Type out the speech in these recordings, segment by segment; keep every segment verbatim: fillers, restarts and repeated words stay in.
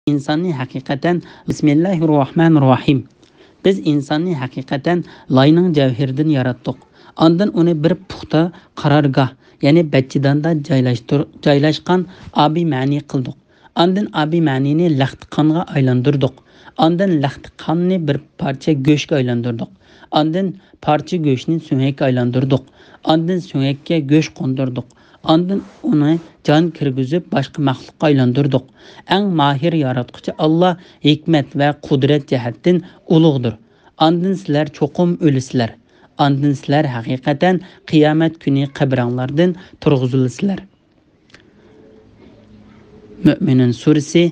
ئىنساننى ھەقىقەتەن، بىسمىللاھىررەھمانىررەھىم. بىز ئىنساننى ھەقىقەتەن لاينىڭ جەۋھىرىدىن ياراتتۇق. ئاندىن ئۇنى بىر پۇختا قارارگاھ، يەنى بەتچىداندا جايلاشتۇر-، جايلاشقان ئابىمەنى قىلدۇق. ئاندىن ئابىمەنىنى لەختە قانغا ئايلاندۇردۇق. ئاندىن لەختە قاننى بىر پارچە گۆشكە ئايلاندۇردۇق. ئاندىن پارچە گۆشنى سۆڭەككە ئايلاندۇردۇق. ئاندىن سۆڭەككە گۆش قوندۇردۇق. ئاندىن ئۇنى جان كىرگۈزۈپ، باشقا مەخلۇققا ئايلاندۇردۇق. ئەڭ ماھىر ياراتقۇچى ئاللا ھېكمەت ۋە قۇدرەت جەھەتتىن ئۇلۇغدۇر. ئاندىن سىلەر چوقۇم ئۆلىسىلەر. ئاندىن سىلەر ھەقىقەتەن قىيامەت كۈنى قەبرەڭلاردىن تۇرغۇزۇلىسىلەر. مۆمىنۇن سۈرىسى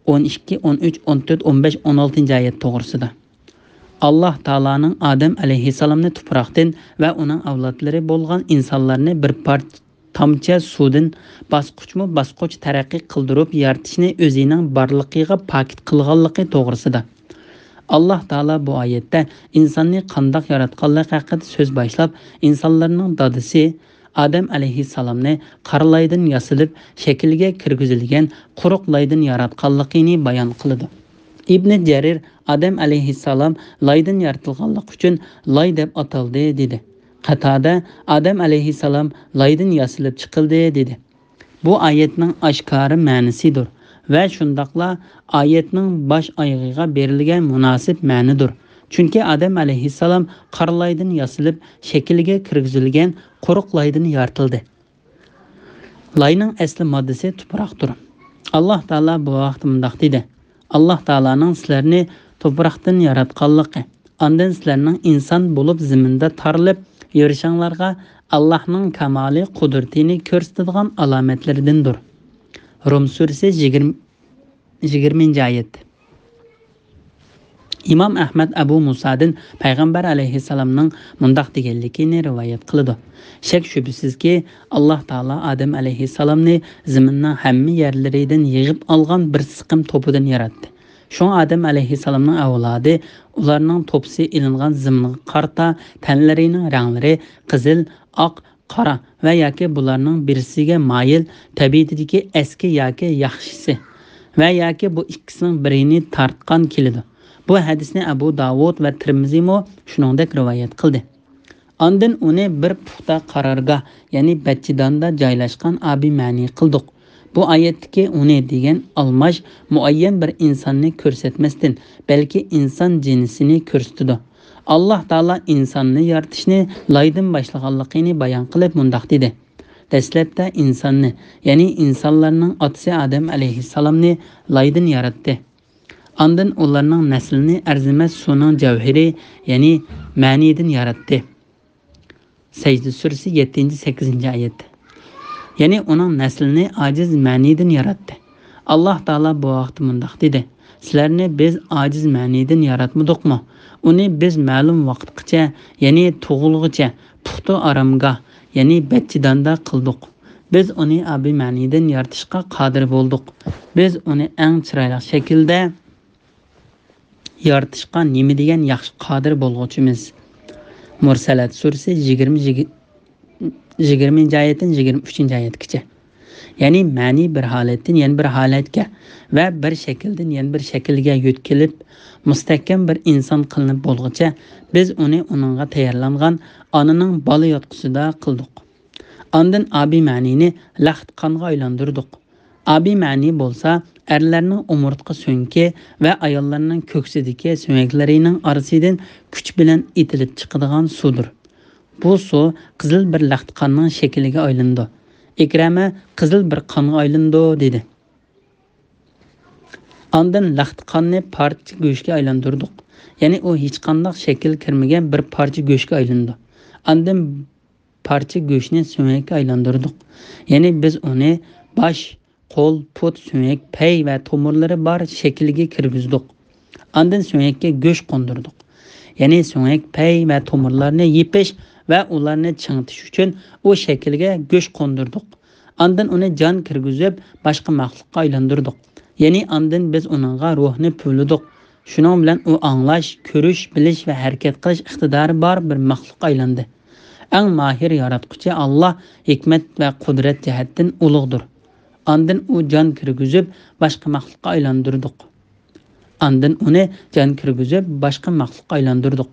ئون ئىككى، ئون ئۈچ، ئون تۆت، ئون بەش، ئون ئالتىنچى ئايەت توغرىسىدا. ئاللاھ تائالانىڭ ئادەم ئەلەيھىسسالامنى تۇپراقتىن ۋە ئۇنىڭ ئەۋلادلىرى بولغان ئىنسانلارنى بىر پارچە تامچە سۇدىن باسقۇچمۇ باسقۇچ تەرەققىي قىلدۇرۇپ يارىتىشىنى ئۆزىنىڭ بارلىقىغا پاكىت قىلغانلىقى توغرىسىدا. ئاللاھ تائالا بۇ ئايەتتە ئىنساننى قانداق ياراتقانلىقى ھەققىدە سۆز باشلاپ، ئىنسانلارنىڭ دادىسى ئادەم ئەلەيھىسسالامنى قارا لايدىن ياسىلىپ، شەكىلگە كىرگۈزۈلگەن قۇرۇق لايدىن ياراتقانلىقىنى بايان قىلىدۇ. ئىبنى جەرىر ئادەم ئەلەيھىسسالام لايدىن يارىتىلغانلىقى ئۈچۈن لاي دەپ ئاتالدى، دېدى. قاتادە ئادەم ئەلەيھىسسالام لايدىن ياسىلىپ چىقىلدى، دېدى. بۇ ئايەتنىڭ ئاشكارا مەنىسىدۇر ۋە شۇنداقلا ئايەتنىڭ باش ئايىغىغا بېرىلگەن مۇناسىپ مەنىدۇر. چۈنكى ئادەم ئەلەيھىسسالام قارا لايدىن ياسىلىپ، شەكىلگە كىرگۈزۈلگەن قۇرۇق لايدىن يارىتىلدى. لاينىڭ ئەسلى ماددىسى تۇپراقتۇر. ئاللاھ تائالا بۇ ھەقتە مۇنداق دېدى: ئاللاھ تائالانىڭ سىلەرنى تۇپراقتىن ياراتقانلىقى، ئاندىن سىلەرنىڭ ئىنسان بولۇپ زېمىندا تارىلىپ يۈرۈشۈڭلارغا ئاللاھنىڭ كامالىي قۇدرىتىنى كۆرسىتىدىغان ئالامەتلىرىدىندۇر. رۇم سۈرىسى يىگىرمە، يىگىرمىنچى ئايەت. ئىمام ئەھمەد ئەبۇ مۇسادىن پەيغەمبەر ئەلەيھىسسالامنىڭ مۇنداق دېگەنلىكىنى رىۋايەت قىلىدۇ: شەك شۈبھىسىزكى، ئاللاھ تائالا ئادەم ئەلەيھىسسالامنى زېمىننىڭ ھەممە يەرلىرىدىن يىغىپ ئالغان بىر سىقىم توپىدىن ياراتتى. شۇڭا ئادەم ئەلەيھىسسالامنىڭ ئەۋلادى ئۇلارنىڭ توپىسى ئېلىنغان زېمىنغا قارىتا تەنلىرىنىڭ رەڭلىرى قىزىل، ئاق، قارا ۋە ياكى بۇلارنىڭ بىرسىگە مايىل، تەبىئىتىدىكى ئەسكى ياكى ياخشىسى ۋە ياكى بۇ ئىككىسىنىڭ بىرىنى تارتقان كېلىدۇ. بۇ ھەدىسنى ئەبۇ داۋۇد ۋە تىرمىزىمۇ شۇنىڭدەك رىۋايەت قىلدى. ئاندىن ئۇنى بىر پۇختا قارارگاھ، يەنى بەتچىداندا جايلاشقان ئابىمەنى قىلدۇق. بۇ ئايەتتىكى ئۇنى دېگەن ئالماش مۇئەييەن بىر ئىنساننى كۆرسەتمەستىن، بەلكى ئىنسان جىنسىنى كۆرسىتىدۇ. ئاللاھ تائالا ئىنساننى يارىتىشنى لايدىن باشلىغانلىقىنى بايان قىلىپ مۇنداق دېدى: دەسلەپتە ئىنساننى، يەنى ئىنسانلارنىڭ ئاتىسى ئادەم ئەلەيھىسسالامنى لايدىن ياراتتى. ئاندىن ئۇلارنىڭ نەسلىنى ئەرزىمەس سۇنىڭ جەۋھىرى، يەنى مەنىدىن ياراتتى. سەجدە سۈرىسى يەتتىنچى، سەككىزىنچى ئايەت. يەنى ئۇنىڭ نەسلىنى ئاجىز مەنىدىن ياراتتى. ئاللاھ تائالا بۇ ھەقتە مۇنداق دېدى: سىلەرنى بىز ئاجىز مەنىدىن ياراتمىدۇقمۇ؟ ئۇنى بىز مەلۇم ۋاقىتقىچە، يەنى تۇغۇلغۇچە پۇختا ئارامگاھ، يەنى بەتچىداندا قىلدۇق. بىز ئۇنى ئابىمەنىدىن يارىتىشقا قادىر بولدۇق. بىز ئۇنى ئەڭ چىرايلىق شەكىلدە يارىتىشقا نېمە دېگەن ياخشى قادىر بولغۇچىمىز. مۇرسەلەت سۈرىسى يىگىرمە، يىگىرمىنچى ئايەتتىن يىگىرمە ئۈچىنچى ئايەتكىچە. يەنى مەنى بىر ھالەتتىن يەنە بىر ھالەتكە ۋە بىر شەكىلدىن يەنە بىر شەكىلگە يۆتكىلىپ، مۇستەھكەم بىر ئىنسان قىلىنىپ بولغۇچە، بىز ئۇنى ئۇنىڭغا تەييارلانغان ئانىنىڭ بالا ياتقۇسىدا قىلدۇق. ئاندىن ئابىمەنىنى لەخت قانغا ئايلاندۇردۇق. ئابىمەنى بولسا ئەرلەرنىڭ ئومۇرتقا سۆڭىكى ۋە ئاياللارنىڭ كۆكسىدىكى سۆڭەكلىرىنىڭ ئارىسىدىن كۈچ بىلەن ئېتىلىپ چىقىدىغان سۇدۇر. بۇ سۇ قىزىل بىر لەخت قاننىڭ شەكلىگە ئايلىنىدۇ. ئىكرەمە قىزىل بىر قانغا ئايلىنىدۇ، دېدى. ئاندىن لەخت قاننى پارچە گۆشكە ئايلاندۇردۇق. يەنى ئۇ ھېچقانداق شەكىل كىرمىگەن بىر پارچە گۆشكە ئايلىنىدۇ. ئاندىن پارچە گۆشنى سۆڭەككە ئايلاندۇردۇق. يەنى بىز ئۇنى باش، قول، پۇت، سۆڭەك، پەي ۋە تومۇرلىرى بار شەكىلگە كىرگۈزدۇق. ئاندىن سۆڭەككە گۆش قوندۇردۇق. يەنى سۆڭەك، پەي ۋە تومۇرلارنى يېپىش ۋە ئۇلارنى چىڭىتىش ئۈچۈن ئۇ شەكىلگە گۆش قوندۇردۇق. ئاندىن ئۇنى جان كىرگۈزۈپ، باشقا مەخلۇققا ئايلاندۇردۇق. يەنى ئاندىن بىز ئۇنىڭغا روھنى پۈۋلىدۇق. شۇنىڭ بىلەن ئۇ ئاڭلاش، كۆرۈش، بىلىش ۋە ھەرىكەت قىلىش ئىقتىدارى بار بىر مەخلۇققا ئايلاندى. ئەڭ ماھىر ياراتقۇچى ئاللاھ ھېكمەت ۋە قۇدرەت جەھەتتىن ئۇلۇغدۇر. ئاندىن ئۇ جان كىرگۈزۈپ، باشقا مەخلۇققا ئايلاندۇردۇق. ئاندىن ئۇنى جان كىرگۈزۈپ، باشقا مەخلۇققا ئايلاندۇردۇق.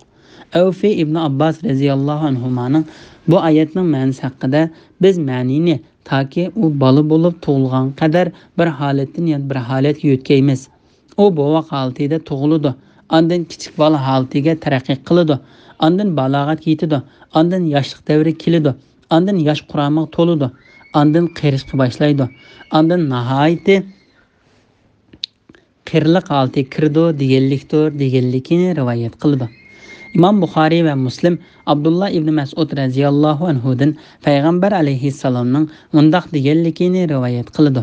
ئەۋفى ئىبنى ئابباس رەزىياللاھۇ ئەنھۇمانىڭ بۇ ئايەتنىڭ مەنىسى ھەققىدە، بىز مەنىنى تاكى ئۇ بالا بولۇپ تۇغۇلغان قەدەر بىر ھالەتتىن يەنە بىر ھالەتكە يۆتكەيمىز. ئۇ بوۋاق ھالىتىدە تۇغۇلىدۇ، ئاندىن كىچىك بالا ھالىتىگە تەرەققىي قىلىدۇ، ئاندىن بالاغەتكە يېتىدۇ، ئاندىن ياشلىق دەۋرىگە كېلىدۇ، ئاندىن ياش قۇرامىغا تولىدۇ، ئاندىن قېرىشقا باشلايدۇ، ئاندىن ناھايىتى قېرىلىق ھالىتىگە كىرىدۇ دېگەنلىكتۇر، دېگەنلىكىنى رىۋايەت قىلىدۇ. ئىمام بۇخارىي ۋە مۇسلىم ئابدۇللا ئىبنى مەسئۇد رەزىياللاھۇ ئەنھۇدىن پەيغەمبەر ئەلەيھىسسالامنىڭ مۇنداق دېگەنلىكىنى رىۋايەت قىلىدۇ: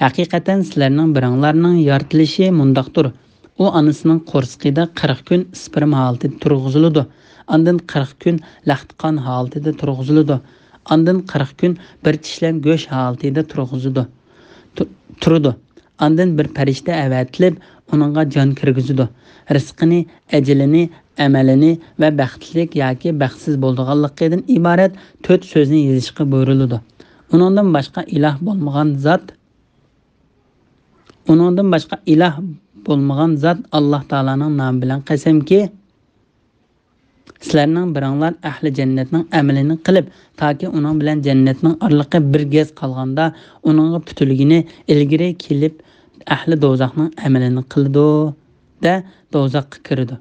ھەقىقەتەن سىلەرنىڭ بىرىڭلارنىڭ يارىتىلىشى مۇنداقتۇر: ئۇ ئانىسىنىڭ قورسىقىدا قىرىق كۈن ئىسپېرم ھالىتىدە تۇرغۇزۇلىدۇ، ئاندىن قىرىق كۈن لەختىقان ھالىتىدە تۇرغۇزۇلىدۇ، ئاندىن قىرىق كۈن بىر چىشلەم گۆش ھالىتىدە تۇرغۇزىدۇ، تۇ-، تۇرىدۇ. ئاندىن بىر پەرىشتە ئەۋەتىلىپ، ئۇنىڭغا جان كىرگۈزىدۇ. رىزقىنى، ئەجىلىنى، ئەمەلىنى ۋە بەختلىك ياكى بەختسىز بولىدىغانلىقىدىن ئىبارەت تۆت سۆزنى يېزىشقا بۇيرۇلىدۇ. ئۇنىڭدىن باشقا ئىلاھ بولمىغان زات، ئۇنىڭدىن باشقا ئىلاھ بولمىغان زات ئاللاھ تائالانىڭ نامى بىلەن قەسەمكى، سىلەرنىڭ بىرىڭلار ئەھلى جەننەتنىڭ ئەمىلىنى قىلىپ، تاكى ئۇنىڭ بىلەن جەننەتنىڭ ئارىلىقى بىر گەز قالغاندا، ئۇنىڭغا پۈتۈلگىنى ئىلگىرى كېلىپ، ئەھلى دوزاخنىڭ ئەمىلىنى قىلىدۇ-دە، دوزاخقا كىرىدۇ.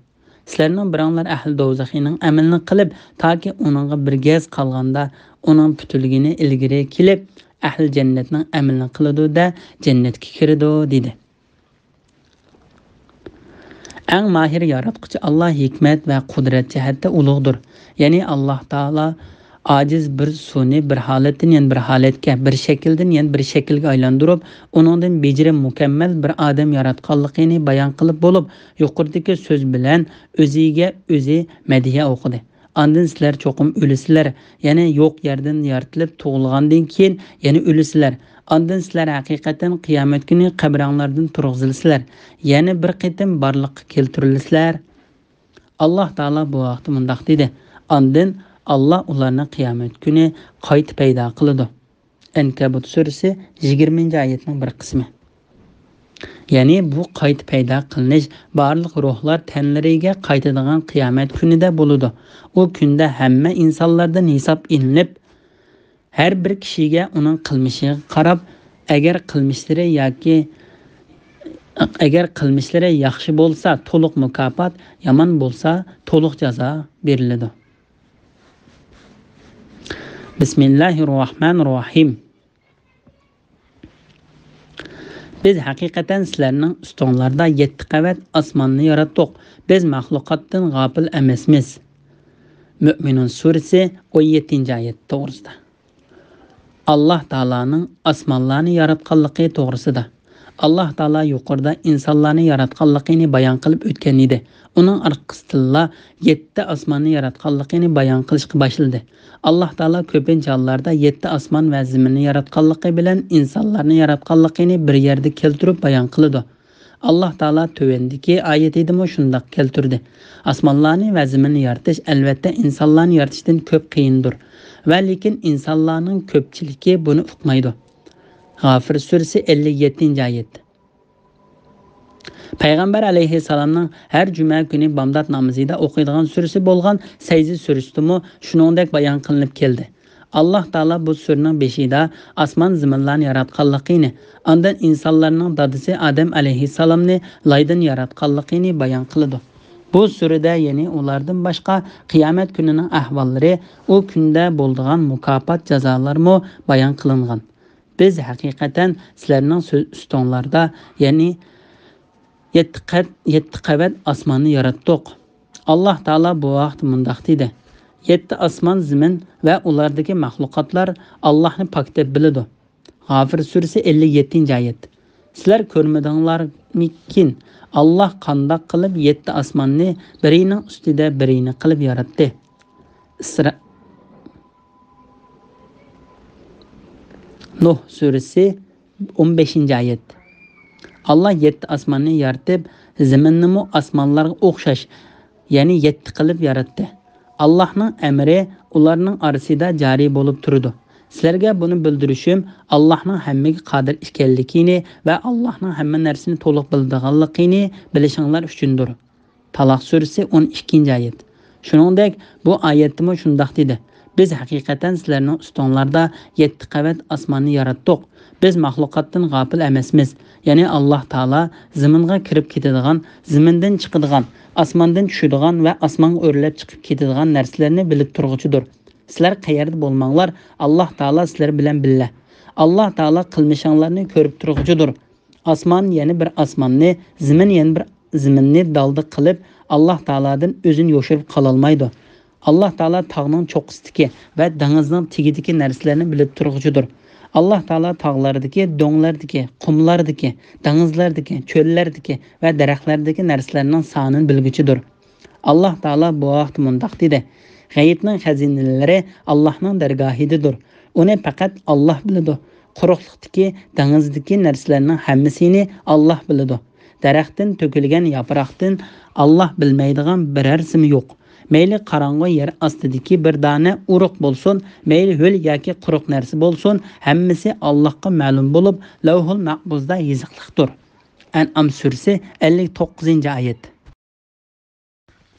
سىلەرنىڭ بىرىڭلار ئەھلى دوزاخنىڭ ئەمىلىنى قىلىپ، تاكى ئۇنىڭغا بىر گەز قالغاندا، ئۇنىڭ پۈتۈلگىنى ئىلگىرى كېلىپ، ئەھلى جەننەتنىڭ ئەمىلىنى قىلىدۇ-دە، جەننەتكە كىرىدۇ، دېدى. ئەڭ ماھىر ياراتقۇچى ئاللاھ ھېكمەت ۋە قۇدرەت جەھەتتە ئۇلۇغدۇر. يەنى ئاللاھ تائالا ئاجىز بىر سۇنى بىر ھالەتتىن يەنە بىر ھالەتكە، بىر شەكىلدىن يەنە بىر شەكىلگە ئايلاندۇرۇپ، ئۇنىڭدىن بېجىرىم مۇكەممەل بىر ئادەم ياراتقانلىقىنى بايان قىلىپ بولۇپ، يۇقىرىدىكى سۆز بىلەن ئۆزىگە ئۆزى مەدھىيە ئوقۇدى. ئاندىن سىلەر چوقۇم ئۆلىسىلەر، يەنى يوق يەردىن يارىتىلىپ تۇغۇلغاندىن كېيىن يەنە ئۆلىسىلەر. ئاندىن سىلەر ھەقىقەتەن قىيامەت كۈنى قەبرەڭلاردىن تۇرغۇزۇلىسىلەر، يەنە بىر قېتىم بارلىققا كەلتۈرۈلىسىلەر. ئاللاھ تائالا بۇ ھەقتە مۇنداق دېدى: ئاندىن ئاللاھ ئۇلارنى قىيامەت كۈنى قايتا پەيدا قىلىدۇ. ئەنكەبۇت سۈرىسى، يىگىرمىنچى ئايەتنىڭ بىر قىسمى. يەنى بۇ قايتا پەيدا قىلىنىش بارلىق روھلار تەنلىرىگە قايتىدىغان قىيامەت كۈنىدە بولىدۇ. ئۇ كۈندە ھەممە ئىنسانلاردىن ھېساب ئېلىنىپ، ھەر بىر كىشىگە ئۇنىڭ قىلمىشىغا قاراپ، ئەگەر قىلمىشلىرى ياكى، ئەگەر قىلمىشلىرى ياخشى بولسا، تولۇق مۇكاپات، يامان بولسا، تولۇق جازا بېرىلىدۇ. بىسمىللاھىرراھمانىرراھىم. بىز ھەقىقەتەن سىلەرنىڭ ئۈستۈڭلاردا يەتتە قەۋەت ئاسماننى ياراتتۇق. بىز مەخلۇقاتتىن غاپىل ئەمەسمىز. مۆمىنۇن سۈرىسى، ئون يەتتىنچى ئايەت توغرىسىدا. ئاللاھ تائالانىڭ ئاسمانلارنى ياراتقانلىقى توغرىسىدا. ئاللاھ تائالا يۇقىرىدا ئىنسانلارنى ياراتقانلىقىنى بايان قىلىپ ئۆتكەن ئىدى. ئۇنىڭ ئارقىسىدىنلا يەتتە ئاسماننى ياراتقانلىقىنى بايان قىلىشقا باشلىدى. ئاللاھ تائالا كۆپىنچە ھاللاردا يەتتە ئاسمان ۋە زېمىننى ياراتقانلىقى بىلەن ئىنسانلارنى ياراتقانلىقىنى بىر يەردە كەلتۈرۈپ بايان قىلىدۇ. ئاللاھ تائالا تۆۋەندىكى ئايىتىدىمۇ شۇنداق كەلتۈردى: ئاسمانلارنى ۋە زېمىننى يارىتىش، ئەلۋەتتە، ئىنسانلارنى يارىتىشتىن كۆپ قىيىندۇر. ۋە لېكىن ئىنسانلارنىڭ كۆپچىلىكى بۇنى ئۇقمايدۇ. غافىر سۈرىسى، ئەللىك يەتتىنچى ئايەت. پەيغەمبەر ئەلەيھىسسالامنىڭ ھەر جۈمە كۈنى بامدات نامىزىدا ئوقۇيدىغان سۈرىسى بولغان سەجدە سۈرىسىدىمۇ شۇنىڭدەك بايان قىلىنىپ كەلدى. ئاللاھ تائالا بۇ سۈرىنىڭ بېشىدا ئاسمان زېمىنلارنى ياراتقانلىقىنى، ئاندىن ئىنسانلارنىڭ دادىسى ئادەم ئەلەيھىسسالامنى لايدىن ياراتقانلىقىنى بايان قىلىدۇ. بۇ سۈرىدە يەنى ئۇلاردىن باشقا قىيامەت كۈنىنىڭ ئەھۋاللىرى، ئۇ كۈندە بولىدىغان مۇكاپات جازالارمۇ بايان قىلىنغان. بىز ھەقىقەتەن سىلەرنىڭ سۆ-، ئۈستۈڭلاردا، يەنى يەتتە قەت-، يەتتە قەۋەت ئاسماننى ياراتتۇق. ئاللاھ تائالا بۇ ھەقتە مۇنداق دېدى: يەتتە ئاسمان، زېمىن ۋە ئۇلاردىكى مەخلۇقاتلار ئاللاھنى پاك دەپ بىلىدۇ. غافىر سۈرىسى، ئەللىك يەتتىنچى ئايەت. سىلەر كۆرمىدىڭلارمىكىن، ئاللاھ قانداق قىلىپ يەتتە ئاسماننى بىرىنىڭ ئۈستىدە بىرىنى قىلىپ ياراتتى؟ ئىسرا-، نۇھ سۈرىسى، ئون بەشىنچى ئايەت. ئاللاھ يەتتە ئاسماننى يارىتىپ، زېمىننىمۇ ئاسمانلارغا ئوخشاش، يەنى يەتتە قىلىپ ياراتتى. ئاللاھنىڭ ئەمرى ئۇلارنىڭ ئارىسىدا جارى بولۇپ تۇرىدۇ. سىلەرگە بۇنى بىلدۈرۈشۈم ئاللاھنىڭ ھەممىگە قادىر ئىكەنلىكىنى ۋە ئاللاھنىڭ ھەممە نەرسىنى تولۇق بىلىدىغانلىقىنى بىلىشىڭلار ئۈچۈندۇر. تالاق سۈرىسى، ئون ئىككىنچى ئايەت. شۇنىڭدەك بۇ ئايەتتىمۇ شۇنداق دېدى: بىز ھەقىقەتەن سىلەرنىڭ ئۈستۈڭلاردا يەتتە قەۋەت ئاسماننى ياراتتۇق. بىز مەخلۇقاتتىن غاپىل ئەمەسمىز. يەنى ئاللاھ تائالا زېمىنغا كىرىپ كېتىدىغان، زېمىندىن چىقىدىغان، ئاسماندىن چۈشىدىغان ۋە ئاسمانغا ئۆرلەپ چىقىپ كېتىدىغان نەرسىلەرنى بىلىپ تۇرغۇچىدۇر. سىلەر قەيەردە بولماڭلار، ئاللاھ تائالا سىلەر بىلەن بىللە. ئاللاھ تائالا قىلمىشىڭلارنى كۆرۈپ تۇرغۇچىدۇر. ئاسمان يەنە بىر ئاسماننى، زېمىن يەنە بىر زېمىننى دالدا قىلىپ، ئاللاھ تائالادىن ئۆزىنى يوشۇرۇپ قالالمايدۇ. ئاللاھ تائالا تاغنىڭ چوققىسىدىكى ۋە دېڭىزنىڭ تېگىدىكى نەرسىلەرنى بىلىپ تۇرغۇچىدۇر. ئاللاھ تائالا تاغلاردىكى، دۆڭلەردىكى، قۇملاردىكى، دېڭىزلەردىكى، چۆللەردىكى ۋە دەرەخلەردىكى نەرسىلەرنىڭ سانىنى بىلگۈچىدۇر. ئاللاھ تائالا بۇ ھەقتە مۇنداق دېدى: غەيىبنىڭ خەزىنىلىرى ئاللاھنىڭ دەرگاھىدىدۇر. ئۇنى پەقەت ئاللاھ بىلىدۇ. قۇرۇقلۇقتىكى، دېڭىزدىكى نەرسىلەرنىڭ ھەممىسىنى ئاللاھ بىلىدۇ. دەرەختىن تۆكۈلگەن ياپراقتىن ئاللاھ بىلمەيدىغان بىرەرسىمۇ يوق. مەيلى قاراڭغۇ يەر ئاستىدىكى بىر دانە ئۇرۇق بولسۇن، مەيلى ھۆل ياكى قۇرۇق نەرسە بولسۇن، ھەممىسى ئاللاھقا مەلۇم بولۇپ، لەۋھۇل مەھپۇزدا يېزىقلىقتۇر. ئەنئام سۈرىسى، ئەللىك توققۇزىنچى ئايەت.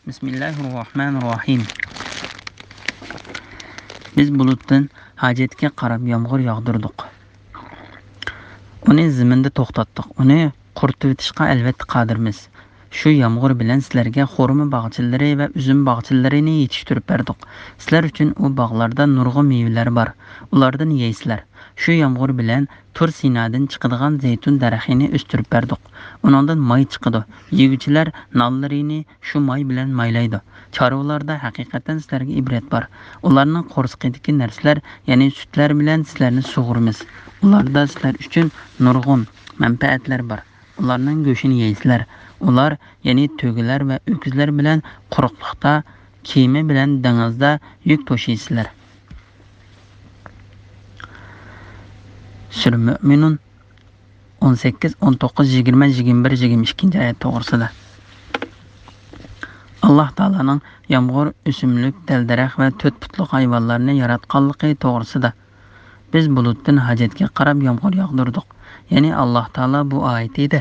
بىسمىللاھىررەھمانىررەھىم. بىز بۇلۇتتىن ھاجەتكە قاراپ يامغۇر ياغدۇردۇق. ئۇنى زېمىندا توختاتتۇق. ئۇنى قۇرۇتۇۋېتىشقا ئەلۋەتتە قادىرمىز. شۇ يامغۇر بىلەن سىلەرگە خورما باغچىلىرى ۋە ئۈزۈم باغچىلىرىنى يېتىشتۈرۈپ بەردۇق. سىلەر ئۈچۈن ئۇ باغلاردا نۇرغۇن مېۋىلەر بار. ئۇلاردىن يەيسىلەر. شۇ يامغۇر بىلەن تۇر سىنادىن چىقىدىغان زەيتۇن دەرىخىنى ئۆستۈرۈپ بەردۇق. ئۇنىڭدىن ماي چىقىدۇ. يېگۈچىلەر نانلىرىنى شۇ ماي بىلەن مايلايدۇ. چارۋىلاردا ھەقىقەتەن سىلەرگە ئىبرەت بار. ئۇلارنىڭ قورسىقىدىكى نەرسىلەر، يەنى سۈتلەر بىلەن سىلەرنى سۇغۇرىمىز. ئۇلاردا سىلەر ئۈچۈن نۇرغۇن مەنپەئەتلەر بار. ئۇلارنىڭ گۆشىنى يەيسىلەر. ئۇلار، يەنى تۆگىلەر ۋە ئۆكۈزلەر بىلەن قۇرۇقلۇقتا، كېمە بىلەن دېڭىزدا يۈك توشۇيسىلەر. سۈرە مۆمىنۇن، ئون سەككىز، ئون توققۇز، يىگىرمە، يىگىرمە بىر، يىگىرمە ئىككىنچى ئايەت توغرىسىدا. ئاللاھ تائالانىڭ يامغۇر، ئۆسۈملۈك، دەل-دەرەخ ۋە تۆت پۇتلۇق ھايۋانلارنى ياراتقانلىقى توغرىسىدا. بىز بۇلۇتتىن ھاجەتكە قاراپ يامغۇر ياغدۇردۇق. يەنى ئاللاھ تائالا بۇ ئايىتىدە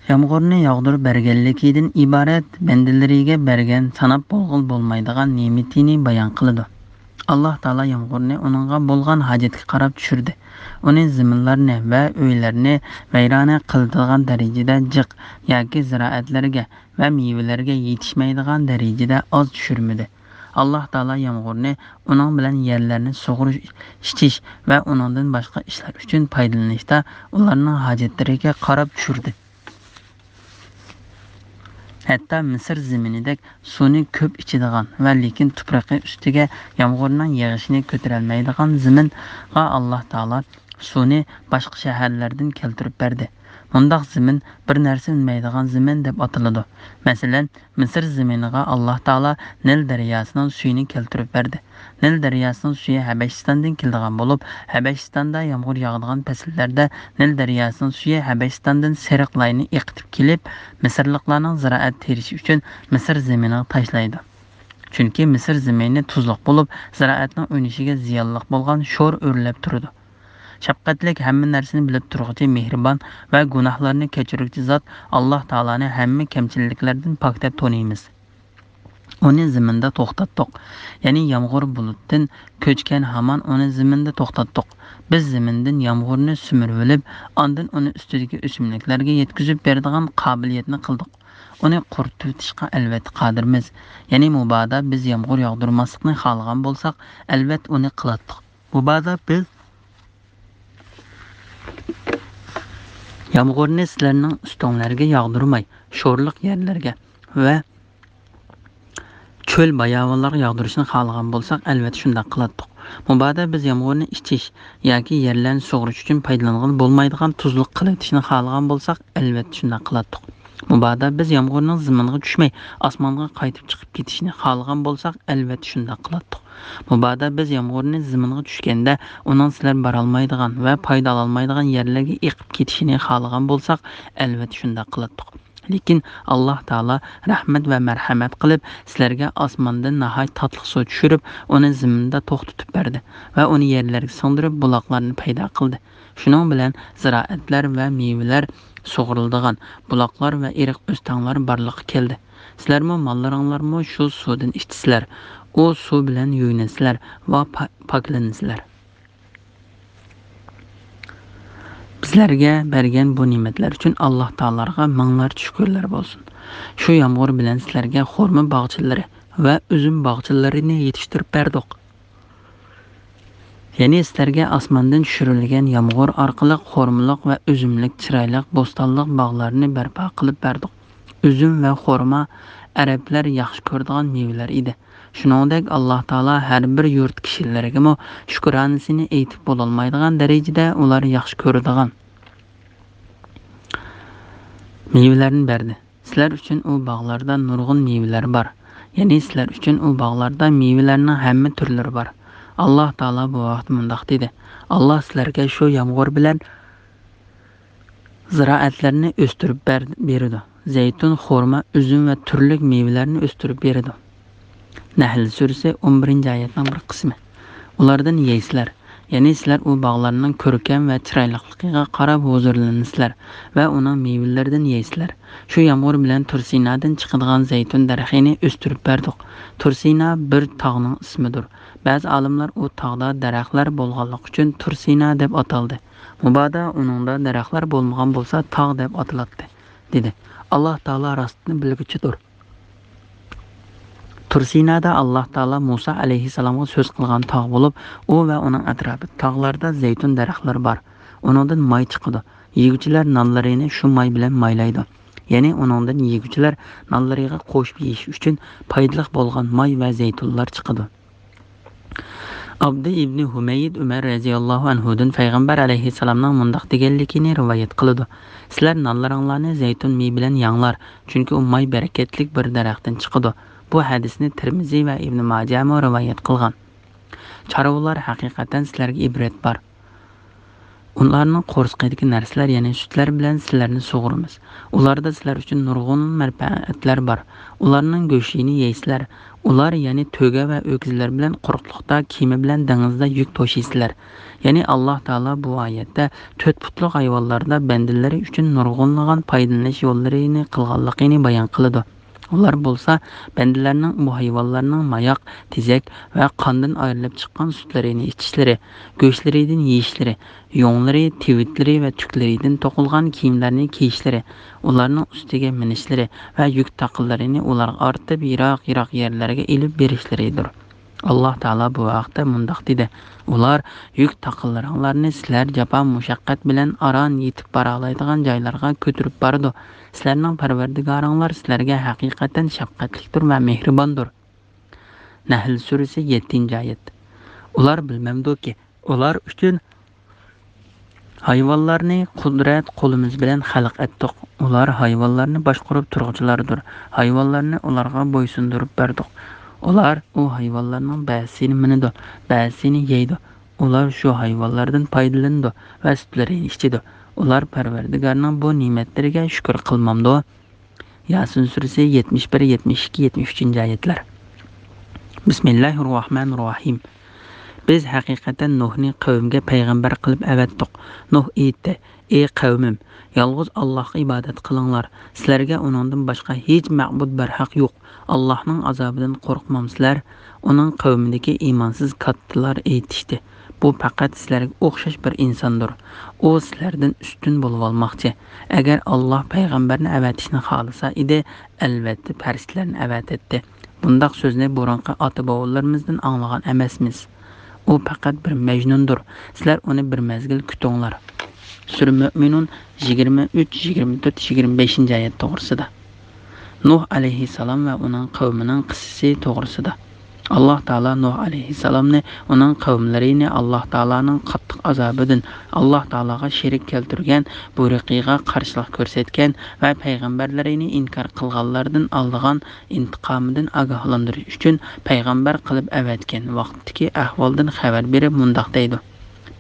يامغۇرنى ياغدۇرۇپ بەرگەنلىكىدىن ئىبارەت بەندىلىرىگە بەرگەن ساناپ بولغىلى بولمايدىغان نېمىتىنى بايان قىلىدۇ. ئاللاھ تائالا يامغۇرنى ئۇنىڭغا بولغان ھاجەتكە قاراپ چۈشۈردى. ئۇنى زېمىنلارنى ۋە ئۆيلەرنى ۋەيرانە قىلىدىغان دەرىجىدە جىق ياكى زىرائەتلەرگە ۋە مېۋىلەرگە يېتىشمەيدىغان دەرىجىدە ئاز چۈشۈرمىدى. ئاللاھ تائالا يامغۇرنى ئۇنىڭ بىلەن يەرلەرنى سۇغۇرۇش، ئىچىش ۋە ئۇنىڭدىن باشقا ئىشلار ئۈچۈن پايدىلىنىشتا ئۇلارنىڭ ھاجەتلىرىگە قاراپ چۈشۈردى. ھەتتا مىسىر زېمىنىدەك سۇنى كۆپ ئىچىدىغان ۋە لېكىن تۇپرىقى ئۈستىگە يامغۇرنىڭ يېغىشىنى كۆتۈرەلمەيدىغان زېمىنغا ئاللاھ تائالا سۇنى باشقا شەھەرلەردىن كەلتۈرۈپ بەردى. مۇنداق زېمىن بىر نەرسە ئۈنمەيدىغان زېمىن دەپ ئاتىلىدۇ. مەسىلەن، مىسىر زېمىنىغا ئاللاھ تائالا نىل دەرياسىنىڭ سۈيىنى كەلتۈرۈپ بەردى. نىل دەرياسىنىڭ سۈيى ھەبەشىستاندىن كېلىدىغان بولۇپ، ھەبەشىستاندا يامغۇر ياغىدىغان پەسىللەردە نىل دەرياسىنىڭ سۈيى ھەبەشىستاندىن سېرىق لاينى ئېقىتىپ كېلىپ، مىسىرلىقلارنىڭ زىرائەت تېرىشى ئۈچۈن مىسىر زېمىنىغا تاشلايدۇ. چۈنكى مىسىر زېمىنى تۇزلۇق بولۇپ، زىرائەتنىڭ ئۈنۈشىگە زىيانلىق بولغان شور ئۆرلەپ تۇرىدۇ. شەپقەتلىك، ھەممە نەرسىنى بىلىپ تۇرغۇچى، مېھرىبان ۋە گۇناھلارنى كەچۈرگۈچى زات ئاللاھ تائالانى ھەممە كەمچىلىكلەردىن پاك دەپ تونۇيمىز. ئۇنى زېمىندا توختاتتۇق. يەنى يامغۇر بۇلۇتتىن كۆچكەن ھامان ئۇنى زېمىندا توختاتتۇق. بىز زېمىندىن يامغۇرنى سۈمۈرۈۋېلىپ، ئاندىن ئۇنى ئۈستىدىكى ئۆسۈملۈكلەرگە يەتكۈزۈپ بېرىدىغان قابىلىيەتنى قىلدۇق. ئۇنى قۇرۇتۇۋېتىشقا ئەلۋەتتە قادىرمىز. يەنى مۇبادا بىز يامغۇر ياغدۇرماسلىقنى خالىغان بولساق، ئەلۋەتتە ئۇنى قىلاتتۇق. مۇبادا بىز يامغۇرنى سىلەرنىڭ ئۈستۈڭلەرگە ياغدۇرماي، شورلۇق يەرلەرگە ۋە چۆل باياۋانلارغا ياغدۇرۇشنى خالىغان بولساق، ئەلۋەتتە شۇنداق قىلاتتۇق. مۇبادا بىز يامغۇرنى ئىچىش ياكى يەرلەرنى سۇغۇرۇش ئۈچۈن پايدىلانغىلى بولمايدىغان تۇزلۇق قىلىۋېتىشنى خالىغان بولساق، ئەلۋەتتە شۇنداق قىلاتتۇق. مۇبادا بىز يامغۇرنىڭ زېمىنغا چۈشمەي، ئاسمانغا قايتىپ چىقىپ كېتىشىنى خالىغان بولساق، ئەلۋەتتە شۇنداق قىلاتتۇق. مۇبادا بىز يامغۇرنى زېمىنغا چۈشكەندە، ئۇنىڭ سىلەر بارالمايدىغان ۋە پايدا ئالالمايدىغان يەرلەرگە ئېقىپ كېتىشىنى خالىغان بولساق، ئەلۋەتتە شۇنداق قىلاتتۇق. لېكىن ئاللاھ تائالا رەھمەت ۋە مەرھەمەت قىلىپ، سىلەرگە ئاسماندىن ناھايىتى تاتلىق سۇ چۈشۈرۈپ، ئۇنى زېمىندا توختىتىپ بەردى ۋە ئۇنى يەرلەرگە سىڭدۈرۈپ، بۇلاقلارنى پەيدا قىلدى. شۇنىڭ بىلەن زىرائەتلەر ۋە مېۋىلەر سۇغىرىلىدىغان بۇلاقلار ۋە ئېرىق ئۆستەڭلەر بارلىققا كەلدى. سىلەرمۇ، ماللىرىڭلارمۇ شۇ سۇدىن ئىچىسىلەر. ئۇ سۇ بىلەن يۇيۇنىسىلەر ۋە پا-، پاكلىنىسىلەر. بىزلەرگە بەرگەن بۇ نېمەتلەر ئۈچۈن ئاللاھ تائالاغا مىڭلارچە شۈكۈرلەر بولسۇن. شۇ يامغۇر بىلەن سىلەرگە خورما باغچىلىرى ۋە ئۈزۈم باغچىلىرىنى يېتىشتۈرۈپ بەردۇق. يەنى سىلەرگە ئاسماندىن چۈشۈرۈلگەن يامغۇر ئارقىلىق خورمىلىق ۋە ئۈزۈملۈك چىرايلىق بوستانلىق باغلارنى بەرپا قىلىپ بەردۇق. ئۈزۈم ۋە خورما ئەرەبلەر ياخشى كۆرىدىغان مېۋىلەر ئىدى. شۇنىڭدەك ئاللاھ تائالا ھەر بىر يۇرت كىشىلىرىگىمۇ شۈكرانىسىنى ئېيتىپ بولالمايدىغان دەرىجىدە ئۇلار ياخشى كۆرىدىغان مېۋىلەرنى بەردى. سىلەر ئۈچۈن ئۇ باغلاردا نۇرغۇن مېۋىلەر بار. يەنى سىلەر ئۈچۈن ئۇ باغلاردا مېۋىلەرنىڭ ھەممە تۈرلىرى بار. ئاللاھ تائالا بۇ ھەقتە مۇنداق دېدى: ئاللاھ سىلەرگە شۇ يامغۇر بىلەن زىرائەتلەرنى ئۆستۈرۈپ بەر-، بېرىدۇ. زەيتۇن، خورما، ئۈزۈم ۋە تۈرلۈك مېۋىلەرنى ئۆستۈرۈپ بېرىدۇ. نەھل سۈرىسى، ئون بىرىنچى ئايەتنىڭ بىر قىسمى. ئۇلاردىن يەيسىلەر. يەنى سىلەر ئۇ باغلارنىڭ كۆركەم ۋە چىرايلىقلىقىغا قاراپ ھۇزۇرلىنىسىلەر ۋە ئۇنىڭ مېۋىلىرىدىن يەيسىلەر. شۇ يامغۇر بىلەن تۇرسىنادىن چىقىدىغان زەيتۇن دەرىخىنى ئۆستۈرۈپ بەردۇق. تۇرسىنا بىر تاغنىڭ ئىسمىدۇر. بەزى ئالىملار ئۇ تاغدا دەرەخلەر بولغانلىقى ئۈچۈن تۇرسىنا دەپ ئاتالدى. مۇبادا ئۇنىڭدا دەرەخلەر بولمىغان بولسا، تاغ دەپ ئاتىلاتتى، دېدى. ئاللاھ تائالا راستنى بىلگۈچىدۇر. تۇرسىنادا ئاللاھ تائالا مۇسا ئەلەيھىسسالامغا سۆز قىلغان تاغ بولۇپ، ئۇ ۋە ئۇنىڭ ئەتراپى تاغلاردا زەيتۇن دەرەخلىرى بار. ئۇنىڭدىن ماي چىقىدۇ. يېگۈچىلەر نانلىرىنى شۇ ماي بىلەن مايلايدۇ. يەنى ئۇنىڭدىن يېگۈچىلەر نانلىرىغا قوشۇپ يېيىش ئۈچۈن پايدىلىق بولغان ماي ۋە زەيتۇنلار چىقىدۇ. ئابدى ئىبنى ھۇمەيد ئۆمەر رەزىياللاھۇ ئەنھۇدىن پەيغەمبەر ئەلەيھىسسالامنىڭ مۇنداق دېگەنلىكىنى رىۋايەت قىلىدۇ: سىلەر نانلىرىڭلارنى زەيتۇن مېيى بىلەن يەڭلار، چۈنكى ئۇ ماي بەرىكەتلىك بىر دەرەختىن چىقىدۇ. بۇ ھەدىسنى تىرمىزى ۋە ئىبنى ماجەمۇ رىۋايەت قىلغان. چارۋىلار، ھەقىقەتەن سىلەرگە ئىبرەت بار. ئۇلارنىڭ قورسىقىدىكى نەرسىلەر، يەنى سۈتلەر بىلەن سىلەرنى سۇغۇرىمىز. ئۇلاردا سىلەر ئۈچۈن نۇرغۇن مەنپەئەتلەر بار. ئۇلارنىڭ گۆشىنى يەيسىلەر. ئۇلار، يەنى تۆگە ۋە ئۆكۈزلەر بىلەن قۇرۇقلۇقتا، كېمە بىلەن دېڭىزدا يۈك توشۇيسىلەر. يەنى ئاللاھ تائالا بۇ ئايەتتە تۆت پۇتلۇق ھايۋانلاردا بەندىلىرى ئۈچۈن نۇرغۇنلىغان پايدىلىنىش يوللىرىنى قىلغانلىقىنى بايان قىلىدۇ. ئۇلار بولسا بەندىلەرنىڭ بۇ ھايۋانلارنىڭ ماياق، تېزەك ۋە قاندىن ئايرىلىپ چىققان سۈتلىرىنى ئىچىشلىرى، گۆشلىرىدىن يېيىشلىرى، يۇڭلىرى، تىۋىتلىرى ۋە تۈكلىرىدىن توقۇلغان كىيىملەرنى كىيىشلىرى، ئۇلارنىڭ ئۈستىگە مىنىشلىرى ۋە يۈك تاقىلىرىنى ئۇلارغا ئارتىپ، يىراق-يىراق يەرلەرگە ئېلىپ بېرىشلىرىدۇر. ئاللاھ تائالا بۇ ھەقتە مۇنداق دېدى: ئۇلار يۈك تاقىلىرىڭلارنى سىلەر جاپا مۇشەققەت بىلەن ئاران يېتىپ بارالايدىغان جايلارغا كۆتۈرۈپ بارىدۇ. سىلەرنىڭ پەرۋەردىگارىڭلار سىلەرگە ھەقىقەتەن شەپقەتلىكتۇر ۋە مېھرىباندۇر. نەھل سۈرىسى، يەتتىنچى ئايەت. ئۇلار بىلمەمدۇكى، ئۇلار ئۈچۈن ھايۋانلارنى قۇدرەت قولىمىز بىلەن خەلق ئەتتۇق. ئۇلار ھايۋانلارنى باشقۇرۇپ تۇرغۇچىلاردۇر. ھايۋانلارنى ئۇلارغا بويسۇندۇرۇپ بەردۇق. ئۇلار ئۇ ھايۋانلارنىڭ بەزىسىنى مىنىدۇ، بەزىسىنى يەيدۇ. ئۇلار شۇ ھايۋانلاردىن پايدىلىنىدۇ ۋە سۈتلىرىنى ئىچىدۇ. ئۇلار پەرۋەردىگارنىڭ بۇ نېمەتلىرىگە شۈكۈر قىلمامدۇ؟ ياسىن سۈرىسى، يەتمىش بىر، يەتمىش ئىككى، يەتمىش ئۈچىنچى ئايەتلەر. بىسمىللاھىرراھمانىرراھىم. بىز ھەقىقەتەن نۇھنى قەۋمىگە پەيغەمبەر قىلىپ ئەۋەتتۇق. نۇھ ئېيتتى: ئى قەۋمىم، يالغۇز ئاللاھقا ئىبادەت قىلىڭلار. سىلەرگە ئۇنىڭدىن باشقا ھېچ مەبۇد بەرھەق يوق. ئاللاھنىڭ ئازابىدىن قورقمامسىلەر؟ ئۇنىڭ قەۋمىدىكى ئىمانسىز كاتتىلار ئېيتىشتى: بۇ پەقەت سىلەرگە ئوخشاش بىر ئىنساندۇر. ئۇ سىلەردىن ئۈستۈن بولۇۋالماقچى. ئەگەر ئاللاھ پەيغەمبەرنى ئەۋەتىشنى خالىسا ئىدى، ئەلۋەتتە پەرىشتىلەرنى ئەۋەتەتتى. بۇنداق سۆزنى بۇرۇنقى ئاتا-بوۋىلىرىمىزدىن ئاڭلىغان ئەمەسمىز. ئۇ پەقەت بىر مەجنۇندۇر. سىلەر ئۇنى بىر مەزگىل كۈتۈڭلار. سۈرە مۆمىنۇن، يىگىرمە ئۈچ، يىگىرمە تۆت، يىگىرمە بەشىنچى ئايەت توغرىسىدا. نۇھ ئەلەيھىسسالام ۋە ئۇنىڭ قەۋمىنىڭ قىسسىسى توغرىسىدا. ئاللاھ تائالا نۇھ ئەلەيھىسسالامنى، ئۇنىڭ قەۋملىرىنى ئاللاھ تائالانىڭ قاتتىق ئازابىدىن، ئاللاھ تائالاغا شېرىك كەلتۈرگەن، بۇيرۇقىغا قارشىلىق كۆرسەتكەن ۋە پەيغەمبەرلىرىنى ئىنكار قىلغانلاردىن ئالىدىغان ئىنتىقامىدىن ئاگاھلاندۇرۇش ئۈچۈن پەيغەمبەر قىلىپ ئەۋەتكەن ۋاقىتتىكى ئەھۋالدىن خەۋەر بېرىپ مۇنداق دەيدۇ: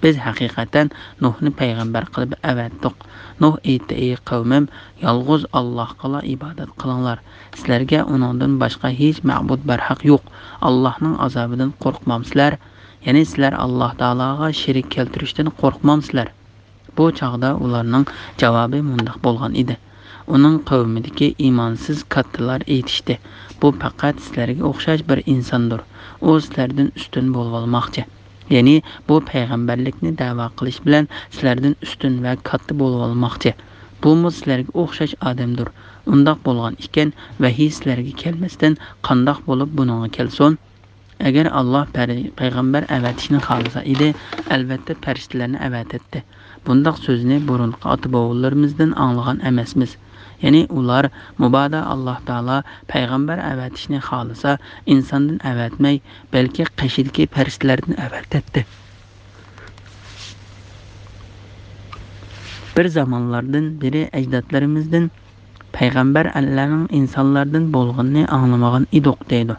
بىز ھەقىقەتەن نۇھنى پەيغەمبەر قىلىپ ئەۋەتتۇق. نۇھ ئېيتتى: «ئەي قەۋمىم، يالغۇز ئاللاھقىلا ئىبادەت قىلىڭلار. سىلەرگە ئۇنىڭدىن باشقا ھېچ مەبۇد بەرھەق يوق. ئاللاھنىڭ ئازابىدىن قورقمامسىلەر؟ يەنى سىلەر ئاللاھ تائالاغا شېرىك كەلتۈرۈشتىن قورقمامسىلەر؟» بۇ چاغدا ئۇلارنىڭ جاۋابى مۇنداق بولغان ئىدى: ئۇنىڭ قەۋمىدىكى ئىمانسىز كاتتىلار ئېيتىشتى: «بۇ پەقەت سىلەرگە ئوخشاش بىر ئىنساندۇر. ئۇ سىلەردىن ئۈستۈن بولۇۋالماقچى. يەنى بۇ پەيغەمبەرلىكنى دەۋا قىلىش بىلەن سىلەردىن ئۈستۈن ۋە كاتتا بولۇۋالماقچى. بۇمۇ سىلەرگە ئوخشاش ئادەمدۇر. ئۇنداق بولغان ئىكەن، ۋەھىي سىلەرگە كەلمەستىن قانداق بولۇپ بۇنىڭغا كەلسۇن؟» ئەگەر ئاللاھ پەر-، پەيغەمبەر ئەۋەتىشنى خالىسا ئىدى، ئەلۋەتتە پەرىشتىلەرنى ئەۋەتەتتى. بۇنداق سۆزنى بۇرۇنقى ئاتا-بوۋىلىرىمىزدىن ئاڭلىغان ئەمەسمىز. يەنى ئۇلار مۇبادا ئاللاھ تائالا پەيغەمبەر ئەۋەتىشنى خالىسا، ئىنساندىن ئەۋەتمەي، بەلكى قېشىدىكى پەرىشتىلەردىن ئەۋەتەتتى. بىر زامانلاردىن بېرى ئەجدادلىرىمىزدىن پەيغەمبەرلەرنىڭ ئىنسانلاردىن بولغىنىنى ئاڭلىمىغان ئىدۇق، دەيدۇ.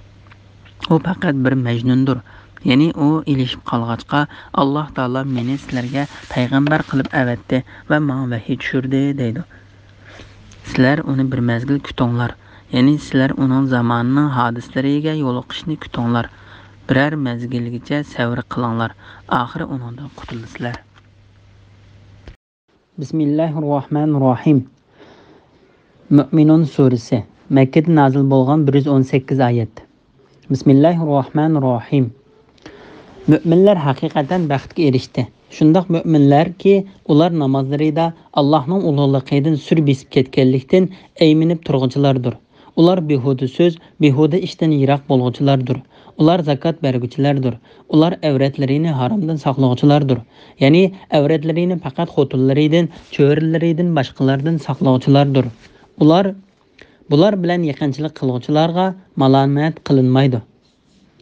ئۇ پەقەت بىر مەجنۇندۇر. يەنى ئۇ ئېلىشىپ قالغاچقا، ئاللاھ تائالا مېنى سىلەرگە پەيغەمبەر قىلىپ ئەۋەتتى ۋە ماڭا ۋەھىي چۈشۈردى، دەيدۇ. سىلەر ئۇنى بىر مەزگىل كۈتۈڭلار. يەنى سىلەر ئۇنىڭ زامانىنىڭ ھادىسىلىرىگە يولۇقۇشىنى كۈتۈڭلار. بىرەر مەزگىلگىچە سەۋر قىلىڭلار. ئاخىرى ئۇنىڭدىن قۇتۇلىسىلەر. بىسمىللاھىررەھمانىررەھىم. مۆمىنۇن سۈرىسى. مەككىدە نازىل بولغان، بىر يۈز ئون سەككىز ئايەت. بىسمىللاھىررەھمانىررەھىم. مۆمىنلەر ھەقىقەتەن بەختكە ئېرىشتى. شۇنداق مۆمىنلەركى، ئۇلار نامازلىرىدا ئاللاھنىڭ ئۇلۇغلۇقىدىن سۈر بېسىپ كەتكەنلىكتىن ئەيمىنىپ تۇرغۇچىلاردۇر. ئۇلار بىھۇدە سۆز، بىھۇدە ئىشتىن يىراق بولغۇچىلاردۇر. ئۇلار زاكات بەرگۈچىلەردۇر. ئۇلار ئەۋرەتلىرىنى ھارامدىن ساقلىغۇچىلاردۇر. يەنى ئەۋرەتلىرىنى پەقەت خوتۇنلىرىدىن، چۆرىلىرىدىن باشقىلاردىن ساقلىغۇچىلاردۇر. ئۇلار، بۇلار بىلەن يېقىنچىلىق قىلغۇچىلارغا مالامەت قىلىنمايدۇ.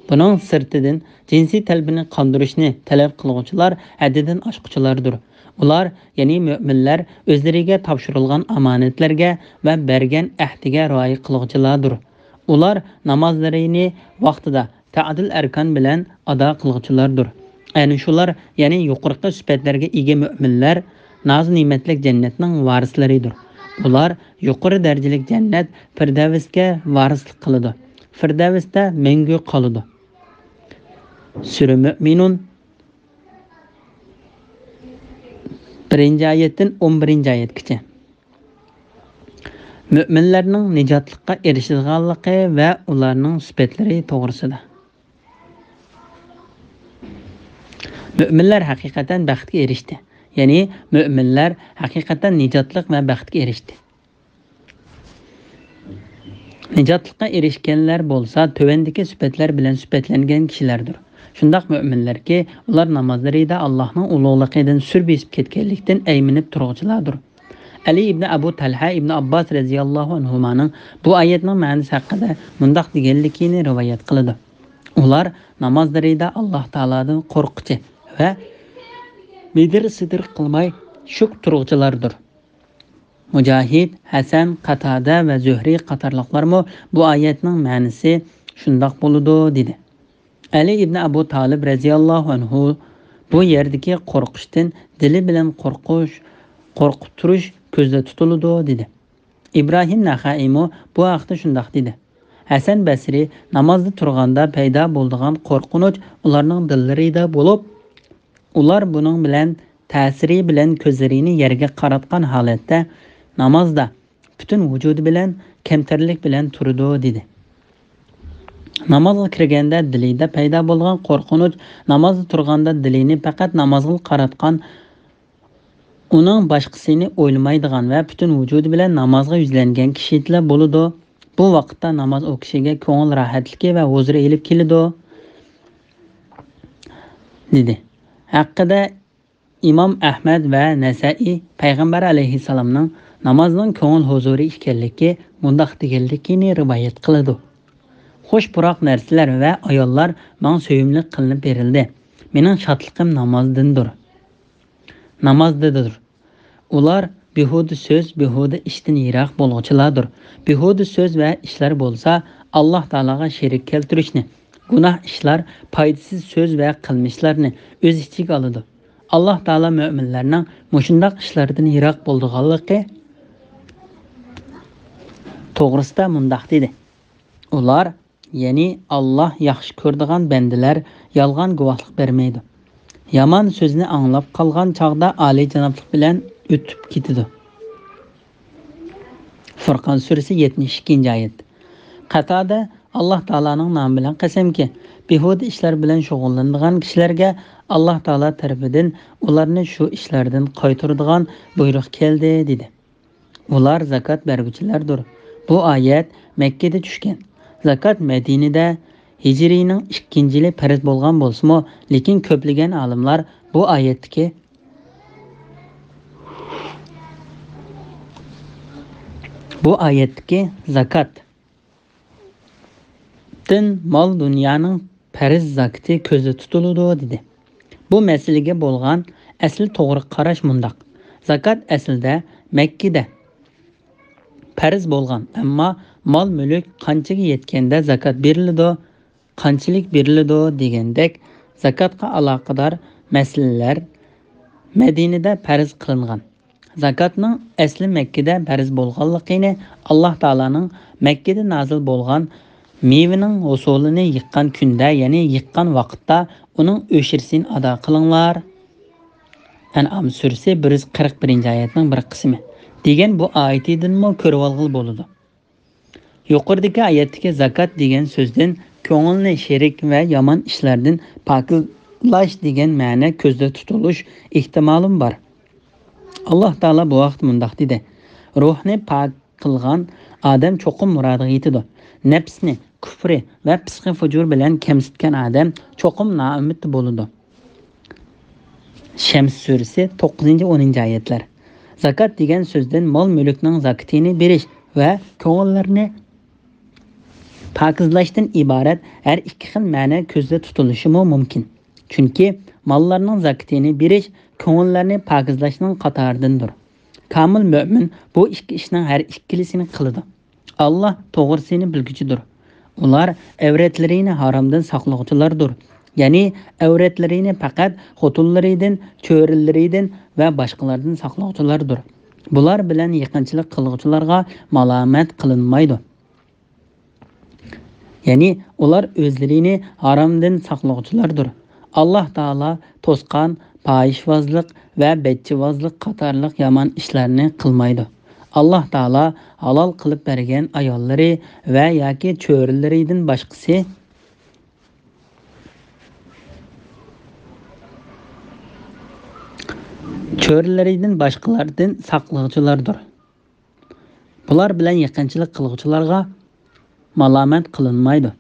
بۇنىڭ سىرتىدىن، جىنسىي تەلىپىنى قاندۇرۇشنى تەلەپ قىلغۇچىلار ھەددىدىن ئاشقۇچىلاردۇر. ئۇلار، يەنى مۆمىنلەر، ئۆزلىرىگە تاپشۇرۇلغان ئامانەتلەرگە ۋە بەرگەن ئەھدىگە رىئايە قىلغۇچىلاردۇر. ئۇلار نامازلىرىنى ۋاقتىدا، تەئدىل ئەركان بىلەن ئادا قىلغۇچىلاردۇر. ئەنە شۇلار، يەنى يۇقىرىقى سۈپەتلەرگە ئىگە مۆمىنلەر ناز-نېمەتلىك جەننەتنىڭ ۋارىسلىرىدۇر. ئۇلار يۇقىرى دەرىجىلىك جەننەت پىردەۋسكە ۋارىسلىق قىلىدۇ. پىردەۋستە مەڭگۈ قالىدۇ. سۈرە مۆمىنۇن، بىرىنچى ئايەتتىن ئون بىرىنچى ئايەتكىچە. مۆمىنلەرنىڭ نىجاتلىققا ئېرىشىدىغانلىقى ۋە ئۇلارنىڭ سۈپەتلىرى توغرىسىدا. مۆمىنلەر ھەقىقەتەن بەختكە ئېرىشتى. يەنى مۆمىنلەر ھەقىقەتەن نىجاتلىق ۋە بەختكە ئېرىشتى. نىجاتلىققا ئېرىشكەنلەر بولسا تۆۋەندىكى سۈپەتلەر بىلەن سۈپەتلەنگەن كىشىلەردۇر. شۇنداق مۆمىنلەركى، ئۇلار نامازلىرىدا ئاللاھنىڭ ئۇلۇغلۇقىدىن سۈر بېسىپ كەتكەنلىكتىن ئەيمىنىپ تۇرغۇچىلاردۇر. ئەلى ئىبنى ئەبۇ تەلھە ئىبنى ئابباس رەزىياللاھۇ ئەنھۇمانىڭ بۇ ئايەتنىڭ مەنىسى ھەققىدە مۇنداق دېگەنلىكىنى رىۋايەت قىلىدۇ: ئۇلار نامازلىرىدا ئاللاھ تائالادىن قورققۇچى ۋە مىدىر-سىدىر قىلماي شۈك تۇرغۇچىلاردۇر. مۇجاھىد، ھەسەن، قاتادە ۋە زۆھرى قاتارلىقلارمۇ بۇ ئايەتنىڭ مەنىسى شۇنداق بولىدۇ، دېدى. ئەلى ئىبنى ئەبۇ تالىب رەزىياللاھۇ ئەنھۇ بۇ يەردىكى قورقۇشتىن دىلى بىلەن قورقۇش، قورقۇتۇرۇش كۆزدە تۇتۇلىدۇ، دېدى. ئىبراھىم نەخەئىمۇ بۇ ھەقتە شۇنداق دېدى. ھەسەن بەسرى نامازدا تۇرغاندا پەيدا بولىدىغان قورقۇنچ ئۇلارنىڭ دىللىرىدا بولۇپ، ئۇلار بۇنىڭ بىلەن تەسىرى بىلەن كۆزلىرىنى يەرگە قاراتقان ھالەتتە نامازدا پۈتۈن ۋۇجۇدى بىلەن كەمتەرلىك بىلەن تۇرىدۇ، دېدى. نامازغا كىرگەندە دىلىدا پەيدا بولغان قورقۇنچ نامازدا تۇرغاندا دىلىنى پەقەت نامازغا قاراتقان، ئۇنىڭ باشقىسىنى ئويلىمايدىغان ۋە پۈتۈن ۋۇجۇدى بىلەن نامازغا يۈزلەنگەن كىشىدىلا بولىدۇ. بۇ ۋاقىتتا ناماز ئۇ كىشىگە كۆڭۈل راھەتلىكى ۋە ھۇزۇرى ئېلىپ كېلىدۇ، دېدى. ھەققىدە ئىمام ئەھمەد ۋە نەسەئى پەيغەمبەر ئەلەيھىسسالامنىڭ نامازنىڭ كۆڭۈل ھۇزۇرى ئىكەنلىكى مۇنداق دېگەنلىكىنى رىۋايەت قىلىدۇ: خوش پۇراق نەرسىلەر ۋە ئاياللار ماڭا سۆيۈملۈك قىلىنىپ بېرىلدى. مېنىڭ شادلىقىم نامازدىندۇر. نامازدىدۇر. ئۇلار بىھۇدە سۆز، بىھۇدە ئىشتىن يىراق بولغۇچىلاردۇر. بىھۇدە سۆز ۋە ئىشلار بولسا، ئاللاھ تائالاغا شېرىك كەلتۈرۈشنى، گۇناھ ئىشلار، پايدىسىز سۆز ۋە قىلمىشلارنى ئۆز ئىچىگە ئالىدۇ. ئاللاھ تائالا مۆمىنلەرنىڭ مۇشۇنداق ئىشلاردىن يىراق بولىدىغانلىقى توغرىسىدا مۇنداق دېدى: ئۇلار، يەنى ئاللاھ ياخشى كۆرىدىغان بەندىلەر يالغان گۇۋاھلىق بەرمەيدۇ. يامان سۆزنى ئاڭلاپ قالغان چاغدا ئالىيجانابلىق بىلەن ئۆتۈپ كېتىدۇ. فۇرقان سۈرىسى، يەتمىش ئىككىنچى ئايەت. قاتادە: ئاللاھ تائالانىڭ نامى بىلەن قەسەمكى، بىھۇدە ئىشلار بىلەن شۇغۇللىنىدىغان كىشىلەرگە ئاللاھ تائالا تەرىپىدىن ئۇلارنى شۇ ئىشلاردىن قايتۇرىدىغان بۇيرۇق كەلدى، دېدى. ئۇلار زاكات بەرگۈچىلەردۇر. بۇ ئايەت مەككىدە چۈشكەن. زاكات مەدىنىدە ھىجرىينىڭ ئىككىنچى يىلى پەرز بولغان بولسىمۇ، لېكىن كۆپلىگەن ئالىملار بۇ ئايەتتىكى، بۇ ئايەتتىكى زاكات دىن مال-دۇنيانىڭ پەرز زاكىتى كۆزدە تۇتۇلىدۇ، دېدى. بۇ مەسىلىگە بولغان ئەسلى توغرا قاراش مۇنداق: زاكات ئەسلىدە مەككىدە پەرز بولغان، ئەمما مال-مۈلۈك قانچىگە يەتكەندە زاكات بېرىلىدۇ، قانچىلىك بېرىلىدۇ دېگەندەك زاكاتقا ئالاقىدار مەسىلىلەر مەدىنىدە پەرز قىلىنغان. زاكاتنىڭ ئەسلى مەككىدە پەرز بولغانلىقىنى، ئاللاھ تائالانىڭ مەككىدە نازىل بولغان مېۋىنىڭ ھوسۇلىنى يىغقان كۈندە، يەنى يىغقان ۋاقىتتا ئۇنىڭ ئۆشرىسىنى ئادا قىلىڭلار. ئەنئام سۈرىسى بىر يۈز قىرىق بىرىنچى ئايەتنىڭ بىر قىسمى دېگەن بۇ ئايىتىدىنمۇ كۆرۈۋالغىلى بولىدۇ. يۇقىرىدىكى ئايەتتىكى زاكات دېگەن سۆزدىن كۆڭۈلنى شېرىك ۋە يامان ئىشلاردىن پاكىزلاش دېگەن مەنە كۆزدە تۇتۇلۇش ئېھتىمالىمۇ بار. ئاللاھ تائالا بۇ ھەقتە مۇنداق دېدى: روھنى پاك قىلغان ئادەم چوقۇم مۇرادىغا يېتىدۇ. نەپسنى كۇفرى ۋە پىسقى-فۇجۇر بىلەن كەمسىتكەن ئادەم چوقۇم نائۈمىد بولىدۇ. شەمس سۈرىسى، توققۇزىنچى، ئونىنچى ئايەتلەر. زاكات دېگەن سۆزدىن مال-مۈلۈكنىڭ زاكىتىنى بېرىش ۋە كۆڭۈللەرنى پاكىزلاشتىن ئىبارەت ھەر ئىككى خىل مەنە كۆزدە تۇتۇلۇشىمۇ مۇمكىن. چۈنكى ماللارنىڭ زاكىتىنى بېرىش كۆڭۈللەرنى پاكىزلاشنىڭ قاتارىدىندۇر. كامىل مۆمىن بۇ ئىككى ئىشنىڭ ھەر ئىككىلىسىنى قىلىدۇ. ئاللاھ توغرىسىنى بىلگۈچىدۇر. ئۇلار ئەۋرەتلىرىنى ھارامدىن ساقلىغۇچىلاردۇر. يەنى ئەۋرەتلىرىنى پەقەت خوتۇنلىرىدىن، چۆرىلىرىدىن ۋە باشقىلاردىن ساقلىغۇچىلاردۇر. بۇلار بىلەن يېقىنچىلىق قىلغۇچىلارغا مالامەت قىلىنمايدۇ. يەنى ئۇلار ئۆزلىرىنى ھارامدىن ساقلىغۇچىلاردۇر. ئاللاھ تائالا توسقان، پاھىشىۋازلىق ۋە بەچچىۋازلىق قاتارلىق يامان ئىشلارنى قىلمايدۇ. ئاللاھ تائالا ھالال قىلىپ بەرگەن ئاياللىرى ۋە ياكى چۆرىلىرىدىن باشقىسى، چۆرىلىرىدىن باشقىلاردىن ساقلىغۇچىلاردۇر. بۇلار بىلەن يېقىنچىلىق قىلغۇچىلارغا مالامەت قىلىنمايدۇ.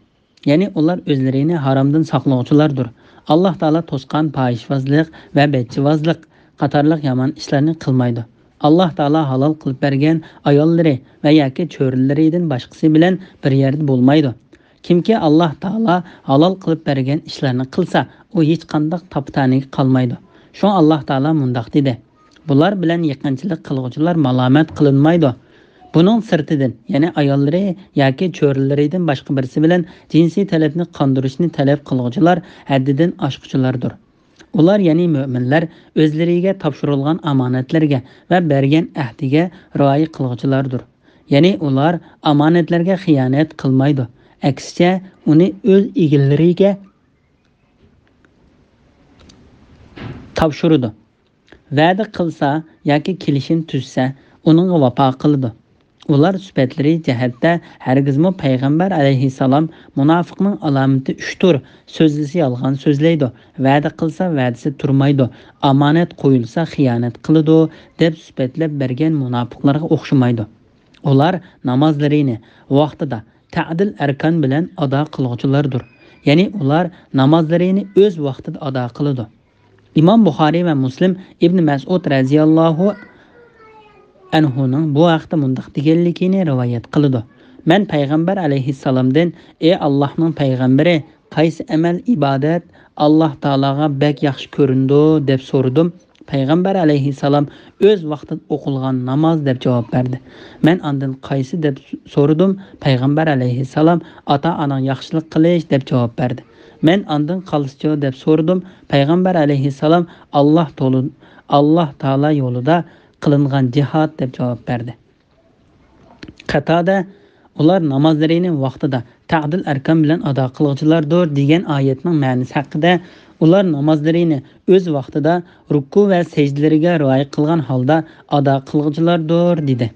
يەنى ئۇلار ئۆزلىرىنى ھارامدىن ساقلىغۇچىلاردۇر. ئاللاھ تائالا توسقان پاھىشىۋازلىق ۋە بەچچىۋازلىق قاتارلىق يامان ئىشلارنى قىلمايدۇ. ئاللاھ تائالا ھالال قىلىپ بەرگەن ئاياللىرى ۋە ياكى چۆرىلىرىدىن باشقىسى بىلەن بىر يەردە بولمايدۇ. كىمكى ئاللاھ تائالا ھالال قىلىپ بەرگەن ئىشلارنى قىلسا، ئۇ ھېچقانداق تاپا-تەنىگە قالمايدۇ. شۇڭا ئاللاھ تائالا مۇنداق دېدى: بۇلار بىلەن يېقىنچىلىق قىلغۇچىلار مالامەت قىلىنمايدۇ. بۇنىڭ سىرتىدىن، يەنى ئاياللىرى ياكى چۆرىلىرىدىن باشقا بىرسى بىلەن جىنسىي تەلەپنى قاندۇرۇشنى تەلەپ قىلغۇچىلار ھەددىدىن ئاشقۇچىلاردۇر. ئۇلار، يەنى مۆمىنلەر، ئۆزلىرىگە تاپشۇرۇلغان ئامانەتلەرگە ۋە بەرگەن ئەھدىگە رىئايە قىلغۇچىلاردۇر. يەنى ئۇلار ئامانەتلەرگە خىيانەت قىلمايدۇ. ئەكسىچە، ئۇنى ئۆز ئىگىلىرىگە تاپشۇرىدۇ. ۋەدە قىلسا ياكى كېلىشىم تۈزسە، ئۇنىڭغا ۋاپا قىلىدۇ. ئۇلار سۈپەتلىرى جەھەتتە ھەرگىزمۇ پەيغەمبەر ئەلەيھىسسالام مۇناپىقنىڭ ئالامىتى ئۈچتۇر، سۆزلىسە يالغان سۆزلەيدۇ، ۋەدە قىلسا ۋەدىسى تۇرمايدۇ، ئامانەت قويۇلسا خىيانەت قىلىدۇ دەپ سۈپەتلەپ بەرگەن مۇناپىقلارغا ئوخشىمايدۇ. ئۇلار نامازلىرىنى ۋاقتىدا، تەدىل ئەركان بىلەن ئادا قىلغۇچىلاردۇر. يەنى ئۇلار نامازلىرىنى ئۆز ۋاقتىدا ئادا قىلىدۇ. ئىمام بۇخارىي ۋە مۇسلىم ئىبن مەسئۇد رەزىياللاھۇ ئەنھۇنىڭ بۇ ھەقتە مۇنداق دېگەنلىكىنى رىۋايەت قىلىدۇ: مەن پەيغەمبەر ئەلەيھىسسالامدىن، ئى ئاللاھنىڭ پەيغەمبىرى، قايسى ئەمەل، ئىبادەت ئاللاھ تائالاغا بەك ياخشى كۆرۈنىدۇ؟ دەپ سورىدىم. پەيغەمبەر ئەلەيھىسسالام ئۆز ۋاقتىدا ئوقۇلغان ناماز دەپ جاۋاب بەردى. مەن ئاندىن قايسى دەپ سورىدىم. پەيغەمبەر ئەلەيھىسسالام ئاتا-ئاناڭ ياخشىلىق قىلىش دەپ جاۋاب بەردى. مەن ئاندىن قالسىچۇ دەپ سورىدىم. پەيغەمبەر ئەلەيھىسسالام، «ئاللاھ تولى، ئاللاھ تائالا يولىدا قىلىنغان جىھاد» دەپ جاۋاب بەردى. قاتادە، «ئۇلار نامازلىرىنى ۋاقتىدا، تەئدىل ئەركان بىلەن ئادا قىلغۇچىلاردۇر» دېگەن ئايەتنىڭ مەنىسى ھەققىدە، «ئۇلار نامازلىرىنى ئۆز ۋاقتىدا، رۇكۇ ۋە سەجدىلىرىگە رىئايە قىلغان ھالدا ئادا قىلغۇچىلاردۇر» دېدى.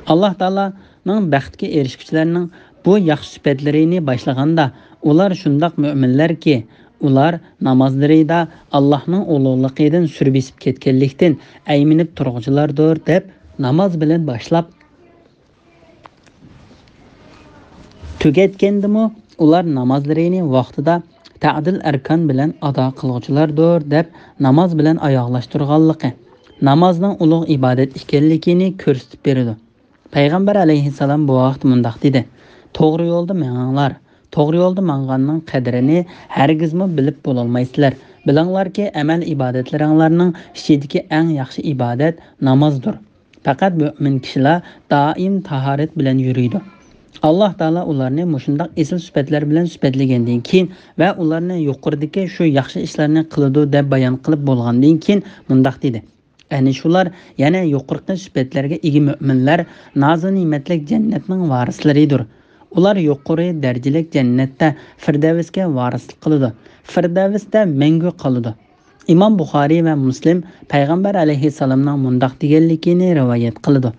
ئاللاھ تائالانىڭ بەختكە ئېرىشكۈچىلەرنىڭ بۇ ياخشى سۈپەتلىرىنى باشلىغاندا، ئۇلار شۇنداق مۆمىنلەركى، ئۇلار نامازلىرىدا ئاللاھنىڭ ئۇلۇغلۇقىدىن سۈر بېسىپ كەتكەنلىكتىن ئەيمىنىپ تۇرغۇچىلاردۇر، دەپ ناماز بىلەن باشلاپ، تۈگەتكەندىمۇ، ئۇلار نامازلىرىنى ۋاقتىدا، تەئدىل ئەركان بىلەن ئادا قىلغۇچىلاردۇر، دەپ ناماز بىلەن ئاياغلاشتۇرغانلىقى، نامازنىڭ ئۇلۇغ ئىبادەت ئىكەنلىكىنى كۆرسىتىپ بېرىدۇ. پەيغەمبەر ئەلەيھىسسالام بۇ ھەقتە مۇنداق دېدى: «توغرا يولدا مېڭىڭلار. توغرا يولدا ماڭغاننىڭ قەدرىنى ھەرگىزمۇ بىلىپ بولالمايسىلەر. بىلىڭلاركى، ئەمەل ئىبادەتلىرىڭلارنىڭ ئىچىدىكى ئەڭ ياخشى ئىبادەت نامازدۇر. پەقەت مۆمىن كىشىلەر دائىم تاھارەت بىلەن يۈرىدۇ. ئاللاھ تائالا ئۇلارنى مۇشۇنداق ئېسىل سۈپەتلەر بىلەن سۈپەتلىگەندىن كېيىن ۋە ئۇلارنى يۇقىرىدىكى شۇ ياخشى ئىشلارنى قىلىدۇ دەپ بايان قىلىپ بولغاندىن كېيىن مۇنداق دېدى: ئەنە شۇلار، يەنى يۇقىرىقى سۈپەتلەرگە ئىگە مۆمىنلەر نازۇ نېمەتلىك جەننەتنىڭ ۋارىسلىرىدۇر. ئۇلار يۇقىرى دەرىجىلىك جەننەتتە فىردەۋسكە ۋارىسلىق قىلىدۇ. فىردەۋستە مەڭگۈ قالىدۇ.» ئىمام بۇخارىي ۋە مۇسلىم پەيغەمبەر ئەلەيھىسسالامنىڭ مۇنداق دېگەنلىكىنى رىۋايەت قىلىدۇ: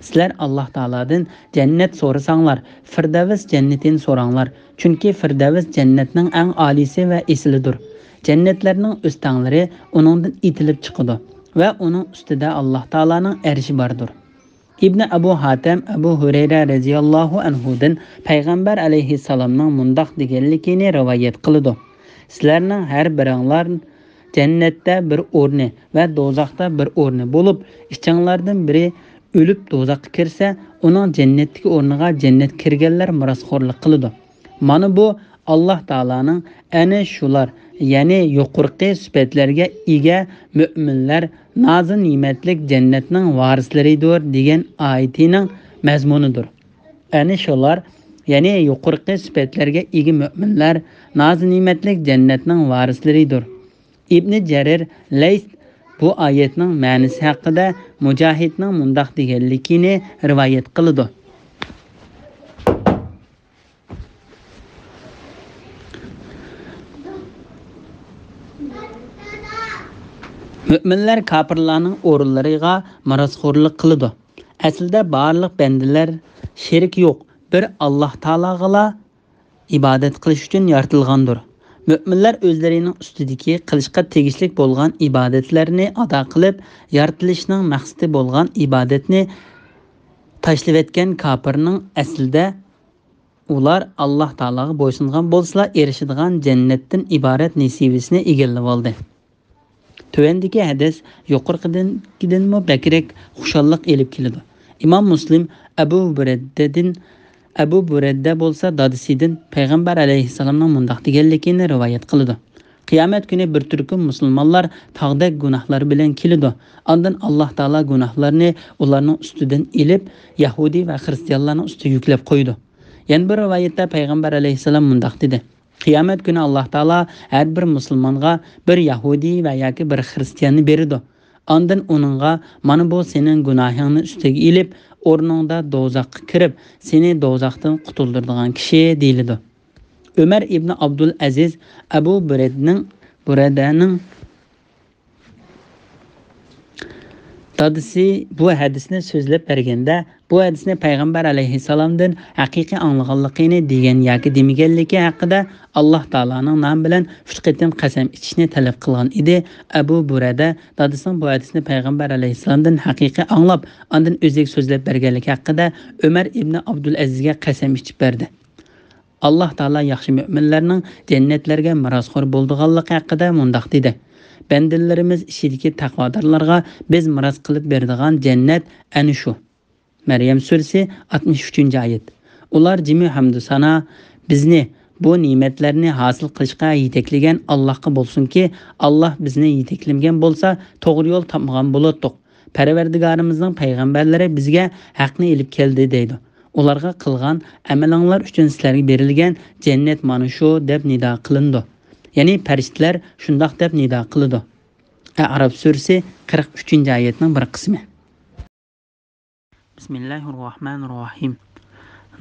«سىلەر ئاللاھ تائالادىن جەننەت سورىساڭلار، فىردەۋس جەننىتىنى سوراڭلار، چۈنكى فىردەۋس جەننەتنىڭ ئەڭ ئالىيسى ۋە ئېسىلىدۇر. جەننەتلەرنىڭ ئۆستەڭلىرى ئۇنىڭدىن ئېتىلىپ چىقىدۇ ۋە ئۇنىڭ ئۈستىدە ئاللاھ تائالانىڭ ئەرشى باردۇر.» ئىبنى ئەبۇ ھاتەم ئەبۇ ھۇرەيرە رەزىياللاھۇ ئەنھۇدىن پەيغەمبەر ئەلەيھىسسالامنىڭ مۇنداق دېگەنلىكىنى رىۋايەت قىلىدۇ: «سىلەرنىڭ ھەر بىرىڭلار جەننەتتە بىر ئورنى ۋە دوزاختا بىر ئورنى بولۇپ، ئىچىڭلاردىن بىرى ئۆلۈپ دوزاخقا كىرسە، ئۇنىڭ جەننەتتىكى ئورنىغا جەننەتكە كىرگەنلەر مىراسخورلۇق قىلىدۇ.» مانا بۇ ئاللاھ تائالانىڭ ئەنە شۇلار، يەنى يۇقىرىقى سۈپەتلەرگە ئىگە مۆمىنلەر نازۇ نېمەتلىك جەننەتنىڭ ۋارىسلىرىدۇر دېگەن ئايىتىنىڭ مەزمۇنىدۇر. ئەنە شۇلار، يەنى يۇقىرىقى سۈپەتلەرگە ئىگە مۆمىنلەر نازۇ نېمەتلىك جەننەتنىڭ ۋارىسلىرىدۇر. ئىبنى جەرىر لەيس بۇ ئايەتنىڭ مەنىسى ھەققىدە مۇجاھىدنىڭ مۇنداق دېگەنلىكىنى رىۋايەت قىلىدۇ: مۆمىنلەر كاپىرلارنىڭ ئورۇنلىرىغا مىراسخورلۇق قىلىدۇ. ئەسلىدە بارلىق بەندىلەر شېرىكى يوق بىر ئاللاھ تائالاغىلا ئىبادەت قىلىش ئۈچۈن يارىتىلغاندۇر. مۆمىنلەر ئۆزلىرىنىڭ ئۈستىدىكى قىلىشقا تېگىشلىك بولغان ئىبادەتلەرنى ئادا قىلىپ، يارىتىلىشنىڭ مەقسىتى بولغان ئىبادەتنى تاشلىۋەتكەن كاپىرنىڭ ئەسلىدە ئۇلار ئاللاھ تائالاغا بويسۇنغان بولسىلا، ئېرىشىدىغان جەننەتتىن ئىبارەت نېسىۋىسىنى ئىگىلىۋالدى. تۆۋەندىكى ھەدىس يۇقىرىقىدىنمۇ بەكرەك خۇشاللىق ئېلىپ كېلىدۇ. ئىمام مۇسلىم ئەبۇ بۇرەددىدىن، ئەبۇ بۇرەددە بولسا دادىسىدىن پەيغەمبەر ئەلەيھىسسالامنىڭ مۇنداق دېگەنلىكىنى رىۋايەت قىلىدۇ: قىيامەت كۈنى بىر تۈركۈم مۇسۇلمانلار تاغدەك گۇناھلار بىلەن كېلىدۇ. ئاندىن ئاللاھ تائالا گۇناھلارنى ئۇلارنىڭ ئۈستىدىن ئېلىپ، يەھۇدىي ۋە خىرىستىيانلارنىڭ ئۈستىگە يۈكلەپ قويىدۇ. يەنە بىر رىۋايەتتە پەيغەمبەر ئەلەيھىسسالام مۇنداق دېدى: قىيامەت كۈنى ئاللاھ تائالا ھەر بىر مۇسۇلمانغا بىر يەھۇدىي ۋە ياكى بىر خىرىستىياننى بېرىدۇ. ئاندىن ئۇنىڭغا، «مانا بۇ سېنىڭ گۇناھىڭنى ئۈستىگە ئېلىپ، ئورنۇڭدا دوزاخقا كىرىپ، سېنى دوزاختىن قۇتۇلدۇرىدىغان كىشى» دېيىلىدۇ. ئۆمەر ئىبنى ئابدۇل ئەزىز ئەبۇ بۇرەدنىڭ، بۇرەدەنىڭ دادىسى بۇ ھەدىسنى سۆزلەپ بەرگەندە، بۇ ھەدىسنى پەيغەمبەر ئەلەيھىسسالامدىن ھەقىقىي ئاڭلىغانلىقىنى دېگەن ياكى دېمىگەنلىكى ھەققىدە ئاللاھ تائالانىڭ نامى بىلەن ئۈچ قېتىم قەسەم ئىچىشنى تەلەپ قىلغان ئىدى. ئەبۇ بۇرەدە دادىسىنىڭ بۇ ھەدىسنى پەيغەمبەر ئەلەيھىسسالامدىن ھەقىقىي ئاڭلاپ، ئاندىن ئۆزىگە سۆزلەپ بەرگەنلىكى ھەققىدە ئۆمەر ئىبنى ئابدۇلئەزىزگە قەسەم ئىچىپ بەردى. ئاللاھ تائالا ياخشى مۆمىنلەرنىڭ جەننەتلەرگە مىراسخور بولىدىغانلىقى ھەققىدە مۇنداق دېدى: بەندىلىرىمىز ئىچىدىكى تەقۋادارلارغا بىز مىراس قىلىپ بېرىدىغان جەننەت ئەنە شۇ. مەريەم سۈرىسى، ئاتمىش ئۈچىنچى ئايەت. ئۇلار جىمى ھەمدۇ سانا بىزنى بۇ نېمەتلەرنى ھاسىل قىلىشقا يېتەكلىگەن ئاللاھقا بولسۇنكى، ئاللاھ بىزنى يېتەكلىمىگەن بولسا، توغرا يول تاپمىغان بولاتتۇق. پەرۋەردىگارىمىزنىڭ پەيغەمبەرلىرى بىزگە ھەقنى ئېلىپ كەلدى، دەيدۇ. ئۇلارغا قىلغان ئەمىلىڭلار ئۈچۈن سىلەرگە بېرىلگەن جەننەت مانا شۇ دەپ نىدا قىلىنىدۇ. يەنى پەرىشتىلەر شۇنداق دەپ نىدا قىلىدۇ. ئەئراف سۈرىسى قىرىق ئۈچىنچى ئايەتنىڭ بىر قىسمى. بىسمىللاھىررەھمانىررەھىم.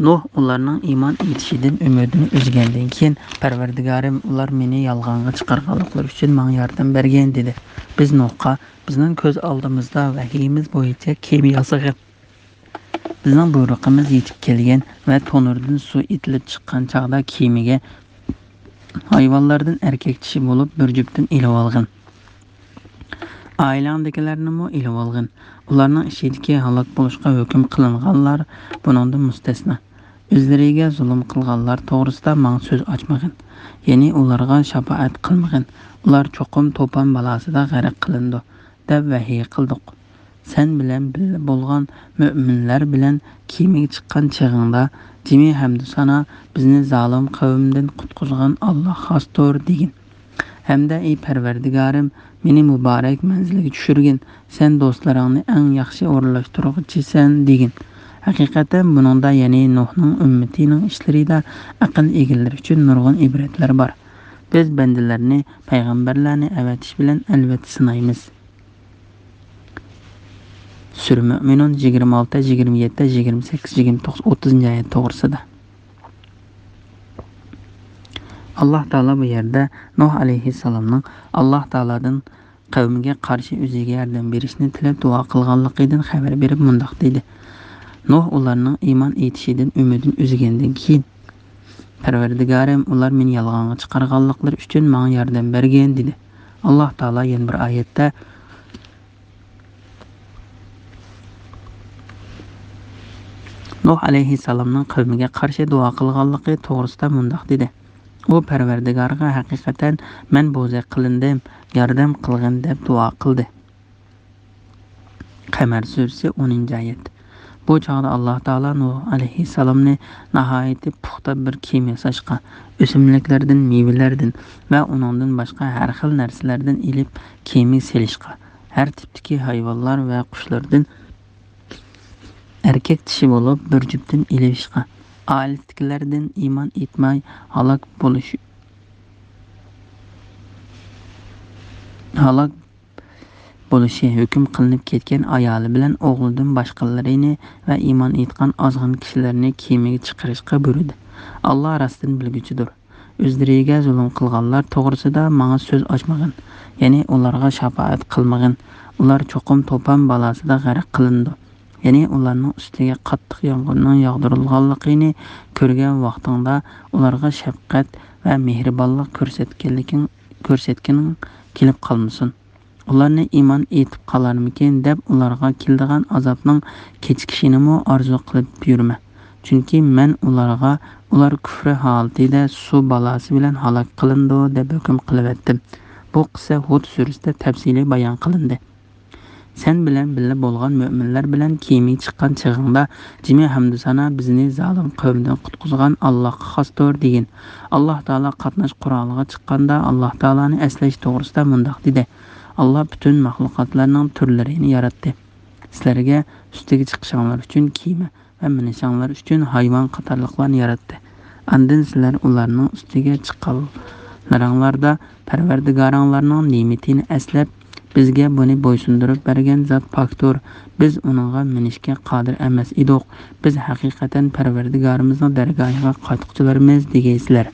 نۇھ ئۇلارنىڭ ئىمان ئېيتىشىدىن ئۈمىدىنى ئۈزگەندىن كېيىن، پەرۋەردىگارىم، ئۇلار مېنى يالغانغا چىقارغانلىقلىرى ئۈچۈن ماڭا ياردەم بەرگىن، دېدى. بىز نۇھقا، بىزنىڭ كۆز ئالدىمىزدا ۋەھىيىمىز بويىچە كېمە ياسىغىن. بىزنىڭ بۇيرۇقىمىز يېتىپ كەلگەن ۋە تونۇردىن سۇ ئېتىلىپ چىققان چاغدا كېمىگە ھايۋانلاردىن ئەركەك چىشى بولۇپ بىر جۈپتىن ئېلىۋالغىن. ئائىلەڭدىكىلەرنىمۇ ئېلىۋالغىن. ئۇلارنىڭ ئىچىدىكى ھالاك بولۇشقا ھۆكۈم قىلىنغانلار بۇنىڭدىن مۇستەسنا. ئۆزلىرىگە زۇلۇم قىلغانلار توغرىسىدا ماڭا سۆز ئاچمىغىن. يەنى ئۇلارغا شاپائەت قىلمىغىن. ئۇلار چوقۇم توپان بالاسىدا غەرق قىلىنىدۇ، دەپ ۋەھىي قىلدۇق. سەن بىلەن بىللە بولغان مۆمىنلەر بىلەن كېمىگە چىققان چېغىڭدا، جىمى ھەمدۇسانا بىزنى زالىم قەۋمدىن قۇتقۇزغان ئاللاھ خاستۇر، دېگىن. ھەمدە ئى پەرۋەردىگارىم، مېنى مۇبارەك مەنزىلگە چۈشۈرگىن، سەن دوستلىرىڭنى ئەڭ ياخشى ئورۇنلاشتۇرغۇچىسەن، دېگىن. ھەقىقەتەن بۇنىڭدا، يەنى نۇھنىڭ ئۈممىتىنىڭ ئىشلىرىدا ئەقىل ئىگىلىرى ئۈچۈن نۇرغۇن ئىبرەتلەر بار. بىز بەندىلەرنى پەيغەمبەرلەرنى ئەۋەتىش بىلەن ئەلۋەتتە سىنايمىز. سۈرە مۆمىنۇن يىگىرمە ئالتە، يىگىرمە يەتتە، يىگىرمە سەككىز، يىگىرمە توققۇز، ئوتتۇزىنچى ئايەت توغرىسىدا. ئاللاھ تائالا بۇ يەردە نۇھ ئەلەيھىسسالامنىڭ ئاللاھ تائالادىن قەۋمىگە قارشى ئۆزىگە ياردەم بېرىشنى تىلەپ دۇئا قىلغانلىقىدىن خەۋەر بېرىپ مۇنداق دېدى: نۇھ ئۇلارنىڭ ئىمان ئېيتىشىدىن ئۈمىدىنى ئۈزگەندىن كېيىن، پەرۋەردىگارىم، ئۇلار مېنى يالغانغا چىقارغانلىقلىرى ئۈچۈن ماڭا ياردەم بەرگىن، دېدى. ئاللاھ تائالا يەنە بىر ئايەتتە نۇھ ئەلەيھىسسالامنىڭ قەۋمىگە قارشى دۇئا قىلغانلىقى توغرىسىدا مۇنداق دېدى: ئۇ پەرۋەردىگارغا ھەقىقەتەن مەن بوزەك قىلىندىم، ياردەم قىلغىن دەپ دۇئا قىلدى. قەمەر سۈرىسى، ئونىنچى ئايەت. بۇ چاغدا ئاللاھ تائالا نۇھ ئەلەيھىسسالامنى ناھايىتى پۇختا بىر كىيىم ياساشقا، ئۆسۈملۈكلەردىن، مېۋىلەردىن ۋە ئۇنىڭدىن باشقا ھەر خىل نەرسىلەردىن ئېلىپ كىيىمگە سېلىشقا، ھەر تىپتىكى ھايۋانلار ۋە قۇشلاردىن ئەركەك چىشى بولۇپ بىر جۈپتىن ئېلىۋېلىشقا، ئائىلىسىدىكىلەردىن ئىمان ئېيتماي ھالاك بولۇش، ھالاك بولۇشى ھۆكۈم قىلىنىپ كەتكەن ئايالى بىلەن ئوغلىدىن باشقىلىرىنى ۋە ئىمان ئېيتقان ئازغىنە كىشىلەرنى كېمىگە چىقىرىشقا بۇيرۇدى. ئاللاھ راستتىن بىلگۈچىدۇر. ئۆزلىرىگە زۇلۇم قىلغانلار توغرىسىدا ماڭا سۆز ئاچمىغىن، يەنى ئۇلارغا شاپائەت قىلمىغىن. ئۇلار چوقۇم توپان بالاسىدا غەرق قىلىنىدۇ. يەنى ئۇلارنىڭ ئۈستىگە قاتتىق يامغۇرنىڭ ياغدۇرۇلغانلىقىنى كۆرگەن ۋاقتىڭدا ئۇلارغا شەپقەت ۋە مېھرىبانلىق كۆرسەتكەنلىكىڭ، كۆرسەتكىنىڭ كېلىپ قالمىسۇن. ئۇلارنى ئىمان ئېيتىپ قالارمىكىن دەپ ئۇلارغا كېلىدىغان ئازابنىڭ كېچىكىشىنىمۇ ئارزۇ قىلىپ يۈرمە. چۈنكى مەن ئۇلارغا، ئۇلار كۈفرى ھالىتىدە سۇ بالاسى بىلەن ھالاك قىلىنىدۇ دەپ ھۆكۈم قىلىۋەتتىم. بۇ قىسسە ھۇد سۈرىسىدە تەپسىلىي بايان قىلىندى. سەن بىلەن بىللە بولغان مۆمىنلەر بىلەن كېمىگە چىققان چېغىڭدا، جىمى ھەمدۇسانا بىزنى زالىم قەۋمدىن قۇتقۇزغان ئاللاھقا خاستۇر، دېگىن. ئاللاھ تائالا قاتناش قورالىغا چىققاندا ئاللاھ تائالانى ئەسلەش توغرىسىدا مۇنداق دېدى: ئاللاھ پۈتۈن مەخلۇقاتلارنىڭ تۈرلىرىنى ياراتتى. سىلەرگە ئۈستىگە چىقىشىڭلار ئۈچۈن كېمە ۋە مىنىشىڭلار ئۈچۈن ھايۋان قاتارلىقلارنى ياراتتى. ئاندىن سىلەر ئۇلارنىڭ ئۈستىگە چىققانلىرىڭلاردا پەرۋەردىگارىڭلارنىڭ نېمىتىنى ئەسلەپ، بىزگە بۇنى بويسۇندۇرۇپ بەرگەن زات پاكتۇر، بىز ئۇنىڭغا مىنىشكە قادىر ئەمەس ئىدۇق، بىز ھەقىقەتەن پەرۋەردىگارىمىزنىڭ دەرگاھىغا قايتقۇچىلارمىز دېگەيسىلەر.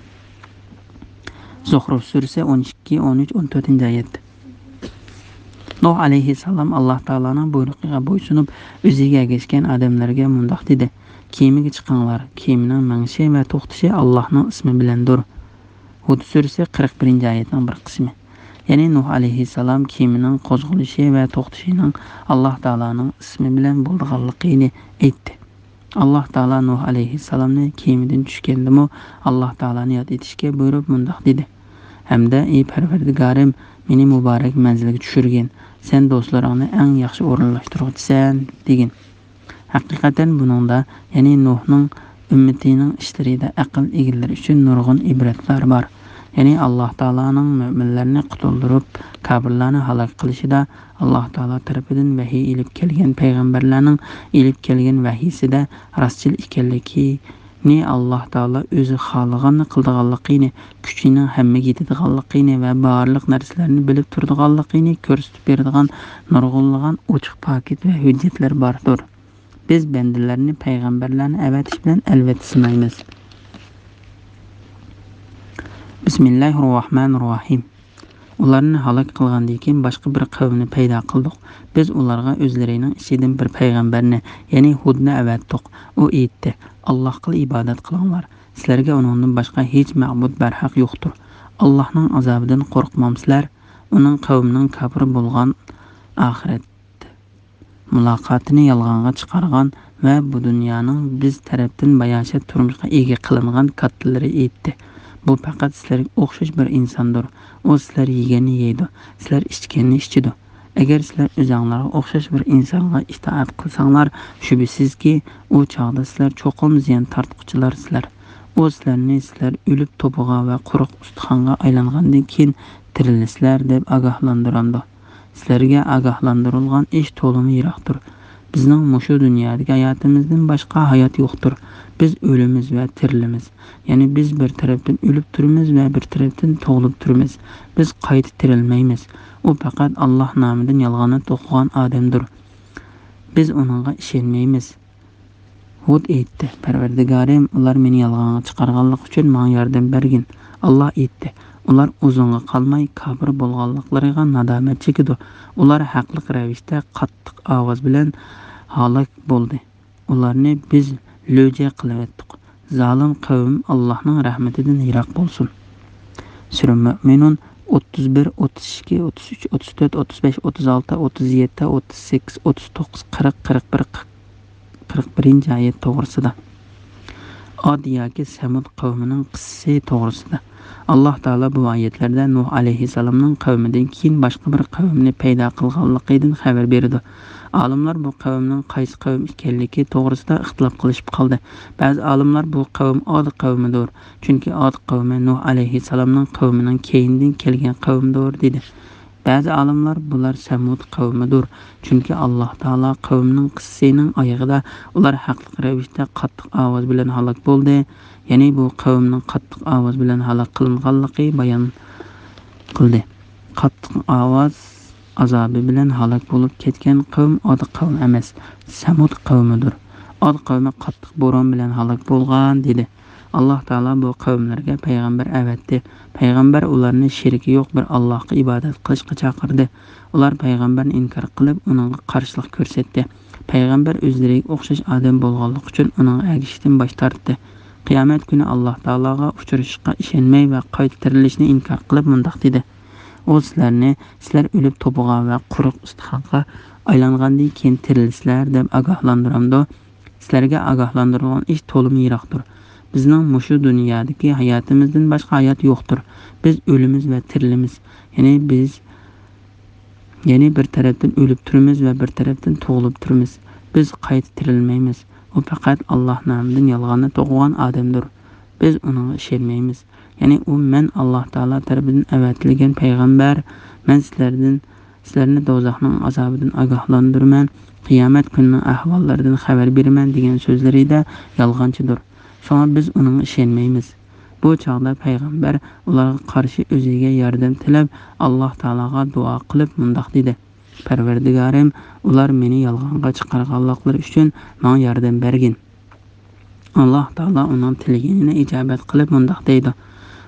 زۇخرۇف سۈرىسى، ئون ئىككى، ئون ئۈچ، ئون تۆتىنچى ئايەت. نۇھ ئەلەيھىسسالام ئاللاھ تائالانىڭ بۇيرۇقىغا بويسۇنۇپ، ئۆزىگە ئەگەشكەن ئادەملەرگە مۇنداق دېدى: كېمىگە چىقىڭلار، كېمىنىڭ مېڭىشى ۋە توختىشى ئاللاھنىڭ ئىسمى بىلەندۇر. ھۇد سۈرىسى، قىرىق بىرىنچى ئايەتنىڭ بىر قىسمى. يەنى نۇھ ئەلەيھىسسالام كېمىنىڭ قوزغىلىشى ۋە توختىشىنىڭ ئاللاھ تائالانىڭ ئىسمى بىلەن بولىدىغانلىقىنى ئېيتتى. ئاللاھ تائالا نۇھ ئەلەيھىسسالامنى كېمىدىن چۈشكەندىمۇ ئاللاھ تائالانى ياد ئېتىشكە بۇيرۇپ مۇنداق دېدى: ھەمدە ئى پەرۋەردىگارىم، مېنى مۇبارەك مەنزىلگە چۈشۈرگىن، سەن دوستلىرىڭنى ئەڭ ياخشى ئورۇنلاشتۇرغۇچىسەن، دېگىن. ھەقىقەتەن بۇنىڭدا، يەنى نۇھنىڭ ئۈممىتىنىڭ ئىشلىرىدا ئەقىل ئىگىلىرى ئۈچۈن نۇرغۇن ئىبرەتلەر بار. يەنى ئاللاھ تائالانىڭ مۆمىنلەرنى قۇتۇلدۇرۇپ، كاپىرلارنى ھالاك قىلىشىدا ئاللاھ تائالا تەرىپىدىن ۋەھىي ئېلىپ كەلگەن پەيغەمبەرلەرنىڭ ئېلىپ كەلگەن ۋەھىيسىدە راستچىل ئىكەنلىكىنى، ئاللاھ تائالا ئۆزى خالىغاننى قىلىدىغانلىقىنى، كۈچىنىڭ ھەممىگە يېتىدىغانلىقىنى ۋە بارلىق نەرسىلەرنى بىلىپ تۇرىدىغانلىقىنى كۆرسىتىپ بېرىدىغان نۇرغۇنلىغان ئوچۇق پاكىت ۋە ھۆججەتلەر باردۇر. بىز بەندىلەرنى پەيغەمبەرلەرنى ئەۋەتىش بىلەن ئەلۋەتتە سىنايمىز. بىسمىللاھىررەھمانىررەھىم. ئۇلارنى ھالاك قىلغاندىن كېيىن باشقا بىر قەۋمنى پەيدا قىلدۇق. بىز ئۇلارغا ئۆزلىرىنىڭ ئىچىدىن بىر پەيغەمبەرنى، يەنى ھۇدنى ئەۋەتتۇق. ئۇ ئېيتتى: «ئاللاھقىلا ئىبادەت قىلىڭلار. سىلەرگە ئۇنىڭدىن باشقا ھېچ مەبۇد بەرھەق يوقتۇر. ئاللاھنىڭ ئازابىدىن قورقمامسىلەر؟» ئۇنىڭ قەۋمىنىڭ كاپىر بولغان ئاخىرەت مۇلاقاتىنى يالغانغا چىقارغان ۋە بۇ دۇنيانىڭ بىز تەرەپتىن باياشات تۇرمۇشقا ئىگە قىلىنغان كاتتىلىرى ئېيتتى: «بۇ پەقەت سىلەرگە ئوخشاش بىر ئىنساندۇر. ئۇ سىلەر يېگەننى يەيدۇ، سىلەر ئىچكەننى ئىچىدۇ. ئەگەر سىلەر ئۆزۈڭلارغا ئوخشاش بىر ئىنسانغا ئىتائەت قىلساڭلار، شۈبھىسىزكى، ئۇ چاغدا سىلەر چوقۇم زىيان تارتقۇچىلارسىلەر. ئۇ سىلەرنى سىلەر ئۆلۈپ توپىغا ۋە قۇرۇق ئۇستىخانغا ئايلانغاندىن كېيىن تىرىلىسىلەر» دەپ ئاگاھلاندۇرامدۇ؟ سىلەرگە ئاگاھلاندۇرۇلغان ئىش تولىمۇ يىراقتۇر. بىزنىڭ مۇشۇ دۇنيادىكى ھاياتىمىزدىن باشقا ھايات يوقتۇر. بىز ئۆلىمىز ۋە تىرىلىمىز. يەنى بىز بىر تەرەپتىن ئۆلۈپ تۇرىمىز ۋە بىر تەرەپتىن تۇغۇلۇپ تۇرىمىز. بىز قايتا تىرىلمەيمىز. ئۇ پەقەت ئاللاھ نامىدىن يالغاننى توقۇغان ئادەمدۇر. بىز ئۇنىڭغا ئىشەنمەيمىز. ھۇد ئېيتتى: «پەرۋەردىگارىم، ئۇلار مېنى يالغانغا چىقارغانلىقى ئۈچۈن ماڭا ياردەم بەرگىن.» ئاللاھ ئېيتتى: «ئۇلار ئۇزۇنغا قالماي كاپىر بولغانلىقلىرىغا نادامەت چېكىدۇ. ئۇلار ھەقلىق رەۋىشتە قاتتىق ئاۋاز بىلەن ھالاك بولدى. ئۇلارنى بىز لۆجە قىلىۋەتتۇق. زالىم قەۋم ئاللاھنىڭ رەھمىتىدىن يىراق بولسۇن.» سۈرە مۆمىنۇن، ئوتتۇز بىر، ئوتتۇز ئىككى، ئوتتۇز ئۈچ، ئوتتۇز تۆت، ئوتتۇز بەش، ئوتتۇز ئالتە، ئوتتۇز يەتتە، ئوتتۇز سەككىز، ئوتتۇز توققۇز، قىرىق، قىرىق بىر، قىرىق بىرىنچى ئايەت توغرىسىدا. ئاد ياكى سەمۇد قەۋمىنىڭ قىسسىسى توغرىسىدا. ئاللاھ تائالا بۇ ئايەتلەردە نۇھ ئەلەيھىسسالامنىڭ قەۋمىدىن كېيىن باشقا بىر قەۋمنى پەيدا قىلغانلىقىدىن خەۋەر بېرىدۇ. ئالىملار بۇ قەۋمنىڭ قايسى قەۋم ئىكەنلىكى توغرىسىدا ئىختىلاپ قىلىشىپ قالدى. بەزى ئالىملار بۇ قەۋم ئاد قەۋمىدۇر، چۈنكى ئاد قەۋمى نۇھ ئەلەيھىسسالامنىڭ قەۋمىنىڭ كەينىدىن كەلگەن قەۋمدۇر، دېدى. بەزى ئالىملار بۇلار سەمۇد قەۋمىدۇر، چۈنكى ئاللاھ تائالا قەۋمنىڭ قىسسىسىنىڭ ئايىغىدا ئۇلار ھەقلىق رەۋىشتە قاتتىق ئاۋاز بىلەن ھالاك بولدى، يەنى بۇ قەۋمنىڭ قاتتىق ئاۋاز بىلەن ھالاك قىلىنغانلىقى بايان قىلدى. قاتتىق ئاۋاز ئازابى بىلەن ھالاك بولۇپ كەتكەن قەۋم ئاد قەۋمى ئەمەس، سەمۇد قەۋمىدۇر. ئاد قەۋمى قاتتىق بوران بىلەن ھالاك بولغان، دېدى. ئاللاھ تائالا بۇ قەۋملەرگە پەيغەمبەر ئەۋەتتى. پەيغەمبەر ئۇلارنى شېرىكى يوق بىر ئاللاھقا ئىبادەت قىلىشقا چاقىردى. ئۇلار پەيغەمبەرنى ئىنكار قىلىپ، ئۇنىڭغا قارشىلىق كۆرسەتتى. پەيغەمبەر ئۆزلىرىگە ئوخشاش ئادەم بولغانلىقى ئۈچۈن ئۇنىڭغا ئەگىشىشتىن باش تارتتى. قىيامەت كۈنى ئاللاھ تائالاغا ئۇچرىشىشقا ئىشەنمەي ۋە قايتا تىرىلىشنى ئىنكار قىلىپ مۇنداق دېدى: ئۇ سىلەرنى، سىلەر ئۆلۈپ توپىغا ۋە قۇرۇق ئۇستىخانغا ئايلانغاندىن كېيىن تىرىلىسىلەر دەپ ئاگاھلاندۇرامدۇ؟ سىلەرگە ئاگاھلاندۇرۇلغان ئىش تولىمۇ يىراقتۇر. بىزنىڭ مۇشۇ دۇنيادىكى ھاياتىمىزدىن باشقا ھايات يوقتۇر. بىز ئۆلىمىز ۋە تىرىلىمىز. يەنى بىز، يەنى بىر تەرەپتىن ئۆلۈپ تۇرىمىز ۋە بىر تەرەپتىن تۇغۇلۇپ تۇرىمىز. بىز قايتا تىرىلمەيمىز. ئۇ پەقەت ئاللاھ نامىدىن يالغاننى توقۇغان ئادەمدۇر. بىز ئۇنىڭغا ئىشەنمەيمىز. يەنى ئۇ: «مەن ئاللاھ تائالا تەرىپىدىن ئەۋەتىلگەن پەيغەمبەر، مەن سىلەردىن، سىلەرنى دوزاخنىڭ ئازابىدىن ئاگاھلاندۇرىمەن، قىيامەت كۈنىنىڭ ئەھۋاللىرىدىن خەۋەر بېرىمەن» دېگەن سۆزلىرىدە يالغانچىدۇر. شۇڭا بىز ئۇنىڭغا ئىشەنمەيمىز. بۇ چاغدا پەيغەمبەر ئۇلارغا قارشى ئۆزىگە ياردەم تىلەپ، ئاللاھ تائالاغا دۇئا قىلىپ مۇنداق دېدى: «پەرۋەردىگارىم، ئۇلار مېنى يالغانغا چىقارغانلىقلىرى ئۈچۈن ماڭا ياردەم بەرگىن.» ئاللاھ تائالا ئۇنىڭ تىلىگىنىنى ئىجابەت قىلىپ مۇنداق دەيدۇ: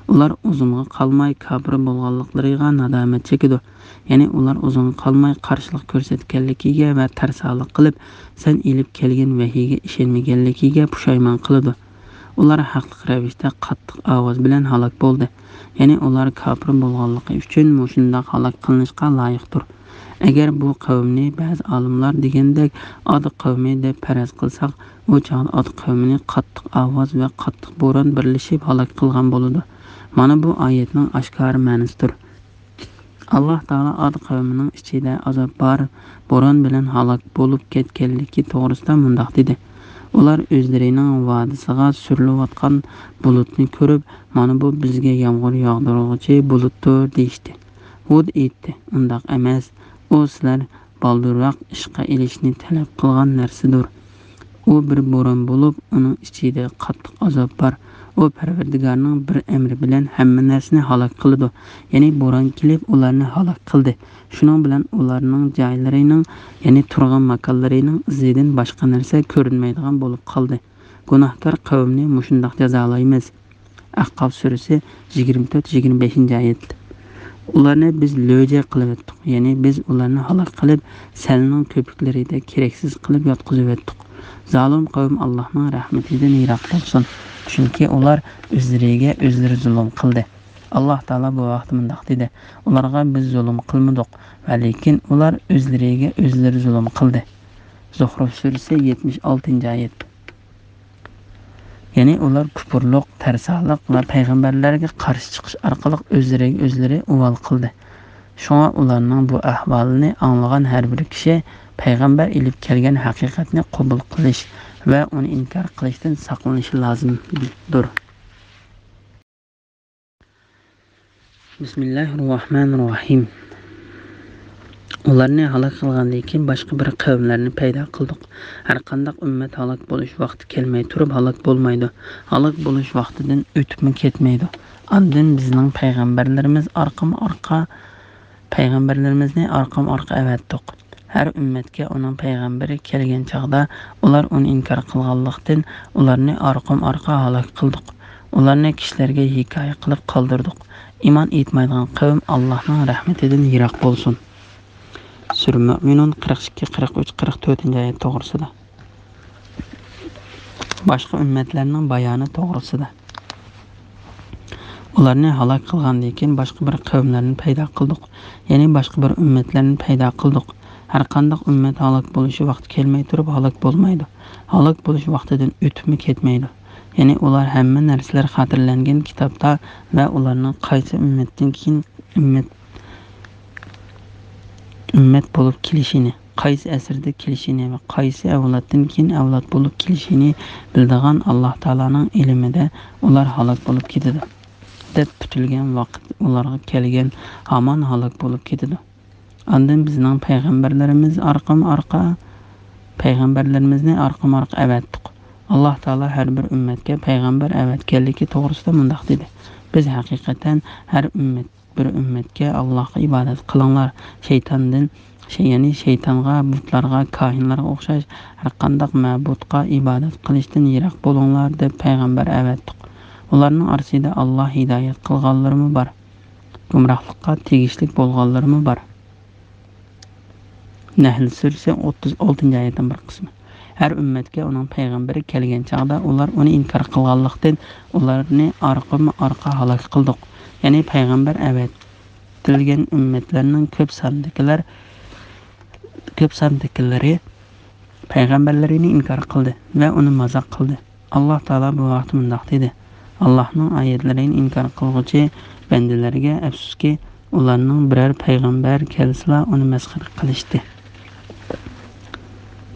«ئۇلار ئۇزۇنغا قالماي كاپىر بولغانلىقلىرىغا نادامەت چېكىدۇ.» يەنى ئۇلار ئۇزۇنغا قالماي قارشىلىق كۆرسەتكەنلىكىگە ۋە تەرسالىق قىلىپ، سەن ئېلىپ كەلگەن ۋەھىيگە ئىشەنمىگەنلىكىگە پۇشايمان قىلىدۇ. ئۇلار ھەقلىق رەۋىشتە قاتتىق ئاۋاز بىلەن ھالاك بولدى. يەنى ئۇلار كاپىر بولغانلىقى ئۈچۈن مۇشۇنداق ھالاك قىلىنىشقا لايىقتۇر. ئەگەر بۇ قەۋمنى بەزى ئالىملار دېگەندەك ئاد قەۋمى دەپ پەرەز قىلساق، ئۇ چاغدا ئاد قەۋمىنى قاتتىق ئاۋاز ۋە قاتتىق بوران بىرلىشىپ ھالاك قىلغان بولىدۇ. مانا بۇ ئايەتنىڭ ئاشكارا مەنىسىدۇر. ئاللاھ تائالا ئاد قەۋمىنىڭ ئىچىدە ئازاب بار، بوران بىلەن ھالاك بولۇپ كەتكەنلىكى توغرىسىدا مۇنداق دېدى: ئۇلار ئۆزلىرىنىڭ ۋادىسىغا سۈرۈلۈۋاتقان بۇلۇتنى كۆرۈپ، «مانا بۇ بىزگە يامغۇر ياغدۇرغۇچى بۇلۇتتۇر» دېيىشتى. ھۇد ئېيتتى، «ئۇنداق ئەمەس، ئۇ سىلەر بالدۇرراق ئىشقا ئېلىشنى تەلەپ قىلغان نەرسىدۇر. ئۇ بىر بوران بولۇپ، ئۇنىڭ ئىچىدە قاتتىق ئازاب بار. ئۇ پەرۋەردىگارنىڭ بىر ئەمرى بىلەن ھەممە نەرسىنى ھالاك قىلىدۇ.» يەنى بوران كېلىپ، ئۇلارنى ھالاك قىلدى. شۇنىڭ بىلەن ئۇلارنىڭ جايلىرىنىڭ، يەنى تۇرغان ماكانلىرىنىڭ ئىزىدىن باشقا نەرسە كۆرۈنمەيدىغان بولۇپ قالدى. گۇناھكار قەۋمنى مۇشۇنداق جازالايمىز. ئەھقاف سۈرىسى يىگىرمە تۆت، يىگىرمە بەشىنچى ئايەت. ئۇلارنى بىز لۆجە قىلىۋەتتۇق، يەنى بىز ئۇلارنى ھالاك قىلىپ، سەلنىڭ كۆپۈكلىرىدە كېرەكسىز قىلىپ ياتقۇزۇۋەتتۇق. زالىم قەۋم ئاللاھنىڭ رەھمىتىدىن يىراق بولسۇن، چۈنكى ئۇلار ئۆزلىرىگە ئۆزلىرى زۇلۇم قىلدى. ئاللاھ تائالا بۇ ھەقتە مۇنداق دېدى، ئۇلارغا بىز زۇلۇم قىلمىدۇق ۋە لېكىن ئۇلار ئۆزلىرىگە ئۆزلىرى زۇلۇم قىلدى. زۇخرۇف سۈرىسى يەتمىش ئالتىنچى ئايەت. يەنى ئۇلار كۇپۇرلۇق، تەرسالىق ۋە پەيغەمبەرلەرگە قارشى چىقىش ئارقىلىق ئۆزلىرىگە ئۆزلىرى ئۇۋال قىلدى. شۇڭا ئۇلارنىڭ بۇ ئەھۋالىنى ئاڭلىغان ھەر بىر كىشى پەيغەمبەر ئېلىپ كەلگەن ھەقىقەتنى قوبۇل قىلىش ۋە ئۇنى ئىنكار قىلىشتىن ساقلىنىشى لازىمدۇر. بىسمىللاھىررەھمانىررەھىم. ئۇلارنى ھالاك قىلغاندىن كېيىن باشقا بىر قەۋملەرنى پەيدا قىلدۇق. ھەرقانداق ئۈممەت ھالاك بولۇش ۋاقتى كەلمەي تۇرۇپ ھالاك بولمايدۇ. ھالاك بولۇش ۋاقتىدىن ئۆتۈپمۇ كەتمەيدۇ. ئاندىن بىزنىڭ پەيغەمبەرلىرىمىز ئارقىمۇ ئارقا پەيغەمبەرلىرىمىزنى ئارقىمۇ ئارقا ئەۋەتتۇق. ھەر ئۈممەتكە ئۇنىڭ پەيغەمبىرى كەلگەن چاغدا، ئۇلار ئۇنى ئىنكار قىلغانلىقتىن، ئۇلارنى ئارقىمۇ ئارقا ھالاك قىلدۇق. ئۇلارنى كىشىلەرگە ھېكايە قىلىپ قالدۇردۇق. ئىمان ئېيتمايدىغان قەۋم ئاللاھنىڭ رەھمىتىدىن يىراق بولسۇن. سۈرە مۆمىنۇن قىرىق ئىككى، قىرىق ئۈچ، قىرىق تۆتىنچى ئايەت توغرىسىدا. باشقا ئۈممەتلەرنىڭ بايانى توغرىسىدا. ئۇلارنى ھالاك قىلغاندىن كېيىن باشقا بىر قەۋملەرنى پەيدا قىلدۇق. يەنى باشقا بىر ئۈممەتلەرنى پەيدا قىلدۇق. ھەرقانداق ئۈممەت ھالاك بولۇشى ۋاقتى كەلمەي تۇرۇپ ھالاك بولمايدۇ. ھالاك بولۇش ۋاقتىدىن ئۆتۈپمۇ كەتمەيدۇ. يەنى ئۇلار ھەممە نەرسىلەر خاتىرىلەنگەن كىتابتا ۋە ئۇلارنىڭ قايسى ئۈممەتتىن كېيىن ئۈممەت، ئۈممەت بولۇپ كېلىشىنى، قايسى ئەسىردە كېلىشىنى ۋە قايسى ئەۋلادتىن كېيىن ئەۋلاد بولۇپ كېلىشىنى بىلىدىغان ئاللاھ تائالانىڭ ئىلمىدە ئۇلار ھالاك بولۇپ كېتىدۇ، دەپ پۈتۈلگەن ۋاقىت ئۇلارغا كەلگەن ھامان ھالاك بولۇپ كېتىدۇ. ئاندىن بىزنىڭ پەيغەمبەرلىرىمىز ئارقىمۇ ئارقا، پەيغەمبەرلىرىمىزنى ئارقىمۇ ئارقا ئەۋەتتۇق. ئاللاھ تائالا ھەر بىر ئۈممەتكە پەيغەمبەر ئەۋەتكەنلىكى توغرىسىدا مۇنداق دېدى، بىز ھەقىقەتەن ھەر ئۈممەت بىر ئۈممەتكە، ئاللاھقا ئىبادەت قىلىڭلار، شەيتاندىن، شەي-، يەنى شەيتانغا، بۇتلارغا، كاھىنلارغا ئوخشاش ھەرقانداق مەبۇدقا ئىبادەت قىلىشتىن يىراق بولۇڭلار، دەپ پەيغەمبەر ئەۋەتتۇق. ئۇلارنىڭ ئارىسىدا ئاللاھ ھىدايەت قىلغانلىرىمۇ بار، گۇمراھلىققا تېگىشلىك بولغانلىرىمۇ بار. نەھل سۈرىسى ئوتتۇز ئالتىنچى ئايەتنىڭ بىر قىسمى. ھەر ئۈممەتكە ئۇنىڭ پەيغەمبىرى كەلگەن چاغدا ئۇلار ئۇنى ئىنكار قىلغانلىقتىن، ئۇلارنى ئارقىمۇ ئارقا ھالاك قىلدۇق. يەنى پەيغەمبەر ئەۋەتىلگەن ئۈممەتلەرنىڭ كۆپ ساندىكىلەر، كۆپ ساندىكىلىرى پەيغەمبەرلىرىنى ئىنكار قىلدى ۋە ئۇنى مازاق قىلدى. ئاللاھ تائالا بۇ ھەقتە مۇنداق دېدى، ئاللاھنىڭ ئايەتلىرىنى ئىنكار قىلغۇچى بەندىلەرگە ئەپسۇسكى، ئۇلارنىڭ بىرەر پەيغەمبەر كەلسىلا ئۇنى مەسخىرە قىلىشتى.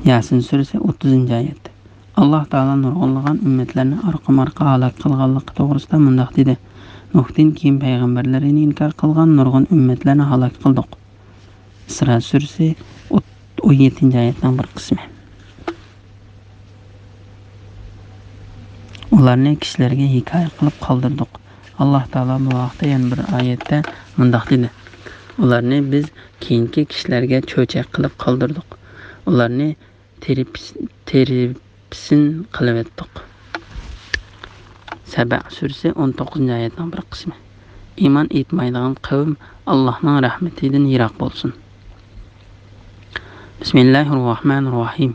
ياسىن سۈرىسى ئوتتۇزىنچى ئايەت. ئاللاھ تائالا نۇرغۇنلىغان ئۈممەتلەرنى ئارقىمۇ ئارقا ھالاك قىلغانلىقى توغرىسىدا مۇنداق دېدى، نۇھتىن كېيىن پەيغەمبەرلىرىنى ئىنكار قىلغان نۇرغۇن ئۈممەتلەرنى ھالاك قىلدۇق. ئىسرا سۈرىسى ئوت-، ئون يەتتىنچى ئايەتنىڭ بىر قىسمى. ئۇلارنى كىشىلەرگە ھېكايە قىلىپ قالدۇردۇق. ئاللاھ تائالا بۇ ھەقتە يەنە بىر ئايەتتە مۇنداق دېدى، ئۇلارنى بىز كېيىنكى كىشىلەرگە چۆچەك قىلىپ قالدۇردۇق. ئۇلارنى تېرىپ-، تېرىپسىن قىلىۋەتتۇق. سەبە سۈرىسى ئون توققۇزىنچى ئايەتنىڭ بىر قىسمى. ئىمان ئېيتمايدىغان قەۋم ئاللاھنىڭ رەھمىتىدىن يىراق بولسۇن. بىسمىللاھىررەھمانىررەھىم.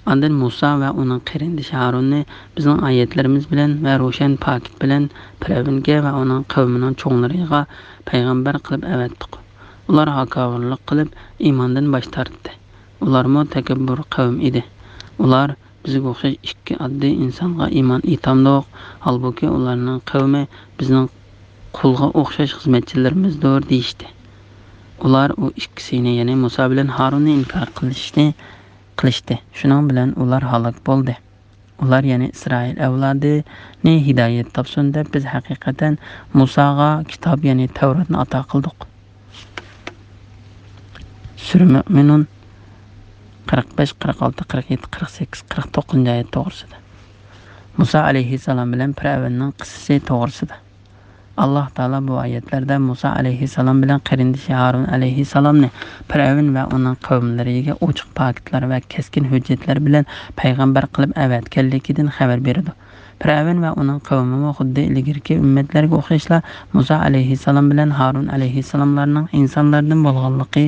ئاندىن مۇسا ۋە ئۇنىڭ قېرىندىشى ھارۇننى بىزنىڭ ئايەتلىرىمىز بىلەن ۋە روشەن پاكىت بىلەن پىرئەۋنگە ۋە ئۇنىڭ قەۋمىنىڭ چوڭلىرىغا پەيغەمبەر قىلىپ ئەۋەتتۇق. ئۇلار ھاكاۋۇرلۇق قىلىپ ئىماندىن باش تارتتى. ئۇلارمۇ تەكەببۇر قەۋم ئىدى. ئۇلار بىزگە ئوخشاش ئىككى ئاددىي ئىنسانغا ئىمان ئېيتامدۇق؟ ھالبۇكى، ئۇلارنىڭ قەۋمى بىزنىڭ قۇلغا ئوخشاش خىزمەتچىلىرىمىزدۇر، دېيىشتى. ئۇلار ئۇ ئىككىسىنى، يەنى مۇسا بىلەن ھارۇننى ئىنكار قىلىشنى، قىلىشتى. شۇنىڭ بىلەن ئۇلار ھالاك بولدى. ئۇلار، يەنى ئىسرائىل ئەۋلادىنى ھىدايەت تاپسۇن دەپ، بىز ھەقىقەتەن مۇساغا كىتاب، يەنى تەۋراتنى ئاتا قىلدۇق. سۈرە مۆمىنۇن، قىرىق بەش، قىرىق ئالتە، قىرىق يەتتە، قىرىق سەككىز، قىرىق توققۇزىنچى ئايەت توغرىسىدا. مۇسا ئەلەيھىسسالام بىلەن پىرئەۋننىڭ قىسسىسى توغرىسىدا. ئاللاھ تائالا بۇ ئايەتلەردە مۇسا ئەلەيھىسسالام بىلەن قېرىندىشى ھارۇن ئەلەيھىسسالامنى پىرئەۋن ۋە ئۇنىڭ قەۋملىرىگە ئوچۇق پاكىتلار ۋە كەسكىن ھۆججەتلەر بىلەن پەيغەمبەر قىلىپ ئەۋەتكەنلىكىدىن خەۋەر بېرىدۇ. پىرئەۋن ۋە ئۇنىڭ قەۋمىمۇ خۇددى ئىلگىرىكى ئۈممەتلەرگە ئوخشاشلا مۇسا ئەلەيھىسسالام بىلەن ھارۇن ئەلەيھىسسالاملارنىڭ ئىنسانلاردىن بولغانلىقى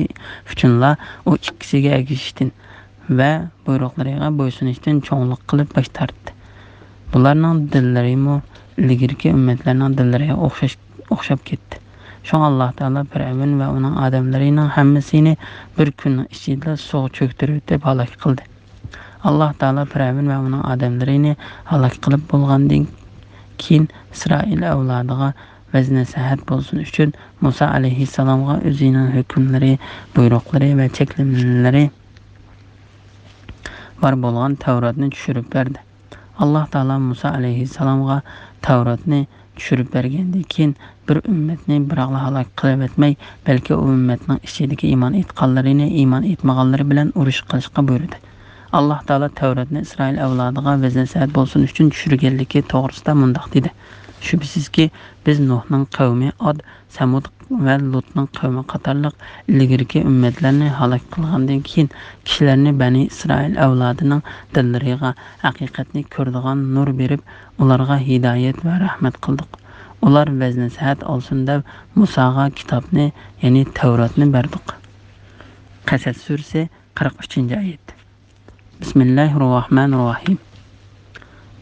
ئۈچۈنلا ئۇ ئىككىسىگە ئەگىشىشتىن ۋە بۇيرۇقلىرىغا بويسۇنۇشتىن چوڭلۇق قىلىپ باش تارتتى. بۇلارنىڭ دىللىرىمۇ ئىلگىرىكى ئۈممەتلەرنىڭ دىللىرىغا ئوخشاش، ئوخشاپ كەتتى. شۇڭا ئاللاھ تائالا پىرئەۋن ۋە ئۇنىڭ ئادەملىرىنىڭ ھەممىسىنى بىر كۈننىڭ ئىچىدىلا سۇغا چۆكتۈرۈۋېتىپ ھالاك قىلدى. ئاللاھ تائالا پىرئەۋن ۋە ئۇنىڭ ئادەملىرىنى ھالاك قىلىپ بولغاندىن كېيىن، ئىسرائىل ئەۋلادىغا ۋەز-نەسىھەت بولسۇن ئۈچۈن، مۇسا ئەلەيھىسسالامغا ئۆزىنىڭ ھۆكۈملىرى، بۇيرۇقلىرى ۋە چەكلىمىلىرى بار بولغان تەۋراتنى چۈشۈرۈپ بەردى. ئاللاھ تائالا مۇسا ئەلەيھىسسالامغا تەۋراتنى چۈشۈرۈپ بەرگەندىن كېيىن، بىر ئۈممەتنى بىراقلا ھالاك قىلىۋەتمەي، بەلكى ئۇ ئۈممەتنىڭ ئىچىدىكى ئىمان ئېيتقانلىرىنى ئىمان ئېيتمىغانلىرى بىلەن ئۇرۇش قىلىشقا بۇيرۇدى. ئاللاھ تائالا تەۋراتنى ئىسرائىل ئەۋلادىغا ۋەز-نەسىھەت بولسۇن ئۈچۈن چۈشۈرگەنلىكى توغرىسىدا مۇنداق دېدى: شۈبھىسىزكى، بىز نۇھنىڭ قەۋمى ئاد، سەمۇد ۋە لۇتنىڭ قەۋمى قاتارلىق ئىلگىرىكى ئۈممەتلەرنى ھالاك قىلغاندىن كېيىن، كىشىلەرنى بەنى ئىسرائىل ئەۋلادىنىڭ دىللىرىغا ھەقىقەتنى كۆرىدىغان نۇر بېرىپ، ئۇلارغا ھىدايەت ۋە رەھمەت قىلدۇق. ئۇلار ۋەز-نەسىھەت ئالسۇن دەپ، مۇساغا كىتابنى، يەنى تەۋراتنى بەردۇق. قەسەس سۈرىسى، قىرىق ئۈچىنچى ئايەت. بىسمىللاھىررەھمانىررەھىم.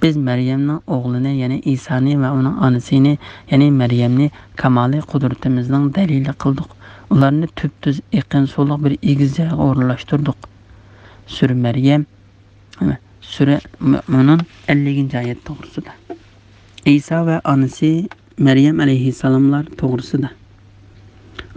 بىز مەريەمنىڭ ئوغلىنى، يەنى ئىسانى ۋە ئۇنىڭ ئانىسىنى، يەنى مەريەمنى كامالىي قۇدرىتىمىزنىڭ دەلىلى قىلدۇق. ئۇلارنى تۈپتۈز ئېقىن سۇلۇق بىر ئېگىز جايغا ئورۇنلاشتۇردۇق. سۈرە مەريەم، سۈرە مۆمىنۇن، ئەللىكىنچى ئايەت توغرىسىدا. ئىسا ۋە ئانىسى مەريەم ئەلەيھىسسالاملار توغرىسىدا.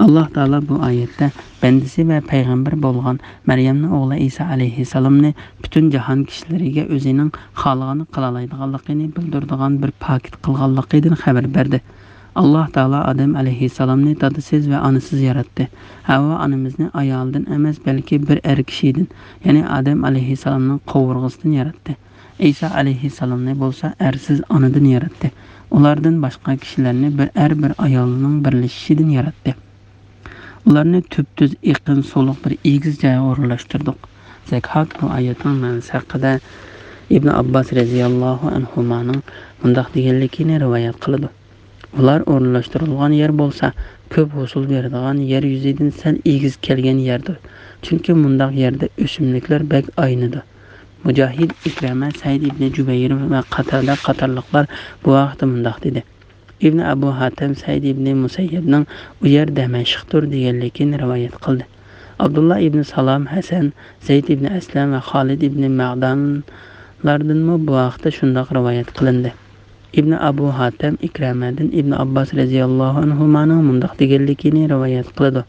ئاللاھ تائالا بۇ ئايەتتە بەندىسى ۋە پەيغەمبەر بولغان مەريەمنىڭ ئوغلى ئىسا ئەلەيھىسسالامنى پۈتۈن جاھان كىشىلىرىگە ئۆزىنىڭ خالىغاننى قىلالايدىغانلىقىنى بىلدۈرىدىغان بىر پاكىت قىلغانلىقىدىن خەۋەر بەردى. ئاللاھ تائالا ئادەم ئەلەيھىسسالامنى دادىسىز ۋە ئانىسىز ياراتتى. ھەۋۋا ئانىمىزنى ئايالىدىن ئەمەس، بەلكى بىر ئەر كىشىدىن، يەنى ئادەم ئەلەيھىسسالامنىڭ قوۋۇرغىسىدىن ياراتتى. ئىسا ئەلەيھىسسالامنى بولسا ئەرسىز ئانىدىن ياراتتى. ئۇلاردىن باشقا كىشىلەرنى بىر ئەر، بىر ئايالنىڭ بىرلىشىشىدىن ياراتتى. ئۇلارنى تۈپتۈز ئېقىن سۇلۇق بىر ئېگىز جايغا ئورۇنلاشتۇردۇق. زەكھاك بۇ ئايەتنىڭ مەنىسى ھەققىدە ئىبن ئابباس رەزىياللاھۇ ئەنھۇمانىڭ مۇنداق دېگەنلىكىنى رىۋايەت قىلىدۇ: ئۇلار ئورۇنلاشتۇرۇلغان يەر بولسا، كۆپ ھوسۇل بېرىدىغان يەر يۈزىدىن سەل ئېگىز كەلگەن يەردۇر. چۈنكى مۇنداق يەردە ئۆسۈملۈكلەر بەك ئاينىدۇ. مۇجاھىد، ئىكرىمە، سەئىد ئىبنى جۇبەير ۋە قاتادە قاتارلىقلار بۇ ھەقتە مۇنداق دېدى: ئىبن ئەبۇ ھاتەم سەئىد ئىبنى مۇسەييەبنىڭ «ئۇ يەر دەمەشقتۇر» دېگەنلىكىنى رىۋايەت قىلدى. ئابدۇللا ئىبنى سالام، ھەسەن، زەيد ئىبنى ئەسلەم ۋە خالىد ئىبنى مەغدانلاردىنمۇ بۇ ھەقتە شۇنداق رىۋايەت قىلىندى. ئىبن ئەبۇ ھاتەم ئىكرىمەدىن ئىبن ئابباس رەزىياللاھۇ ئەنھۇمانىڭ مۇنداق دېگەنلىكىنى رىۋايەت قىلىدۇ: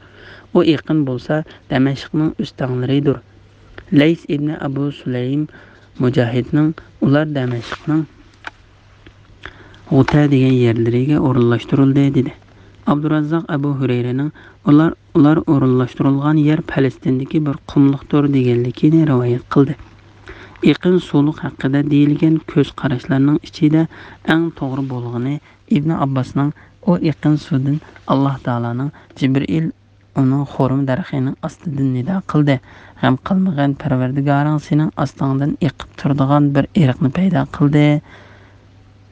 ئۇ ئېقىن بولسا دەمەشقنىڭ ئۆستەڭلىرىدۇر. لەيس ئىبنى ئەبۇ سۇلەيم مۇجاھىدنىڭ «ئۇلار دەمەشقنىڭ غۇتە دېگەن يەرلىرىگە ئورۇنلاشتۇرۇلدى» دېدى. ئابدۇراززاق ئەبۇ ھۈرەيرىنىڭ «ئۇلار، ئۇلار ئورۇنلاشتۇرۇلغان يەر پەلەستىندىكى بىر قۇملۇقتۇر» دېگەنلىكىنى رىۋايەت قىلدى. ئېقىن سۇلۇق ھەققىدە دېيىلگەن كۆز قاراشلارنىڭ ئىچىدە ئەڭ توغرا بولغىنى ئىبنى ئابباسنىڭ «ئۇ ئېقىن سۇدىن ئاللاھ تائالانىڭ جىبرىئىل ئۇنىڭ خورما دەرىخىنىڭ ئاستىدىن نىدا قىلدى، غەم قىلمىغىن، پەرۋەردىگارىڭ سېنىڭ ئاستىڭدىن ئېقىپ تۇرىدىغان بىر ئېرىقنى پەيدا قىلدى»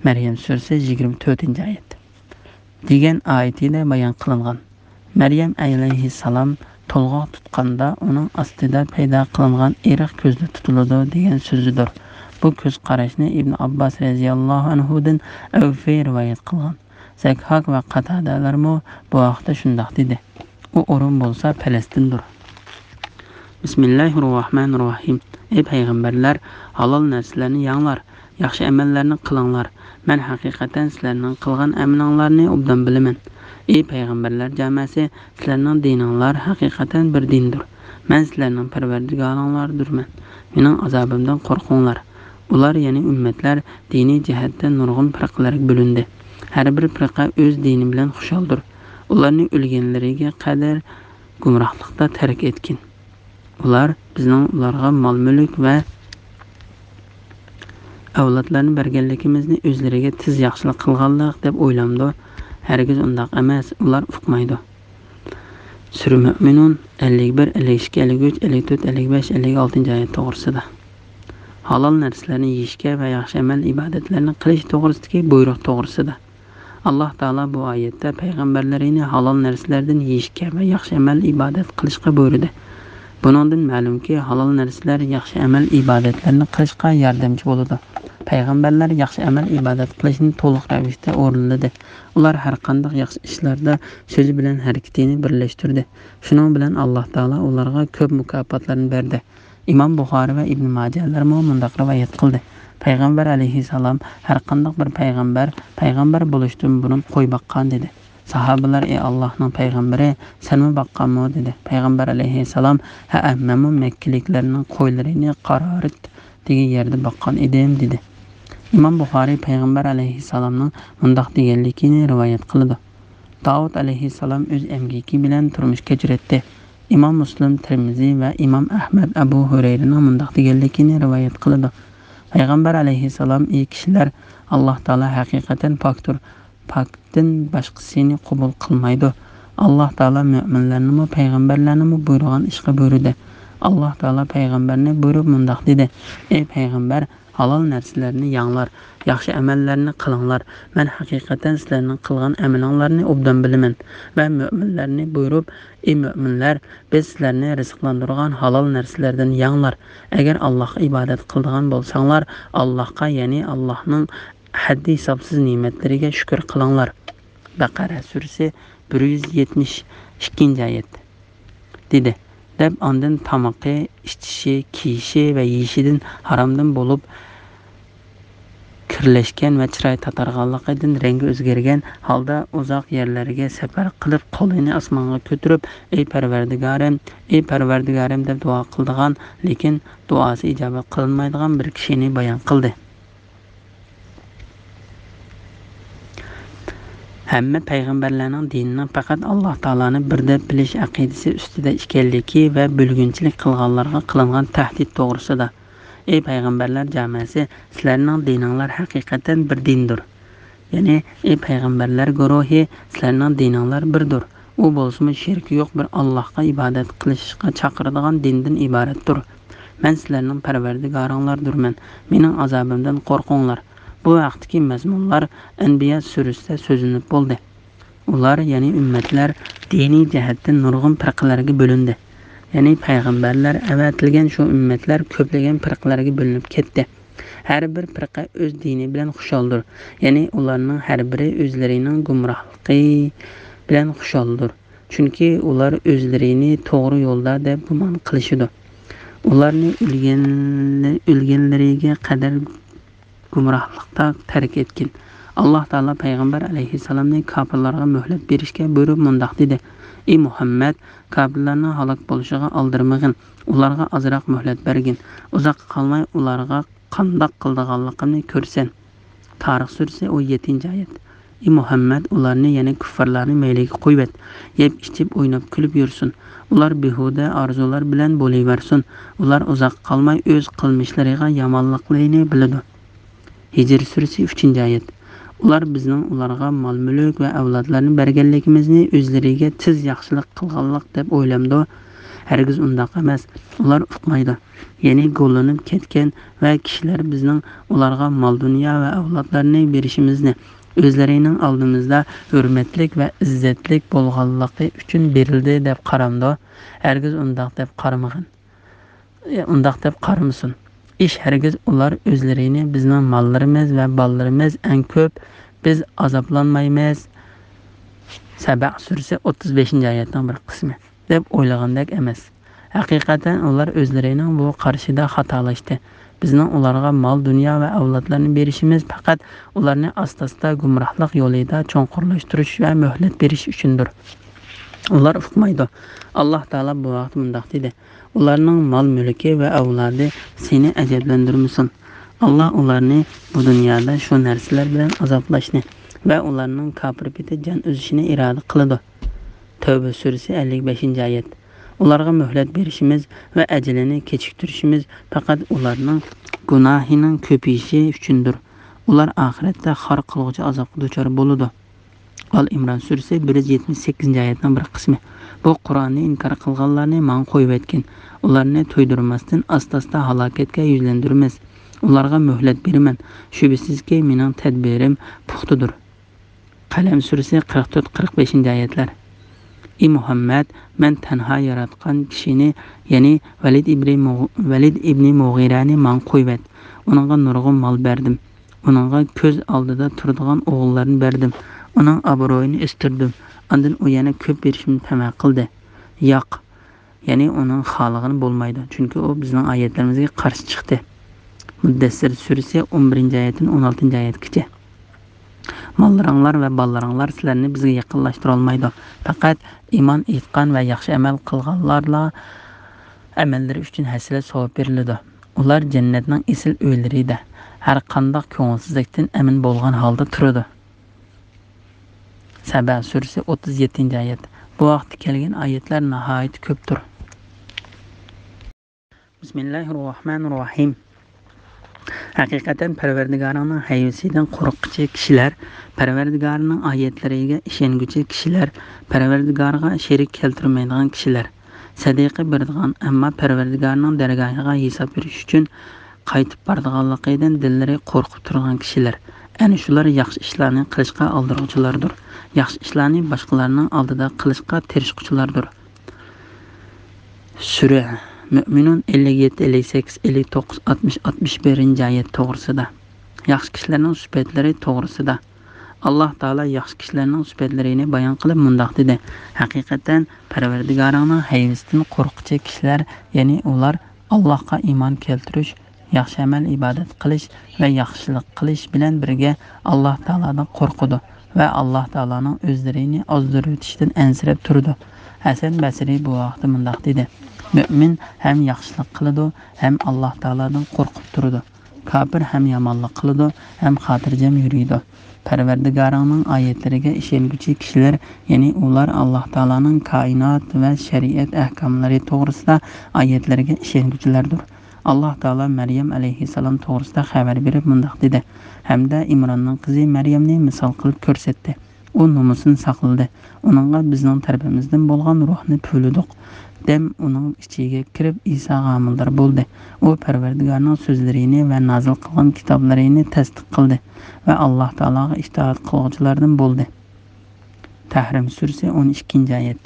مەريەم سۈرىسى، يىگىرمە تۆتىنچى ئايەت دېگەن ئايىتىدە بايان قىلىنغان. مەريەم ئەلەيھىسسالام تولغاق تۇتقاندا ئۇنىڭ ئاستىدا پەيدا قىلىنغان ئېرىق كۆزدە تۇتۇلىدۇ دېگەن سۆزىدۇر. بۇ كۆز قاراشنى ئىبن ئابباس رەزىياللاھۇ ئەنھۇدىن ئەۋفى رىۋايەت قىلغان. زەكھاك ۋە قاتادەلەرمۇ بۇ ھەقتە شۇنداق دېدى. ئۇ ئورۇن بولسا پەلەستىندۇر. بىسمىللاھىررەھمانىررەھىم. ئەي پەيغەمبەرلەر، ھالال نەرسىلەرنى يەڭلار، ياخشى ئەمەللەرنى قىلىڭلار. مەن ھەقىقەتەن سىلەرنىڭ قىلغان ئەمىلىڭلارنى ئوبدان بىلىمەن. ئەي پەيغەمبەرلەر جامەسى، سىلەرنىڭ دىنىڭلار ھەقىقەتەن بىر دىندۇر. مەن سىلەرنىڭ پەرۋەردىگارىڭلاردۇرمەن. مېنىڭ ئازابىمدىن قورقۇڭلار. ئۇلار، يەنى ئۈممەتلەر، دىنىي جەھەتتە نۇرغۇن پىرقىلەرگە بۆلۈندى. ھەر بىر پىرقە ئۆز دىنى بىلەن خۇشالدۇر. ئۇلارنى ئۆلگەنلىرىگە قەدەر گۇمراھلىقتا تەرك ئەتكىن. ئۇلار بىزنىڭ ئۇلارغا مال-مۈلۈك ۋە ئەۋلادلارنى بەرگەنلىكىمىزنى ئۆزلىرىگە تېز ياخشىلىق قىلغانلىق دەپ ئويلامدۇ؟ ھەرگىز ئۇنداق ئەمەس، ئۇلار ئۇقمايدۇ. سۈرە مۆمىنۇن ئەللىك بىر، ئەللىك ئىككى، ئەللىك ئۈچ، ئەللىك تۆت، ئەللىك بەش، ئەللىك ئالتىنچى ئايەت توغرىسىدا. ھالال نەرسىلەرنى يېيىشكە ۋە ياخشى ئەمەل ئىبادەتلەرنى قىلىش توغرىسىدىكى بۇيرۇق توغرىسىدا. ئاللاھ تائالا بۇ ئايەتتە پەيغەمبەرلىرىنى ھالال نەرسىلەردىن يېيىشكە ۋە ياخشى ئەمەل ئىبادەت قىلىشقا بۇيرۇدى. بۇنىڭدىن مەلۇمكى، ھالال نەرسىلەر ياخشى ئەمەل ئىبادەتلەرنى قىلىشقا ياردەمچى بولىدۇ. پەيغەمبەرلەر ياخشى ئەمەل ئىبادەت قىلىشنى تولۇق رەۋىشتە ئورۇنلىدى. ئۇلار ھەر قانداق ياخشى ئىشلاردا سۆزى بىلەن ھەرىكىتىنى بىرلەشتۈردى. شۇنىڭ بىلەن ئاللاھ تائالا ئۇلارغا كۆپ مۇكاپاتلارنى بەردى. ئىمام بۇخارى ۋە ئىبن ماجەلەرمۇ مۇنداق رىۋايەت قىلدى: پەيغەمبەر ئەلەيھىسسالام، ھەر قانداق بىر پەيغەمبەر پەيغەمبەر بولۇشتىن بۇرۇن قوي باققان، دېدى. ساھابىلەر: ئى ئاللاھنىڭ پەيغەمبىرى، سەنمۇ باققانمۇ؟ دېدى. پەيغەمبەر ئەلەيھىسسالام: ھەئە، مەنمۇ مەككىلىكلەرنىڭ قويلىرىنى قارارىت دېگەن يەردە باققان ئىدىم، دېدى. ئىمام بۇخارى پەيغەمبەر ئەلەيھىسسالامنىڭ مۇنداق دېگەنلىكىنى رىۋايەت قىلىدۇ: داۋۇت ئەلەيھىسسالام ئۆز ئەمگىكى بىلەن تۇرمۇش كەچۈرەتتى. ئىمام مۇسلىم، تىرمىزى ۋە ئىمام ئەھمەد ئەبۇ ھۈرەيرىنىڭ مۇنداق دېگەنلىكىنى رىۋايەت قىلىدۇ: پەيغەمبەر ئەلەيھىسسالام: ئى كىشىلەر، ئاللاھ تائالا ھەقىقەتەن پاكتۇر، پاكتىن باشقىسىنى قوبۇل قىلمايدۇ. ئاللاھ تائالا مۆمىنلەرنىمۇ، پەيغەمبەرلەرنىمۇ بۇيرۇغان ئىشقا بۇيرۇدى. ئاللاھ تائالا پەيغەمبەرنى بۇيرۇپ مۇنداق دېدى: ئى پەيغەمبەر، ھالال نەرسىلەرنى يەڭلار، ياخشى ئەمەللەرنى قىلىڭلار. مەن ھەقىقەتەن سىلەرنىڭ قىلغان ئەمىلىڭلارنى ئوبدان بىلىمەن. ۋە مۆمىنلەرنى بۇيرۇپ: ئى مۆمىنلەر، بىز سىلەرنى رىزىقلاندۇرغان ھالال نەرسىلەردىن يەڭلار. ئەگەر ئاللاھقا ئىبادەت قىلىدىغان بولساڭلار، ئاللاھقا، يەنى ئاللاھنىڭ ھەددى ھېسابسىز نېمەتلىرىگە شۈكۈر قىلىڭلار. بەقەرە سۈرىسى، بىر يۈز يەتمىش ئىككىنچى ئايەت. دېدى، دەپ ئاندىن تامىقى، ئىچىشى، كىيىشى ۋە يېيىشىدىن ھارامدىن بولۇپ، كىرلەشكەن ۋە چىراي تاتارغانلىقىدىن رەڭگى ئۆزگەرگەن ھالدا ئۇزاق يەرلەرگە سەپەر قىلىپ، قولىنى ئاسمانغا كۆتۈرۈپ، ئەي پەرۋەردىگارىم، ئەي پەرۋەردىگارىم دەپ دۇئا قىلىدىغان، لېكىن دۇئاسى ئىجابەت قىلىنمايدىغان بىر كىشىنى بايان قىلدى. ھەممە پەيغەمبەرلەرنىڭ دىنىنىڭ پەقەت ئاللاھ تائالانى بىر دەپ بىلىش ئەقىدىسى ئۈستىدە ئىكەنلىكى ۋە بۆلگۈنچىلىك قىلغانلارغا قىلىنغان تەھدىت توغرىسىدا. ئەي پەيغەمبەرلەر جامەسى، سىلەرنىڭ دىنىڭلار ھەقىقەتەن بىر دىندۇر. يەنى، ئەي پەيغەمبەرلەر گۇرۇھى، سىلەرنىڭ دىنىڭلار بىردۇر. ئۇ بولسىمۇ شېرىكى يوق بىر ئاللاھقا ئىبادەت قىلىشقا چاقىرىدىغان دىندىن ئىبارەتتۇر. مەن سىلەرنىڭ پەرۋەردىگارىڭلاردۇرمەن. مېنىڭ ئازابىمدىن قورقۇڭلار. بۇ ھەقتىكى مەزمۇنلار ئەنبىيا سۈرىسىدە سۆزلىنىپ بولدى. ئۇلار، يەنى ئۈممەتلەر، دىنىي جەھەتتىن نۇرغۇن پىرقىلەرگە بۆلۈندى. يەنى پەيغەمبەرلەر ئەۋەتىلگەن شۇ ئۈممەتلەر كۆپلىگەن پىرقىلەرگە بۆلۈنۈپ كەتتى. ھەر بىر پىرقە ئۆز دىنى بىلەن خۇشالدۇر. يەنى ئۇلارنىڭ ھەر بىرى ئۆزلىرىنىڭ گۇمراھلىقى بىلەن خۇشالدۇر. چۈنكى ئۇلار ئۆزلىرىنى توغرا يولدا دەپ گۇمان قىلىشىدۇ. ئۇلارنى ئۆلگەن-، ئۆلگەنلىرىگە قەدەر گۇمراھلىقتا تەرك ئەتكىن. ئاللاھ تائالا پەيغەمبەر ئەلەيھىسسالامنى كاپىرلارغا مۆھلەت بېرىشكە بۇيرۇپ مۇنداق دېدى: ئى مۇھەممەد، كاپىرلارنىڭ ھالاك بولۇشىغا ئالدىرىمىغىن، ئۇلارغا ئازراق مۆھلەت بەرگىن. ئۇزاققا قالماي ئۇلارغا قانداق قىلىدىغانلىقىمنى كۆرىسەن. تارىخ سۈرىسى، ئون يەتتىنچى ئايەت. ئى مۇھەممەد، ئۇلارنى، يەنى كۇففارلارنى مەيلىگە قويۇۋەت. يەپ-ئىچىپ، ئويناپ-كۈلۈپ يۈرسۇن. ئۇلار بىھۇدە ئارزۇلار بىلەن بولۇۋەرسۇن. ئۇلار ئۇزاققا قالماي ئۆز قىلمىشلىرىغا يامانلىقلىرىنى بىلىدۇ. ھىجر سۈرىسى، ئۈچىنچى ئايەت. ئۇلار بىزنىڭ ئۇلارغا مال-مۈلۈك ۋە ئەۋلادلارنى بەرگەنلىكىمىزنى ئۆزلىرىگە تېز ياخشىلىق قىلغانلىق دەپ ئويلامدۇ؟ ھەرگىز ئۇنداق ئەمەس. ئۇلار ئۇقمايدۇ. يەنى گوللىنىپ كەتكەن ۋە كىشىلەر بىزنىڭ ئۇلارغا مال-دۇنيا ۋە ئەۋلادلارنى بېرىشىمىزنى ئۆزلىرىنىڭ ئالدىمىزدا ھۆرمەتلىك ۋە ئىززەتلىك بولغانلىقى ئۈچۈن بېرىلدى دەپ قارامدۇ؟ ھەرگىز ئۇنداق دەپ قارىمىغىن. ئۇنداق دەپ قارىمىسۇن. ئىش ھەرگىز ئۇلار ئۆزلىرىنى بىزنىڭ ماللىرىمىز ۋە بالىلىرىمىز ئەڭ كۆپ، بىز ئازابلانمايمىز. سەبە سۈرىسى، ئوتتۇز بەشىنچى ئايەتنىڭ بىر قىسمى. دەپ ئويلىغاندەك ئەمەس. ھەقىقەتەن ئۇلار ئۆزلىرىنىڭ بۇ قارىشىدا خاتالاشتى. بىزنىڭ ئۇلارغا مال-دۇنيا ۋە ئەۋلادلارنى بېرىشىمىز پەقەت ئۇلارنى ئاستا-ئاستا گۇمراھلىق يولىدا چوڭقۇرلاشتۇرۇش ۋە مۆھلەت بېرىش ئۈچۈندۇر. ئۇلار ئۇقمايدۇ. ئاللاھ تائالا بۇ ھەقتە مۇنداق دېدى: ئۇلارنىڭ مال-مۈلكى ۋە ئەۋلادى سېنى ئەجەبلەندۈرمىسۇن. ئاللا ئۇلارنى بۇ دۇنيادا شۇ نەرسىلەر بىلەن ئازابلاشنى ۋە ئۇلارنىڭ كاپىر پېتى جان ئۈزۈشىنى ئىرادە قىلىدۇ. تەۋبە سۈرىسى، ئەللىك بەشىنچى ئايەت. ئۇلارغا مۆھلەت بېرىشىمىز ۋە ئەجىلىنى كېچىكتۈرۈشىمىز پەقەت ئۇلارنىڭ گۇناھىنىڭ كۆپىيىشى ئۈچۈندۇر. ئۇلار ئاخىرەتتە خار قىلغۇچى ئازابقا دۇچار بولىدۇ. ئال ئىمران سۈرىسى، بىر يۈز يەتمىش سەككىزىنچى ئايەتنىڭ بىر قىسمى. بۇ قۇرئاننى ئىنكار قىلغانلارنى ماڭا قويۇۋەتكىن. ئۇلارنى تويدۇرماستىن ئاستا-ئاستا ھالاكەتكە يۈزلەندۈرىمىز. ئۇلارغا مۆھلەت بېرىمەن. شۈبھىسىزكى، مېنىڭ تەدبىرىم پۇختىدۇر. قەلەم سۈرىسى، قىرىق تۆت، قىرىق بەشىنچى ئايەتلەر. ئى مۇھەممەد، مەن تەنھا ياراتقان كىشىنى، يەنى ۋەلىد ئىبنى مۇغ-، ۋەلىد ئىبنى مۇغىرەنى ماڭا قويۇۋەت. ئۇنىڭغا نۇرغۇن مال بەردىم. ئۇنىڭغا كۆز ئالدىدا تۇرىدىغان ئوغۇللارنى بەردىم. ئۇنىڭ ئابرۇيىنى ئۆستۈردۈم. ئاندىن ئۇ يەنە كۆپ بېرىشىمنى تەمە قىلدى. ياق، يەنى ئۇنىڭ خالىغىنى بولمايدۇ، چۈنكى ئۇ بىزنىڭ ئايەتلىرىمىزگە قارشى چىقتى. مۇددەسسىر سۈرىسى، ئون بىرىنچى ئايەتتىن ئون ئالتىنچى ئايەتكىچە. ماللىرىڭلار ۋە بالىلىرىڭلار سىلەرنى بىزگە يېقىنلاشتۇرالمايدۇ. پەقەت ئىمان ئېيتقان ۋە ياخشى ئەمەل قىلغانلارلا ئەمەللىرى ئۈچۈن ھەسسىلەپ ساۋاب بېرىلىدۇ. ئۇلار جەننەتنىڭ ئېسىل ئۆيلىرىدە ھەر قانداق كۆڭۈلسىزلىكتىن ئەمىن بولغان ھالدا تۇرىدۇ. سەبە سۈرىسى، ئوتتۇز يەتتىنچى ئايەت. بۇ ھەقتە كەلگەن ئايەتلەر ناھايىتى كۆپتۇر. بىسمىللاھىررەھمانىررەھىم. ھەقىقەتەن پەرۋەردىگارىڭنىڭ ھەيۋىسىدىن قورققۇچى كىشىلەر، پەرۋەردىگارىنىڭ ئايەتلىرىگە ئىشەنگۈچى كىشىلەر، پەرۋەردىگارغا شېرىك كەلتۈرمەيدىغان كىشىلەر، سەدىقە بېرىدىغان، ئەمما پەرۋەردىگارىنىڭ دەرگاھىغا ھېساب بېرىش ئۈچۈن قايتىپ بارىدىغانلىقىدىن دىللىرى قورقۇپ تۇرغان كىشىلەر، ئەنە شۇلار ياخشى ئىشلارنى قىلىشقا ئالدىرىغۇچىلاردۇر. ياخشى ئىشلارنى باشقىلارنىڭ ئالدىدا قىلىشقا تىرىشقۇچىلاردۇر. سۈرە مۆمىنۇن، ئەللىك يەتتە، ئەللىك سەككىز، ئەللىك توققۇز، ئاتمىش، ئاتمىش بىرىنچى ئايەت توغرىسىدا. ياخشى كىشىلەرنىڭ سۈپەتلىرى توغرىسىدا. ئاللا تائالا ياخشى كىشىلەرنىڭ سۈپەتلىرىنى بايان قىلىپ مۇنداق دېدى: ھەقىقەتەن پەرۋەردىگارىڭنىڭ ھەيۋىسىدىن قورققۇچى كىشىلەر، يەنى ئۇلار ئاللاھقا ئىمان كەلتۈرۈش، ياخشى ئەمەل، ئىبادەت قىلىش ۋە ياخشىلىق قىلىش بىلەن بىرگە ئاللا تائالادىن قورقىدۇ ۋە ئاللا تائالانىڭ ئۆزلىرىنى ئازدۇرۇۋېتىشتىن ئەنسىرەپ تۇرىدۇ. ھەسەن بەسرى بۇ ھەقتە مۇنداق دېدى: مۆمىن ھەم ياخشىلىق قىلىدۇ، ھەم ئاللا تائالادىن قورقۇپ تۇرىدۇ. كاپىر ھەم يامانلىق قىلىدۇ، ھەم خاتىرجەم يۈرىدۇ. پەرۋەردىگارىڭنىڭ ئايەتلىرىگە ئىشەنگۈچى كىشىلەر، يەنى ئۇلار ئاللا تائالانىڭ كائىنات ۋە شەرىئەت ئەھكاملىرى توغرىسىدا ئايەتلىرىگە ئىشەنگۈچىلەردۇر. ئاللا تائالا مەريەم ئەلەيھىسسالام توغرىسىدا خەۋەر بېرىپ مۇنداق دېدى، ھەمدە ئىمراننىڭ قىزى مەريەمنى مىسال قىلىپ كۆرسەتتى. ئۇ نومۇسىنى ساقلىدى. ئۇنىڭغا بىزنىڭ تەرىپىمىزدىن بولغان روھنى پۈۋلىدۇق. دەم ئۇنىڭ ئىچىگە كىرىپ، ئىسا ھامىلىدار بولدى. ئۇ پەرۋەردىگارنىڭ سۆزلىرىنى ۋە نازىل قىلغان كىتابلىرىنى تەستىق قىلدى ۋە ئاللا تائالاغا ئىتائەت قىلغۇچىلاردىن بولدى. تەھرىم سۈرىسى، ئون ئىككىنچى ئايەت.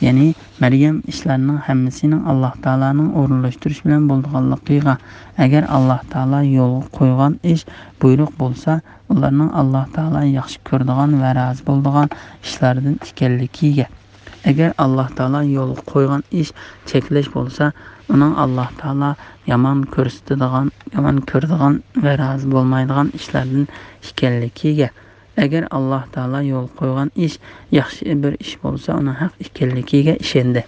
يەنى مەريەم ئىشلارنىڭ ھەممىسىنىڭ ئاللا تائالانىڭ ئورۇنلاشتۇرۇش بىلەن بولىدىغانلىقىغا، ئەگەر ئاللا تائالا يولغا قويغان ئىش بۇيرۇق بولسا، ئۇلارنىڭ ئاللا تائالا ياخشى كۆرىدىغان ۋە رازى بولىدىغان ئىشلاردىن ئىكەنلىكىگە، ئەگەر ئاللا تائالا يولغا قويغان ئىش چەكلەش بولسا، ئۇنىڭ ئاللا تائالا يامان كۆرسىتىدىغان، يامان كۆرىدىغان ۋە رازى بولمايدىغان ئىشلاردىن ئىكەنلىكىگە، ئەگەر ئاللا تائالا يولغا قويغان ئىش ياخشى بىر ئىش بولسا، ئۇنىڭ ھەق ئىكەنلىكىگە ئىشەندى.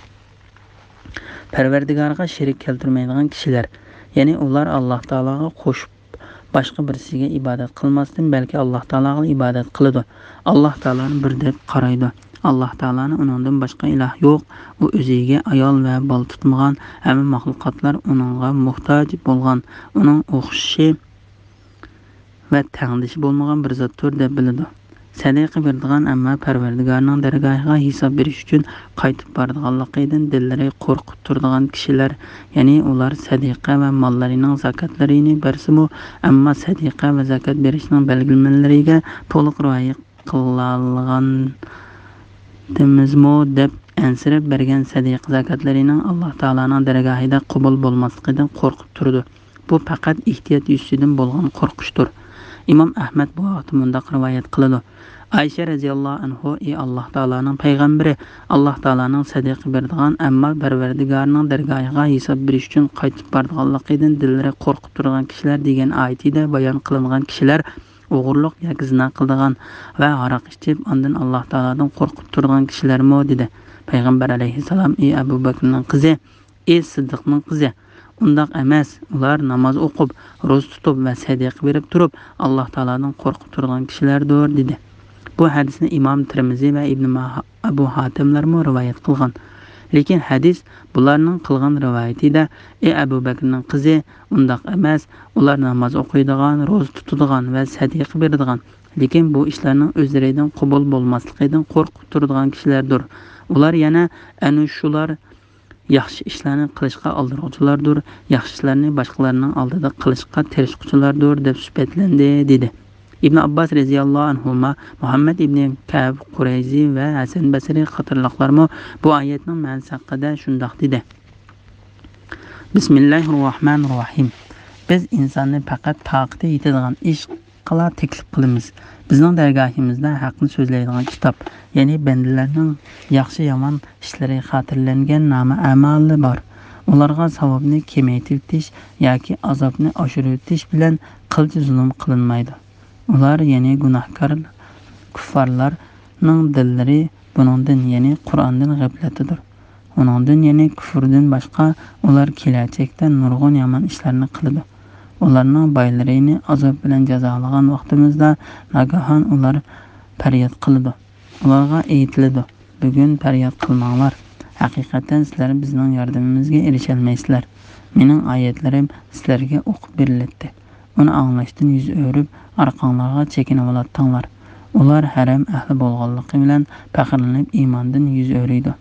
پەرۋەردىگارغا شېرىك كەلتۈرمەيدىغان كىشىلەر، يەنى ئۇلار ئاللا تائالاغا قوشۇپ باشقا بىرسىگە ئىبادەت قىلماستىن، بەلكى ئاللا تائالاغا ئىبادەت قىلىدۇ. ئاللا تائالانى بىر دەپ قارايدۇ. ئاللا تائالانى ئۇنىڭدىن باشقا ئىلاھ يوق. ئۇ ئۆزىگە ئايال ۋە بالا تۇتمىغان، ھەممە مەخلۇقاتلار ئۇنىڭغا موھتاج بولغان، ئۇنىڭ ئوخشىشى ۋە تەڭدىشى بولمىغان بىر زاتتۇر دەپ بىلىدۇ. سەدىقە بېرىدىغان، ئەمما پەرۋەردىگارنىڭ دەرگاھىغا ھېساب بېرىش ئۈچۈن قايتىپ بارىدىغانلىقىدىن دىللىرى قورقۇپ تۇرىدىغان كىشىلەر، يەنى ئۇلار سەدىقە ۋە ماللىرىنىڭ زاكاتلىرىنى بەرسىمۇ، ئەمما سەدىقە ۋە زاكات بېرىشنىڭ بەلگىلىمىلىرىگە تولۇق رىئايە قىلالىغاندىمىزمۇ دەپ ئەنسىرەپ بەرگەن سەدىقە زاكاتلىرىنىڭ ئاللا تائالانىڭ دەرگاھىدا قوبۇل بولماسلىقىدىن قورقۇپ تۇرىدۇ. بۇ پەقەت ئېھتىيات يۈزىسىدىن بولغان قورقۇشتۇر. ئىمام ئەھمەد بۇ ھەقتە مۇنداق رىۋايەت قىلىدۇ: ئائىشە رەزىياللاھۇ ئەنھۇ، ئى ئاللا تائالانىڭ پەيغەمبىرى، ئاللا تائالانىڭ سەدىقە بېرىدىغان، ئەمما پەرۋەردىگارىنىڭ دەرگاھىغا ھېساب بېرىش ئۈچۈن قايتىپ بارىدىغانلىقىدىن دىللىرى قورقۇپ تۇرىدىغان كىشىلەر دېگەن ئايىتىدە بايان قىلىنغان كىشىلەر ئوغرىلىق ياكى زىنا قىلىدىغان ۋە ھاراق ئىچىپ، ئاندىن ئاللا تائالادىن قورقۇپ تۇرىدىغان كىشىلەرمۇ؟ دېدى. پەيغەمبەر ئەلەيھىسسالام: ئى ئەبۇ بەكرىنىڭ قىزى، ئى سىددىقنىڭ قىزى، ئۇنداق ئەمەس، ئۇلار ناماز ئوقۇپ، روزا تۇتۇپ ۋە سەدىقە بېرىپ تۇرۇپ، ئاللاھ تائالادىن قورقۇپ تۇرىدىغان كىشىلەردۇر، دېدى. بۇ ھەدىسنى ئىمام تىرمىزى ۋە ئىبنى ماھ-، ئەبۇ ھاتىملەرمۇ رىۋايەت قىلغان. لېكىن ھەدىس بۇلارنىڭ قىلغان رىۋايىتىدە، ئى ئەبۇ بەكرىنىڭ قىزى، ئۇنداق ئەمەس، ئۇلار ناماز ئوقۇيدىغان، روزا تۇتىدىغان ۋە سەدىقە بېرىدىغان، لېكىن بۇ ئىشلارنىڭ ئۆزلىرىدىن قوبۇل بولماسلىقىدىن قورقۇپ تۇرىدىغان كىشىلەردۇر. ئۇلار يەنە ئەنە شۇلار ياخشى ئىشلارنى قىلىشقا ئالدىرىغۇچىلاردۇر، ياخشى ئىشلارنى باشقىلارنىڭ ئالدىدا قىلىشقا تىرىشقۇچىلاردۇر، دەپ سۈپەتلەندى، دېدى. ئىبن ئابباس رەزىياللاھۇ ئەنھۇما مۇھەممەد ئىبنى كەئب قۇرەيزى ۋە ھەسەن بەسرى قاتارلىقلارمۇ بۇ ئايەتنىڭ مەنىسى ھەققىدە شۇنداق دېدى. بىسمىللاھىررەھمانىررەھىم. بىز ئىنساننى پەقەت تاقىتى يېتىدىغان ئىش قىلا تەكلىپ قىلىمىز. بىزنىڭ دەرگاھىمىزدا ھەقنى سۆزلەيدىغان كىتاب، يەنى بەندىلەرنىڭ ياخشى-يامان ئىشلىرى خاتىرىلەنگەن نامە-ئەمالى بار. ئۇلارغا ساۋابنى كېمەيتىۋېتىش ياكى ئازابنى ئاشۇرۇۋېتىش بىلەن قىلچە زۇلۇم قىلىنمايدۇ. ئۇلار، يەنى گۇناھكار كۇففارلارنىڭ دىللىرى بۇنىڭدىن، يەنى قۇرئاندىن غەپلەتتىدۇر. ئۇنىڭدىن، يەنى كۇفرىدىن باشقا، ئۇلار كېلەچەكتە نۇرغۇن يامان ئىشلارنى قىلىدۇ. ئۇلارنىڭ بايلىرىنى ئازاب بىلەن جازالىغان ۋاقتىمىزدا، ناگاھان ئۇلار پەرياد قىلىدۇ. ئۇلارغا ئېيتىلىدۇ، بۈگۈن پەرياد قىلماڭلار. ھەقىقەتەن سىلەر بىزنىڭ ياردىمىمىزگە ئېرىشەلمەيسىلەر. مېنىڭ ئايەتلىرىم سىلەرگە ئوقۇپ بېرىلەتتى. ئۇنى ئاڭلاشتىن يۈز ئۆرۈپ، ئارقاڭلارغا چېكىنىۋالاتتىڭلار. ئۇلار ھەرەم ئەھلى بولغانلىقى بىلەن پەخىرلىنىپ، ئىماندىن يۈز ئۆرۈيدۇ.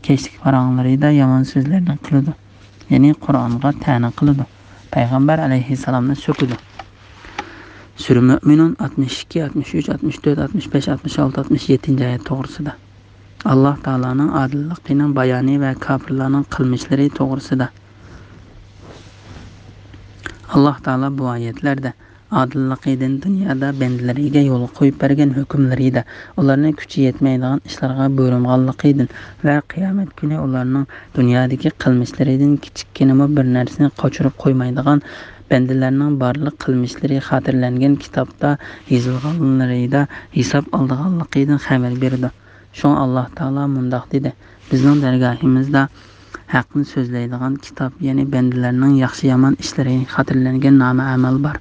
كەچلىك پاراڭلىرىدا يامان سۆزلەرنى قىلىدۇ. يەنى قۇرئانغا تەنە قىلىدۇ. پەيغەمبەر ئەلەيھىسسالامنى سۆكىدۇ. سۈرە مۆمىنۇن ئاتمىش ئىككى، ئاتمىش ئۈچ، ئاتمىش تۆت، ئاتمىش بەش، ئاتمىش ئالتە، ئاتمىش يەتتىنچى ئايەت توغرىسىدا. ئاللاھ تائالانىڭ ئادىللىقىنىڭ بايانى ۋە كاپىرلارنىڭ قىلمىشلىرى توغرىسىدا. ئاللاھ تائالا بۇ ئايەتلەردە ئادىللىقىدىن، دۇنيادا بەندىلىرىگە يولغا قويۇپ بەرگەن ھۆكۈملىرىدە، ئۇلارنى كۈچى يەتمەيدىغان ئىشلارغا بۇيرۇمىغانلىقىدىن ۋە قىيامەت كۈنى ئۇلارنىڭ دۇنيادىكى قىلمىشلىرىدىن كىچىككىنىمۇ بىر نەرسىنى قاچۇرۇپ قويمايدىغان، بەندىلەرنىڭ بارلىق قىلمىشلىرى خاتىرىلەنگەن كىتابتا يېزىلغانلىرىدا ھېساب ئالىدىغانلىقىدىن خەۋەر بېرىدۇ. شۇڭا ئاللاھ تائالا مۇنداق دېدى، بىزنىڭ دەرگاھىمىزدا ھەقنى سۆزلەيدىغان كىتاب، يەنى بەندىلەرنىڭ ياخشى-يامان ئىشلىرى خاتىرىلەنگەن نامە-ئەمەل بار.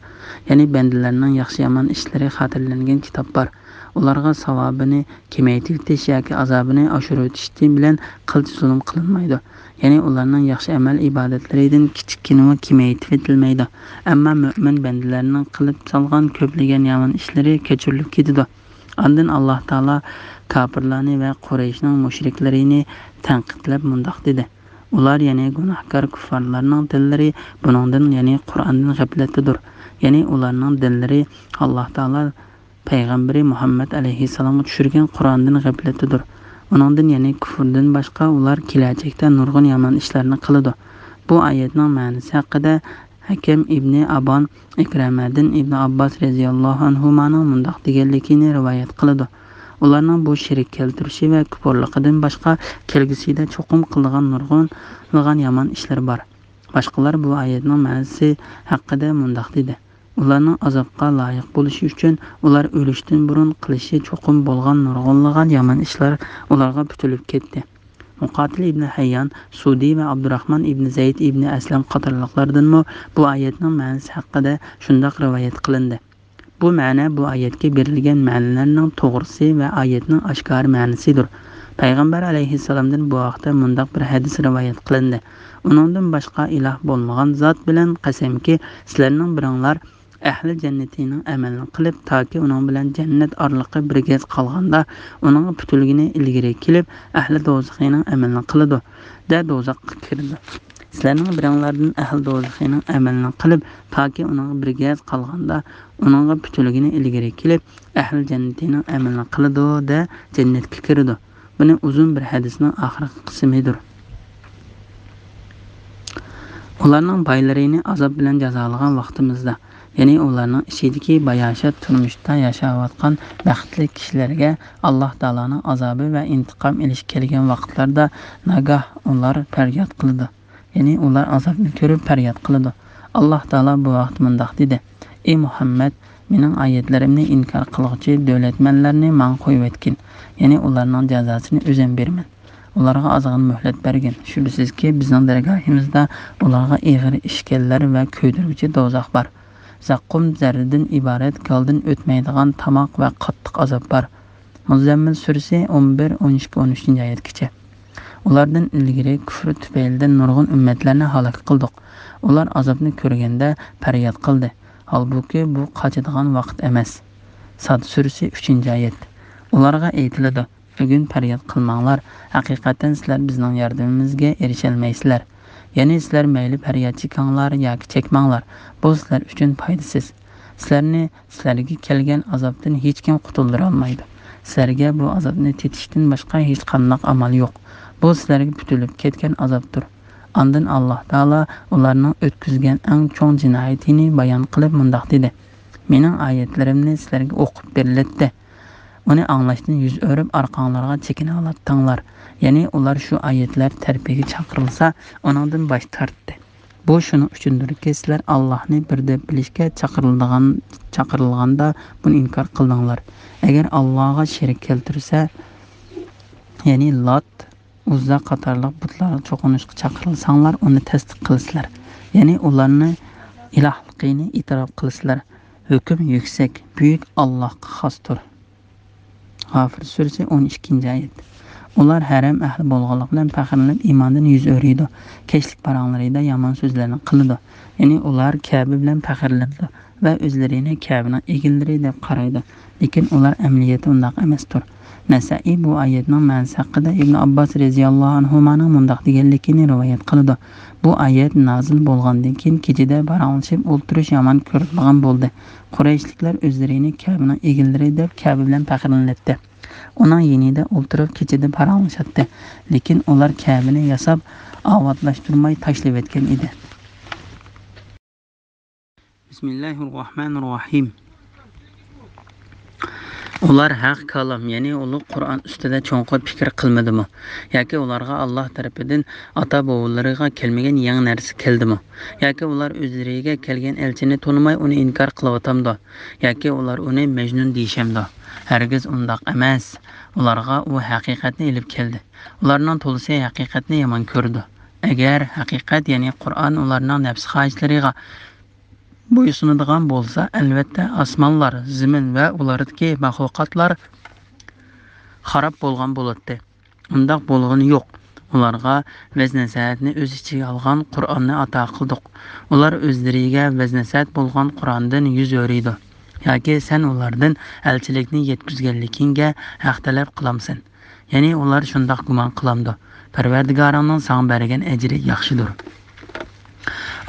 يەنى بەندىلەرنىڭ ياخشى-يامان ئىشلىرى خاتىرىلەنگەن كىتاب بار. ئۇلارغا ساۋابىنى كېمەيتىۋېتىش ياكى ئازابىنى ئاشۇرۇۋېتىشتىن بىلەن قىلچە زۇلۇم قىلىنمايدۇ. يەنى ئۇلارنىڭ ياخشى ئەمەل-ئىبادەتلىرىدىن كىچىككىنىمۇ كېمەيتىۋېتىلمەيدۇ. ئەمما مۆمىن بەندىلەرنىڭ قىلىپ سالغان كۆپلىگەن يامان ئىشلىرى كەچۈرۈلۈپ كېتىدۇ. ئاندىن ئاللاھ تائالا كاپىرلارنى ۋە قۇرەيشنىڭ مۇشرىكلىرىنى تەنقىدلەپ مۇنداق دېدى، ئۇلار، يەنى گۇناھكار كۇففارلارنىڭ دىللىرى بۇنىڭدىن، يەنى قۇرئاندىن غەپلەتتىدۇر. يەنى ئۇلارنىڭ دىللىرى ئاللاھ تائالا پەيغەمبىرى مۇھەممەد ئەلەيھىسسالامغا چۈشۈرگەن قۇرئاندىن غەپلەتتىدۇر. ئۇنىڭدىن، يەنى كۇفردىن باشقا، ئۇلار كېلەچەكتە نۇرغۇن يامان ئىشلارنى قىلىدۇ. بۇ ئايەتنىڭ مەنىسى ھەققىدە ھەكەم ئىبنى ئابان ئىكرىمەدىن ئىبنى ئابباس رەزىياللاھۇ ئەنھۇمانىڭ مۇنداق دېگەنلىكىنى رىۋايەت قىلىدۇ، ئۇلارنىڭ بۇ شېرىك كەلتۈرۈشى ۋە كۇپۇرلۇقىدىن باشقا، كەلگۈسىدە چوقۇم قىلىدىغان نۇرغۇنلىغان يامان ئىشلىرى بار. باشقىلار بۇ ئايەتنىڭ مەنىسى ھەققىدە مۇنداق دېدى، ئۇلارنىڭ ئازابقا لايىق بولۇشى ئۈچۈن، ئۇلار ئۆلۈشتىن بۇرۇن قىلىشى چوقۇم بولغان نۇرغۇنلىغان يامان ئىشلار ئۇلارغا پۈتۈلۈپ كەتتى. مۇقاتىل ئىبنى ھەييان، سۇدى ۋە ئابدۇراخمان ئىبنى زەيد ئىبنى ئەسلەم قاتارلىقلاردىنمۇ بۇ ئايەتنىڭ مەنىسى ھەققىدە شۇنداق رىۋايەت قىلىندى. بۇ مەنە بۇ ئايەتكە بېرىلگەن مەنىلەرنىڭ توغرىسى ۋە ئايەتنىڭ ئاشكارا مەنىسىدۇر. پەيغەمبەر ئەلەيھىسسالامدىن بۇ ھەقتە مۇنداق بىر ھەدىس رىۋايەت قىلىندى، ئۇنىڭدىن باشقا ئىلاھ بولمىغان زات بىلەن قەسەمكى، سىلەرنىڭ بىرىڭلار ئەھلى جەننىتىنىڭ ئەمەلىنى قىلىپ، تاكى ئۇنىڭ بىلەن جەننەت ئارىلىقى بىر گەز قالغاندا، ئۇنىڭغا پۈتۈلگىنى ئىلگىرى كېلىپ، ئەھلى دوزىخىنىڭ ئەمەلىنى قىلىدۇ، دە دوزاخقا كىرىدۇ. سىلەرنىڭ بىرىڭلاردىن ئەھلى دوزىخىنىڭ ئەمەلىنى قىلىپ، تاكى ئۇنىڭغا بىر گەز قالغاندا، ئۇنىڭغا پۈتۈلگىنى ئىلگىرى كېلىپ، ئەھلى جەننىتىنىڭ ئەمەلىنى قىلىدۇ، دە جەننەتكە كىرىدۇ. بۇنى ئۇزۇن بىر ھەدىسنىڭ ئاخىرقى قىسمىدۇر. ئۇلارنىڭ بايلىرىنى ئازاب بىلەن جازالىغان ۋاقتىمىزدا، يەنى ئۇلارنىڭ ئىچىدىكى باياشات تۇرمۇشتا ياشاۋاتقان بەختلىك كىشىلەرگە ئاللاھ تائالانىڭ ئازابى ۋە ئىنتىقام ئېلىش كەلگەن ۋاقىتلاردا ناگاھ ئۇلار پەرياد قىلىدۇ. يەنى ئۇلار ئازابنى كۆرۈپ پەرياد قىلىدۇ. ئاللاھ تائالا بۇ ۋاقىت مۇنداق دېدى، ئى مۇھەممەد، مېنىڭ ئايەتلىرىمنى ئىنكار قىلغۇچى دۆلەتمەنلەرنى ماڭا قويۇۋەتكىن، يەنى ئۇلارنىڭ جازاسىنى ئۆزۈم بېرىمەن. ئۇلارغا ئازغىنە مۆھلەت بەرگىن. شۈبھىسىزكى، بىزنىڭ دەرگاھىمىزدا ئۇلارغا ئېغىر ئىشكەنلەر ۋە كۆيدۈرگۈچى دوزاخ بار. زەققۇم زەردىن ئىبارەت گالدىن ئۆتمەيدىغان تاماق ۋە قاتتىق ئازاب بار. مۇزەممىل سۈرىسى ئون بىر، ئون ئىككى، ئون ئۈچىنچى ئايەتكىچە. ئۇلاردىن ئىلگىرى كۈفرى تۈپەيلىدىن نۇرغۇن ئۈممەتلەرنى ھالاك قىلدۇق. ئۇلار ئازابنى كۆرگەندە پەرياد قىلدى. ھالبۇكى، بۇ قاچىدىغان ۋاقىت ئەمەس. ساد سۈرىسى، ئۈچىنچى ئايەت. ئۇلارغا ئېيتىلىدۇ: بۈگۈن پەرياد قىلماڭلار، ھەقىقەتەن سىلەر بىزنىڭ ياردىمىمىزگە ئېرىشەلمەيسىلەر. يەنى سىلەر مەيلى پەرياد چېكىڭلار ياكى چەكمەڭلار، بۇ سىلەر ئۈچۈن پايدىسىز. سىلەرنى، سىلەرگە كەلگەن ئازابتىن ھېچكىم قۇتۇلدۇرالمايدۇ. سىلەرگە بۇ ئازابنى تېتىشتىن باشقا ھېچقانداق ئامال يوق. بۇ سىلەرگە پۈتۈلۈپ كەتكەن ئازابتۇر. ئاندىن ئاللاھ تائالا ئۇلارنىڭ ئۆتكۈزگەن ئەڭ چوڭ جىنايىتىنى بايان قىلىپ مۇنداق دېدى: مېنىڭ ئايەتلىرىمنى سىلەرگە ئوقۇپ بېرىلەتتى. ئۇنى ئاڭلاشتىن يۈز ئۆرۈپ، ئارقاڭلارغا چېكىنىۋالاتتىڭلار. يەنى ئۇلار شۇ ئايەتلەر تەرىپىگە چاقىرىلسا، ئۇنىڭدىن باش تارتتى. بۇ شۇنىڭ ئۈچۈندۇركى، سىلەر ئاللاھنى بىر دەپ بىلىشكە چاقىرىلىدىغان، چاقىرىلغاندا بۇنى ئىنكار قىلدىڭلار. ئەگەر ئاللاھقا شېرىك كەلتۈرسە، يەنى لات، ئۇززا قاتارلىق بۇتلارغا چوقۇنۇشقا چاقىرىلساڭلار، ئۇنى تەستىق قىلىسىلەر. يەنى ئۇلارنى ئىلاھلىقىنى ئېتىراپ قىلىسىلەر. ھۆكۈم يۈكسەك، بۈيۈك ئاللاھقا خاستۇر. غافىر سۈرىسى، ئون ئىككىنچى ئايەت. ئۇلار ھەرەم ئەھلى بولغانلىقى بىلەن پەخىرلىنىپ ئىماندىن يۈز ئۆرۈيدۇ. كەچلىك پاراڭلىرىدا يامان سۆزلەرنى قىلىدۇ. يەنى ئۇلار كەبە بىلەن پەخىرلىنىدۇ ۋە ئۆزلىرىنى كەبىنىڭ ئىگىلىرى دەپ قارايدۇ. لېكىن ئۇلار ئەمەلىيەتتە ئۇنداق ئەمەستۇر. نەسائىي بۇ ئايەتنىڭ مەنىسى ھەققىدە ئىبن ئابباس رەزىياللاھۇ ئەنھۇمانىڭ مۇنداق دېگەنلىكىنى رىۋايەت قىلىدۇ: بۇ ئايەت نازىل بولغاندىن كېيىن كېچىدە پاراڭلىشىپ ئولتۇرۇش يامان كۆرۈلىدىغان بولدى. قۇرەيشلىكلەر ئۆزلىرىنى كەبىنىڭ ئىگىلىرى دەپ كەبە بىلەن پەخىرلىنەتتى. ئۇنىڭ يېنىدا ئولتۇرۇپ كېچىدە پاراڭلىشاتتى. لېكىن ئۇلار كەبىنى ياساپ، ئاۋاتلاشتۇرماي تاشلىۋەتكەن ئىدى. بىسمىللاھىررەھمانىررەھىم. ئۇلار ھەق كالام، يەنى ئۇلۇغ قۇرئان ئۈستىدە چوڭقۇر پىكىر قىلمىدىمۇ؟ ياكى ئۇلارغا ئاللاھ تەرىپىدىن ئاتا-بوۋىلىرىغا كەلمىگەن يېڭى نەرسە كەلدىمۇ؟ ياكى ئۇلار ئۆزلىرىگە كەلگەن ئەلچىنى تونۇماي ئۇنى ئىنكار قىلىۋاتامدۇ؟ ياكى ئۇلار ئۇنى مەجنۇن دېيىشەمدۇ؟ ھەرگىز ئۇنداق ئەمەس. ئۇلارغا ئۇ ھەقىقەتنى ئېلىپ كەلدى. ئۇلارنىڭ تولىسى ھەقىقەتنى يامان كۆرىدۇ. ئەگەر ھەقىقەت، يەنى قۇرئان ئۇلارنىڭ نەپس خاھىشلىرىغا بويسۇنىدىغان بولسا، ئەلۋەتتە ئاسمانلار، زېمىن ۋە ئۇلاردىكى مەخلۇقاتلار خاراب بولغان بولاتتى. ئۇنداق بولغىنى يوق. ئۇلارغا ۋەز-نەسىھەتنى ئۆز ئىچىگە ئالغان قۇرئاننى ئاتا قىلدۇق. ئۇلار ئۆزلىرىگە ۋەز-نەسىھەت بولغان قۇرئاندىن يۈز ئۆرۈيدۇ. ياكى سەن ئۇلاردىن ئەلچىلىكنى يەتكۈزگەنلىكىڭگە ھەق تەلەپ قىلامسەن؟ يەنى ئۇلار شۇنداق گۇمان قىلامدۇ؟ پەرۋەردىگارىڭنىڭ ساڭا بەرگەن ئەجرى ياخشىدۇر.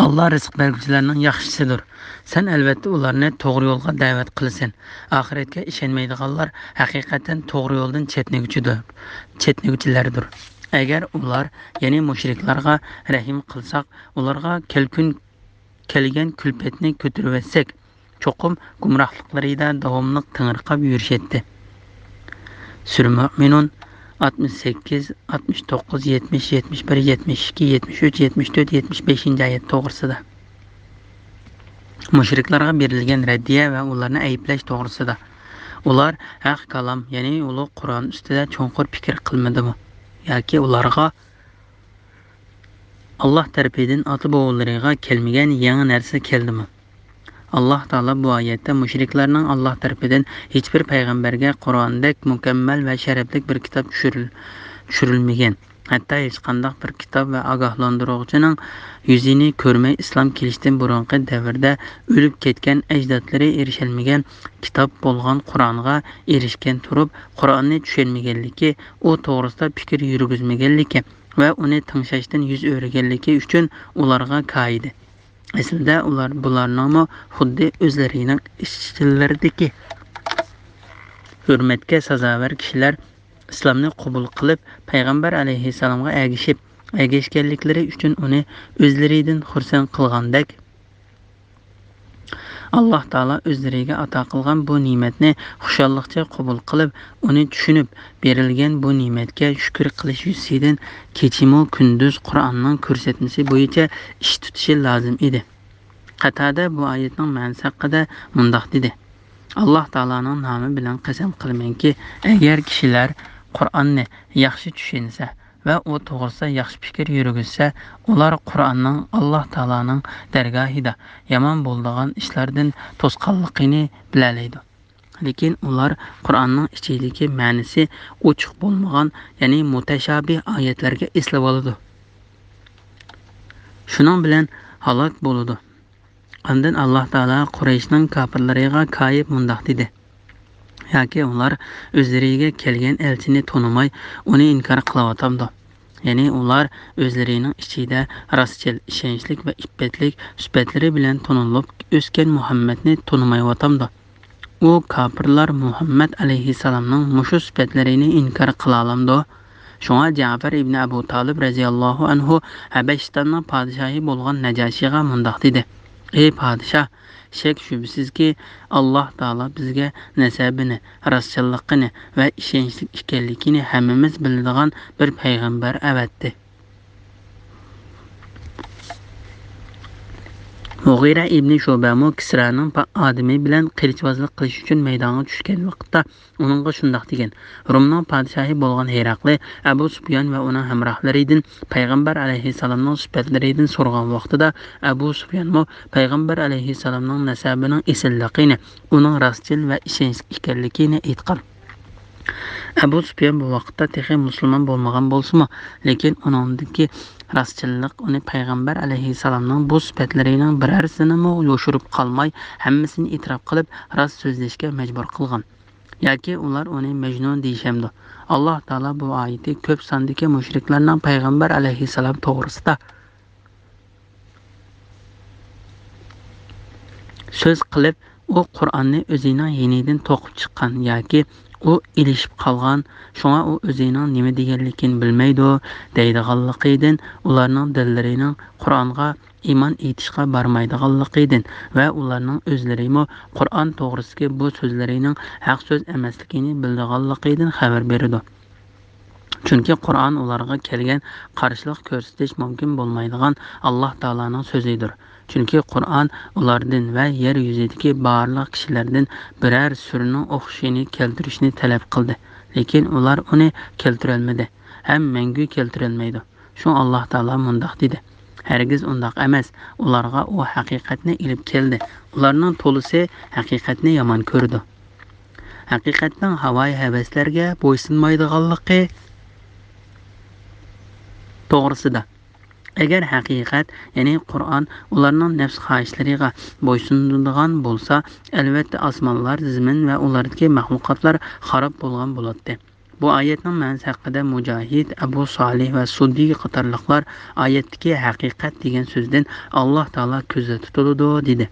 ئاللاھ رىزىق بەرگۈچىلەرنىڭ ياخشىسىدۇر. سەن ئەلۋەتتە ئۇلارنى توغرا يولغا دەۋەت قىلىسەن. ئاخىرەتكە ئىشەنمەيدىغانلار ھەقىقەتەن توغرا يولدىن چەتنىگۈچىدۇر، چەتنىگۈچىلەردۇر. ئەگەر ئۇلار، يەنى مۇشرىكلارغا رەھىم قىلساق، ئۇلارغا كەلكۈن، كەلگەن كۈلپەتنى كۆتۈرۈۋەتسەك، چوقۇم گۇمراھلىقلىرىدا داۋاملىق تېڭىرقاپ يۈرۈشەتتى. سۈرە مۆمىنۇن، ئاتمىش سەككىز، ئاتمىش توققۇز، يەتمىش، يەتمىش بىر، يەتمىش ئىككى، يەتمىش ئۈچ، يەتمىش تۆت، يەتمىش بەشىنچى ئايەت توغرىسىدا. مۇشرىكلارغا بېرىلگەن رەددىيە ۋە ئۇلارنى ئەيىبلەش توغرىسىدا. ئۇلار ھەق كالام، يەنى ئۇلۇغ قۇرئان ئۈستىدە چوڭقۇر پىكىر قىلمىدىمۇ؟ ياكى ئۇلارغا ئاللاھ تەرىپىدىن ئاتا-بوۋىلىرىغا كەلمىگەن يېڭى نەرسە كەلدىمۇ؟ ئاللاھ تائالا بۇ ئايەتتە مۇشرىكلارنىڭ ئاللاھ تەرىپىدىن ھېچبىر پەيغەمبەرگە قۇرئاندەك مۇكەممەل ۋە شەرەپلىك بىر كىتاب چۈشۈرۈل-، چۈشۈرۈلمىگەن، ھەتتا ھېچقانداق بىر كىتاب ۋە ئاگاھلاندۇرغۇچىنىڭ يۈزىنى كۆرمەي ئىسلام كېلىشتىن بۇرۇنقى دەۋردە ئۆلۈپ كەتكەن ئەجدادلىرى ئېرىشەلمىگەن كىتاب بولغان قۇرئانغا ئېرىشكەن تۇرۇپ، قۇرئاننى چۈشەنمىگەنلىكى، ئۇ توغرىسىدا پىكىر يۈرگۈزمىگەنلىكى، ۋە ئۇنى تىڭشاشتىن يۈز ئۆرۈگەنلىكى ئۈچۈن ئۇلارغا كايىدى. ئەسلىدە ئۇلار بۇلارنىڭمۇ خۇددى ئۆزلىرىنىڭ ئىچلىرىدىكى ھۆرمەتكە سازاۋەر كىشىلەر ئىسلامنى قوبۇل قىلىپ، پەيغەمبەر ئەلەيھىسسالامغا ئەگىشىپ، ئەگەشكەنلىكلىرى ئۈچۈن ئۇنى ئۆزلىرىدىن خۇرسەن قىلغاندەك، ئاللاھ تائالا ئۆزلىرىگە ئاتا قىلغان بۇ نېمەتنى خۇشاللىقچە قوبۇل قىلىپ، ئۇنى چۈشىنىپ، بېرىلگەن بۇ نېمەتكە شۈكۈر قىلىش يۈزىسىدىن كېچىمۇ كۈندۈز قۇرئاننىڭ كۆرسەتمىسى بويىچە ئىش تۇتۇشى لازىم ئىدى. قەتادە بۇ ئايەتنىڭ مەنىسى ھەققىدە مۇنداق دېدى: ئاللاھ تائالانىڭ نامى بىلەن قەسەم قىلىمەنكى، ئەگەر كىشىلەر قۇرئاننى ياخشى چۈشەنسە، ۋە ئۇ توغرىسىدا ياخشى پىكىر يۈرگۈزسە، ئۇلار قۇرئاننىڭ ئاللاھ تائالانىڭ دەرگاھىدا يامان بولىدىغان ئىشلاردىن توسقانلىقىنى بىلەلەيدۇ. لېكىن ئۇلار قۇرئاننىڭ ئىچىدىكى مەنىسى ئوچۇق بولمىغان، يەنى مۇتەشابىھ ئايەتلەرگە ئېسىلىۋالىدۇ. شۇنىڭ بىلەن ھالاك بولىدۇ. ئاندىن ئاللاھ تائالا قۇرەيشنىڭ كاپىرلىرىغا كايىپ مۇنداق دېدى: ياكى ئۇلار ئۆزلىرىگە كەلگەن ئەلچىنى تونۇماي، ئۇنى ئىنكار قىلىۋاتامدۇ؟ يەنى ئۇلار ئۆزلىرىنىڭ ئىچىدە راستچىل، ئىشەنچلىك ۋە ئىپپەتلىك سۈپەتلىرى بىلەن تونۇلۇپ ئۆسكەن مۇھەممەدنى تونۇمايۋاتامدۇ؟ ئۇ كاپىرلار مۇھەممەد ئەلەيھىسسالامنىڭ مۇشۇ سۈپەتلىرىنى ئىنكار قىلالامدۇ؟ شۇڭا جەفەر ئىبنى ئەبۇ تالىپ رەزىياللاھۇ ئەنھۇ ھەبەشىستاننىڭ پادىشاھى بولغان نەجاشىغا مۇنداق دېدى: ئەي پادىشاھ، شەك-شۈبھىسىزكى، ئاللاھ تائالا بىزگە نەسەبىنى، راستچىللىقىنى ۋە ئىشەنچلىك ئىكەنلىكىنى ھەممىمىز بىلىدىغان بىر پەيغەمبەر ئەۋەتتى. مۇغىرە ئىبنى شۇبەمۇ كىسرانىڭ پا-، ئادىمى بىلەن قىلىچۋازلىق قىلىش ئۈچۈن مەيدانغا چۈشكەن ۋاقىتتا، ئۇنىڭغا شۇنداق دېگەن: رومنىڭ پادىشاھى بولغان ھېراقلى ئەبۇ سۇپيان ۋە ئۇنىڭ ھەمراھلىرىدىن پەيغەمبەر ئەلەيھىسسالامنىڭ سۈپەتلىرىدىن سورىغان ۋاقتىدا، ئەبۇ سۇپيانمۇ پەيغەمبەر ئەلەيھىسسالامنىڭ نەسەبىنىڭ ئېسىللىقىنى، ئۇنىڭ راستچىل ۋە ئىشەنچلىك ئىكەنلىكىنى ئېيتقان. ئەبۇ سۇپيان بۇ ۋاقىتتا تېخى مۇسۇلمان بولمىغان بولسىمۇ، لېكىن ئۇنىڭدىكى راستچىللىق ئۇنى پەيغەمبەر ئەلەيھىسسالامنىڭ بۇ سۈپەتلىرىنىڭ بىرەرسىنىمۇ يوشۇرۇپ قالماي، ھەممىسىنى ئېتىراپ قىلىپ، راست سۆزلەشكە مەجبۇر قىلغان. ياكى ئۇلار ئۇنى مەجنۇن دېيىشەمدۇ؟ ئاللاھ تائالا بۇ ئايىتى كۆپ ساندىكى مۇشرىكلارنىڭ پەيغەمبەر ئەلەيھىسسالام توغرىسىدا سۆز قىلىپ، ئۇ قۇرئاننى ئۆزىنىڭ يېنىدىن توقۇپ چىققان ياكى ئۇ ئېلىشىپ قالغان، شۇڭا ئۇ ئۆزىنىڭ نېمە دېگەنلىكىنى بىلمەيدۇ، دەيدىغانلىقىدىن، ئۇلارنىڭ دىللىرىنىڭ قۇرئانغا ئىمان ئېيتىشقا بارمايدىغانلىقىدىن ۋە ئۇلارنىڭ ئۆزلىرىمۇ قۇرئان توغرىسىدىكى بۇ سۆزلىرىنىڭ ھەق سۆز ئەمەسلىكىنى بىلىدىغانلىقىدىن خەۋەر بېرىدۇ. چۈنكى قۇرئان ئۇلارغا كەلگەن قارشىلىق كۆرسىتىش مۇمكىن بولمايدىغان ئاللاھ تائالانىڭ سۆزىدۇر. چۈنكى قۇرئان ئۇلاردىن ۋە يەر يۈزىدىكى بارلىق كىشىلەردىن بىرەر سۈرىنىڭ ئوخشىشىنى كەلتۈرۈشنى تەلەپ قىلدى، لېكىن ئۇلار ئۇنى كەلتۈرەلمىدى ھەم مەڭگۈ كەلتۈرەلمەيدۇ. شۇڭا ئاللاھ تائالا مۇنداق دېدى: ھەرگىز ئۇنداق ئەمەس، ئۇلارغا ئۇ ھەقىقەتنى ئېلىپ كەلدى. ئۇلارنىڭ تولىسى ھەقىقەتنى يامان كۆرىدۇ. ھەقىقەتنىڭ ھاۋايى ھەۋەسلەرگە بويسۇنمايدىغانلىقى توغرىسىدا. ئەگەر ھەقىقەت، يەنى قۇرئان ئۇلارنىڭ نەپس خاھىشلىرىغا بويسۇنىدىغان بولسا، ئەلۋەتتە ئاسمانلار، زېمىن ۋە ئۇلاردىكى مەخلۇقاتلار خاراب بولغان بولاتتى. بۇ ئايەتنىڭ مەنىسى ھەققىدە مۇجاھىد، ئەبۇ سالىھ ۋە سۇددى قاتارلىقلار ئايەتتىكى ھەقىقەت دېگەن سۆزدىن ئاللاھ تائالا كۆزدە تۇتۇلىدۇ دېدى.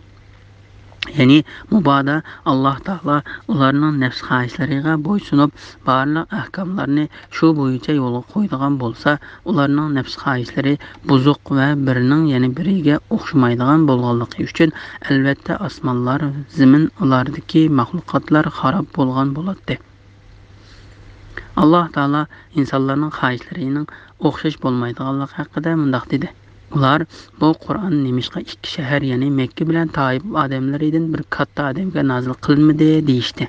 يەنى مۇبادا ئاللاھ تائالا ئۇلارنىڭ نەپس خاھىشلىرىغا بويسۇنۇپ، بارلىق ئەھكاملارنى شۇ بويىچە يولغا قويىدىغان بولسا، ئۇلارنىڭ نەپس خاھىشلىرى بۇزۇق ۋە بىرىنىڭ يەنە بىرىگە ئوخشىمايدىغان بولغانلىقى ئۈچۈن، ئەلۋەتتە ئاسمانلار، زېمىن، ئۇلاردىكى مەخلۇقاتلار خاراب بولغان بولاتتى. ئاللاھ تائالا ئىنسانلارنىڭ خاھىشلىرىنىڭ ئوخشاش بولمايدىغانلىقى ھەققىدە مۇنداق دېدى: ئۇلار، بۇ قۇرئان نېمىشقا ئىككى شەھەر، يەنى مەككە بىلەن تائىپ ئادەملىرىدىن بىر كاتتا ئادەمگە نازىل قىلىنمىدى؟ دېيىشتى.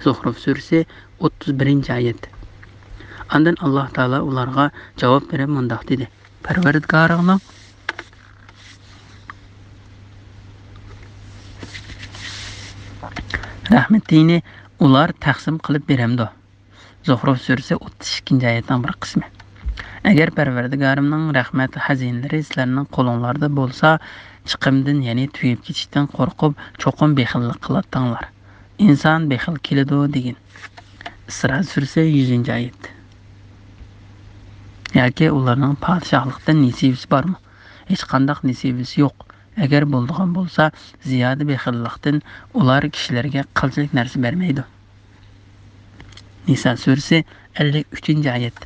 زۇخرۇف سۈرىسى، ئوتتۇز بىرىنچى ئايەت. ئاندىن ئاللاھ تائالا ئۇلارغا جاۋاب بېرىپ مۇنداق دېدى: پەرۋەردىگارىڭنىڭ رەھمىتىنى ئۇلار تەقسىم قىلىپ بېرەمدۇ؟ زۇخرۇف سۈرىسى، ئوتتۇز ئىككىنچى ئايەتنىڭ بىر قىسمى. ئەگەر پەرۋەردىگارىمنىڭ رەھمەت خەزىنىلىرى سىلەرنىڭ قولۇڭلاردا بولسا، چىقىمدىن، يەنى تۈگەپ كېتىشتىن قورقۇپ، چوقۇم بېخىللىق قىلاتتىڭلار. ئىنسان بېخىل كېلىدۇ دېگىن. ئىسرا سۈرىسى، يۈزىنچى ئايەت. ياكى ئۇلارنىڭ پادىشاھلىقتىن نېسىۋىسى بارمۇ؟ ھېچقانداق نېسىۋىسى يوق. ئەگەر بولىدىغان بولسا، زىيادە بېخىللىقتىن ئۇلار كىشىلەرگە قىلچىلىك نەرسە بەرمەيدۇ. نىسا سۈرىسى، ئەللىك ئۈچىنچى ئايەت.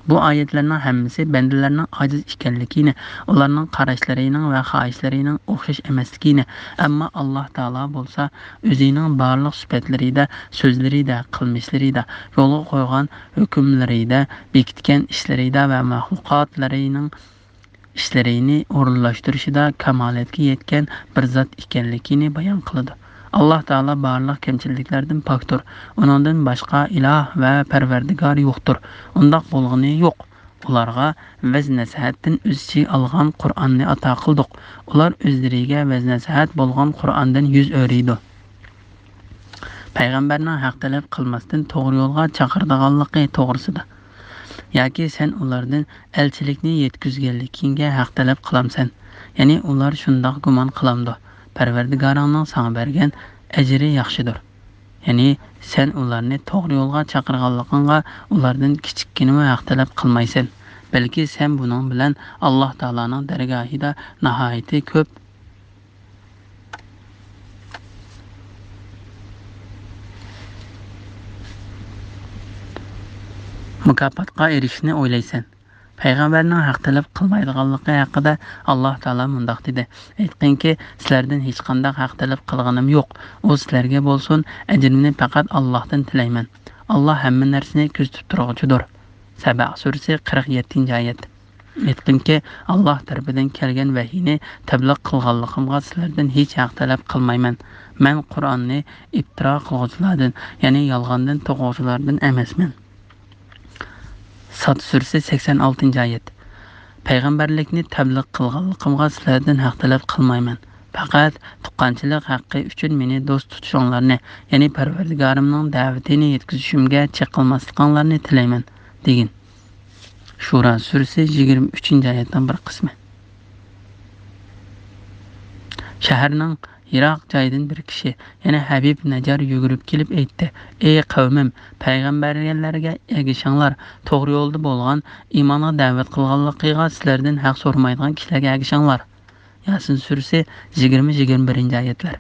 بۇ ئايەتلەرنىڭ ھەممىسى بەندىلەرنىڭ ئاجىز ئىكەنلىكىنى، ئۇلارنىڭ قاراشلىرىنىڭ ۋە خاھىشلىرىنىڭ ئوخشاش ئەمەسلىكىنى، ئەمما ئاللاھ تائالا بولسا ئۆزىنىڭ بارلىق سۈپەتلىرىدە، سۆزلىرىدە، قىلمىشلىرىدا، يولغا قويغان ھۆكۈملىرىدە، بېكىتكەن ئىشلىرىدا ۋە مەخلۇقاتلىرىنىڭ ئىشلىرىنى ئورۇنلاشتۇرۇشىدا كامالەتكە يەتكەن بىر زات ئىكەنلىكىنى بايان قىلىدۇ. ئاللاھ تائالا بارلىق كەمچىلىكلەردىن پاكتۇر. ئۇنىڭدىن باشقا ئىلاھ ۋە پەرۋەردىگار يوقتۇر. ئۇنداق بولغىنى يوق. ئۇلارغا ۋەز-نەسىھەتتىن ئۆز ئىچىگە ئالغان قۇرئاننى ئاتا قىلدۇق. ئۇلار ئۆزلىرىگە ۋەز-نەسىھەت بولغان قۇرئاندىن يۈز ئۆرۈيدۇ. پەيغەمبەرنىڭ ھەق تەلەپ قىلماستىن توغرا يولغا چاقىرىدىغانلىقى توغرىسىدا. ياكى سەن ئۇلاردىن ئەلچىلىكنى يەتكۈزگەنلىكىڭگە ھەق تەلەپ قىلامسەن؟ يەنى ئۇلار شۇنداق گۇمان قىلامدۇ؟ پەرۋەردىگارىڭنىڭ ساڭا بەرگەن ئەجرى ياخشىدۇر. يەنى سەن ئۇلارنى توغرا يولغا چاقىرغانلىقىڭغا ئۇلاردىن كىچىككىنىمۇ ھەق تەلەپ قىلمايسەن. بەلكى سەن بۇنىڭ بىلەن ئاللاھ تائالانىڭ دەرگاھىدا ناھايىتى كۆپ مۇكاپاتقا ئېرىشىشنى ئويلايسەن. پەيغەمبەرنىڭ ھەق تەلەپ قىلمايدىغانلىقى ھەققىدە ئاللاھ تائالا مۇنداق دېدى: ئېيتقىنكى، سىلەردىن ھېچقانداق ھەق تەلەپ قىلغىنىم يوق. ئۇ سىلەرگە بولسۇن، ئەجرىمنى پەقەت ئاللاھتىن تىلەيمەن. ئاللاھ ھەممە نەرسىنى كۆزىتىپ تۇرغۇچىدۇر. سەبە سۈرىسى، قىرىق يەتتىنچى ئايەت. ئېيتقىنكى، ئاللاھ تەرىپىدىن كەلگەن ۋەھىينى تەبلىغ قىلغانلىقىمغا سىلەردىن ھېچ ھەق تەلەپ قىلمايمەن. مەن قۇرئاننى ئىپتىرا قىلغۇچىلاردىن، يەنى يالغاندىن توقۇغۇچىلاردىن ئەمەسمەن. ساد سۈرىسى، سەكسەن ئالتىنچى ئايەت. پەيغەمبەرلىكنى تەبلىغ قىلغانلىقىمغا سىلەردىن ھەق تەلەپ قىلمايمەن. پەقەت تۇغقانچىلىق ھەققى ئۈچۈن مېنى دوست تۇتۇشۇڭلارنى، يەنى پەرۋەردىگارىمنىڭ دەۋىتىنى يەتكۈزۈشۈمگە چېقىلماسلىقىڭلارنى تىلەيمەن، دېگىن. شۇرا سۈرىسى، يىگىرمە ئۈچىنچى ئايەتنىڭ بىر قىسمى. شەھەرنىڭ يىراق جايىدىن بىر كىشى، يەنى ھەبىب نەجار يۈگۈرۈپ كېلىپ ئېيتتى: ئەي قەۋمىم، پەيغەمبەرلەرگە ئەگىشىڭلار، توغرا يولدا بولغان، ئىمانغا دەۋەت قىلغانلىقىغا سىلەردىن ھەق سورىمايدىغان كىشىلەرگە ئەگىشىڭلار. ياسىن سۈرىسى، يىگىرمە، يىگىرمە بىرىنچى ئايەتلەر.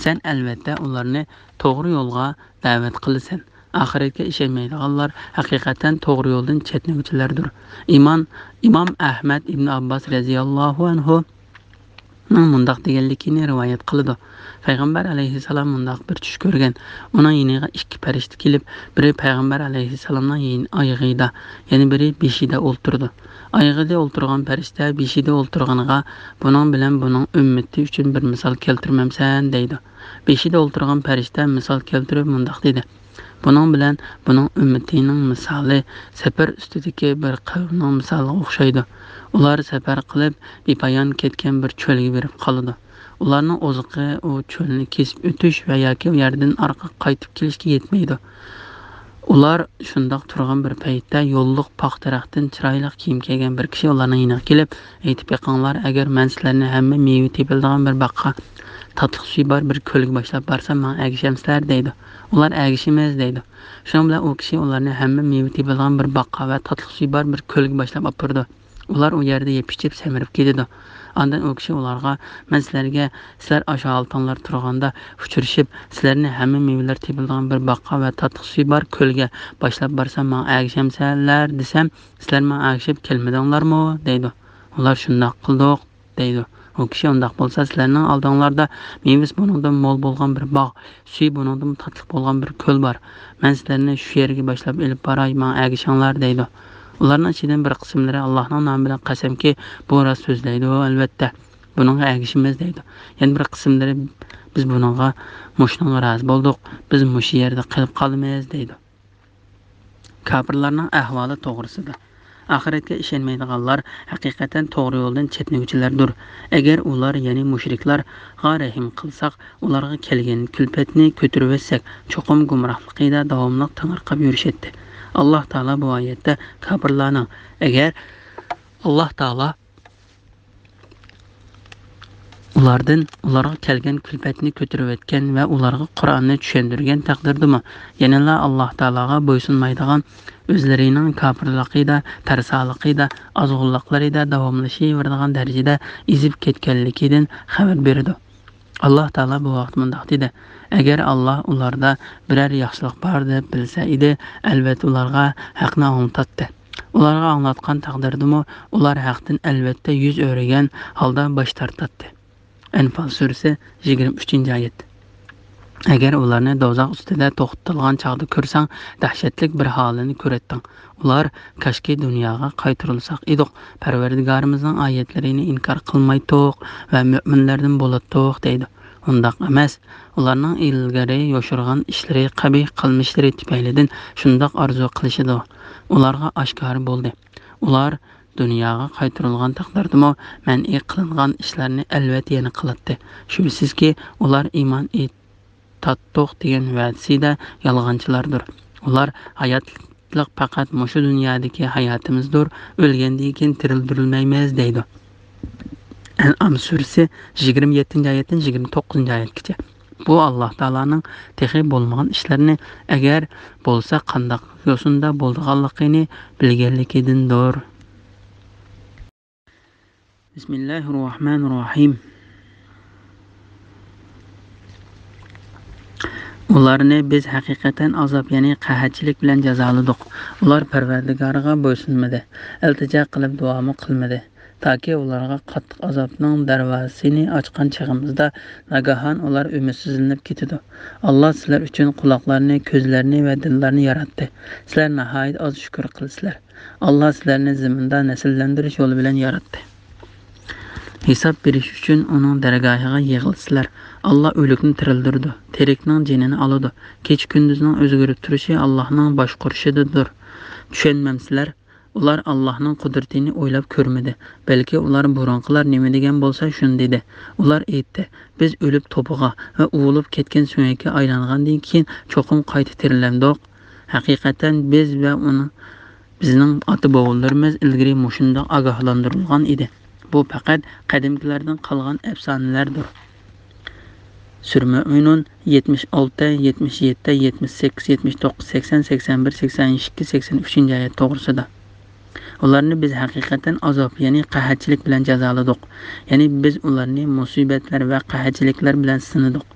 سەن ئەلۋەتتە ئۇلارنى توغرا يولغا دەۋەت قىلىسەن. ئاخىرەتكە ئىشەنمەيدىغانلار ھەقىقەتەن توغرا يولدىن چەتنىگۈچىلەردۇر. ئىمان، ئىمام ئەھمەد ئىبن ئابباس رەزىياللاھۇ ئەنھۇنىڭ مۇنداق دېگەنلىكىنى رىۋايەت قىلىدۇ: پەيغەمبەر ئەلەيھىسسالام مۇنداق بىر چۈش كۆرگەن. ئۇنىڭ يېنىغا ئىككى پەرىشتە كېلىپ، بىرى پەيغەمبەر ئەلەيھىسسالامنىڭ يېن-، ئايىغىدا، يەنە بىرى بېشىدا ئولتۇرىدۇ. ئايىغىدا ئولتۇرغان پەرىشتە بېشىدا ئولتۇرغىنىغا، بۇنىڭ بىلەن بۇنىڭ ئۈممىتى ئۈچۈن بىر مىسال كەلتۈرمەمسەن؟ دەيدۇ. بېشىدا ئولتۇرغان پەرىشتە مىسال كەلتۈرۈپ مۇنداق دېدى: بۇنىڭ بىلەن بۇنىڭ ئۈممىتىنىڭ مىسالى سەپەر ئۈستىدىكى بىر قەۋمنىڭ مىسالىغا ئوخشايدۇ. ئۇلار سەپەر قىلىپ، بىپايان كەتكەن بىر چۆلگە بېرىپ قالىدۇ. ئۇلارنىڭ ئوزۇقى ئۇ چۆلنى كېسىپ ئۆتۈش ۋە ياكى ئۇ يەردىن ئارقىغا قايتىپ كېلىشكە يەتمەيدۇ. ئۇلار شۇنداق تۇرغان بىر پەيتتە، يوللۇق پاختا رەختتىن چىرايلىق كىيىم كىيگەن بىر كىشى ئۇلارنىڭ يېنىغا كېلىپ، ئېيتىپ بېقىڭلار، ئەگەر مەن سىلەرنى ھەممە مېۋە تېپىلىدىغان بىر باغقا، تاتلىق سۈيى بار بىر كۆلگە باشلاپ بارسام، ماڭا ئەگىشەمسىلەر؟ دەيدۇ. ئۇلار ئەگىشىمىز دەيدۇ. شۇنىڭ بىلەن ئۇ كىشى ئۇلارنى ھەممە مېۋە تېپىلىدىغان بىر باغقا ۋە تاتلىق سۈيى بار بىر كۆلگە باشلاپ ئاپىرىدۇ. ئۇلار ئۇ يەردە يەپ ئىچىپ سەمرىپ كېتىدۇ. ئاندىن ئۇ كىشى ئۇلارغا، مەن سىلەرگە، سىلەر ئاشۇ ھالىتىڭلار تۇرغاندا ئۇچرىشىپ، سىلەرنى ھەممە مېۋىلەر تېپىلىدىغان بىر باغقا ۋە تاتلىق سۈيى بار كۆلگە باشلاپ بارسام، ماڭا ئەگىشەمسەنلەر دېسەم، سىلەر ماڭا ئەگىشىپ كەلمىدىڭلارمۇ؟ دەيدۇ. ئۇلار، شۇنداق قىلدۇق، دەيدۇ. ئۇ كىشى، ئۇنداق بولسا، سىلەرنىڭ ئالدىڭلاردا مېۋىسى بۇنىڭدىن مول بولغان بىر باغ، سۈيى بۇنىڭدىن تاتلىق بولغان بىر كۆل بار. مەن سىلەرنى شۇ يەرگە باشلاپ ئېلىپ باراي، ماڭا ئەگىشىڭلار، دەيدۇ. ئۇلارنىڭ ئىچىدىن بىر قىسىملىرى، ئاللاھنىڭ نامى بىلەن قەسەمكى، بۇ راست سۆزلەيدۇ، ئەلۋەتتە، بۇنىڭغا ئەگىشىمىز، دەيدۇ. يەنە بىر قىسىملىرى، بىز بۇنىڭغا، مۇشۇنىڭغا رازى بولدۇق، بىز مۇشۇ يەردە قېلىپ قالىمىز، دەيدۇ. كاپىرلارنىڭ ئەھۋالى توغرىسىدا. ئاخىرەتكە ئىشەنمەيدىغانلار ھەقىقەتەن توغرا يولدىن چەتنىگۈچىلەردۇر. ئەگەر ئۇلار، يەنى مۇشرىكلارغا رەھىم قىلساق، ئۇلارغا كەلگەن كۈلپەتنى كۆتۈرۈۋەتسەك، چوقۇم گۇمراھلىقىدا داۋاملىق تېڭىرقاپ يۈرۈشەتتى. ئاللاھ تائالا بۇ ئايەتتە كاپىرلارنىڭ، ئەگەر ئاللاھ تائالا ئۇلاردىن ئۇلارغا كەلگەن كۈلپەتنى كۆتۈرۈۋەتكەن ۋە ئۇلارغا قۇرئاننى چۈشەندۈرگەن تەقدىردىمۇ، يەنىلا ئاللاھ تائالاغا بويسۇنمايدىغان، ئۆزلىرىنىڭ كاپىرلىقىدا، تەرسالىقىدا، ئازغۇنلۇقلىرىدا داۋاملىشىۋېرىدىغان دەرىجىدە ئېزىپ كەتكەنلىكىدىن خەۋەر بېرىدۇ. ئاللاھ تائالا بۇ ۋاقىتتا مۇنداق دېدى: ئەگەر ئاللاھ ئۇلاردا بىرەر ياخشىلىق بار دەپ بىلسە ئىدى، ئەلۋەتتە ئۇلارغا ھەقنى ئاڭلىتاتتى. ئۇلارغا ئاڭلاتقان تەقدىردىمۇ ئۇلار ھەقتىن ئەلۋەتتە يۈز ئۆرۈگەن ھالدا باش تارتاتتى. ئەنفال سۈرىسى، يىگىرمە ئۈچىنچى ئايەت. ئەگەر ئۇلارنى دوزاخ ئۈستىدە توختىتىلغان چاغدا كۆرسەڭ، دەھشەتلىك بىر ھالىنى كۆرەتتىڭ. ئۇلار، كاشكى دۇنياغا قايتۇرۇلساق ئىدۇق، پەرۋەردىگارىمىزنىڭ ئايەتلىرىنى ئىنكار قىلمايتتۇق ۋە مۆمىنلەردىن بولاتتۇق، دەيدۇ. ئۇنداق ئەمەس. ئۇلارنىڭ ئىلگىرى يوشۇرغان ئىشلىرى، قەبىھ قىلمىشلىرى تۈپەيلىدىن شۇنداق ئارزۇ قىلىشىدۇ. ئۇلارغا ئاشكارا بولدى. ئۇلار دۇنياغا قايتۇرۇلغان تەقدىردىمۇ مەنئى قىلىنغان ئىشلارنى ئەلۋەتتە يەنە قىلاتتى. شۈبھىسىزكى، ئۇلار ئىمان ئېيتاتتۇق دېگەن ۋەدىسىدە يالغانچىلاردۇر. ئۇلار ھاياتلىق پەقەت مۇشۇ دۇنيادىكى ھاياتىمىزدۇر، ئۆلگەندىن كېيىن تىرىلدۈرۈلمەيمىز دەيدۇ. ئەنئام سۈرىسى يىگىرمە يەتتىنچى ئايەتتىن يىگىرمە توققۇزىنچى ئايەتكىچە. بۇ ئاللاھ تائالانىڭ تېخى بولمىغان ئىشلارنى، ئەگەر بولسا قانداق يوسۇندا بولىدىغانلىقىنى بىلگەنلىكىدىندۇر. بىسمىللاھىررەھمانىررەھىم. ئۇلارنى بىز ھەقىقەتەن ئازاب، يەنى قەھەتچىلىك بىلەن جازالىدۇق. ئۇلار پەرۋەردىگارىغا بويسۇنمىدى، ئىلتىجا قىلىپ دۇئامۇ قىلمىدى. تاكى ئۇلارغا قاتتىق ئازابنىڭ دەرۋازىسىنى ئاچقان چېغىمىزدا، ناگاھان ئۇلار ئۈمىدسىزلىنىپ كېتىدۇ. ئاللاھ سىلەر ئۈچۈن قۇلاقلارنى، كۆزلەرنى ۋە دىللارنى ياراتتى. سىلەر ناھايىتى ئاز شۈكۈر قىلىسىلەر. ئاللاھ سىلەرنى زېمىندا نەسىللەندۈرۈش يولى بىلەن ياراتتى. ھېساب بېرىش ئۈچۈن ئۇنىڭ دەرگاھىغا يىغىلىسىلەر. ئاللاھ ئۆلۈكنى تىرىلدۈرىدۇ، تىرىكنىڭ جېنىنى ئالىدۇ، كېچە-كۈندۈزنىڭ ئۆزگىرىپ تۇرۇشى ئاللاھنىڭ باشقۇرۇشىدىدۇر. چۈشەنمەمسىلەر؟ ئۇلار ئاللاھنىڭ قۇدرىتىنى ئويلاپ كۆرمىدى، بەلكى ئۇلار بۇرۇنقىلار نېمە دېگەن بولسا شۇنى دېدى. ئۇلار ئېيتتى، بىز ئۆلۈپ توپىغا ۋە ئۇۋۇلۇپ كەتكەن سۆڭەككە ئايلانغاندىن كېيىن چوقۇم قايتا تىرىلەمدۇق؟ ھەقىقەتەن بىز ۋە ئۇنى بىزنىڭ ئاتا-بوۋىلىرىمىز ئىلگىرى مۇشۇنداق ئاگاھلاندۇرۇلغان ئىدى. بۇ پەقەت قەدىمكىلەردىن قالغان ئەپسانىلەردۇر. سۈرە مۆمىنۇن يەتمىش ئالتە، يەتمىش يەتتە، يەتمىش سەككىز، يەتمىش توققۇز، سەكسەن، سەكسەن بىر، سەكسەن ئىككى، سەكسەن ئۈچىنچى ئايەت توغرىسىدا. ئۇلارنى بىز ھەقىقەتەن ئازاب، يەنى قەھەتچىلىك بىلەن جازالىدۇق. يەنى بىز ئۇلارنى مۇسىبەتلەر ۋە قەھەتچىلىكلەر بىلەن سىنىدۇق.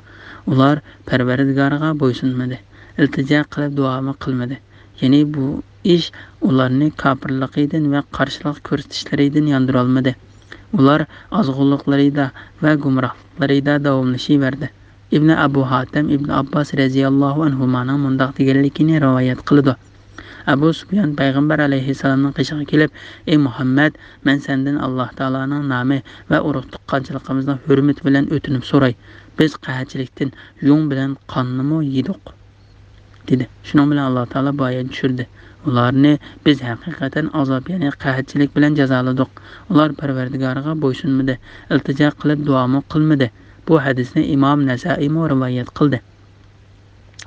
ئۇلار پەرۋەردىگارىغا بويسۇنمىدى، ئىلتىجا قىلىپ دۇئامۇ قىلمىدى. يەنى بۇ ئىش ئۇلارنى كاپىرلىقىدىن ۋە قارشىلىق كۆرسىتىشلىرىدىن ياندۇرالمىدى. ئۇلار ئازغۇنلۇقلىرىدا ۋە گۇمراھلىقلىرىدا داۋاملىشىۋەردى. ئىبنى ئەبۇ ھاتەم ئىبنى ئابباس رەزىياللاھۇ ئەنھۇمانىڭ مۇنداق دېگەنلىكىنى رىۋايەت قىلىدۇ. ئەبۇ سۇپيان پەيغەمبەر ئەلەيھىسسالامنىڭ قېشىغا كېلىپ، ئەي مۇھەممەد، مەن سەندىن ئاللاھ تائالانىڭ نامى ۋە ئۇرۇق تۇغقانچىلىقىمىزنىڭ ھۆرمىتى بىلەن ئۆتۈنۈپ سوراي. بىز قەھەتچىلىكتىن يۇڭ بىلەن قاننىمۇ يېدۇق، دېدى. شۇنىڭ بىلەن ئاللاھ تائالا بۇ ئايەتنى چۈشۈردى. ئۇلارنى بىز ھەقىقەتەن ئازاب، يەنى قەھەتچىلىك بىلەن جازالىدۇق. ئۇلار پەرۋەردىگارىغا بويسۇنمىدى، ئىلتىجا قىلىپ دۇئامۇ قىلمىدى. بۇ ھەدىسنى ئىمام نەسائىيمۇ رىۋايەت قىلدى.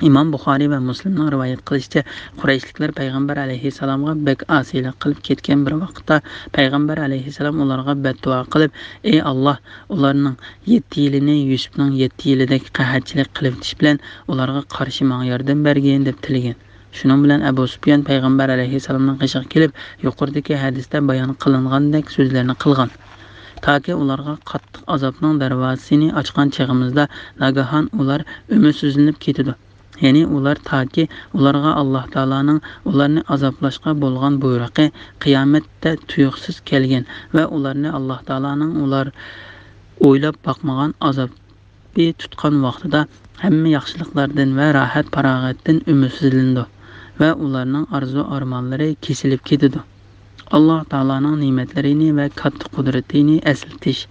ئىمام بۇخارىي ۋە مۇسلىمنىڭ رىۋايەت قىلىشىچە، قۇرەيشلىكلەر پەيغەمبەر ئەلەيھىسسالامغا بەك ئاسىيلىق قىلىپ كەتكەن بىر ۋاقىتتا، پەيغەمبەر ئەلەيھىسسالام ئۇلارغا بەددۇئا قىلىپ، ئەي ئاللاھ، ئۇلارنىڭ يەتتە يىلىنى يۈسۈپنىڭ يەتتە يىلىدەك قەھەتچىلىك قىلىۋېتىش بىلەن ئۇلارغا قارشى ماڭا ياردەم بەرگىن، دەپ تىلىگەن. شۇنىڭ بىلەن ئەبۇ سۇپيان پەيغەمبەر ئەلەيھىسسالامنىڭ قېشىغا كېلىپ، يۇقىرىدىكى ھەدىستە بايان قىلىنغاندەك سۆزلەرنى قىلغان. تاكى ئۇلارغا قاتتىق ئازابنىڭ دەرۋازىسىنى ئاچقان چېغىمىزدا، ناگاھان ئۇلار ئۈمىدسىزلىنىپ كېتىدۇ. يەنى ئۇلار تاكى ئۇلارغا ئاللاھ تائالانىڭ ئۇلارنى ئازابلاشقا بولغان بۇيرۇقى قىيامەتتە تۇيۇقسىز كەلگەن ۋە ئۇلارنى ئاللاھ تائالانىڭ ئۇلار ئويلاپ باقمىغان ئازابى تۇتقان ۋاقتىدا ھەممە ياخشىلىقلاردىن ۋە راھەت-پاراغەتتىن ئۈمىدسىزلىنىدۇ ۋە ئۇلارنىڭ ئارزۇ-ئارمانلىرى كېسىلىپ كېتىدۇ. ئاللاھ تائالانىڭ نېمەتلىرىنى ۋە كاتتا قۇدرىتىنى ئەسلىتىش.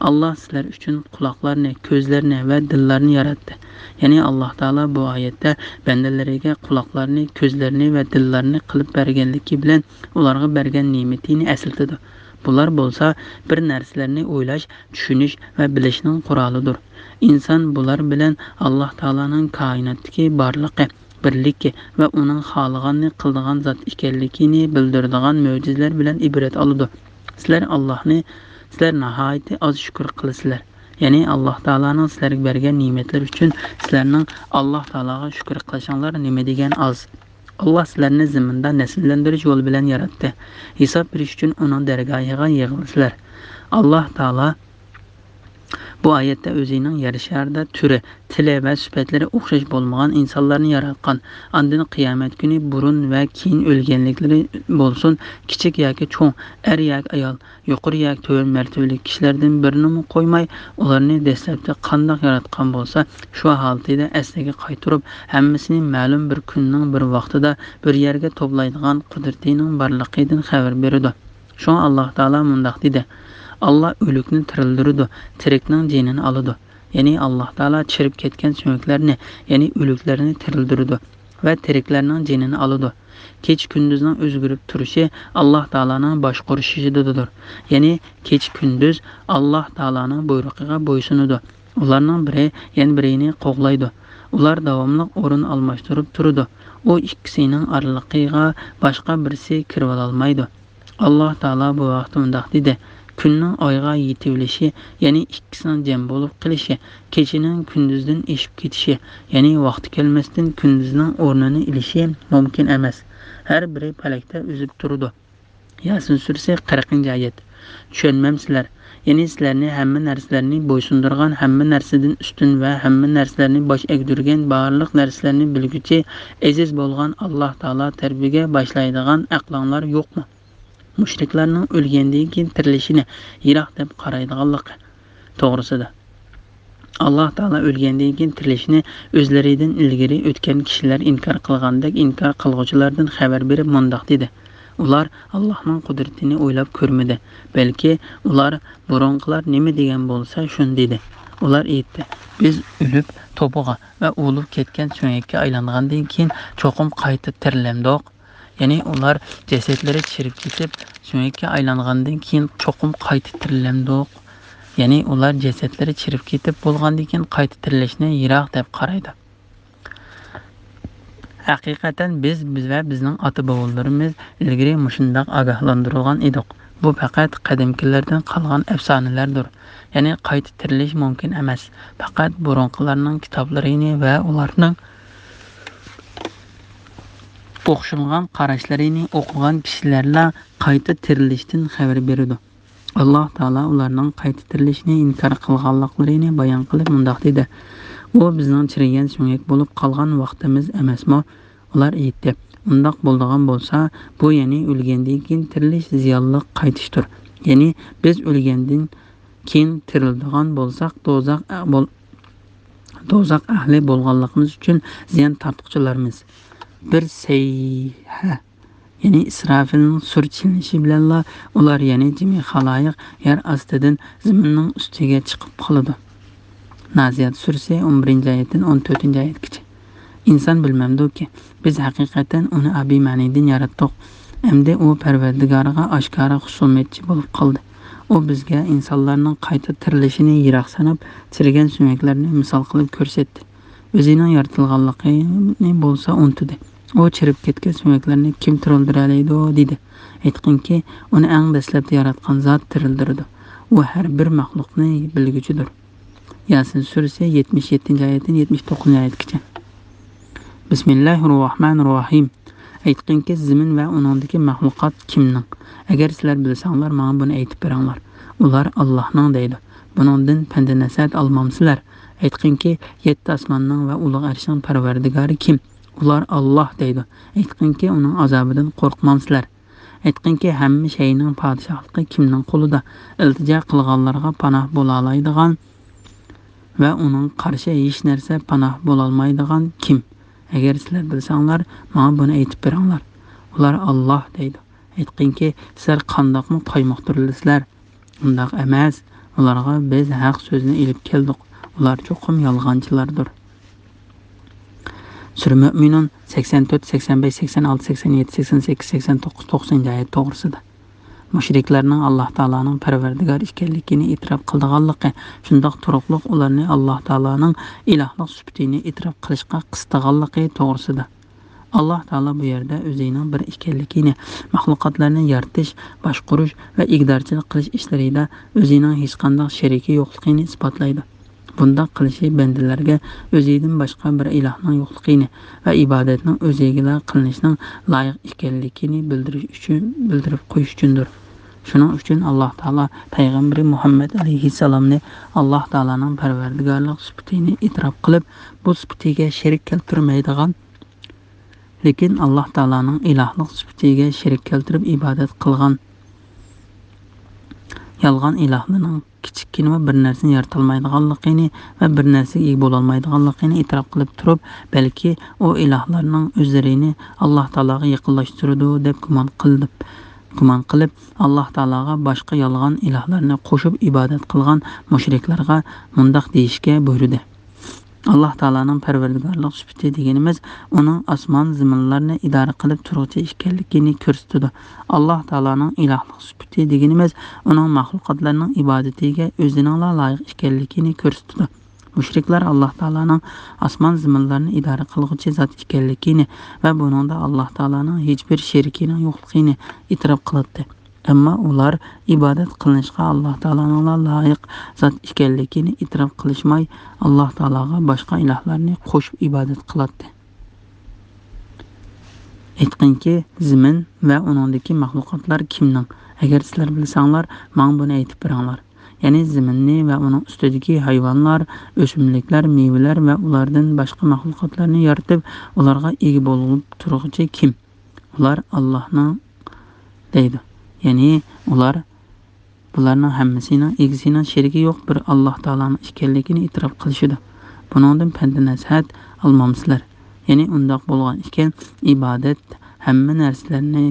ئاللاھ سىلەر ئۈچۈن قۇلاقلارنى، كۆزلەرنى ۋە دىللارنى ياراتتى. يەنى ئاللاھ تائالا بۇ ئايەتتە بەندىلىرىگە قۇلاقلارنى، كۆزلەرنى ۋە دىللارنى قىلىپ بەرگەنلىكى بىلەن ئۇلارغا بەرگەن نېمىتىنى ئەسلىتىدۇ. بۇلار بولسا بىر نەرسىلەرنى ئويلاش، چۈشىنىش ۋە بىلىشنىڭ قورالىدۇر. ئىنسان بۇلار بىلەن ئاللاھ تائالانىڭ كائىناتتىكى بارلىقى، بىرلىكى ۋە ئۇنىڭ خالىغاننى قىلىدىغان زات ئىكەنلىكىنى بىلدۈرىدىغان مۆجىزىلەر بىلەن ئىبرەت ئالىدۇ. سىلەر ئاللاھنى، سىلەر ناھايىتى ئاز شۈكۈر قىلىسىلەر. يەنى ئاللاھ تائالانىڭ سىلەرگە بەرگەن نېمەتلىرى ئۈچۈن سىلەرنىڭ ئاللاھ تائالاغا شۈكۈر قىلىشىڭلار نېمە دېگەن ئاز. ئاللاھ سىلەرنى زېمىندا نەسىللەندۈرۈش يولى بىلەن ياراتتى. ھېساب بېرىش ئۈچۈن ئۇنىڭ دەرگاھىغا يىغىلىسىلەر. ئاللاھ تائالا بۇ ئايەتتە ئۆزىنىڭ يەر شارىدا تۈرى، تىلى ۋە سۈپەتلىرى ئوخشاش بولمىغان ئىنسانلارنى ياراتقان، ئاندىن قىيامەت كۈنى بۇرۇن ۋە كېيىن ئۆلگەنلىكلىرى بولسۇن، كىچىك ياكى چوڭ، ئەر ياكى ئايال، يۇقىرى ياكى تۆۋەن مەرتىۋىلىك كىشىلەردىن بىرىنىمۇ قويماي، ئۇلارنى دەسلەپتە قانداق ياراتقان بولسا، شۇ ھالىتىدە ئەسلىگە قايتۇرۇپ، ھەممىسىنى مەلۇم بىر كۈننىڭ بىر ۋاقتىدا بىر يەرگە توپلايدىغان قۇدرىتىنىڭ بارلىقىدىن خەۋەر بېرىدۇ. شۇڭا ئاللاھ تائالا مۇنداق دېدى، ئاللاھ ئۆلۈكنى تىرىلدۈرىدۇ، تىرىكنىڭ جېنىنى ئالىدۇ. يەنى ئاللاھ تائالا چىرىپ كەتكەن سۆڭەكلەرنى، يەنى ئۆلۈكلەرنى تىرىلدۈرىدۇ. ۋە تىرىكلەرنىڭ جېنىنى ئالىدۇ. كېچە-كۈندۈزنىڭ ئۆزگىرىپ تۇرۇشى ئاللاھ تائالانىڭ باشقۇرۇشىدىدۇر. يەنى كېچە-كۈندۈز ئاللاھ تائالانىڭ بۇيرۇقىغا بويسۇنىدۇ. ئۇلارنىڭ بىرى يەنە بىرىنى قوغلايدۇ. ئۇلار داۋاملىق ئورۇن ئالماشتۇرۇپ تۇرىدۇ. ئۇ ئىككىسىنىڭ ئارىلىقىغا باشقا بىرسى كىرىۋالالمايدۇ. ئاللاھ تائالا بۇ ھەقتە مۇنداق دېدى: كۈننىڭ ئايغا يېتىۋېلىشى، يەنى ئىككىسىنىڭ جەم بولۇپ قېلىشى، كېچىنىڭ كۈندۈزدىن ئېشىپ كېتىشى، يەنى ۋاقتى كەلمەستىن كۈندۈزنىڭ ئورنىنى ئېلىشى مۇمكىن ئەمەس. ھەر بىرى پەلەكتە ئۈزۈپ تۇرىدۇ. ياسىن سۈرىسى، قىرىقىنچى ئايەت. چۈشەنمەمسىلەر؟ يەنى سىلەرنى ھەممە نەرسىلەرنى بويسۇندۇرغان، ھەممە نەرسىدىن ئۈستۈن ۋە ھەممە نەرسىلەرنى باش ئەگدۈرگەن، بارلىق نەرسىلەرنى بىلگۈچى، ئەزىز بولغان ئاللاھ تائالا تەرىپىگە باشلايدىغان ئەقلىڭلار يوقمۇ؟ مۇشرىكلارنىڭ ئۆلگەندىن كېيىن تىرىلىشىنى يىراق دەپ قارايدىغانلىقى توغرىسىدا. ئاللاھ تائالا ئۆلگەندىن كېيىن تىرىلىشىنى ئۆزلىرىدىن ئىلگىرى ئۆتكەن كىشىلەر ئىنكار قىلغاندەك ئىنكار قىلغۇچىلاردىن خەۋەر بېرىپ مۇنداق دېدى: ئۇلار ئاللاھنىڭ قۇدرىتىنى ئويلاپ كۆرمىدى، بەلكى ئۇلار بۇرۇنقىلار نېمە دېگەن بولسا شۇنى دېدى. ئۇلار ئېيتتى: بىز ئۆلۈپ توپىغا ۋە ئۇۋۇلۇپ كەتكەن سۆڭەككە ئايلانغاندىن كېيىن چوقۇم قايتا تىرىلەمدۇق؟ يەنى ئۇلار جەسەتلىرى چىرىپ كېتىپ، سۆڭەككە ئايلانغاندىن كېيىن چوقۇم قايتا تىرىلەمدۇق؟ يەنى ئۇلار جەسەتلىرى چىرىپ كېتىپ بولغاندىن كېيىن قايتا تىرىلىشنى يىراق دەپ قارايدۇ. ھەقىقەتەن بىز، بىز ۋە بىزنىڭ ئاتا-بوۋىلىرىمىز ئىلگىرى مۇشۇنداق ئاگاھلاندۇرۇلغان ئىدۇق. بۇ پەقەت قەدىمكىلەردىن قالغان ئەپسانىلەردۇر. يەنى قايتا تىرىلىش مۇمكىن ئەمەس. پەقەت بۇرۇنقىلارنىڭ كىتابلىرىنى ۋە ئۇلارنىڭ ئوخشىمىغان قاراشلىرىنى ئوقۇغان كىشىلەرلا قايتا تىرىلىشتىن خەۋەر بېرىدۇ. ئاللاھ تائالا ئۇلارنىڭ قايتا تىرىلىشنى ئىنكار قىلغانلىقلىرىنى بايان قىلىپ مۇنداق دېدى: ئۇ بىزنىڭ چىرىگەن سۆڭەك بولۇپ قالغان ۋاقتىمىز ئەمەسمۇ؟ ئۇلار ئېيتتى: ئۇنداق بولىدىغان بولسا، بۇ يەنى ئۆلگەندىن كېيىن تىرىلىش زىيانلىق قايتىشتۇر. يەنى بىز ئۆلگەندىن كېيىن تىرىلىدىغان بولساق، دوزاخ ئە-، بول-، دوزاخ ئەھلى بولغانلىقىمىز ئۈچۈن زىيان تارتقۇچىلارمىز. بىر سەيھە، يەنى ئىسرافىلنىڭ سۇر چېلىنىشى بىلەنلا ئۇلار، يەنى جىمى خالايىق يەر ئاستىدىن زېمىننىڭ ئۈستىگە چىقىپ قالىدۇ. نازىيات سۈرىسى، ئون بىرىنچى ئايەتتىن ئون تۆتىنچى ئايەتكىچە. ئىنسان بىلمەمدۇكى، بىز ھەقىقەتەن ئۇنى ئەبىمەنىدىن ياراتتۇق. ئەمدى ئۇ پەرۋەردىگارىغا ئاشكارا خۇسۇمىيەتچى بولۇپ قالدى. ئۇ بىزگە ئىنسانلارنىڭ قايتا تىرىلىشىنى يىراق ساناپ، چىرىگەن سۆڭەكلەرنى مىسال قىلىپ كۆرسەتتى. ئۆزىنىڭ يارىتىلغانلىقىنى بولسا ئۇنتۇدى. ئۇ چىرىپ كەتكەن سۆڭەكلەرنى كىم تىرىلدۈرەلەيدۇ؟ دېدى. ئېيتقىنكى، ئۇنى ئەڭ دەسلەپتە ياراتقان زات تىرىلدۈرىدۇ. ئۇ ھەر بىر مەخلۇقنى بىلگۈچىدۇر. ياسىن سۈرىسى، يەتمىش يەتتىنچى ئايەتتىن يەتمىش توققۇزىنچى ئايەتكىچە. بىسمىللاھىررەھمانىررەھىم. ئېيتقىنكى، زېمىن ۋە ئۇنىڭدىكى مەخلۇقات كىمنىڭ؟ ئەگەر سىلەر بىلسەڭلار، ماڭا بۇنى ئېيتىپ بېرىڭلار. ئۇلار، ئاللاھنىڭ، دەيدۇ. بۇنىڭدىن پەند-نەسىھەت ئالمامسىلەر؟ ئېيتقىنكى، يەتتە ئاسماننىڭ ۋە ئۇلۇغ ئەرشنىڭ پەرۋەردىگارى كىم؟ ئۇلار، ئاللاھ، دەيدۇ. ئېيتقىنكى، ئۇنىڭ ئازابىدىن قورقمامسىلەر؟ ئېيتقىنكى، ھەممە شەينىڭ پادىشاھلىقى كىمنىڭ قولىدا؟ ئىلتىجا قىلغانلارغا پاناھ بولالايدىغان ۋە ئۇنىڭغا قارشى ھېچ نەرسە پاناھ بولالمايدىغان كىم؟ ئەگەر سىلەر بىلسەڭلار، ماڭا بۇنى ئېيتىپ بېرىڭلار. ئۇلار، ئاللاھ، دەيدۇ. ئېيتقىنكى، سىلەر قانداقمۇ قايمۇقتۇرۇلىسىلەر؟ ئۇنداق ئەمەس، ئۇلارغا بىز ھەق سۆزنى ئېلىپ كەلدۇق. ئۇلار چوقۇم يالغانچىلاردۇر. سۈرە مۆمىنۇن، سەكسەن تۆت، سەكسەن بەش، سەكسەن ئالتە، سەكسەن يەتتە، سەكسەن سەككىز، سەكسەن توققۇز، توقسىنىنچى ئايەت توغرىسىدا. مۇشرىكلارنىڭ ئاللاھ تائالانىڭ پەرۋەردىگار ئىكەنلىكىنى ئېتىراپ قىلىدىغانلىقى، شۇنداق تۇرۇقلۇق ئۇلارنى ئاللاھ تائالانىڭ ئىلاھلىق سۈپىتىنى ئېتىراپ قىلىشقا قىستىغانلىقى توغرىسىدا. ئاللاھ تائالا بۇ يەردە ئۆزىنىڭ بىر ئىكەنلىكىنى، مەخلۇقاتلارنى يارىتىش، باشقۇرۇش ۋە ئىگىدارچىلىق قىلىش ئىشلىرىدا ئۆزىنىڭ ھېچقانداق شېرىكى يوقلۇقىنى ئىسپاتلايدۇ. بۇنداق قىلىشى بەندىلەرگە ئۆزىدىن باشقا بىر ئىلاھنىڭ يوقلۇقىنى ۋە ئىبادەتنىڭ ئۆزىگىلا قىلىنىشنىڭ لايىق ئىكەنلىكىنى بىلدۈرۈش ئۈچۈن، بىلدۈرۈپ قويۇش ئۈچۈندۇر. شۇنىڭ ئۈچۈن ئاللاھ تائالا پەيغەمبىرى مۇھەممەد ئەلەيھىسسالامنى ئاللاھ تائالانىڭ پەرۋەردىگارلىق سۈپىتىنى ئېتىراپ قىلىپ، بۇ سۈپىتىگە شېرىك كەلتۈرمەيدىغان، لېكىن ئاللاھ تائالانىڭ ئىلاھلىق سۈپىتىگە شېرىك كەلتۈرۈپ ئىبادەت قىلغان يالغان ئىلاھلارنىڭ كىچىككىنىمۇ بىر نەرسىنى يارىتالمايدىغانلىقىنى ۋە بىر نەرسىگە ئىگە بولالمايدىغانلىقىنى ئېتىراپ قىلىپ تۇرۇپ، بەلكى ئۇ ئىلاھلارنىڭ ئۆزلىرىنى ئاللاھ تائالاغا يېقىنلاشتۇرىدۇ دەپ گۇمان قىلىپ، گۇمان قىلىپ، ئاللاھ تائالاغا باشقا يالغان ئىلاھلارنى قوشۇپ ئىبادەت قىلغان مۇشرىكلارغا مۇنداق دېيىشكە بۇيرۇدى. ئاللاھ تائالانىڭ پەرۋەردىگارلىق سۈپىتى دېگىنىمىز ئۇنىڭ ئاسمان زېمىنلارنى ئىدارە قىلىپ تۇرغۇچى ئىكەنلىكىنى كۆرسىتىدۇ. ئاللاھ تائالانىڭ ئىلاھلىق سۈپىتى دېگىنىمىز ئۇنىڭ مەخلۇقاتلارنىڭ ئىبادىتىگە ئۆزىنىڭلا لايىق ئىكەنلىكىنى كۆرسىتىدۇ. مۇشرىكلار ئاللاھ تائالانىڭ ئاسمان زېمىنلارنى ئىدارە قىلغۇچى زات ئىكەنلىكىنى ۋە بۇنىڭدا ئاللاھ تائالانىڭ ھېچبىر شېرىكىنىڭ يوقلۇقىنى ئېتىراپ قىلاتتى. ئەمما ئۇلار ئىبادەت قىلىنىشقا ئاللاھ تائالانىڭلا لايىق زات ئىكەنلىكىنى ئېتىراپ قىلىشماي، ئاللاھ تائالاغا باشقا ئىلاھلارنى قوشۇپ ئىبادەت قىلاتتى. ئېيتقىنكى، زېمىن ۋە ئۇنىڭدىكى مەخلۇقاتلار كىمنىڭ؟ ئەگەر سىلەر بىلسەڭلار، ماڭا بۇنى ئېيتىپ بېرىڭلار. يەنى زېمىننى ۋە ئۇنىڭ ئۈستىدىكى ھايۋانلار، ئۆسۈملۈكلەر، مېۋىلەر ۋە ئۇلاردىن باشقا مەخلۇقاتلارنى يارىتىپ، ئۇلارغا ئىگە بولۇپ تۇرغۇچى كىم؟ ئۇلار ئاللاھنىڭ دەيدۇ. يەنى ئۇلار بۇلارنىڭ ھەممىسىنىڭ ئىگىسىنىڭ شېرىكى يوق بىر ئاللاھ تائالانىڭ ئىكەنلىكىنى ئېتىراپ قىلىشىدۇ. بۇنىڭدىن پەند-نەسىھەت ئالمامسىلەر؟ يەنى ئۇنداق بولغان ئىكەن، ئىبادەت ھەممە نەرسىلەرنى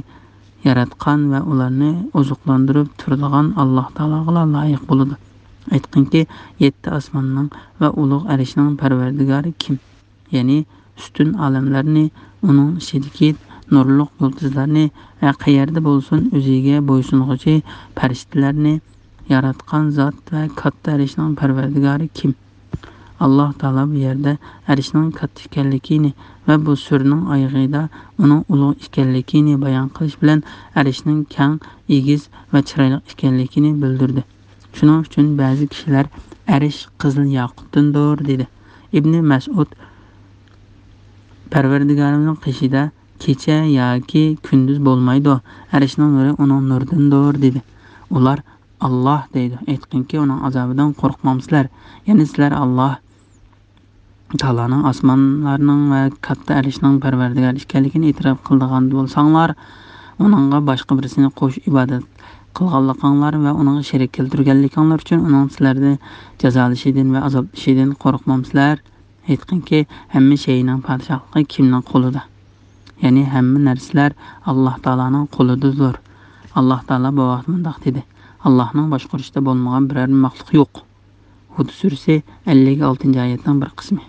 ياراتقان ۋە ئۇلارنى ئوزۇقلاندۇرۇپ تۇرىدىغان ئاللاھ تائالاغىلا لايىق بولىدۇ. ئېيتقىنكى، يەتتە ئاسماننىڭ ۋە ئۇلۇغ ئەرشنىڭ پەرۋەردىگارى كىم؟ يەنى ئۈستۈن ئالەملەرنى، ئۇنىڭ ئىچىدىكى نۇرلۇق يۇلتۇزلارنى ۋە قەيەردە بولسۇن ئۆزىگە بويسۇنغۇچى پەرىشتىلەرنى ياراتقان زات ۋە كاتتا ئەرشنىڭ پەرۋەردىگارى كىم؟ ئاللاھ تائالا بۇ يەردە ئەرشنىڭ كاتتا ئىكەنلىكىنى ۋە بۇ سۈرىنىڭ ئايىغىدا ئۇنىڭ ئۇلۇغ ئىكەنلىكىنى بايان قىلىش بىلەن ئەرشنىڭ كەڭ، ئېگىز ۋە چىرايلىق ئىكەنلىكىنى بىلدۈردى. شۇنىڭ ئۈچۈن بەزى كىشىلەر ئەرش قىزىل ياقۇتتىندۇر دېدى. ئىبنى مەسئۇد، پەرۋەردىگارىمىزنىڭ قېشىدا كېچە ياكى كۈندۈز بولمايدۇ، ئەرشنىڭ نۇرى ئۇنىڭ نۇرىدىندۇر دېدى. ئۇلار، ئاللاھ دەيدۇ، ئېيتقىنكى، ئۇنىڭ ئازابىدىن قورقمامسىلەر؟ يەنى سىلەر ئاللاھ تائالانىڭ ئاسمانلارنىڭ ۋە كاتتا ئەرشنىڭ پەرۋەردىگار ئىكەنلىكىنى ئېتىراپ قىلىدىغان بولساڭلار، ئۇنىڭغا باشقا بىرسىنى قوشۇپ ئىبادەت قىلغانلىقىڭلار ۋە ئۇنىڭغا شېرىك كەلتۈرگەنلىكىڭلار ئۈچۈن ئۇنىڭ سىلەرنى جازالىشىدىن ۋە ئازابلىشىدىن قورقمامسىلەر؟ ئېيتقىنكى، ھەممە شەيئىنىڭ پادىشاھلىقى كىمنىڭ قولىدا؟ يەنى ھەممە نەرسىلەر ئاللاھ تائالانىڭ قولىدىدۇر. ئاللاھ تائالا بۇ ۋاقىت مۇنداق دېدى: ئاللاھنىڭ باشقۇرۇشىدا بولمىغان بىرەر مەخلۇق يوق. ھۇد سۈرىسى ئەللىك ئالتىنچى ئايەتنىڭ بىر قىسمى.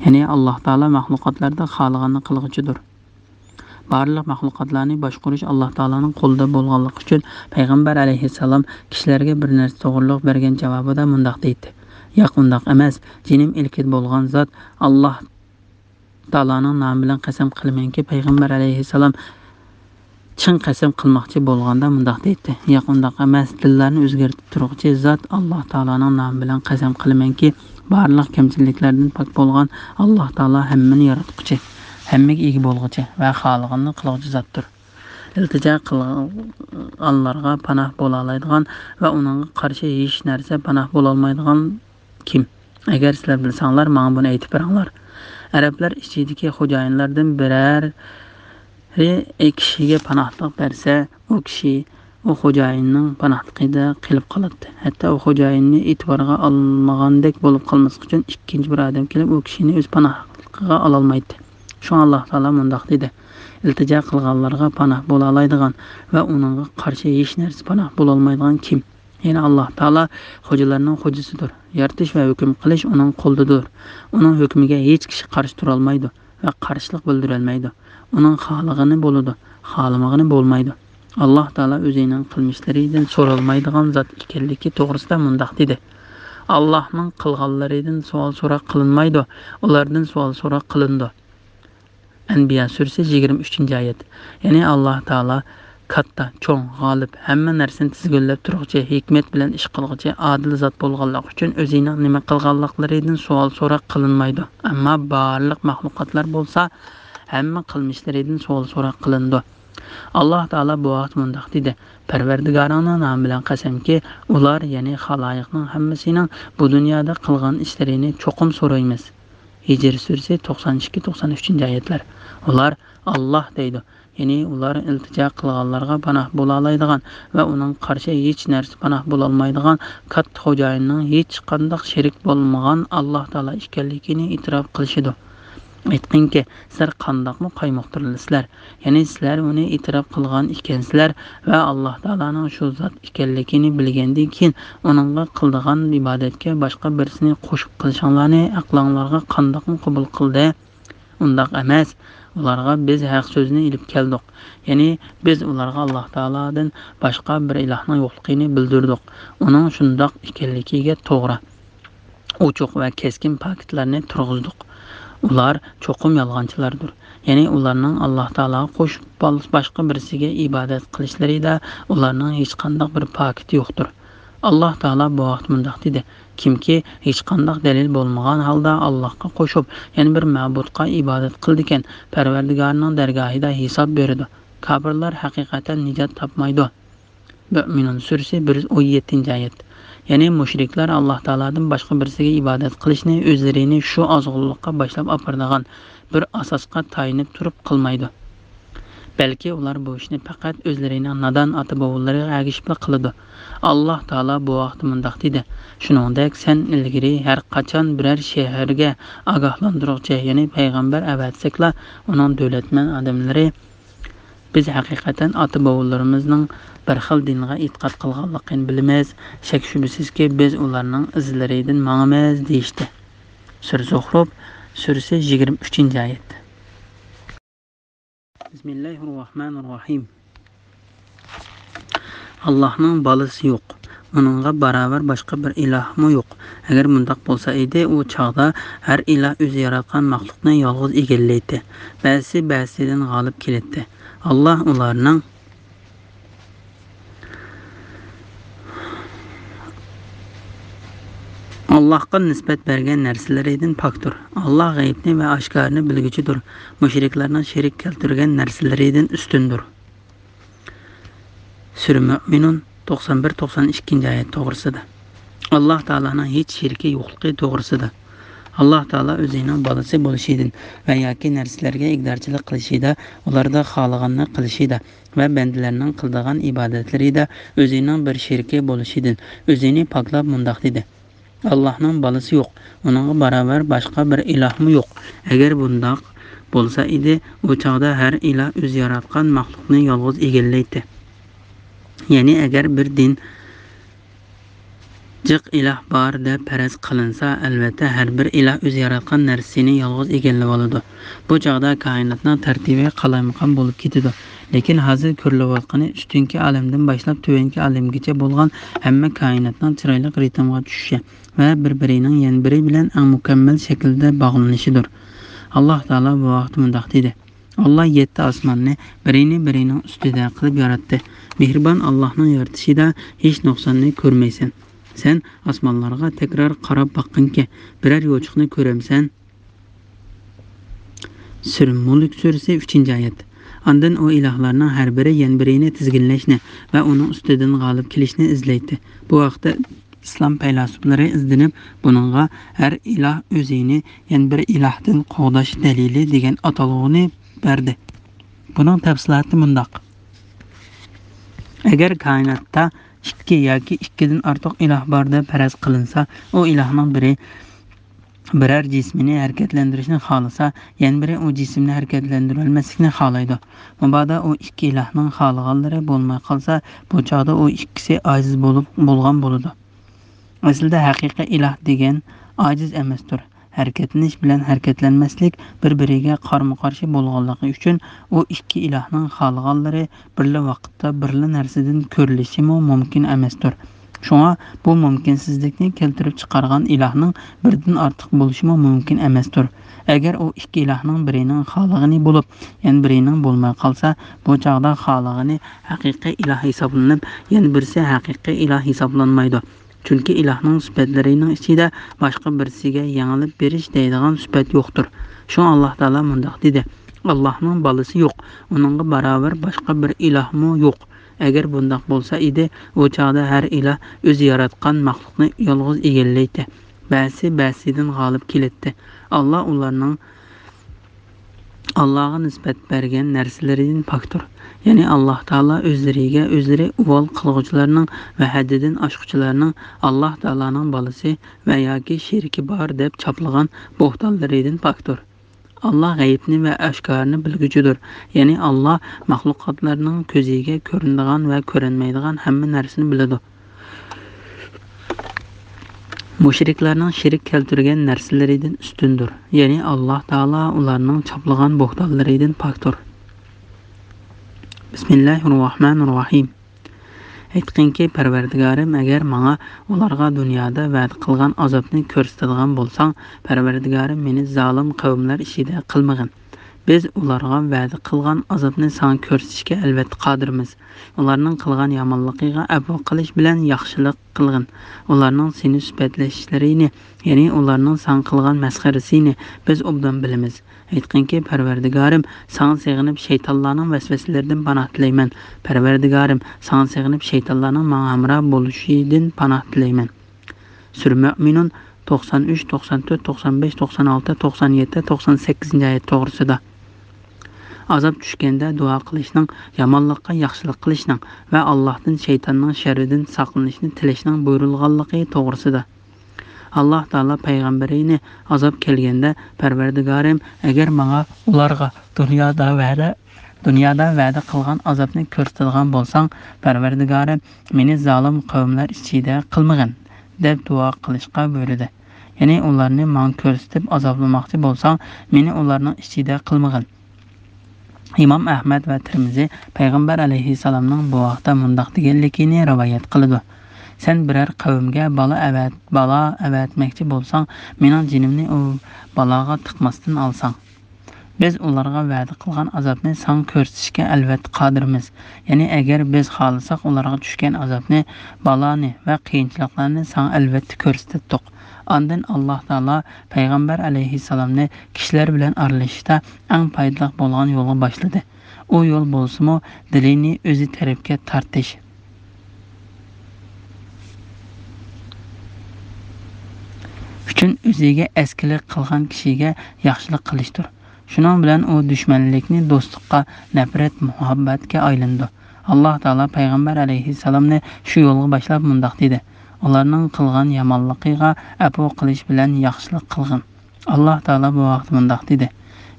يەنى ئاللاھ تائالا مەخلۇقاتلاردا خالىغاننى قىلغۇچىدۇر. بارلىق مەخلۇقاتلارنى باشقۇرۇش ئاللاھ تائالانىڭ قولىدا بولغانلىقى ئۈچۈن، پەيغەمبەر ئەلەيھىسسالام كىشىلەرگە بىر نەرسە توغرۇلۇق بەرگەن جاۋابىدا مۇنداق دەيتتى: ياق، ئۇنداق ئەمەس، جېنىم ئىلكىدە بولغان زات ئاللاھ تائالانىڭ نامى بىلەن قەسەم قىلىمەنكى، پەيغەمبەر ئەلەيھىسسالام چىڭ قەسەم قىلماقچى بولغاندا مۇنداق دەيتتى: ياق، ئۇنداق ئەمەس، دىللارنى ئۆزگەرتىپ تۇرغۇچى زات ئاللاھ تائالانىڭ نامى بىلەن قەسەم قىلىمەنكى، بارلىق كەمچىلىكلەردىن پاك بولغان ئاللاھ تائالا ھەممىنى ياراتقۇچى، ھەممىگە ئىگە بولغۇچى ۋە خالىغاننى قىلغۇچى زاتتۇر. ئىلتىجا قىلغانلارغا پاناھ بولالايدىغان ۋە ئۇنىڭغا قارشى ھېچ نەرسە پاناھ بولالمايدىغان كىم؟ ئەگەر سىلەر بىلسەڭلار، ماڭا بۇنى ئېيتىپ بېرىڭلار. ئەرەبلەر ئىچىدىكى خوجايىنلاردىن بىرەرى كىشىگە پاناھلىق بەرسە، ئۇ كىشى ئۇ خوجايىننىڭ پاناھلىقىدا قېلىپ قالاتتى. ھەتتا ئۇ خوجايىننى ئېتىبارغا ئالمىغاندەك بولۇپ قالماسلىق ئۈچۈن ئىككىنچى بىر ئادەم كېلىپ ئۇ كىشىنى ئۆز پاناھلىقىغا ئالالمايتتى. شۇڭا ئاللاھ تائالا مۇنداق دېدى: ئىلتىجا قىلغانلارغا پاناھ بولالايدىغان ۋە ئۇنىڭغا قارشى ھېچ نەرسە پاناھ بولالمايدىغان كىم؟ يەنى ئاللاھ تائالا خوجىلارنىڭ خوجىسىدۇر. يارىتىش ۋە ھۆكۈم قىلىش ئۇنىڭ قولىدىدۇر. ئۇنىڭ ھۆكمىگە ھېچ كىشى قارشى تۇرالمايدۇ ۋە قارشىلىق بىلدۈرەلمەيدۇ. ئۇنىڭ خالىغىنى بولىدۇ، خالىمىغىنى بولمايدۇ. ئاللاھ تائالا ئۆزىنىڭ قىلمىشلىرىدىن سورالمايدىغان زات ئىكەنلىكى توغرىسىدا مۇنداق دېدى: ئاللاھنىڭ قىلغانلىرىدىن سوئال-سوراق قىلىنمايدۇ، ئۇلاردىن سوئال-سوراق قىلىنىدۇ. ئەنبىيا سۈرىسى، يىگىرمە ئۈچىنچى ئايەت. يەنى ئاللاھ تائالا كاتتا، چوڭ، غالىب، ھەممە نەرسىنى تىزگىنلەپ تۇرغۇچى، ھېكمەت بىلەن ئىش قىلغۇچى، ئادىل زات بولغانلىقى ئۈچۈن ئۆزىنىڭ نېمە قىلغانلىقلىرىدىن سوئال-سوراق قىلىنمايدۇ. ئەمما بارلىق مەخلۇقاتلار بولسا ھەممە قىلمىشلىرىدىن سوئال-سوراق قىلىنىدۇ. ئاللاھ تائالا بۇ ھەقتە مۇنداق دېدى: پەرۋەردىگارىڭنىڭ نامى بىلەن قەسەمكى، ئۇلار، يەنى خالايىقنىڭ ھەممىسىنىڭ بۇ دۇنيادا قىلغان ئىشلىرىنى چوقۇم سورايمىز. ھىجر سۈرىسى، توقسان ئىككى، توقسان ئۈچىنچى ئايەتلەر. ئۇلار، ئاللاھ دەيدۇ. يەنى ئۇلار ئىلتىجا قىلغانلارغا پاناھ بولالايدىغان ۋە ئۇنىڭغا قارشى ھېچ نەرسە پاناھ بولالمايدىغان كاتتا خوجايىننىڭ ھېچقانداق شېرىك بولمىغان ئاللاھ تائالا ئىكەنلىكىنى ئېتىراپ قىلىشىدۇ. ئېيتقىنكى، سىلەر قانداقمۇ قايمۇقتۇرلىسىلەر؟ يەنى سىلەر ئۇنى ئېتىراپ قىلغان ئىكەنسىلەر ۋە ئاللاھ تائالانىڭ شۇ زات ئىكەنلىكىنى بىلگەندىن كېيىن ئۇنىڭغا قىلىدىغان ئىبادەتكە باشقا بىرسىنى قوشۇپ قىلىشىڭلارنى ئەقلىڭلارغا قانداقمۇ قوبۇل قىلدى؟ ئۇنداق ئەمەس. ئۇلارغا بىز ھەق سۆزنى ئېلىپ كەلدۇق. يەنى بىز ئۇلارغا ئاللاھ تائالادىن باشقا بىر ئىلاھنىڭ يوقلۇقىنى بىلدۈردۇق. ئۇنىڭ شۇنداق ئىكەنلىكىگە توغرا، ئوچۇق ۋە كەسكىن پاكىتلارنى تۇرغۇزدۇق. ئۇلار چوقۇم يالغانچىلاردۇر. يەنى ئۇلارنىڭ ئاللاھ تائالاغا قوشۇپ بال-، باشقا بىرسىگە ئىبادەت قىلىشلىرىدا ئۇلارنىڭ ھېچقانداق بىر پاكىتى يوقتۇر. ئاللاھ تائالا بۇ ھەقتە مۇنداق دېدى: كىمكى ھېچقانداق دەلىل بولمىغان ھالدا ئاللاھقا قوشۇپ، يەنە بىر مەبۇدقا ئىبادەت قىلىدىكەن، پەرۋەردىگارىنىڭ دەرگاھىدا ھېساب بېرىدۇ. كاپىرلار ھەقىقەتەن نىجات تاپمايدۇ. مۆمىنۇن سۈرىسى، بىر يۈز ئون يەتتىنچى ئايەت. يەنى مۇشرىكلار ئاللاھ تائالادىن باشقا بىرسىگە ئىبادەت قىلىشنى ئۆزلىرىنى شۇ ئازغۇنلۇققا باشلاپ ئاپىرىدىغان بىر ئاساسقا تايىنىپ تۇرۇپ قىلمايدۇ. بەلكى ئۇلار بۇ ئىشنى پەقەت ئۆزلىرىنىڭ نادان ئاتا-بوۋىلىرىغا ئەگىشىپلا قىلىدۇ. ئاللاھ تائالا بۇ ھەقتە مۇنداق دېدى: شۇنىڭدەك سەن ئىلگىرى ھەر قاچان بىرەر شەھەرگە ئاگاھلاندۇرغۇچى، يەنى پەيغەمبەر ئەۋەتسەكلا، ئۇنىڭ دۆلەتمەن ئادەملىرى: بىز ھەقىقەتەن ئاتا-بوۋىلىرىمىزنىڭ بىر خىل دىنغا ئېتىقاد قىلغانلىقىنى بىلىمىز، شەك-شۈبھىسىزكى، بىز ئۇلارنىڭ ئىزلىرىدىن ماڭىمىز، دېيىشتى. سۈرە زۇخرۇف سۈرىسى، يىگىرمە ئۈچىنچى ئايەت. بىسمىللاھىررەھمانىررەھىم. ئاللاھنىڭ بالىسى يوق، ئۇنىڭغا باراۋەر باشقا بىر ئىلاھمۇ يوق. ئەگەر مۇنداق بولسا ئىدى، ئۇ چاغدا ھەر ئىلاھ ئۆزى ياراتقان مەخلۇقنى يالغۇز ئىگىلەيتتى. بەزىسى بەزىسىدىن غالىب كېلەتتى. ئاللاھ ئۇلارنىڭ، ئاللاھقا نىسبەت بەرگەن نەرسىلىرىدىن پاكتۇر. ئاللاھ غەيىبنى ۋە ئاشكارىنى بىلگۈچىدۇر. مۇشرىكلارنىڭ شېرىك كەلتۈرگەن نەرسىلىرىدىن ئۈستۈندۇر. سۈرە مۆمىنۇن، توقسان بىر، توقسان ئىككىنچى ئايەت توغرىسىدا. ئاللاھ تائالانىڭ ھېچ شېرىكى يوقلۇقى توغرىسىدا. ئاللاھ تائالا ئۆزىنىڭ بالىسى بولۇشىدىن ۋە ياكى نەرسىلەرگە ئىگىدارچىلىق قىلىشىدا، ئۇلاردا خالىغاننى قىلىشىدا ۋە بەندىلەرنىڭ قىلىدىغان ئىبادەتلىرىدە ئۆزىنىڭ بىر شېرىكى بولۇشىدىن ئۆزىنى پاكلاپ مۇنداق دېدى: ئاللاھنىڭ بالىسى يوق، ئۇنىڭغا باراۋەر باشقا بىر ئىلاھمۇ يوق. ئەگەر بۇنداق بولسا ئىدى، ئۇ چاغدا ھەر ئىلاھ ئۆزى ياراتقان مەخلۇقنى يالغۇز ئىگىلەيتتى. يەنى ئەگەر بىر دىن جىق ئىلاھ بار دەپ پەرەز قىلىنسا، ئەلۋەتتە ھەر بىر ئىلاھ ئۆزى ياراتقان نەرسىنى يالغۇز ئىگىلىۋالىدۇ. بۇ چاغدا كائىناتنىڭ تەرتىپى قالايمىقان بولۇپ كېتىدۇ. لېكىن ھازىر كۆرۈلۈۋاتقىنى ئۈستۈنكى ئالەمدىن باشلاپ تۆۋەنكى ئالەمگىچە بولغان ھەممە كائىناتنىڭ چىرايلىق رىتىمغا چۈشۈشى ۋە بىر-بىرىنىڭ يەنە بىرى بىلەن ئەڭ مۇكەممەل شەكىلدە باغلىنىشىدۇر. ئاللاھ تائالا بۇ ھەقتە مۇنداق دېدى: ئاللاھ يەتتە ئاسماننى بىرىنى بىرىنىڭ ئۈستىدە قىلىپ ياراتتى. مېھرىبان ئاللاھنىڭ يارىتىشىدا ھېچ نۇقساننى كۆرمەيسەن. سەن ئاسمانلارغا تەكرار قاراپ باققىنكى، بىرەر يوچۇقنى كۆرەمسەن؟ سۈرە مۇلك سۈرىسى، ئۈچىنچى ئايەت. ئاندىن ئۇ ئىلاھلارنىڭ ھەر بىرى يەنە بىرىنى تىزگىنلەشنى ۋە ئۇنىڭ ئۈستىدىن غالىب كېلىشنى ئىزدەيتتى. بۇ ھەقتە ئىسلام پەيلاسوپلىرى ئىزدىنىپ، بۇنىڭغا ھەر ئىلاھ ئۆزىنى يەنە بىر ئىلاھتىن قوغداش دەلىلى دېگەن ئاتالغۇنى بەردى. بۇنىڭ تەپسىلاتى مۇنداق: ئەگەر كائىناتتا ئىككى ياكى ئىككىدىن ئارتۇق ئىلاھ بار دەپ پەرەز قىلىنسا، ئۇ ئىلاھنىڭ بىرى بىرەر جىسمىنى ھەرىكەتلەندۈرۈشنى خالىسا، يەنە بىرى ئۇ جىسىمنى ھەرىكەتلەندۈرەلمەسلىكنى خالايدۇ. مۇبادا ئۇ ئىككى ئىلاھنىڭ خالىغانلىرى بولماي قالسا، بۇ چاغدا ئۇ ئىككىسى ئاجىز بولۇپ، بولغان بولىدۇ. ئەسلىدە ھەقىقىي ئىلاھ دېگەن ئاجىز ئەمەستۇر. ھەرىكەتلىنىش بىلەن ھەرىكەتلەنمەسلىك بىر-بىرىگە قارىمۇ-قارشى بولغانلىقى ئۈچۈن، ئۇ ئىككى ئىلاھنىڭ خالىغانلىرى بىرلا ۋاقىتتا بىرلا نەرسىدىن كۆرۈلۈشىمۇ مۇمكىن ئەمەستۇر. شۇڭا بۇ مۇمكىنسىزلىكنى كەلتۈرۈپ چىقارغان ئىلاھنىڭ بىردىن ئارتۇق بولۇشىمۇ مۇمكىن ئەمەستۇر. ئەگەر ئۇ ئىككى ئىلاھنىڭ بىرىنىڭ خالىغىنى بولۇپ، يەنە بىرىنىڭ بولماي قالسا، بۇ چاغدا خالىغىنى ھەقىقىي ئىلاھ ھېسابلىنىپ، يەنە بىرسى ھەقىقىي ئىلاھ ھېسابلانمايدۇ. چۈنكى ئىلاھنىڭ سۈپەتلىرىنىڭ ئىچىدە باشقا بىرسىگە يېڭىلىپ بېرىش دەيدىغان سۈپەت يوقتۇر. شۇڭا ئاللاھ تائالا مۇنداق دېدى: ئاللاھنىڭ بالىسى يوق، ئۇنىڭغا باراۋەر باشقا بىر ئىلاھمۇ يوق. ئەگەر بۇنداق بولسا ئىدى، ئۇ چاغدا ھەر ئىلاھ ئۆزى ياراتقان مەخلۇقنى يالغۇز ئىگىلەيتتى. بەزىسى بەزىسىدىن غالىب كېلەتتى. ئاللاھ ئۇلارنىڭ ئاللاھقا نىسبەت بەرگەن نەرسىلىرىدىن پاكتۇر. يەنى ئاللاھ تائالا ئۆزلىرىگە ئۆزلىرى ئۇۋال قىلغۇچىلارنىڭ ۋە ھەددىدىن ئاشقۇچىلارنىڭ ئاللاھ تائالانىڭ بالىسى ۋە ياكى شېرىكى بار دەپ چاپلىغان بوھتانلىرىدىن پاكتۇر. ئاللا غەيىبنى ۋە ئاشكارىنى بىلگۈچىدۇر. يەنى ئاللا مەخلۇقاتلارنىڭ كۆزىگە كۆرۈنىدىغان ۋە كۆرۈنمەيدىغان ھەممە نەرسىنى بىلىدۇ. مۇشرىكلارنىڭ شېرىك كەلتۈرگەن نەرسىلىرىدىن ئۈستۈندۇر. يەنى ئاللا تائالا ئۇلارنىڭ چاپلىغان بوھتانلىرىدىن پاكتۇر. بىسمىللاھىررەھمانىررەھىم. ئېيتقىنكى، پەرۋەردىگارىم، ئەگەر ماڭا ئۇلارغا دۇنيادا ۋەدە قىلغان ئازابنى كۆرسىتىدىغان بولساڭ، پەرۋەردىگارىم، مېنى زالىم قەۋملەر ئىچىدە قىلمىغىن. بىز ئۇلارغا ۋەدە قىلغان ئازابنى ساڭا كۆرسىتىشكە ئەلۋەتتە قادىرمىز. ئۇلارنىڭ قىلغان يامانلىقىغا ئەپۇ قىلىش بىلەن ياخشىلىق قىلغىن. ئۇلارنىڭ سېنى سۈپەتلەشلىرىنى، يەنى ئۇلارنىڭ ساڭا قىلغان مەسخىرىسىنى بىز ئوبدان بىلىمىز. ئېيتقىنكى، پەرۋەردىگارىم، ساڭا سېغىنىپ شەيتانلارنىڭ ۋەسۋەسىلىرىدىن پاناھ تىلەيمەن. پەرۋەردىگارىم، ساڭا سېغىنىپ شەيتانلارنىڭ ماڭا ھەمراھ بولۇشىدىن پاناھ تىلەيمەن. سۈرە مۆمىنۇن توقسان ئۈچ، توقسان تۆت، توقسان بەش، توقسان ئالتە، توقسان يەتتە، توقسان سەككىزىنچى ئايەت توغرىسىدا. ئازاب چۈشكەندە دۇئا قىلىشنىڭ، يامانلىققا ياخشىلىق قىلىشنىڭ ۋە ئاللاھتىن شەيتاننىڭ شەررىدىن ساقلىنىشنى تىلەشنىڭ بۇيرۇلغانلىقى توغرىسىدا. ئاللاھ تائالا پەيغەمبىرىنى ئازاب كەلگەندە، پەرۋەردىگارىم، ئەگەر ماڭا ئۇلارغا دۇنيادا ۋەدە، دۇنيادا ۋەدە قىلغان ئازابنى كۆرسىتىدىغان بولساڭ، پەرۋەردىگارىم، مېنى زالىم قەۋملەر ئىچىدە قىلمىغىن، دەپ دۇئا قىلىشقا بۇيرۇدى. يەنى ئۇلارنى ماڭا كۆرسىتىپ ئازابلىماقچى بولساڭ، مېنى ئۇلارنىڭ ئىچىدە قىلمىغىن. ئىمام ئەھمەد ۋە تىرمىزى پەيغەمبەر ئەلەيھىسسالامنىڭ بۇ ھەقتە مۇنداق دېگەنلىكىنى رىۋايەت قىلىدۇ: سەن بىرەر قەۋمگە بالا ئەۋەت-، بالا ئەۋەتمەكچى بولساڭ، مېنىڭ جېنىمنى ئۇ بالاغا تىقماستىن ئالساڭ. بىز ئۇلارغا ۋەدە قىلغان ئازابنى ساڭا كۆرسىتىشكە ئەلۋەتتە قادىرمىز. يەنى ئەگەر بىز خالىساق، ئۇلارغا چۈشكەن ئازابنى، بالانى ۋە قىيىنچىلىقلارنى ساڭا ئەلۋەتتە كۆرسىتەتتۇق. ئاندىن ئاللاھ تائالا پەيغەمبەر ئەلەيھىسسالامنى كىشىلەر بىلەن ئارىلىشىشتا ئەڭ پايدىلىق بولغان يولغا باشلىدى. ئۇ يول بولسىمۇ دىلىنى ئۆزى تەرەپكە تارتىش ئۈچۈن ئۆزىگە ئەسكىلىك قىلغان كىشىگە ياخشىلىق قىلىشتۇر. شۇنىڭ بىلەن ئۇ دۈشمەنلىكنى دوستلۇققا، نەپرەت مۇھەببەتكە ئايلىنىدۇ. ئاللاھ تائالا پەيغەمبەر ئەلەيھىسسالامنى شۇ يولغا باشلاپ مۇنداق دېدى: ئۇلارنىڭ قىلغان يامانلىقىغا ئەپۇ قىلىش بىلەن ياخشىلىق قىلغىن. ئاللاھ تائالا بۇ ھەقتە مۇنداق دېدى: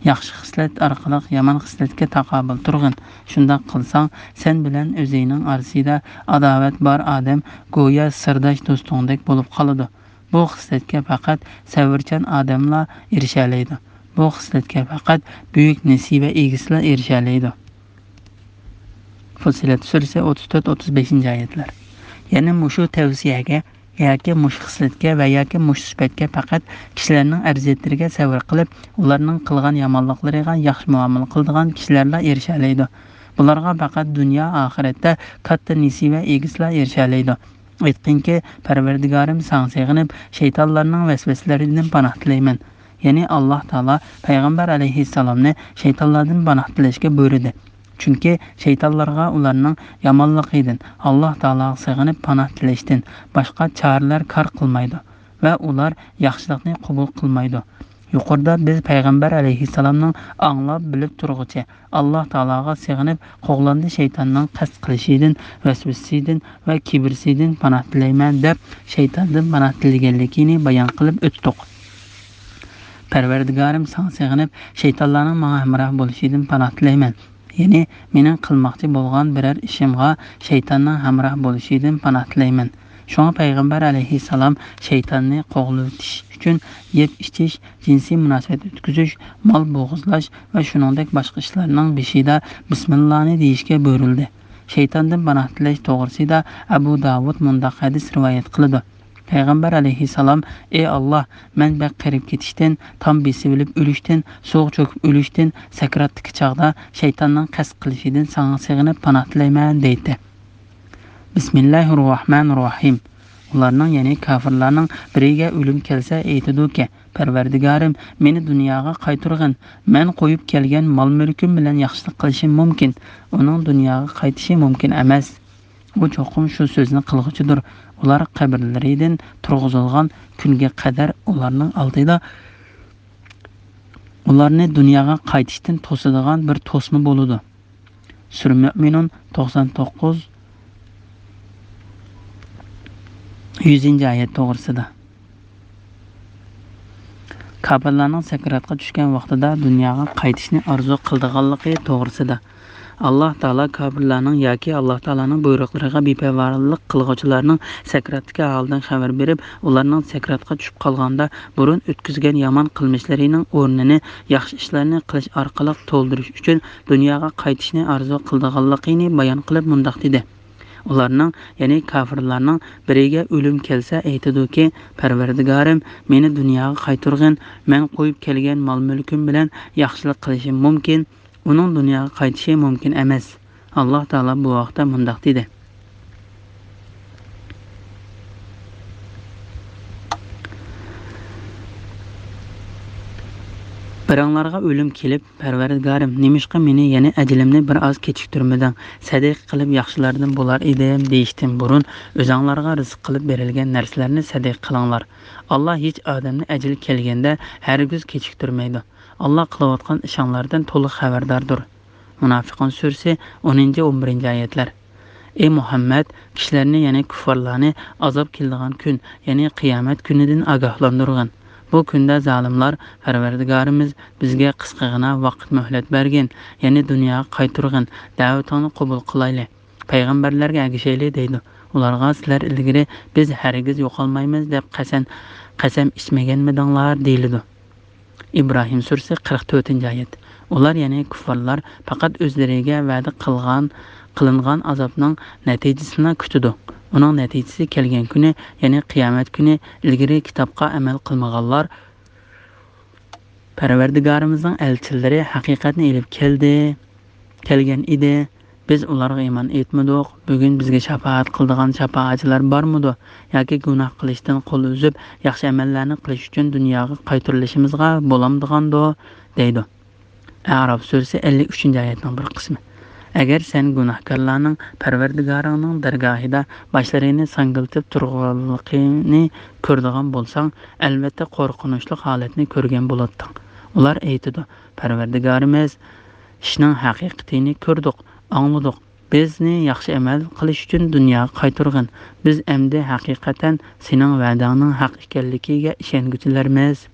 ياخشى خىسلەت ئارقىلىق يامان خىسلەتكە تاقابىل تۇرغىن. شۇنداق قىلساڭ، سەن بىلەن ئۆزۈڭنىڭ ئارىسىدا ئاداۋەت بار ئادەم گويا سىرداش دوستۇڭدەك بولۇپ قالىدۇ. بۇ خىسلەتكە پەقەت سەۋرچان ئادەملا ئېرىشەلەيدۇ. بۇ خىسلەتكە پەقەت بۈيۈك نېسىۋە ئىگىسىلا ئېرىشەلەيدۇ. فۇسسىلەت سۈرىسى ئوتتۇز تۆت، ئوتتۇز بەشىنچى ئايەتلەر. يەنى مۇشۇ تەۋسىيەگە ياكى مۇشۇ خىسلەتكە ۋە ياكى مۇشۇ سۈپەتكە پەقەت كىشىلەرنىڭ ئەرزىيەتلىرىگە سەۋر قىلىپ، ئۇلارنىڭ قىلغان يامانلىقلىرىغا ياخشى مۇئامىلە قىلىدىغان كىشىلەرلا ئېرىشەلەيدۇ. بۇلارغا پەقەت دۇنيا ئاخىرەتتە كاتتا نېسىۋە ئىگىسىلا ئېرىشەلەيدۇ. ئېيتقىنكى، پەرۋەردىگارىم، ساڭا سېغىنىپ شەيتانلارنىڭ ۋەسۋەسىلىرىدىن پاناھ تىلەيمەن. يەنى ئاللاھ تائالا پەيغەمبەر ئەلەيھىسسالامنى شەيتانلاردىن پاناھ تىلەشكە بۇيرۇدى. چۈنكى شەيتانلارغا ئۇلارنىڭ يامانلىقىدىن، ئاللاھ تائالاغا سېغىنىپ پاناھ تىلەشتىن باشقا چارىلەر كار قىلمايدۇ ۋە ئۇلار ياخشىلىقنى قوبۇل قىلمايدۇ. يۇقىرىدا بىز پەيغەمبەر ئەلەيھىسسالامنىڭ ئاڭلاپ بىلىپ تۇرغۇچە، ئاللاھ تائالاغا سېغىنىپ، قوغلاندى شەيتاننىڭ قەست قىلىشىدىن، ۋەسۋەسىسىدىن ۋە كىبىرسىدىن پاناھ تىلەيمەن دەپ، شەيتاندىن پاناھ تىلىگەنلىكىنى بايان قىلىپ ئۆتتۇق. پەرۋەردىگارىم، ساڭا سېغىنىپ، شەيتانلارنىڭ ماڭا ھەمراھ بولۇشىدىن پاناھ تىلەيمەن. يەنى مېنىڭ قىلماقچى بولغان بىرەر ئىشىمغا شەيتاننىڭ ھەمراھ بولۇشىدىن پاناھ تىلەيمەن. شۇڭا پەيغەمبەر ئەلەيھىسسالام شەيتاننى قوغلىۋېتىش ئۈچۈن يەپ ئىچىش، جىنسىي مۇناسىۋەت ئۆتكۈزۈش، مال بوغۇزلاش ۋە شۇنىڭدەك باشقا ئىشلارنىڭ بېشىدا بىسمىللانى دېيىشكە بۇيرۇلدى. شەيتاندىن پاناھ تىلەش توغرىسىدا ئەبۇ داۋۇد مۇنداق ھەدىس رىۋايەت قىلىدۇ. پەيغەمبەر ئەلەيھىسسالام: ئى ئاللاھ، مەن بەك قېرىپ كېتىشتىن، تام بېسىۋېلىپ ئۆلۈشتىن، سۇغا چۆكۈپ ئۆلۈشتىن، سەكراتتىكى چاغدا شەيتاننىڭ قەست قىلىشىدىن ساڭا سېغىنىپ پاناھ تىلەيمەن، دەيتتى. بىسمىللاھىررەھمانىررەھىم. ئۇلارنىڭ، يەنى كاپىرلارنىڭ بىرىگە ئۆلۈم كەلسە ئېيتىدۇكى: پەرۋەردىگارىم، مېنى دۇنياغا قايتۇرغىن، مەن قويۇپ كەلگەن مال-مۈلكۈم بىلەن ياخشىلىق قىلىشىم مۇمكىن، ئۇنىڭ دۇنياغا قايتىشى مۇمكىن ئەمەس. ئۇ چوقۇم شۇ سۆزنى قىلغۇچىدۇر. ئۇلار قەبرىلىرىدىن تۇرغۇزۇلغان كۈنگە قەدەر ئۇلارنىڭ ئالدىدا ئۇلارنى دۇنياغا قايتىشتىن توسىدىغان بىر توسما بولىدۇ. سۈرە مۆمىنۇن توقسان توققۇز، يۈزىنچى ئايەت توغرىسىدا. كاپىرلارنىڭ سەكراتقا چۈشكەن ۋاقتىدا دۇنياغا قايتىشنى ئارزۇ قىلىدىغانلىقى توغرىسىدا. ئاللاھ تائالا كاپىرلارنىڭ ياكى ئاللاھ تائالانىڭ بۇيرۇقلىرىغا بىپەرۋالىق قىلغۇچىلارنىڭ سەكراتتىكى ھالىدىن خەۋەر بېرىپ، ئۇلارنىڭ سەكراتقا چۈشۈپ قالغاندا بۇرۇن ئۆتكۈزگەن يامان قىلمىشلىرىنىڭ ئورنىنى ياخشى ئىشلارنى قىلىش ئارقىلىق تولدۇرۇش ئۈچۈن دۇنياغا قايتىشنى ئارزۇ قىلىدىغانلىقىنى بايان قىلىپ مۇنداق دېدى: ئۇلارنىڭ، يەنى كاپىرلارنىڭ بىرىگە ئۆلۈم كەلسە ئېيتىدۇكى، پەرۋەردىگارىم، مېنى دۇنياغا قايتۇرغىن، مەن قويۇپ كەلگەن مال-مۈلكۈم بىلەن ياخشىلىق قىلىشىم مۇمكىن، ئۇنىڭ دۇنياغا قايتىشى مۇمكىن ئەمەس. ئاللاھ تائالا بۇ ھەقتە مۇنداق دېدى: بىرىڭلارغا ئۆلۈم كېلىپ، پەرۋەردىگارىم، نېمىشقا مېنى يەنە ئەجىلىمنى بىر ئاز كېچىكتۈرمىدىڭ؟ سەدىقە قىلىپ ياخشىلاردىن بولار ئىدىم دېيىشتىن بۇرۇن، ئۆزۈڭلارغا رىزىق قىلىپ بېرىلگەن نەرسىلەرنى سەدىقە قىلىڭلار. ئاللاھ ھېچ ئادەمنى ئەجىلى كەلگەندە ھەرگىز كېچىكتۈرمەيدۇ. ئاللاھ قىلىۋاتقان ئىشىڭلاردىن تولۇق خەۋەرداردۇر. مۇناپىقۇن سۈرىسى، ئونىنچى، ئون بىرىنچى ئايەتلەر. ئى مۇھەممەد، كىشىلەرنى، يەنى كۇففارلارنى ئازاب كېلىدىغان كۈن، يەنى قىيامەت كۈنىدىن ئاگاھلاندۇرغىن. بۇ كۈندە زالىملار، پەرۋەردىگارىمىز، بىزگە قىسقىغىنا ۋاقىت مۆھلەت بەرگىن، يەنى دۇنياغا قايتۇرغىن، دەۋىتىڭنى قوبۇل قىلايلى، پەيغەمبەرلەرگە ئەگىشەيلى دەيدۇ. ئۇلارغا سىلەر ئىلگىرى بىز ھەرگىز يوقالمايمىز دەپ قەسەم، قەسەم ئىچمىگەنمىدىڭلار دېيىلىدۇ. ئىبراھىم سۈرىسى، قىرىق تۆتىنچى ئايەت. ئۇلار، يەنى كۇففارلار، پەقەت ئۆزلىرىگە ۋەدە قىلغان، قىلىنغان ئازابنىڭ نەتىجىسىنى كۈتىدۇ. ئۇنىڭ نەتىجىسى كەلگەن كۈنى، يەنى قىيامەت كۈنى، ئىلگىرى كىتابقا ئەمەل قىلمىغانلار، پەرۋەردىگارىمىزنىڭ ئەلچىلىرى ھەقىقەتنى ئېلىپ كەلدى، كەلگەن ئىدى. بىز ئۇلارغا ئىمان ئېيتمىدۇق. بۈگۈن بىزگە شاپائەت قىلىدىغان شاپائەتچىلەر بارمىدۇ؟ ياكى گۇناھ قىلىشتىن قول ئۈزۈپ، ياخشى ئەمەللەرنى قىلىش ئۈچۈن دۇنياغا قايتۇرۇلۇشىمىزغا بولامدىغاندۇ؟ دەيدۇ. ئەئراف سۈرىسى، ئەللىك ئۈچىنچى ئايەتنىڭ بىر قىسمى. ئەگەر سەن گۇناھكارلارنىڭ پەرۋەردىگارىڭنىڭ دەرگاھىدا باشلىرىنى ساڭگىلىتىپ تۇرغانلىقىنى كۆرىدىغان بولساڭ، ئەلۋەتتە قورقۇنچلۇق ھالەتنى كۆرگەن بولاتتىڭ. ئۇلار ئېيتىدۇ، پەرۋەردىگارىمىز، ئىشنىڭ ھەقىقىتىنى كۆردۇق، ئاڭلىدۇق. بىزنى ياخشى ئەمەل قىلىش ئۈچۈن دۇنياغا قايتۇرغىن. بىز ئەمدى ھەقىقەتەن سېنىڭ ۋەدەڭنىڭ ھەق ئىكەنلىكىگە ئىشەنگۈچىلەرمىز.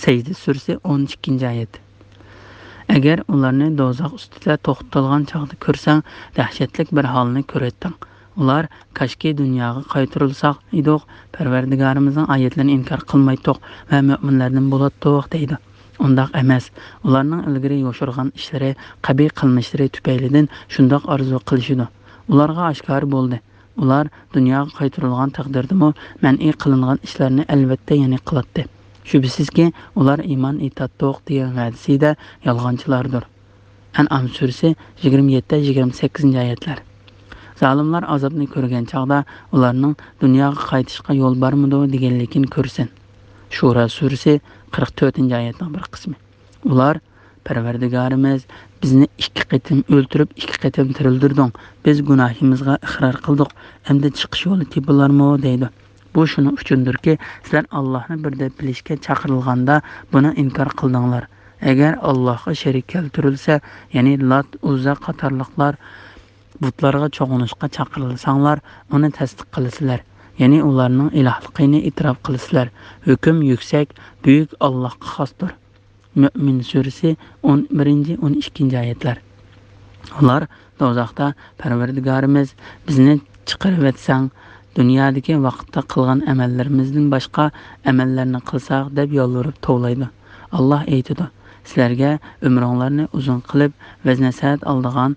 سەجدە سۈرىسى، ئون ئىككىنچى ئايەت. ئەگەر ئۇلارنى دوزاخ ئۈستىدە توختىتىلغان چاغدا كۆرسەڭ، دەھشەتلىك بىر ھالنى كۆرەتتىڭ. ئۇلار، كاشكى دۇنياغا قايتۇرۇلساق ئىدۇق، پەرۋەردىگارىمىزنىڭ ئايەتلىرىنى ئىنكار قىلمايتتۇق ۋە مۆمىنلەردىن بولاتتۇق، دەيدۇ. ئۇنداق ئەمەس. ئۇلارنىڭ ئىلگىرى يوشۇرغان ئىشلىرى، قەبىھ قىلمىشلىرى تۈپەيلىدىن شۇنداق ئارزۇ قىلىشىدۇ. ئۇلارغا ئاشكارا بولدى. ئۇلار دۇنياغا قايتۇرۇلغان تەقدىردىمۇ مەنئى قىلىنغان ئىشلارنى ئەلۋەتتە يەنە قىلاتتى. شۈبھىسىزكى، ئۇلار ئىمان ئېيتاتتۇق دېگەن ۋەدىسىدە يالغانچىلاردۇر. ئەنئام سۈرىسى، يىگىرمە يەتتە، يىگىرمە سەككىزىنچى ئايەتلەر. زالىملار ئازابنى كۆرگەن چاغدا ئۇلارنىڭ دۇنياغا قايتىشقا يول بارمىدۇ دېگەنلىكىنى كۆرسۇن. شۇرا سۈرىسى، قىرىق تۆتىنچى ئايەتنىڭ بىر قىسمى. ئۇلار، پەرۋەردىگارىمىز، بىزنى ئىككى قېتىم ئۆلتۈرۈپ، ئىككى قېتىم تىرىلدۈردۈڭ. بىز گۇناھىمىزغا ئىقرار قىلدۇق. ئەمدى چىقىش يولى تېپىلارمۇ؟ دەيدۇ. بۇ شۇنىڭ ئۈچۈندۇركى، سىلەر ئاللاھنى بىر دەپ بىلىشكە چاقىرىلغاندا بۇنى ئىنكار قىلدىڭلار. ئەگەر ئاللاھقا شېرىك كەلتۈرۈلسە، يەنى لات، ئۇززا قاتارلىقلار بۇتلارغا چوغۇنۇشقا چاقىرىلساڭلار، ئۇنى تەستىق قىلىسىلەر. يەنى ئۇلارنىڭ ئىلاھلىقىنى ئېتىراپ قىلىسىلەر. ھۆكۈم يۈكسەك، بۈيۈك ئاللاھقا خاستۇر. مۆمىن سۈرىسى، ئون بىرىنچى، ئون ئىككىنچى ئايەتلەر. ئۇلار دوزاختا، پەرۋەردىگارىمىز، بىزنى چىقىرىۋەتسەڭ، دۇنيادىكى ۋاقىتتا قىلغان ئەمەللىرىمىزدىن باشقا ئەمەللەرنى قىلساق، دەپ يالۋۇرۇپ توۋلايدۇ. ئاللاھ ئېيتىدۇ، سىلەرگە ئۆمرۈڭلارنى ئۇزۇن قىلىپ، ۋەز-نەسىھەت ئالىدىغان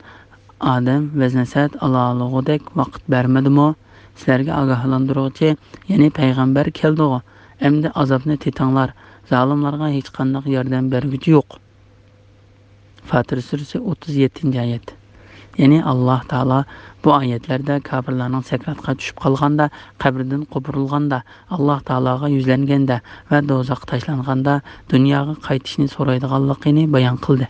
ئادەم ۋەز-نەسىھەت ئالالىغۇدەك ۋاقىت بەرمىدىمۇ؟ سىلەرگە ئاگاھلاندۇرغۇچى، يەنى پەيغەمبەر كەلدىغۇ؟ ئەمدى ئازابنى تېتىڭلار، زالىملارغا ھېچقانداق ياردەم بەرگۈچى يوق. فاتىر سۈرىسى، ئوتتۇز يەتتىنچى ئايەت. يەنى ئاللاھ تائالا بۇ ئايەتلەردە كاپىرلارنىڭ سەكراتقا چۈشۈپ قالغاندا، قەبرىدىن قوپۇرۇلغاندا، ئاللاھ تائالاغا يۈزلەنگەندە ۋە دوزاخقا تاشلانغاندا دۇنياغا قايتىشنى سورايدىغانلىقىنى بايان قىلدى.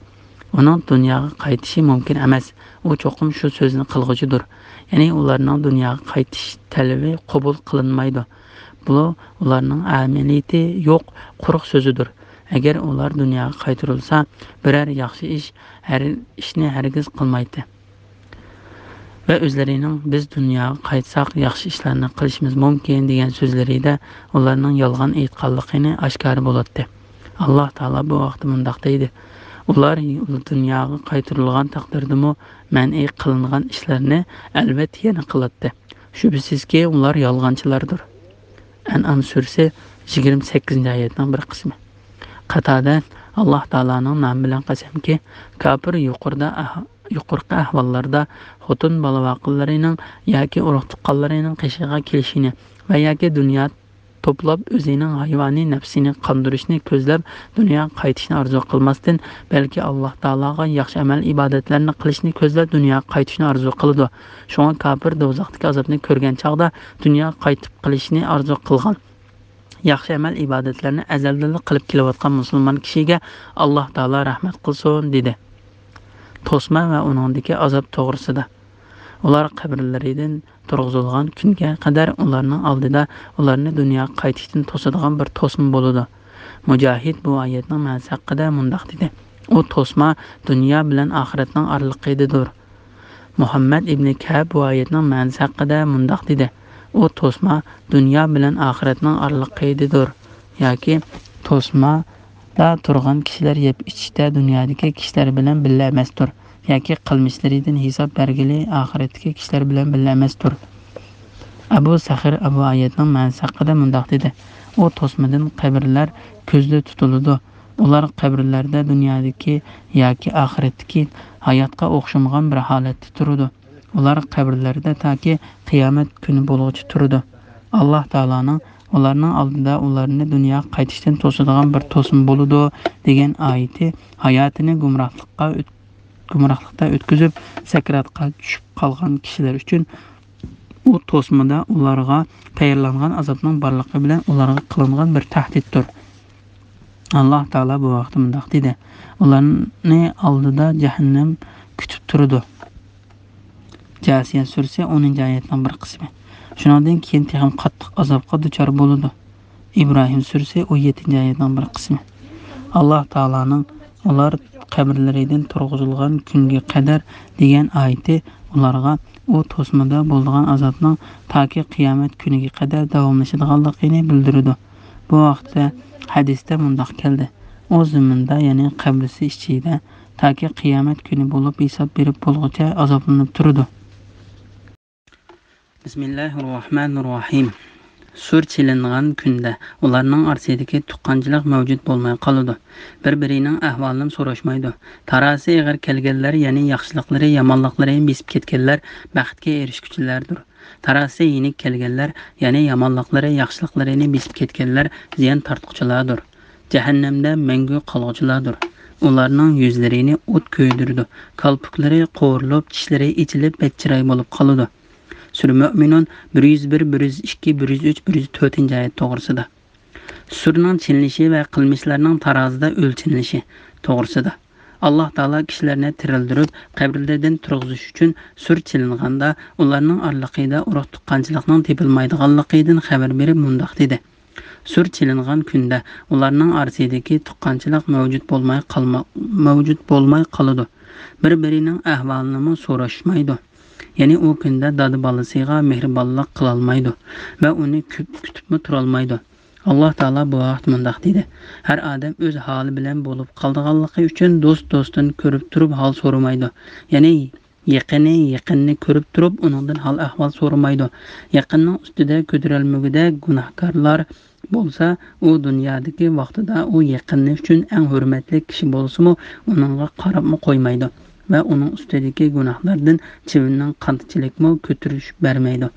ئۇنىڭ دۇنياغا قايتىشى مۇمكىن ئەمەس. ئۇ چوقۇم شۇ سۆزنى قىلغۇچىدۇر. يەنى ئۇلارنىڭ دۇنياغا قايتىش تەلىپى قوبۇل قىلىنمايدۇ. بۇ ئۇلارنىڭ ئەمەلىيىتى يوق، قۇرۇق سۆزىدۇر. ئەگەر ئۇلار دۇنياغا قايتۇرۇلسا، بىرەر ياخشى ئىش، ھەر ئىشنى ھەرگىز قىلمايتتى. ۋە ئۆزلىرىنىڭ «بىز دۇنياغا قايتساق، ياخشى ئىشلارنى قىلىشىمىز مۇمكىن» دېگەن سۆزلىرىدە ئۇلارنىڭ يالغان ئېيتقانلىقىنى ئاشكارا بولاتتى. ئاللاھ تائالا بۇ ھەقتە مۇنداق دەيدۇ: ئۇلار دۇنياغا قايتۇرۇلغان تەقدىردىمۇ مەنئى قىلىنغان ئىشلارنى ئەلۋەتتە يەنە قىلاتتى. شۈبھىسىزكى، ئۇلار يالغانچىلاردۇر. ئەنئام سۈرىسى يىگىرمە سەككىزىنچى ئايەتنىڭ بىر قىسمى. قاتادە: ئاللاھ تائالانىڭ نامى بىلەن قەسەمكى، كاپىر يۇقىرىدا ئەھ-، يۇقىرىقى ئەھۋاللاردا خوتۇن بالا-باقىلىرىنىڭ ياكى ئۇرۇق-تۇغقانلىرىنىڭ قېشىغا كېلىشىنى ۋە ياكى دۇنيا توپلاپ، ئۆزىنىڭ ھايۋانىي نەپسىنى قاندۇرۇشنى كۆزلەپ، دۇنياغا قايتىشنى ئارزۇ قىلماستىن، بەلكى ئاللاھ تائالاغا ياخشى ئەمەل-ئىبادەتلەرنى قىلىشنى كۆزلەپ، دۇنياغا قايتىشنى ئارزۇ قىلىدۇ. شۇڭا كاپىر دوزاختىكى ئازابنى كۆرگەن چاغدا دۇنياغا قايتىپ قېلىشنى ئارزۇ قىلغان، ياخشى ئەمەل-ئىبادەتلەرنى ئەزەلدىنلا قىلىپ كېلىۋاتقان مۇسۇلمان كىشىگە ئاللاھ تائالا رەھمەت قىلسۇن، دېدى. توسما ۋە ئۇنىڭدىكى ئازاب توغرىسىدا. ئۇلار قەبرىلىرىدىن تۇرغۇزۇلغان كۈنگە قەدەر ئۇلارنىڭ ئالدىدا ئۇلارنى دۇنياغا قايتىشتىن توسىدىغان بىر توسما بولىدۇ. مۇجاھىد بۇ ئايەتنىڭ مەنىسى ھەققىدە مۇنداق دېدى: ئۇ توسما دۇنيا بىلەن ئاخىرەتنىڭ ئارىلىقىدىدۇر. مۇھەممەد ئىبنى كەئب بۇ ئايەتنىڭ مەنىسى ھەققىدە مۇنداق دېدى: ئۇ توسما دۇنيا بىلەن ئاخىرەتنىڭ ئارىلىقىدىدۇر. ياكى توسمادا تۇرغان كىشىلەر يەپ ئىچىشتە دۇنيادىكى كىشىلەر بىلەن بىللە ئەمەستۇر. ياكى قىلمىشلىرىدىن ھېساب بەرگىلى ئاخىرەتتىكى كىشىلەر بىلەن بىللە ئەمەستۇر. ئەبۇ سەخىر ئەبۇ ئايەتنىڭ مەنىسى ھەققىدە مۇنداق دېدى: ئۇ توسمىدىن قەبرىلەر كۆزدە تۇتۇلىدۇ. ئۇلار قەبرىلەردە دۇنيادىكى ياكى ئاخىرەتتىكى ھاياتقا ئوخشىمىغان بىر ھالەتتە تۇرىدۇ. ئۇلار قەبرىلەردە تاكى قىيامەت كۈنى بولغۇچە تۇرىدۇ. ئاللاھ تائالانىڭ ئۇلارنىڭ ئالدىدا ئۇلارنى دۇنياغا قايتىشتىن توسىدىغان بىر توسما بولىدۇ دېگەن ئايىتى ھاياتىنى گۇمراھلىققا ئۆت-، گۇمراھلىقتا ئۆتكۈزۈپ، سەكراتقا چۈشۈپ قالغان كىشىلەر ئۈچۈن ئۇ توسمىدا ئۇلارغا تەييارلانغان ئازابنىڭ بارلىقى بىلەن ئۇلارغا قىلىنغان بىر تەھدىتتۇر. ئاللاھ تائالا بۇ ھەقتە مۇنداق دېدى: ئۇلارنى ئالدىدا جەھەننەم كۈتۈپ تۇرىدۇ. جاسىيە سۈرىسى ئونىنچى ئايەتنىڭ بىر قىسمى. شۇنىڭدىن كېيىن تېخىمۇ قاتتىق ئازابقا دۇچار بولىدۇ. ئىبراھىم سۈرىسى ئون يەتتىنچى ئايەتنىڭ بىر قىسمى. ئاللاھ تائالانىڭ «ئۇلار قەبرىلىرىدىن تۇرغۇزۇلغان كۈنگە قەدەر» دېگەن ئايىتى ئۇلارغا ئۇ توسمىدا بولىدىغان ئازابنىڭ تاكى قىيامەت كۈنىگە قەدەر داۋاملىشىدىغانلىقىنى بىلدۈرىدۇ. بۇ ھەقتە ھەدىستە مۇنداق كەلدى: ئۇ زېمىندا، يەنى قەبرىسى ئىچىدە، تاكى قىيامەت كۈنى بولۇپ ھېساب بېرىپ بولغۇچە ئازابلىنىپ تۇرىدۇ. بىسمىللاھىررەھمانىررەھىم. سۇر چېلىنغان كۈندە ئۇلارنىڭ ئارىسىدىكى تۇغقانچىلىق مەۋجۇت بولماي قالىدۇ. بىر-بىرىنىڭ ئەھۋالىنىمۇ سوراشمايدۇ. تارازىسى ئېغىر كەلگەنلەر، يەنى ياخشىلىقلىرى يامانلىقلىرىنى بېسىپ كەتكەنلەر بەختكە ئېرىشكۈچىلەردۇر. تارازىسى يېنىك كەلگەنلەر، يەنى يامانلىقلىرى ياخشىلىقلىرىنى بېسىپ كەتكەنلەر زىيان تارتقۇچىلاردۇر. جەھەننەمدە مەڭگۈ قالغۇچىلاردۇر. ئۇلارنىڭ يۈزلىرىنى ئوت كۆيدۈرىدۇ. كالپۇكلىرى قورۇلۇپ، چىشلىرى ئېچىلىپ، بەتچىراي بولۇپ قالىدۇ. سۈرە مۆمىنۇن بىر يۈز بىر، بىر يۈز ئىككى، بىر يۈز ئۈچ، بىر يۈز تۆتىنچى ئايەت توغرىسىدا. سۈرنىڭ چېلىنىشى ۋە قىلمىشلارنىڭ تارازىدا ئۆلچىنىشى توغرىسىدا. ئاللاھ تائالا كىشىلەرنى تىرىلدۈرۈپ، قەبرىلىرىدىن تۇرغۇزۇش ئۈچۈن سۈر چېلىنغاندا، ئۇلارنىڭ ئارىلىقىدا ئۇرۇق-تۇغقانچىلىقنىڭ تېپىلمايدىغانلىقىدىن خەۋەر بېرىپ مۇنداق دېدى: سۈر چېلىنغان كۈندە ئۇلارنىڭ ئارىسىدىكى تۇغقانچىلىق مەۋجۇت بولماي قالما-، مەۋجۇت بولماي قالىدۇ. بىر-بىرىنىڭ ئەھۋالىنىمۇ سوراشمايدۇ. يەنى ئۇ كۈندە دادا بالىسىغا مېھرىبانلىق قىلالمايدۇ ۋە ئۇنى كۆپ كۈتۈپمۇ تۇرالمايدۇ. ئاللاھ تائالا بۇ ھەقتە مۇنداق دېدى: ھەر ئادەم ئۆز ھالى بىلەن بولۇپ قالىدىغانلىقى ئۈچۈن دوست دوستتىن كۆرۈپ تۇرۇپ ھال سورىمايدۇ. يەنى يېقىنى يېقىننى كۆرۈپ تۇرۇپ ئۇنىڭدىن ھال ئەھۋال سورىمايدۇ. يېقىننىڭ ئۈستىدە كۆتۈرەلمىگۈدەك گۇناھكارلار بولسا، ئۇ دۇنيادىكى ۋاقتىدا ئۇ يېقىنى ئۈچۈن ئەڭ ھۆرمەتلىك كىشى بولسىمۇ، ئۇنىڭغا قاراپمۇ قويمايدۇ ۋە ئۇنىڭ ئۈستىدىكى گۇناھلاردىن چىۋىننىڭ قانتىچىلىكمۇ كۆتۈرۈشۈپ بەرمەيدۇ.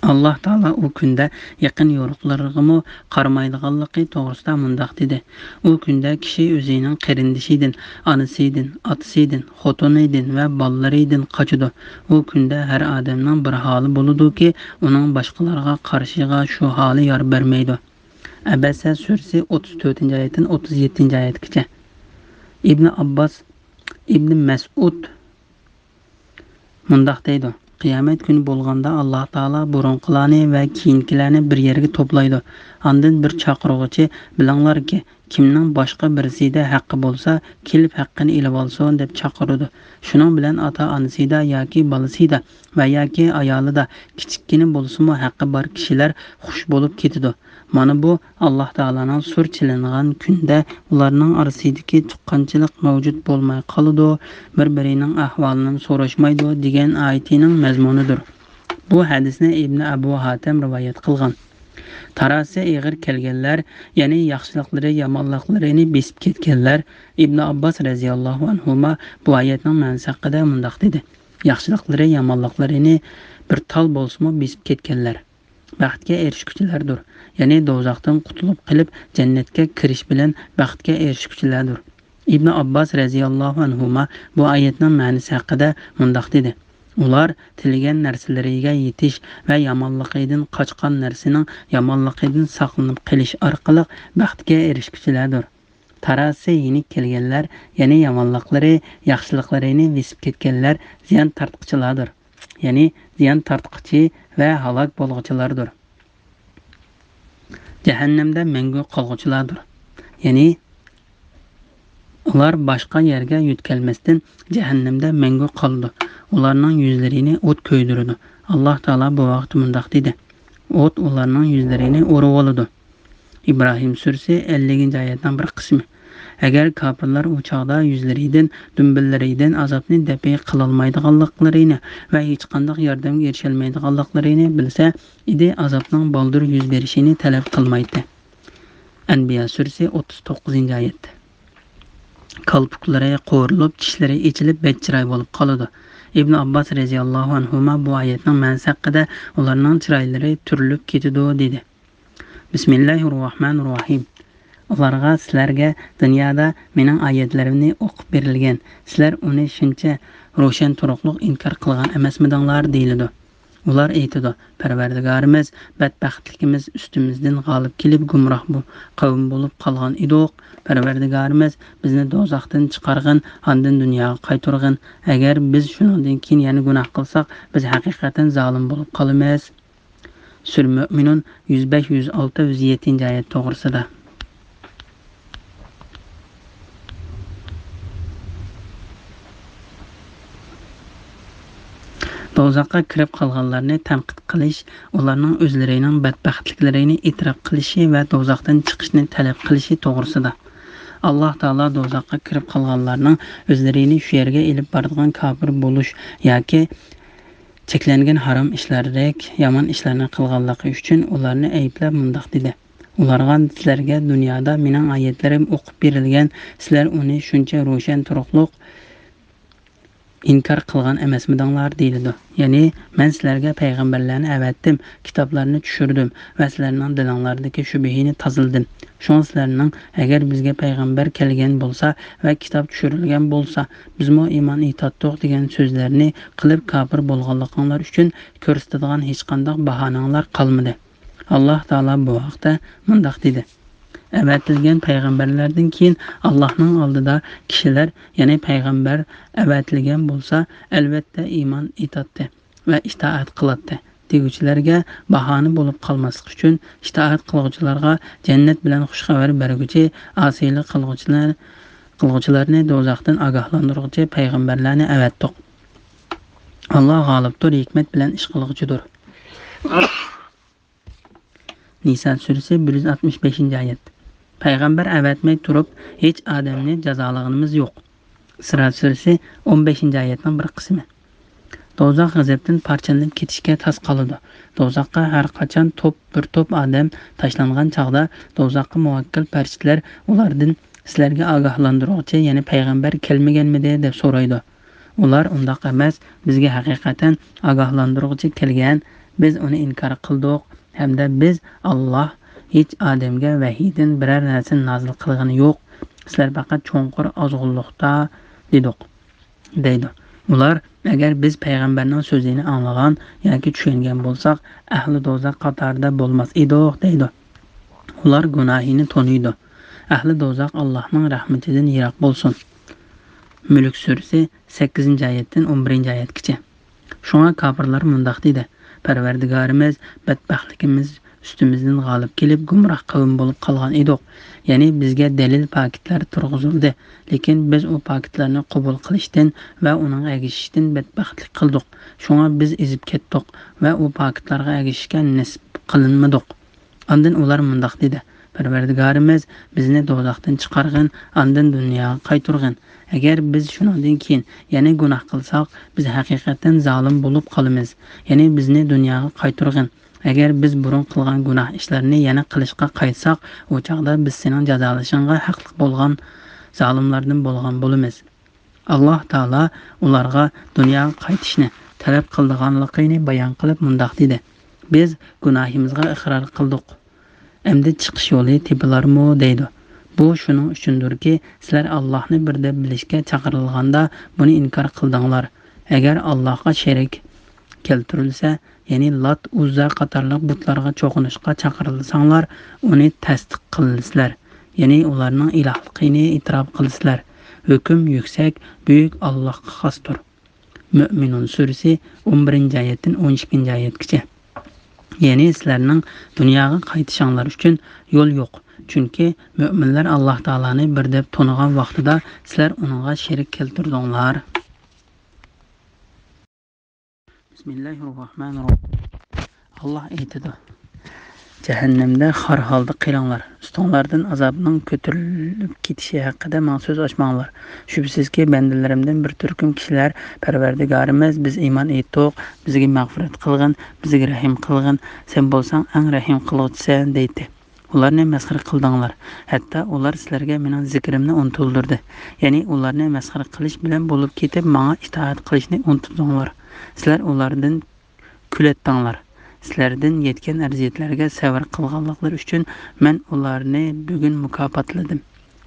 ئاللاھ تائالا ئۇ كۈندە يېقىن يورۇقلىرىغىمۇ قارىمايدىغانلىقى توغرىسىدا مۇنداق دېدى: ئۇ كۈندە كىشى ئۆزىنىڭ قېرىندىشىدىن، ئانىسىدىن، ئاتىسىدىن، خوتۇنىدىن ۋە بالىلىرىدىن قاچىدۇ. ئۇ كۈندە ھەر ئادەمنىڭ بىر ھالى بولىدۇكى، ئۇنىڭ باشقىلارغا قارىشىغا شۇ ھالى يار بەرمەيدۇ. ئەبەسە سۈرىسى ئوتتۇز تۆتىنچى ئايەتتىن ئوتتۇز يەتتىنچى ئايەتكىچە. ئىبنى ئابباس، ئىبنى مەسئۇد مۇنداق دەيدۇ: قىيامەت كۈنى بولغاندا، ئاللا تائالا بۇرۇنقىلارنى ۋە كېيىنكىلەرنى بىر يەرگە توپلايدۇ. ئاندىن بىر چاقىرغۇچى، بىلىڭلاركى، كىمنىڭ باشقا بىرسىدە ھەققى بولسا، كېلىپ ھەققىنى ئېلىۋالسۇن، دەپ چاقىرىدۇ. شۇنىڭ بىلەن ئاتا-ئانىسىدا ياكى بالىسىدا ۋە ياكى ئايالىدا كىچىككىنە بولسىمۇ ھەققى بار كىشىلەر خۇش بولۇپ كېتىدۇ. مانا بۇ ئاللا تائالانىڭ سۇر چېلىنغان كۈندە ئۇلارنىڭ ئارىسىدىكى تۇغقانچىلىق مەۋجۇت بولماي قالىدۇ، بىر-بىرىنىڭ ئەھۋالىنى سوراشمايدۇ، دېگەن ئايىتىنىڭ مەزمۇنىدۇر. بۇ ھەدىسنى ئىبنى ئەبۇ ھاتەم رىۋايەت قىلغان. تارازىسى ئېغىر كەلگەنلەر، يەنى ياخشىلىقلىرى يامانلىقلىرىنى بېسىپ كەتكەنلەر. ئىبنى ئابباس رەزىياللاھۇ ئەنھۇما بۇ ئايەتنىڭ مەنىسى ھەققىدە مۇنداق دېدى: ياخشىلىقلىرى يامانلىقلىرىنى بىر تال بولسىمۇ بېسىپ كەتكەنلەر بەختكە ئېرىشكۈچىلەردۇر، يەنى دوزاختىن قۇتۇلۇپ قېلىپ، جەننەتكە كىرىش بىلەن بەختكە ئېرىشكۈچىلەردۇر. ئىبنى ئابباس رەزىياللاھۇ ئەنھۇما بۇ ئايەتنىڭ مەنىسى ھەققىدە مۇنداق دېدى: ئۇلار تىلىگەن نەرسىلىرىگە يېتىش ۋە يامانلىقىدىن قاچقان نەرسىنىڭ يامانلىقىدىن ساقلىنىپ قېلىش ئارقىلىق بەختكە ئېرىشكۈچىلەردۇر. تارازىسى يېنىك كەلگەنلەر، يەنى يامانلىقلىرى ياخشىلىقلىرىنى بېسىپ كەتكەنلەر زىيان تارتقۇچىلاردۇر. يەنى زىيان تارتقۇچى ۋە ھالاك بولغۇچىلاردۇر. جەھەننەمدە مەڭگۈ قالغۇچىلاردۇر. يەنى ئۇلار باشقا يەرگە يۆتكەلمەستىن، جەھەننەمدە مەڭگۈ قالىدۇ. ئۇلارنىڭ يۈزلىرىنى ئوت كۆيدۈرىدۇ. ئاللا تائالا بۇ ۋاقىتتا مۇنداق دېدى: ئوت ئۇلارنىڭ يۈزلىرىنى ئورىۋالىدۇ. ئىبراھىم سۈرىسى، ئەللىكىنچى ئايەتنىڭ بىر قىسمى. ئەگەر كاپىرلار ئۇ چاغدا يۈزلىرىدىن، دۈمبىلىرىدىن ئازابنى دەپئى قىلالمايدىغانلىقلىرىنى ۋە ھېچقانداق ياردەمگە ئېرىشەلمەيدىغانلىقلىرىنى بىلسە ئىدى، ئازابنىڭ بالدۇر يۈز بېرىشىنى تەلەپ قىلمايتتى. ئەنبىيا سۈرىسى، ئوتتۇز توققۇزىنچى ئايەت. كالپۇكلىرى قورۇلۇپ، چىشلىرى ئېچىلىپ، بەك چىراي بولۇپ قالىدۇ. ئىبن ئابباس رەزىياللاھۇ ئەنھۇما بۇ ئايەتنىڭ مەنىسى ھەققىدە، ئۇلارنىڭ چىرايلىرى تۈرۈلۈپ كېتىدۇ، دېدى. بىسمىللاھىررەھمانىررەھىم. ئۇلارغا، سىلەرگە دۇنيادا مېنىڭ ئايەتلىرىمنى ئوقۇپ بېرىلگەن، سىلەر ئۇنى شۇنچە روشەن تۇرۇقلۇق ئىنكار قىلغان ئەمەسمىدىڭلار؟ دېيىلىدۇ. ئۇلار ئېيتىدۇ، پەرۋەردىگارىمىز، بەتبەختلىكىمىز ئۈستىمىزدىن غالىب كېلىپ، گۇمراھ بۇ قەۋم بولۇپ قالغان ئىدۇق. پەرۋەردىگارىمىز، بىزنى دوزاختىن چىقارغىن، ئاندىن دۇنياغا قايتۇرغىن. ئەگەر بىز شۇنىڭدىن كېيىن يەنە گۇناھ قىلساق، بىز ھەقىقەتەن زالىم بولۇپ قالىمىز. سۈرە مۆمىنۇن يۈز بەش، يۈز ئالتە، يۈز يەتتىنچى ئايەت توغرىسىدا. دوزاخقا كىرىپ قالغانلارنى تەنقىد قىلىش، ئۇلارنىڭ ئۆزلىرىنىڭ بەتبەختلىكلىرىنى ئېتىراپ قىلىشى ۋە دوزاختىن چىقىشنى تەلەپ قىلىشى توغرىسىدا. ئاللا تائالا دوزاخقا كىرىپ قالغانلارنىڭ ئۆزلىرىنى شۇ يەرگە ئېلىپ بارىدىغان كاپىر بولۇش ياكى چەكلەنگەن ھارام ئىشلاردەك يامان ئىشلارنى قىلغانلىقى ئۈچۈن ئۇلارنى ئەيىبلەپ مۇنداق دېدى: ئۇلارغا، سىلەرگە دۇنيادا مېنىڭ ئايەتلىرىم ئوقۇپ بېرىلگەن، سىلەر ئۇنى شۇنچە روشەن تۇرۇقلۇق ئىنكار قىلغان ئەمەسمىدىڭلار؟ دېيىلىدۇ. يەنى، مەن سىلەرگە پەيغەمبەرلەرنى ئەۋەتتىم، كىتابلارنى چۈشۈردۈم ۋە سىلەرنىڭ دىلىڭلاردىكى شۈبھىنى تازىلىدىم. شۇڭا سىلەرنىڭ، ئەگەر بىزگە پەيغەمبەر كەلگەن بولسا ۋە كىتاب چۈشۈرۈلگەن بولسا، بىزمۇ ئىمان ئېيتاتتۇق دېگەن سۆزلەرنى قىلىپ كاپىر بولغانلىقىڭلار ئۈچۈن كۆرسىتىدىغان ھېچقانداق باھانەڭلار قالمىدى. ئاللا تائالا بۇ ھەقتە مۇنداق دېدى: ئەۋەتىلگەن پەيغەمبەرلەردىن كېيىن ئاللانىڭ ئالدىدا كىشىلەر، يەنى پەيغەمبەر ئەۋەتىلگەن بولسا، ئەلۋەتتە ئىمان ئېيتاتتى ۋە ئىتائەت قىلاتتى دېگۈچىلەرگە باھانە بولۇپ قالماسلىق ئۈچۈن، ئىتائەت قىلغۇچىلارغا جەننەت بىلەن خۇش خەۋەر بەرگۈچى، ئاسىيلىق قىلغۇچىلار، قىلغۇچىلارنى دوزاختىن ئاگاھلاندۇرغۇچى پەيغەمبەرلەرنى ئەۋەتتۇق. ئاللا غالىبتۇر، ھېكمەت بىلەن ئىش قىلغۇچىدۇر. نىسا سۈرىسى، بىر يۈز ئاتمىش بەشىنچى ئايەت. پەيغەمبەر ئەۋەتمەي تۇرۇپ، ھېچ ئادەمنى جازالىغىنىمىز يوق. ئىسرا سۈرىسى، ئون بەشىنچى ئايەتنىڭ بىر قىسمى. دوزاخ غەزەپتىن پارچىلىنىپ كېتىشكە تاس قالىدۇ. دوزاخقا ھەر قاچان توپ، بىر توپ ئادەم تاشلانغان چاغدا، دوزاخقا مۇۋەككىل پەرىشتىلەر ئۇلاردىن، سىلەرگە ئاگاھلاندۇرغۇچى، يەنى پەيغەمبەر كەلمىگەنمىدى؟ دەپ سورايدۇ. ئۇلار، ئۇنداق ئەمەس، بىزگە ھەقىقەتەن ئاگاھلاندۇرغۇچى كەلگەن، بىز ئۇنى ئىنكار قىلدۇق ھەمدە بىز، ئاللا ھېچ ئادەمگە ۋەھىيدىن بىرەر نەرسىنى نازىل قىلغىنى يوق، سىلەر پەقەت چوڭقۇر ئازغۇنلۇقتا دېدۇق، دەيدۇ. ئۇلار، ئەگەر بىز پەيغەمبەرنىڭ سۆزىنى ئاڭلىغان ياكى چۈشەنگەن بولساق، ئەھلى دوزاخ قاتارىدا بولماس ئىدۇق، دەيدۇ. ئۇلار گۇناھىنى تونۇيدۇ. ئەھلى دوزاخ ئاللانىڭ رەھمىتىدىن يىراق بولسۇن. مۈلۈك سۈرىسى، سەككىزىنچى ئايەتتىن ئون بىرىنچى ئايەتكىچە. شۇڭا كاپىرلار مۇنداق دېدى: پەرۋەردىگارىمىز، بەتبەختلىكىمىز ئۈستىمىزدىن غالىب كېلىپ، گۇمراھ قەۋم بولۇپ قالغان ئىدۇق. يەنى بىزگە دەلىل پاكىتلەر تۇرغۇزۇلدى، لېكىن بىز ئۇ پاكىتلارنى قوبۇل قىلىشتىن ۋە ئۇنىڭغا ئەگىشىشتىن بەتبەختلىك قىلدۇق. شۇڭا بىز ئېزىپ كەتتۇق ۋە ئۇ پاكىتلارغا ئەگىشىشكە نېسىپ قىلىنمىدۇق. ئاندىن ئۇلار مۇنداق دېدى: پەرۋەردىگارىمىز، بىزنى دوزاختىن چىقارغىن، ئاندىن دۇنياغا قايتۇرغىن. ئەگەر بىز شۇنىڭدىن كېيىن يەنە گۇناھ قىلساق، بىز ھەقىقەتەن زالىم بولۇپ قالىمىز. يەنى بىزنى دۇنياغا قايتۇرغىن. ئەگەر بىز بۇرۇن قىلغان گۇناھ ئىشلارنى يەنە قىلىشقا قايتساق، ئۇ چاغدا بىز سېنىڭ جازالىشىڭغا ھەقلىق بولغان زالىملاردىن بولغان بولىمىز. ئاللاھ تائالا ئۇلارغا دۇنياغا قايتىشنى تەلەپ قىلىدىغانلىقىنى بايان قىلىپ مۇنداق دېدى: بىز گۇناھىمىزغا ئىقرار قىلدۇق. ئەمدى چىقىش يولى تېپىلارمۇ؟ دەيدۇ. بۇ شۇنىڭ ئۈچۈندۇركى، سىلەر ئاللاھنى بىر دەپ بىلىشكە چاقىرىلغاندا بۇنى ئىنكار قىلدىڭلار. ئەگەر ئاللاھقا شېرىك كەلتۈرۈلسە، يەنى لات، ئۇززا قاتارلىق بۇتلارغا چوقۇنۇشقا چاقىرىلساڭلار، ئۇنى تەستىق قىلىسىلەر. يەنى ئۇلارنىڭ ئىلاھلىقىنى ئېتىراپ قىلىسىلەر. ھۆكۈم يۈكسەك، بۈيۈك ئاللاھقا خاستۇر. مۆمىنۇن سۈرىسى، ئون بىرىنچى ئايەتتىن ئون ئىككىنچى ئايەتكىچە. يەنى سىلەرنىڭ دۇنياغا قايتىشىڭلار ئۈچۈن يول يوق. چۈنكى مۆمىنلەر ئاللاھ تائالانى بىر دەپ تونۇغان ۋاقتىدا سىلەر ئۇنىڭغا شېرىك كەلتۈردۈڭلار. بىسمىللاھىررەھمانىررەھىم. ئاللاھ ئېيتىدۇ: جەھەننەمدە خار ھالدا قېلىڭلار. ئۈستۈڭلاردىن ئازابنىڭ كۆتۈرۈلۈپ كېتىشى ھەققىدە ماڭا سۆز ئاچماڭلار. شۈبھىسىزكى، بەندىلىرىمدىن بىر تۈركۈم كىشىلەر، پەرۋەردىگارىمىز، بىز ئىمان ئېيتتۇق، بىزگە مەغپىرەت قىلغىن، بىزگە رەھىم قىلغىن، سەن بولساڭ ئەڭ رەھىم قىلغۇچىسەن، دەيتتى. ئۇلارنى مەسخىرە قىلدىڭلار. ھەتتا ئۇلار سىلەرگە مېنىڭ زىكرىمنى ئۇنتۇلدۇردى. يەنى ئۇلارنى مەسخىرە قىلىش بىلەن بولۇپ كېتىپ، ماڭا ئىتائەت قىلىشنى ئۇنتۇدۇڭلار. سىلەر ئۇلاردىن كۈلەتتىڭلار. سىلەردىن يەتكەن ئەزىيەتلەرگە سەۋر قىلغانلىقلىرى ئۈچۈن مەن ئۇلارنى بۈگۈن مۇكاپاتلىدىم.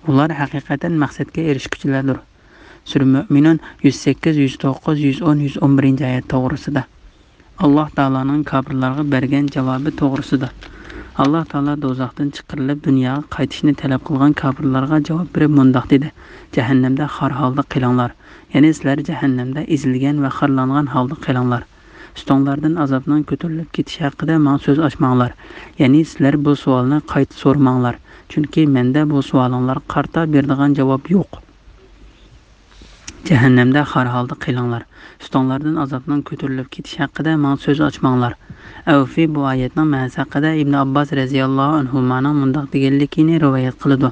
ئۇلار ھەقىقەتەن مەقسەتكە ئېرىشكۈچىلەردۇر. سۈرە مۆمىنۇن يۈز سەككىز، يۈز توققۇز، يۈز ئون، يۈز ئون بىرىنچى ئايەت توغرىسىدا. ئاللاھ تائالانىڭ كاپىرلارغا بەرگەن جاۋابى توغرىسىدا. ئاللاھ تائالا دوزاختىن چىقىرىلىپ دۇنياغا قايتىشنى تەلەپ قىلغان كاپىرلارغا جاۋاب بېرىپ مۇنداق دېدى: جەھەننەمدە خار ھالدا قېلىڭلار. يەنى سىلەر جەھەننەمدە ئېزىلگەن ۋە خارلانغان ھالدا قېلىڭلار. ئۈستۈڭلاردىن ئازابنىڭ كۆتۈرۈلۈپ كېتىشى ھەققىدە ماڭا سۆز ئاچماڭلار. يەنى سىلەر بۇ سوئالنى قايتا سورىماڭلار. چۈنكى مەندە بۇ سوئالىڭلارغا قارىتا بېرىدىغان جاۋاب يوق. جەھەننەمدە خار ھالدا قېلىڭلار. ئۈستۈڭلاردىن ئازابنىڭ كۆتۈرۈلۈپ كېتىشى ھەققىدە ماڭا سۆز ئاچماڭلار. ئەۋفى بۇ ئايەتنىڭ مەنىسى ھەققىدە ئىبنى ئابباس رەزىياللاھۇ ئەنھۇمانىڭ مۇنداق دېگەنلىكىنى رىۋايەت قىلىدۇ: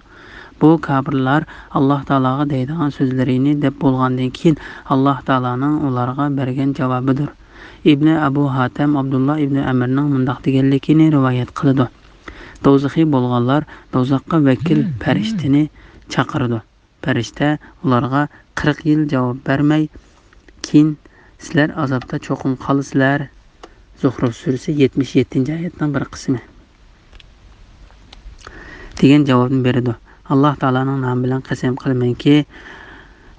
بۇ كاپىرلار ئاللاھ تائالاغا دەيدىغان سۆزلىرىنى دەپ بولغاندىن كېيىن، ئاللاھ تائالانىڭ ئۇلارغا بەرگەن جاۋابىدۇر. ئىبنى ئەبۇ ھاتەم ئابدۇللا ئىبنى ئەمرنىڭ مۇنداق دېگەنلىكىنى رىۋايەت قىلىدۇ: دوزىخىي بولغانلار دوزاخقا ۋەكىل پەرىشتىنى چاقىرىدۇ. پەرىشتە ئۇلارغا قىرىق يىل جاۋاب بەرمەي، كېيىن سىلەر ئازابتا چوقۇم قالىسىلەر. زۇخرۇف سۈرىسى يەتمىش يەتتىنچى ئايەتنىڭ بىر قىسمى. دېگەن جاۋابنى بېرىدۇ. ئاللاھ تائالانىڭ نامى بىلەن قەسەم قىلىمەنكى،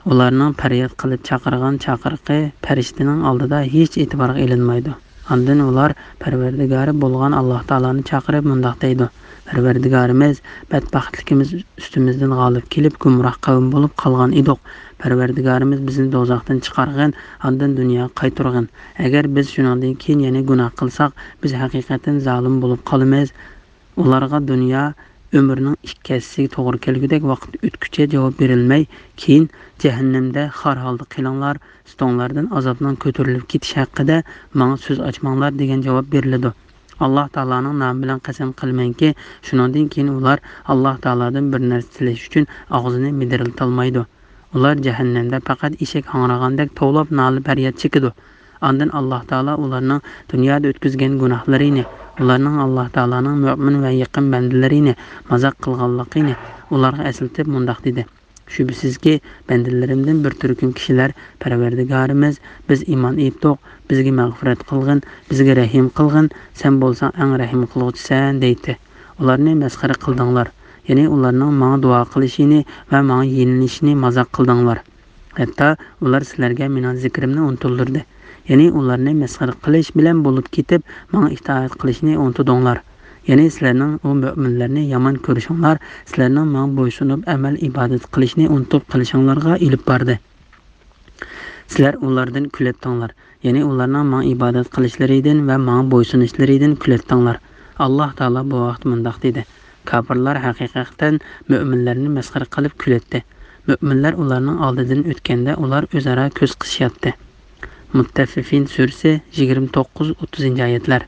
ئۇلارنىڭ پەرياد قىلىپ چاقىرغان چاقىرىقى پەرىشتىنىڭ ئالدىدا ھېچ ئېتىبارغا ئېلىنمايدۇ. ئاندىن ئۇلار پەرۋەردىگارى بولغان ئاللاھ تائالانى چاقىرىپ مۇنداق دەيدۇ: پەرۋەردىگارىمىز، بەتبەختلىكىمىز ئۈستىمىزدىن غالىب كېلىپ، گۇمراھ قەۋم بولۇپ قالغان ئىدۇق. پەرۋەردىگارىمىز، بىزنى دوزاختىن چىقارغىن، ئاندىن دۇنياغا قايتۇرغىن. ئەگەر بىز شۇنىڭدىن كېيىن يەنە گۇناھ قىلساق، بىز ھەقىقەتەن زالىم بولۇپ قالىمىز. ئۇلارغا دۇنيا ئۆمرىنىڭ ئىككى ھەسسىسىگە توغرا كەلگۈدەك ۋاقىت ئۆتكۈچە جاۋاب بېرىلمەي، كېيىن جەھەننەمدە خار ھالدا قېلىڭلار، ئۈستۈڭلاردىن ئازابنىڭ كۆتۈرۈلۈپ كېتىشى ھەققىدە ماڭا سۆز ئاچماڭلار، دېگەن جاۋاب بېرىلىدۇ. ئاللاھ تائالانىڭ نامى بىلەن قەسەم قىلىمەنكى، شۇنىڭدىن كېيىن ئۇلار ئاللاھ تائالادىن بىر نەرسە تىلەش ئۈچۈن ئاغزىنى مىدىرلىتالمايدۇ. ئۇلار جەھەننەمدە پەقەت ئېشەك ھاڭرىغاندەك توۋلاپ نالە-پەرياد چېكىدۇ. ئاندىن ئاللاھ تائالا ئۇلارنىڭ دۇنيادا ئۆتكۈزگەن گۇناھلىرىنى، ئۇلارنىڭ ئاللاھ تائالانىڭ مۆمىن ۋە يېقىن بەندىلىرىنى مازاق قىلغانلىقىنى ئۇلارغا ئەسلىتىپ مۇنداق دېدى: شۈبھىسىزكى، بەندىلىرىمدىن بىر تۈركۈم كىشىلەر، پەرۋەردىگارىمىز، بىز ئىمان ئېيتتۇق، بىزگە مەغپىرەت قىلغىن، بىزگە رەھىم قىلغىن، سەن بولساڭ ئەڭ رەھىم قىلغۇچىسەن، دەيتتى. ئۇلارنى مەسخىرە قىلدىڭلار. يەنى ئۇلارنىڭ ماڭا دۇئا قىلىشىنى ۋە ماڭا يېلىنىشىنى مازاق قىلدىڭلار. ھەتتا ئۇلار سىلەرگە مېنىڭ زىكرىمنى ئۇنتۇلدۇردى. يەنى ئۇلارنى مەسخىرە قىلىش بىلەن بولۇپ كېتىپ، ماڭا ئىتائەت قىلىشنى ئۇنتۇدۇڭلار. يەنى سىلەرنىڭ ئۇ مۆمىنلەرنى يامان كۆرۈشۈڭلار سىلەرنىڭ ماڭا بويسۇنۇپ ئەمەل-ئىبادەت قىلىشنى ئۇنتۇپ قېلىشىڭلارغا ئېلىپ باردى. سىلەر ئۇلاردىن كۈلەتتىڭلار، يەنى ئۇلارنىڭ ماڭا ئىبادەت قىلىشلىرىدىن ۋە ماڭا بويسۇنۇشلىرىدىن كۈلەتتىڭلار. ئاللاھ تائالا بۇ ھەقتە مۇنداق دېدى: كاپىرلار ھەقىقەتەن مۆمىنلەرنى مەسخىرە قىلىپ كۈلەتتى. مۆمىنلەر ئۇلارنىڭ ئالدىدىن ئۆتكەندە، ئۇلار ئۆزئارا كۆز قىسىشاتتى. مۇتتەففىفىن سۈرىسى، يىگىرمە توققۇز، ئوتتۇزىنچى ئايەتلەر.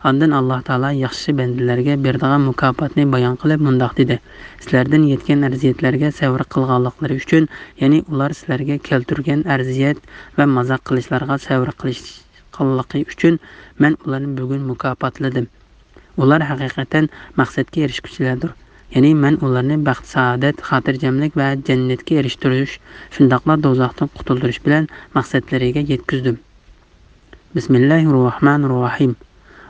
ئاندىن ئاللاھ تائالا ياخشى بەندىلەرگە بېرىدىغان مۇكاپاتنى بايان قىلىپ مۇنداق دېدى: سىلەردىن يەتكەن ئەزىيەتلەرگە سەۋر قىلغانلىقلىرى ئۈچۈن، يەنى ئۇلار سىلەرگە كەلتۈرگەن ئەزىيەت ۋە مازاق قىلىشلارغا سەۋر قىلىشقانلىقى ئۈچۈن مەن ئۇلارنى بۈگۈن مۇكاپاتلىدىم. ئۇلار ھەقىقەتەن مەقسەتكە ئېرىشكۈچىلەردۇر. يەنى مەن ئۇلارنى بەخت-سائادەت، خاتىرجەملىك ۋە جەننەتكە ئېرىشتۈرۈش، شۇنداقلا دوزاختىن قۇتۇلدۇرۇش بىلەن مەقسەتلىرىگە يەتكۈزدۈم. بىسمىللاھىررەھمانىررەھىم.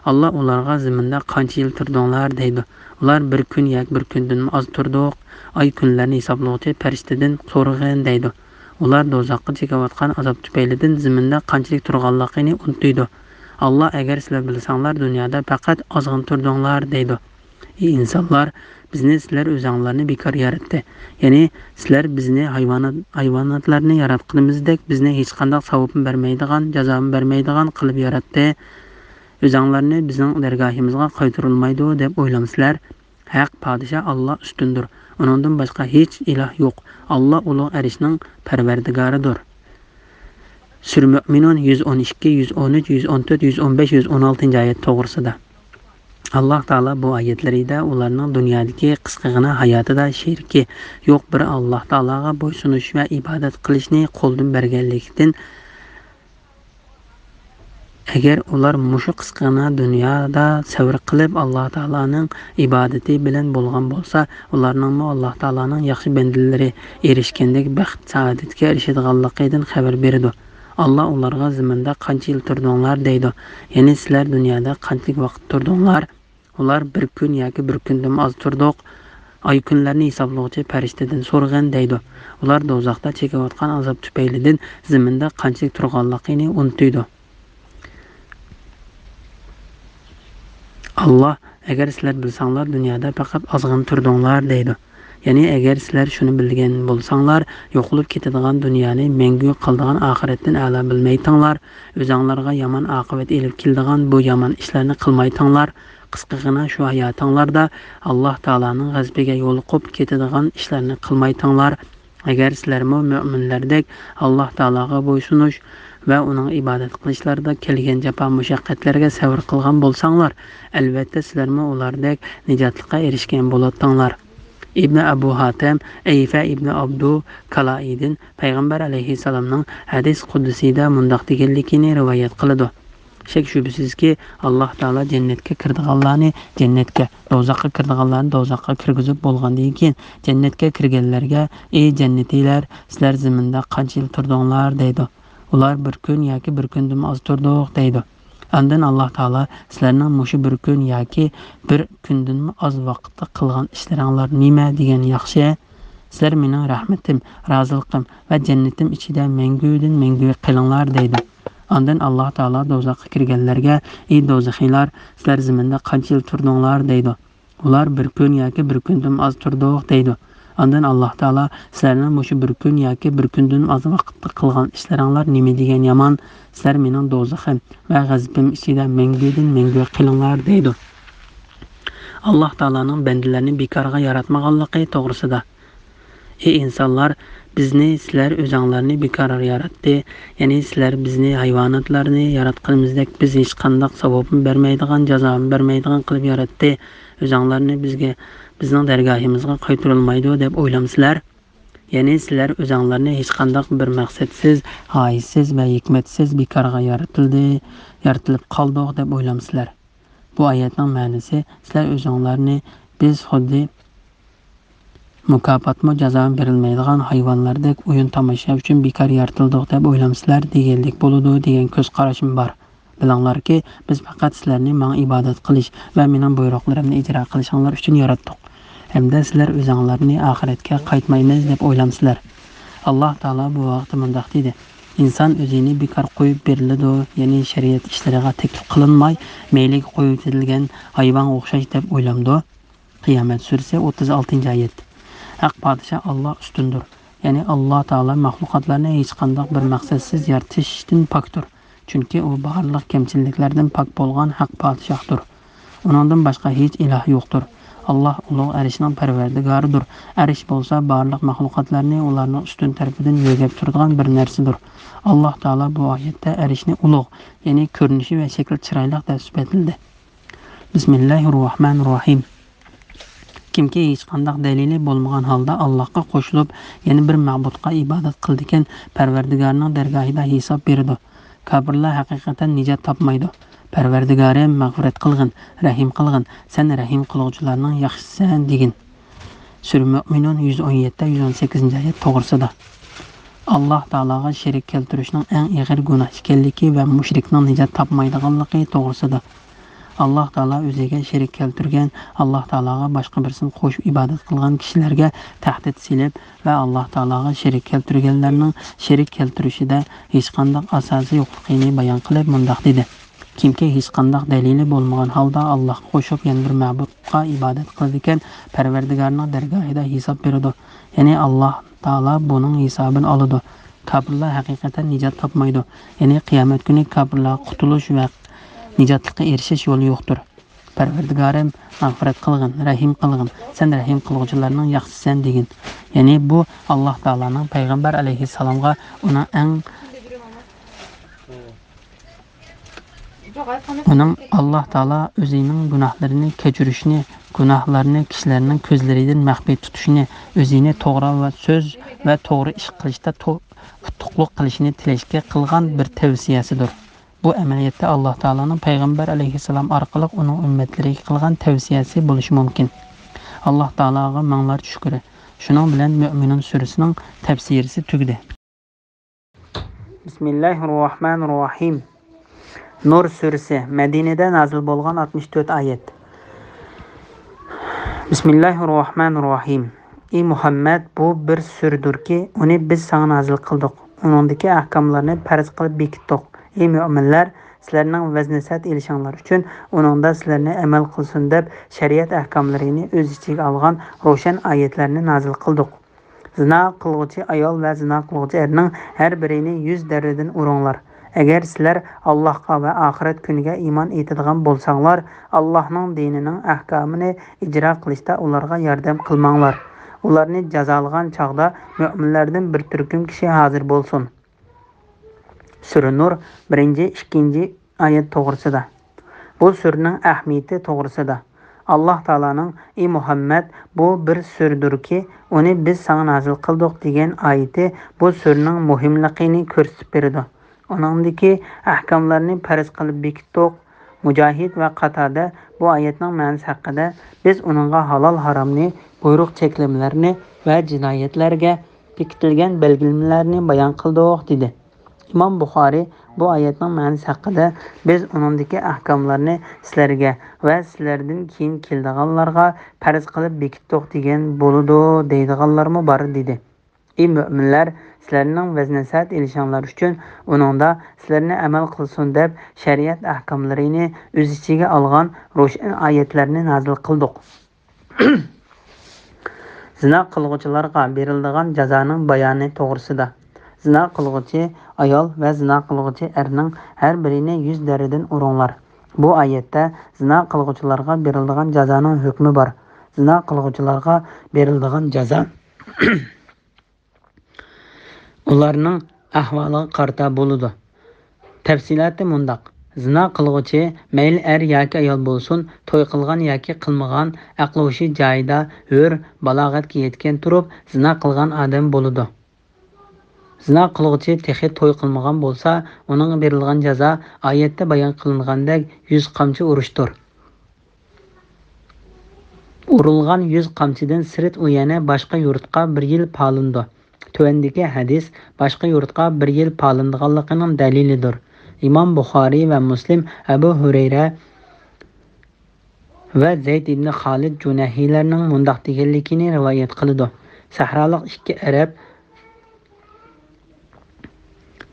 ئاللاھ ئۇلارغا زېمىندا قانچە يىل تۇردۇڭلار دەيدۇ. ئۇلار بىر كۈن ياكى بىر كۈندىن ئاز تۇردۇق. ئاي كۈنلەرنى ھېسابلىغۇچى پەرىشتىدىن سورىغىن دەيدۇ. ئۇلار دوزاخقا چېكىۋاتقان ئازاب تۈپەيلىدىن زېمىندا قانچىلىك تۇرغانلىقىنى ئۇنتۇيدۇ. ئاللاھ ئەگەر سىلەر بىلسەڭلار دۇنيادا پەقەت ئازغىنە تۇردۇڭلار دەيدۇ. ئى ئىنسانلار، بىزنى سىلەر ئۆزەڭلارنى بىكار ياراتتى. يەنى سىلەر بىزنى ھايۋانات، ھايۋاناتلارنى ياراتقىنىمىزدەك بىزنى ھېچقانداق ساۋابمۇ بەرمەيدىغان، جازامۇ بەرمەيدىغان قىلىپ ياراتتى. ئۆزەڭلارنى بىزنىڭ دەرگاھىمىزغا قايتۇرۇلمايدۇ دەپ ئويلامسىلەر؟ ھەق پادىشاھ ئاللاھ ئۈستۈندۇر. ئۇنىڭدىن باشقا ھېچ ئىلاھ يوق. ئاللاھ ئۇلۇغ ئەرشنىڭ پەرۋەردىگارىدۇر. سۈرە مۆمىنۇن يۈز ئون ئىككى، يۈز ئون ئۈچ، يۈز ئون تۆت، يۈز ئون بەش، يۈز ئون ئالتىنچى ئايەت توغرىسىدا. ئاللاھ تائالا بۇ ئايەتلىرىدە ئۇلارنىڭ دۇنيادىكى قىسقىغىنا ھاياتىدا شېرىكى يوق بىر ئاللاھ تائالاغا بويسۇنۇش ۋە ئىبادەت قىلىشنى قولدىن بەرگەنلىكتىن، ئەگەر ئۇلار مۇشۇ قىسقىغىنا دۇنيادا سەۋر قىلىپ، ئاللاھ تائالانىڭ ئىبادىتى بىلەن بولغان بولسا، ئۇلارنىڭمۇ ئاللاھ تائالانىڭ ياخشى بەندىلىرى ئېرىشكەندەك بەخت-سائادەتكە ئېرىشىدىغانلىقىدىن خەۋەر بېرىدۇ. ئاللاھ ئۇلارغا زېمىندا قانچە يىل تۇردۇڭلار دەيدۇ. يەنى سىلەر دۇنيادا قانچىلىك ۋاقىت تۇردۇڭلار؟ ئۇلار بىر كۈن ياكى بىر كۈندىنمۇ ئاز تۇردۇق. ئاي كۈنلەرنى ھېسابلىغۇچى پەرىشتىدىن سورىغىن دەيدۇ. ئۇلار دوزاختا چېكىۋاتقان ئازاب تۈپەيلىدىن زېمىندا قانچىلىك تۇرغانلىقىنى ئۇنتۇيدۇ. ئاللاھ، ئەگەر سىلەر بىلسەڭلار، دۇنيادا پەقەت ئازغىنە تۇردۇڭلار دەيدۇ. يەنى ئەگەر سىلەر شۇنى بىلگەن بولساڭلار، يوقىلىپ كېتىدىغان دۇنيانى، مەڭگۈ قالىدىغان ئاخىرەتتىن ئەلا بىلمەيتىڭلار، ئۆزەڭلارغا يامان ئاقىۋەت ئېلىپ كېلىدىغان بۇ يامان ئىشلارنى قىلمايتىڭلار. قىسقىغىنا شۇ ھاياتىڭلاردا ئاللاھ تائالانىڭ غەزىپىگە يولۇقۇپ كېتىدىغان ئىشلارنى قىلمايتىڭلار. ئەگەر سىلەرمۇ مۆمىنلەردەك ئاللاھ تائالاغا بويسۇنۇش ۋە ئۇنىڭغا ئىبادەت قىلىشلاردا كەلگەن جاپا-مۇشەققەتلەرگە سەۋر قىلغان بولساڭلار، ئەلۋەتتە سىلەرمۇ ئۇلاردەك نىجاتلىققا ئېرىشكەن بولاتتىڭلار. ئىبنى ئەبۇ ھاتەم ئەيفە ئىبنى ئابدۇ كالائىدىن پەيغەمبەر ئەلەيھىسسالامنىڭ ھەدىس قۇدسىيدا مۇنداق دېگەنلىكىنى رىۋايەت قىلىدۇ: شەك-شۈبھىسىزكى، ئاللاھ تائالا جەننەتكە كىرىدىغانلارنى جەننەتكە، دوزاخقا كىرىدىغانلارنى دوزاخقا كىرگۈزۈپ بولغاندىن كېيىن، جەننەتكە كىرگەنلەرگە: «ئى جەننىتىيلەر، سىلەر زېمىندا قانچە يىل تۇردۇڭلار؟» دەيدۇ. ئۇلار: «بىر كۈن ياكى بىر كۈندىنمۇ ئاز تۇردۇق» دەيدۇ. ئاندىن ئاللاھ تائالا: «سىلەرنىڭ مۇشۇ بىر كۈن ياكى بىر كۈندىنمۇ ئاز ۋاقىتتا قىلغان ئىشلىرىڭلار نېمە دېگەن ياخشى؟ سىلەر مېنىڭ رەھمىتىم، رازىلىقىم ۋە جەننىتىم ئىچىدە مەڭگۈدىن مەڭگۈگە قېلىڭلار» دەيدۇ. ئاندىن ئاللاھ تائالا دوزاخقا كىرگەنلەرگە: «ئى دوزىخىيلار، سىلەر زېمىندا قانچە يىل تۇردۇڭلار؟» دەيدۇ. ئۇلار: «بىر كۈن ياكى بىر كۈندىن ئاز تۇردۇق» دەيدۇ. ئاندىن ئاللاھ تائالا: «سىلەرنىڭ مۇشۇ بىر كۈن ياكى بىر كۈندىن ئاز ۋاقىتتا قىلغان ئىشلىرىڭلار نېمە دېگەن يامان؟ سىلەر مېنىڭ دوزىخىم ۋە غەزىپىم ئىچىدە مەڭگۈدىن مەڭگۈگە قېلىڭلار» دەيدۇ. ئاللاھ تائالانىڭ بەندىلەرنى بىكارغا ياراتمىغانلىقى توغرىسىدا. ئى ئىنسانلار، بىزنى سىلەر ئۆزەڭلارنى بىكار ياراتتى. يەنى سىلەر بىزنى ھايۋاناتلارنى ياراتقىنىمىزدەك بىز ھېچقانداق ساۋابمۇ بەرمەيدىغان، جازامۇ بەرمەيدىغان قىلىپ ياراتتى. ئۆزەڭلارنى بىزگە، بىزنىڭ دەرگاھىمىزغا قايتۇرۇلمايدۇ دەپ ئويلامسىلەر؟ يەنى سىلەر ئۆزەڭلارنى ھېچقانداق بىر مەقسەتسىز، غايىسىز ۋە ھېكمەتسىز بىكارغا يارىتىلدى، يارىتىلىپ قالدۇق دەپ ئويلامسىلەر؟ بۇ ئايەتنىڭ مەنىسى، سىلەر ئۆزۈڭلارنى بىز خۇددى مۇكاپاتمۇ، جازامۇ بېرىلمەيدىغان ھايۋانلاردەك ئويۇن تاماشا ئۈچۈن بىكار يارىتىلدۇق دەپ ئويلامسىلەر دېگەنلىك بولىدۇ دېگەن كۆز قاراشمۇ بار. بىلىڭلاركى، بىز پەقەت سىلەرنى ماڭا ئىبادەت قىلىش ۋە مېنىڭ بۇيرۇقلىرىمنى ئىجرا قىلىشىڭلار ئۈچۈن ياراتتۇق. ھەمدە سىلەر ئۆزۈڭلارنى ئاخىرەتكە قايتمايمىز دەپ ئويلامسىلەر؟ ئاللاھ تائالا بۇ ھەقتە مۇنداق دېدى: ئىنسان ئۆزىنى بىكار قويۇپ بېرىلىدۇ، يەنى شەرىئەت ئىشلىرىغا تەكلىپ قىلىنماي، مەيلىگە قويۇۋېتىلگەن ھايۋانغا ئوخشاش دەپ ئويلامدۇ؟ قىيامەت سۈرىسى، ئوتتۇز ئالتىنچى ئايەت. ھەق پادىشاھ ئاللاھ ئۈستۈندۇر. يەنى ئاللا تائالا مەخلۇقاتلارنى ھېچقانداق بىر مەقسەتسىز يارىتىشتىن پاكتۇر. چۈنكى ئۇ بارلىق كەمچىلىكلەردىن پاك بولغان ھەق پادىشاھتۇر. ئۇنىڭدىن باشقا ھېچ ئىلاھ يوقتۇر. ئاللا ئۇلۇغ ئەرشنىڭ پەرۋەردىگارىدۇر. ئەرش بولسا بارلىق مەخلۇقاتلارنى ئۇلارنىڭ ئۈستۈن تەرىپىدىن يۆگەپ تۇرىدىغان بىر نەرسىدۇر. ئاللا تائالا بۇ ئايەتتە ئەرشنى ئۇلۇغ، يەنى كۆرۈنۈشى ۋە شەكلى چىرايلىق دەپ سۈپەتلىدى. بىسمىللاھىررەھمانىررەھىم. كىمكى ھېچقانداق دەلىلى بولمىغان ھالدا ئاللاھقا قوشۇلۇپ، يەنە بىر مەبۇدقا ئىبادەت قىلىدىكەن، پەرۋەردىگارىنىڭ دەرگاھىدا ھېساب بېرىدۇ. كاپىرلار ھەقىقەتەن نىجات تاپمايدۇ. پەرۋەردىگارىم، مەغپىرەت قىلغىن، رەھىم قىلغىن، سەن رەھىم قىلغۇچىلارنىڭ ياخشىسىسەن، دېگىن. سۈرە مۆمىنۇن يۈز ئون يەتتە، يۈز ئون سەككىزىنچى ئايەت توغرىسىدا. ئاللاھ تائالاغا شېرىك كەلتۈرۈشنىڭ ئەڭ ئېغىر گۇناھ ئىكەنلىكى ۋە مۇشرىكنىڭ نىجات تاپمايدىغانلىقى توغرىسىدا. ئاللاھ تائالا ئۆزىگە شېرىك كەلتۈرگەن، ئاللاھ تائالاغا باشقا بىرسىنى قوشۇپ ئىبادەت قىلغان كىشىلەرگە تەھدىت سېلىپ ۋە ئاللاھ تائالاغا شېرىك كەلتۈرگەنلەرنىڭ شېرىك كەلتۈرۈشىدە ھېچقانداق ئاساسى يوقلۇقىنى بايان قىلىپ مۇنداق دېدى: كىمكى ھېچقانداق دەلىلى بولمىغان ھالدا ئاللاھقا قوشۇپ يەنە بىر مەبۇدقا ئىبادەت قىلىدىكەن، پەرۋەردىگارىنىڭ دەرگاھىدا ھېساب بېرىدۇ. يەنى ئاللاھ تائالا بۇنىڭ ھېسابىنى ئالىدۇ. كاپىرلار ھەقىقەتەن نىجات تاپمايدۇ. يەنى قىيامەت كۈنى كاپىرلار قۇتۇلۇش ۋە نىجاتلىققا ئېرىشىش يولى يوقتۇر. پەرۋەردىگارىم، مەغپىرەت قىلغىن، رەھىم قىلغىن، سەن رەھىم قىلغۇچىلارنىڭ ياخشىسىسەن، دېگىن. يەنى بۇ ئاللاھ تائالانىڭ پەيغەمبەر ئەلەيھىسسالامغا ئۇنىڭ ئەڭ ئۇنىڭ ئاللاھ تائالا ئۆزىنىڭ گۇناھلىرىنى كەچۈرۈشىنى، گۇناھلارنى كىشىلەرنىڭ كۆزلىرىدىن مەخپىي تۇتۇشىنى، ئۆزىنى توغرا ۋە سۆز ۋە توغرا ئىش قىلىشتا تو-، ئۇتۇقلۇق قىلىشىنى تىلەشكە قىلغان بىر تەۋسىيەسىدۇر. بۇ ئەمەلىيەتتە ئاللاھ تائالانىڭ پەيغەمبەر ئەلەيھىسسالام ئارقىلىق ئۇنىڭ ئۈممەتلىرىگە قىلغان تەۋسىيەسى بولۇشى مۇمكىن. ئاللاھ تائالاغا مىڭلارچە شۈكرى. شۇنىڭ بىلەن مۆمىنۇن سۈرىسىنىڭ تەپسىرىسى تۈگىدى. بىسمىللاھىررەھمانىررەھىم. نۇر سۈرىسى، مەدىنىدە نازىل بولغان، ئاتمىش تۆت ئايەت. بىسمىللاھىررەھمانىررەھىم. ئى مۇھەممەد، بۇ بىر سۈرىدۇركى، ئۇنى بىز ساڭا نازىل قىلدۇق. ئۇنىڭدىكى ئەھكاملارنى پەرز قىلىپ بېكىتتۇق. ئى مۆمىنلەر، سىلەرنىڭ ۋەز-نەسىھەت ئېلىشىڭلار ئۈچۈن ئۇنىڭدا سىلەرنى ئەمەل قىلسۇن دەپ شەرىئەت ئەھكاملىرىنى ئۆز ئىچىگە ئالغان روشەن ئايەتلەرنى نازىل قىلدۇق. زىنا قىلغۇچى ئايال ۋە زىنا قىلغۇچى ئەرنىڭ ھەر بىرىنى يۈز دەررىدىن ئۇرۇڭلار. ئەگەر سىلەر ئاللاھقا ۋە ئاخىرەت كۈنىگە ئىمان ئېيتىدىغان بولساڭلار، ئاللاھنىڭ دىنىنىڭ ئەھكامىنى ئىجرا قىلىشتا ئۇلارغا ياردەم قىلماڭلار. ئۇلارنى جازالىغان چاغدا مۆمىنلەردىن بىر تۈركۈم كىشى ھازىر بولسۇن. سۈرە نۇر، بىرىنچى، ئىككىنچى ئايەت توغرىسىدا. بۇ سۈرىنىڭ ئەھمىيىتى توغرىسىدا. ئاللاھ تائالانىڭ، ئى مۇھەممەد، بۇ بىر سۈرىدۇركى، ئۇنى بىز ساڭا نازىل قىلدۇق، دېگەن ئايىتى بۇ سۈرىنىڭ مۇھىملىقىنى كۆرسىتىپ بېرىدۇ. ئۇنىڭدىكى ئەھكاملارنى پەرز قىلىپ بېكىتتۇق. مۇجاھىد ۋە قاتادە بۇ ئايەتنىڭ مەنىسى ھەققىدە، بىز ئۇنىڭغا ھالال-ھارامنى، بۇيرۇق-چەكلىمىلەرنى ۋە جىنايەتلەرگە بېكىتىلگەن بەلگىلىمىلەرنى بايان قىلدۇق، دېدى. ئىمام بۇخارىي بۇ ئايەتنىڭ مەنىسى ھەققىدە، بىز ئۇنىڭدىكى ئەھكاملارنى سىلەرگە ۋە سىلەردىن كېيىن كېلىدىغانلارغا پەرز قىلىپ بېكىتتۇق دېگەن بولىدۇ دەيدىغانلارمۇ بار، دېدى. ئى مۆمىنلەر، سىلەرنىڭ ۋەز-نەسىھەت ئېلىشىڭلار ئۈچۈن ئۇنىڭدا سىلەرنى ئەمەل قىلسۇن دەپ شەرىئەت ئەھكاملىرىنى ئۆز ئىچىگە ئالغان روشەن ئايەتلەرنى نازىل قىلدۇق. زىنا قىلغۇچىلارغا بېرىلىدىغان جازانىڭ بايانى توغرىسىدا. زىنا قىلغۇچى ئايال ۋە زىنا قىلغۇچى ئەرنىڭ ھەر بىرىنى يۈز دەررىدىن ئۇرۇڭلار. بۇ ئايەتتە زىنا قىلغۇچىلارغا بېرىلىدىغان جازانىڭ ھۆكمى بار. زىنا قىلغۇچىلارغا بېرىلىدىغان جازا ئۇلارنىڭ ئەھۋالىغا قارىتا بولىدۇ. تەپسىلاتى مۇنداق: زىنا قىلغۇچى، مەيلى ئەر ياكى ئايال بولسۇن، توي قىلغان ياكى قىلمىغان، ئەقلى-ھوشى جايىدا، ھۆر، بالاغەتكە يەتكەن تۇرۇپ زىنا قىلغان ئادەم بولىدۇ. زىنا قىلغۇچى تېخى توي قىلمىغان بولسا، ئۇنىڭغا بېرىلغان جازا ئايەتتە بايان قىلىنغاندەك يۈز قامچا ئۇرۇشتۇر. ئۇرۇلغان يۈز قامچىدىن سىرت ئۇ يەنە باشقا يۇرتقا بىر يىل پالىنىدۇ. تۆۋەندىكى ھەدىس باشقا يۇرتقا بىر يىل پالىنىدىغانلىقىنىڭ دەلىلىدۇر. ئىمام بۇخارىي ۋە مۇسلىم ئەبۇ ھۇرەيرە ۋە زەيد ئىبنى خالىد جۇنەھىلەرنىڭ مۇنداق دېگەنلىكىنى رىۋايەت قىلىدۇ: سەھرالىق ئىككى ئەرەب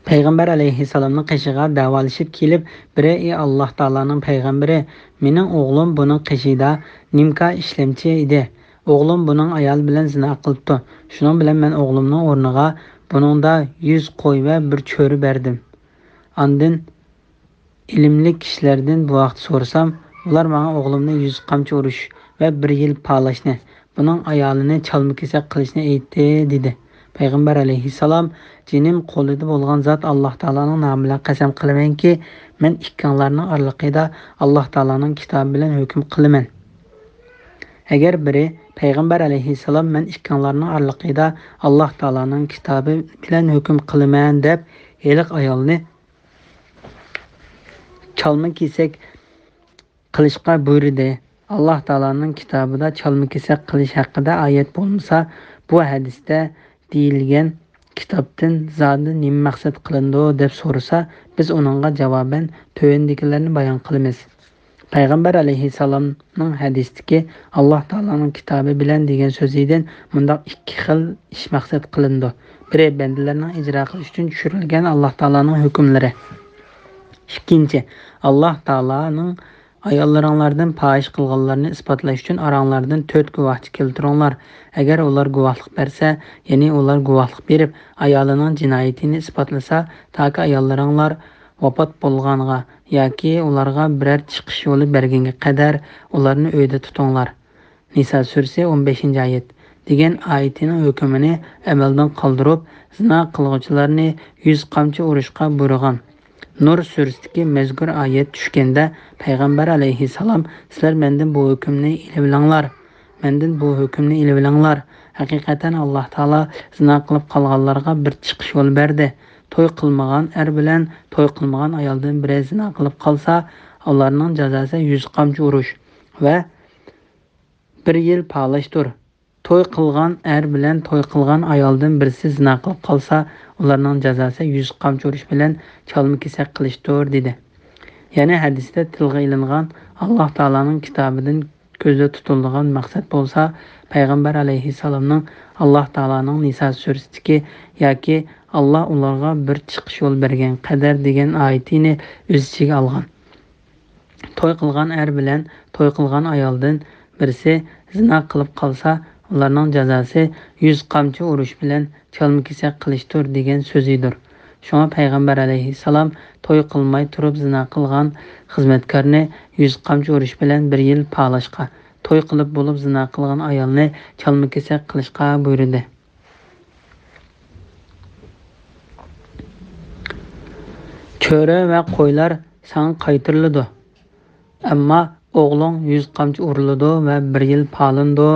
پەيغەمبەر ئەلەيھىسسالامنىڭ قېشىغا دەۋالىشىپ كېلىپ، بىرى: «ئى ئاللاھ تائالانىڭ پەيغەمبىرى، مېنىڭ ئوغلۇم بۇنىڭ قېشىدا نىمكا ئىشلەمچى ئىدى. ئوغلۇم بۇنىڭ ئايالى بىلەن زىنا قىلىپتۇ. شۇنىڭ بىلەن مەن ئوغلۇمنىڭ ئورنىغا بۇنىڭدا يۈز قوي ۋە بىر چۆرە بەردىم. ئاندىن ئىلىملىك كىشىلەردىن بۇ ھەقتە سورىسام، ئۇلار ماڭا ئوغلۇمنى يۈز قامچا ئۇرۇش ۋە بىر يىل پالاشنى، بۇنىڭ ئايالىنى چالما-كېسەك قىلىشنى ئېيتتى، دېدى. پەيغەمبەر ئەلەيھىسسالام، جېنىم قولىدا بولغان زات ئاللاھ تائالانىڭ نامى بىلەن قەسەم قىلىمەنكى، مەن ئىككىڭلارنىڭ ئارىلىقىدا ئاللاھ تائالانىڭ كىتابى بىلەن ھۆكۈم قىلىمەن. ئەگەر بىرى، پەيغەمبەر ئەلەيھىسسالام، مەن ئىككىڭلارنىڭ ئارىلىقىدا ئاللاھ تائالانىڭ كىتابى بىلەن ھۆكۈم قىلىمەن، دەپ، ھېلىقى ئايالنى چالما-كېسەك قىلىشقا بۇيرۇدى. ئاللاھ تائالانىڭ كىتابىدا چالما-كېسەك قىلىش ھەققىدە ئايەت بولمىسا، بۇ ھەدىستە دېيىلگەن كىتابتىن زادى نېمە مەقسەت قىلىنىدۇ، دەپ سورىسا، بىز ئۇنىڭغا جاۋابەن تۆۋەندىكىلەرنى بايان قىلىمىز. پەيغەمبەر ئەلەيھىسسالامنىڭ ھەدىسىدىكى ئاللاھ تائالانىڭ كىتابى بىلەن دېگەن سۆزىدىن مۇنداق ئىككى خىل ئىش مەقسەت قىلىنىدۇ. بىرى، بەندىلەرنىڭ ئىجرا قىلىشى ئۈچۈن چۈشۈرۈلگەن ئاللاھ تائالانىڭ ھۆكۈملىرى. ئىككىنچى، ئاللاھ تائالانىڭ ئاياللىرىڭلاردىن پاھىش قىلغانلارنى ئىسپاتلاش ئۈچۈن ئاراڭلاردىن تۆت گۇۋاھچى كەلتۈرۈڭلار. ئەگەر ئۇلار گۇۋاھلىق بەرسە، يەنى ئۇلار گۇۋاھلىق بېرىپ، ئايالىنىڭ جىنايىتىنى ئىسپاتلىسا، تاكى ئاياللىرىڭلار ۋاپات بولغانغا ياكى ئۇلارغا بىرەر چىقىش يولى بەرگەنگە قەدەر ئۇلارنى ئۆيدە تۇتۇڭلار. نىسا سۈرىسى، ئون بەشىنچى ئايەت، دېگەن ئايىتىنىڭ ھۆكمىنى ئەمەلدىن قالدۇرۇپ، زىنا قىلغۇچىلارنى يۈز قامچا ئۇرۇشقا بۇيرۇغان. نۇر سۈرىسىدىكى مەزكۇر ئايەت چۈشكەندە، پەيغەمبەر ئەلەيھىسسالام، سىلەر مەندىن بۇ ھۆكۈمنى ئېلىۋېلىڭلار، مەندىن بۇ ھۆكۈمنى ئېلىۋېلىڭلار. ھەقىقەتەن ئاللاھ تائالا زىنا قىلىپ قالغانلارغا بىر چىقىش يولى بەردى. توي قىلمىغان ئەر بىلەن توي قىلمىغان ئايالدىن بىرى زىنا قىلىپ قالسا، ئۇلارنىڭ جازاسى يۈز قامچا ئۇرۇش ۋە بىر يىل پالاشتۇر. توي قىلغان ئەر بىلەن توي قىلغان ئايالدىن بىرسى زىنا قىلىپ قالسا، ئۇلارنىڭ جازاسى يۈز قامچا ئۇرۇش بىلەن چالما-كېسەك قىلىشتۇر، دېدى. يەنى ھەدىستە تىلغا ئېلىنغان ئاللاھ تائالانىڭ كىتابىدىن كۆزدە تۇتۇلىدىغان مەقسەت بولسا، پەيغەمبەر ئەلەيھىسسالامنىڭ ئاللاھ تائالانىڭ نىسا سۈرىسىدىكى ياكى ئاللاھ ئۇلارغا بىر چىقىش يول بەرگەن قەدەر دېگەن ئايىتىنى ئۆز ئىچىگە ئالغان. توي قىلغان ئەر بىلەن توي قىلغان ئايالدىن بىرسى زىنا قىلىپ قالسا، ئۇلارنىڭ جازاسى يۈز قامچا ئۇرۇش بىلەن چالما-كېسەك قىلىشتۇر دېگەن سۆزىدۇر. شۇڭا پەيغەمبەر ئەلەيھىسسالام توي قىلماي تۇرۇپ زىنا قىلغان خىزمەتكارنى يۈز قامچا ئۇرۇش بىلەن بىر يىل پالاشقا، توي قىلىپ بولۇپ زىنا قىلغان ئايالنى چالما-كېسەك قىلىشقا بۇيرۇدى. چۆرە ۋە قويلار ساڭا قايتۇرۇلىدۇ. ئەمما ئوغلۇڭ يۈز قامچا ئۇرۇلىدۇ ۋە بىر يىل پالىنىدۇ.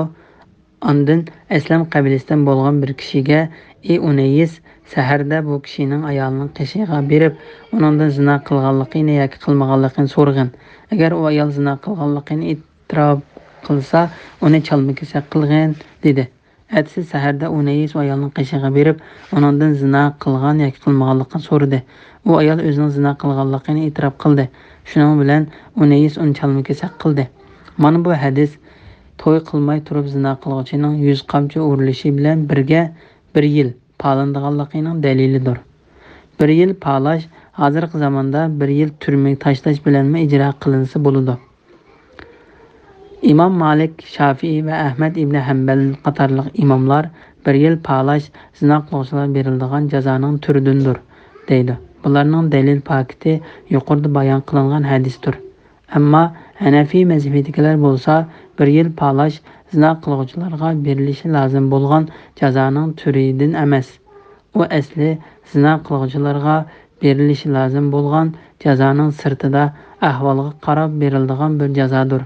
ئاندىن ئەسلەم قەبىلىسىدىن بولغان بىر كىشىگە، ئى ئۇنەيس، سەھەردە بۇ كىشىنىڭ ئايالىنىڭ قېشىغا بېرىپ، ئۇنىڭدىن زىنا قىلغانلىقىنى ياكى قىلمىغانلىقىنى سورىغىن. ئەگەر ئۇ ئايال زىنا قىلغانلىقىنى ئېتىراپ قىلسا، ئۇنى چالما-كېسەك قىلغىن، دېدى. ئەتىسى سەھەردە ئۇنەيس ئۇ ئايالنىڭ قېشىغا بېرىپ، ئۇنىڭدىن زىنا قىلغان ياكى قىلمىغانلىقىنى سورىدى. ئۇ ئايال ئۆزىنىڭ زىنا قىلغانلىقىنى ئېتىراپ قىلدى. شۇنىڭ بىلەن ئۇنەيس ئۇنى چالما-كېسەك قىلدى. مانا بۇ ھەدىس توي قىلماي تۇرۇپ زىنا قىلغۇچىنىڭ يۈز قامچا ئۇرۇلۇشى بىلەن بىرگە بىر يىل پالىنىدىغانلىقىنىڭ دەلىلىدۇر. بىر يىل پالاش ھازىرقى زاماندا بىر يىل تۈرمىگە تاشلاش بىلەنمۇ ئىجرا قىلىنسا بولىدۇ. ئىمام مالىك، شافىئىي ۋە ئەھمەد ئىبنى ھەمبەل قاتارلىق ئىماملار بىر يىل پالاش زىنا قىلغۇچىلارغا بېرىلىدىغان جازانىڭ تۈرىدىندۇر، دەيدۇ. بۇلارنىڭ دەلىل پاكىتى يۇقىرىدا بايان قىلىنغان ھەدىستۇر. ئەمما ھەنەفىي مەزھىپىدىكىلەر بولسا، بىر يىل پالاش زىنا قىلغۇچىلارغا بېرىلىشى لازىم بولغان جازانىڭ تۈرىدىن ئەمەس. ئۇ ئەسلى زىنا قىلغۇچىلارغا بېرىلىشى لازىم بولغان جازانىڭ سىرتىدا، ئەھۋالغا قاراپ بېرىلىدىغان بىر جازادۇر.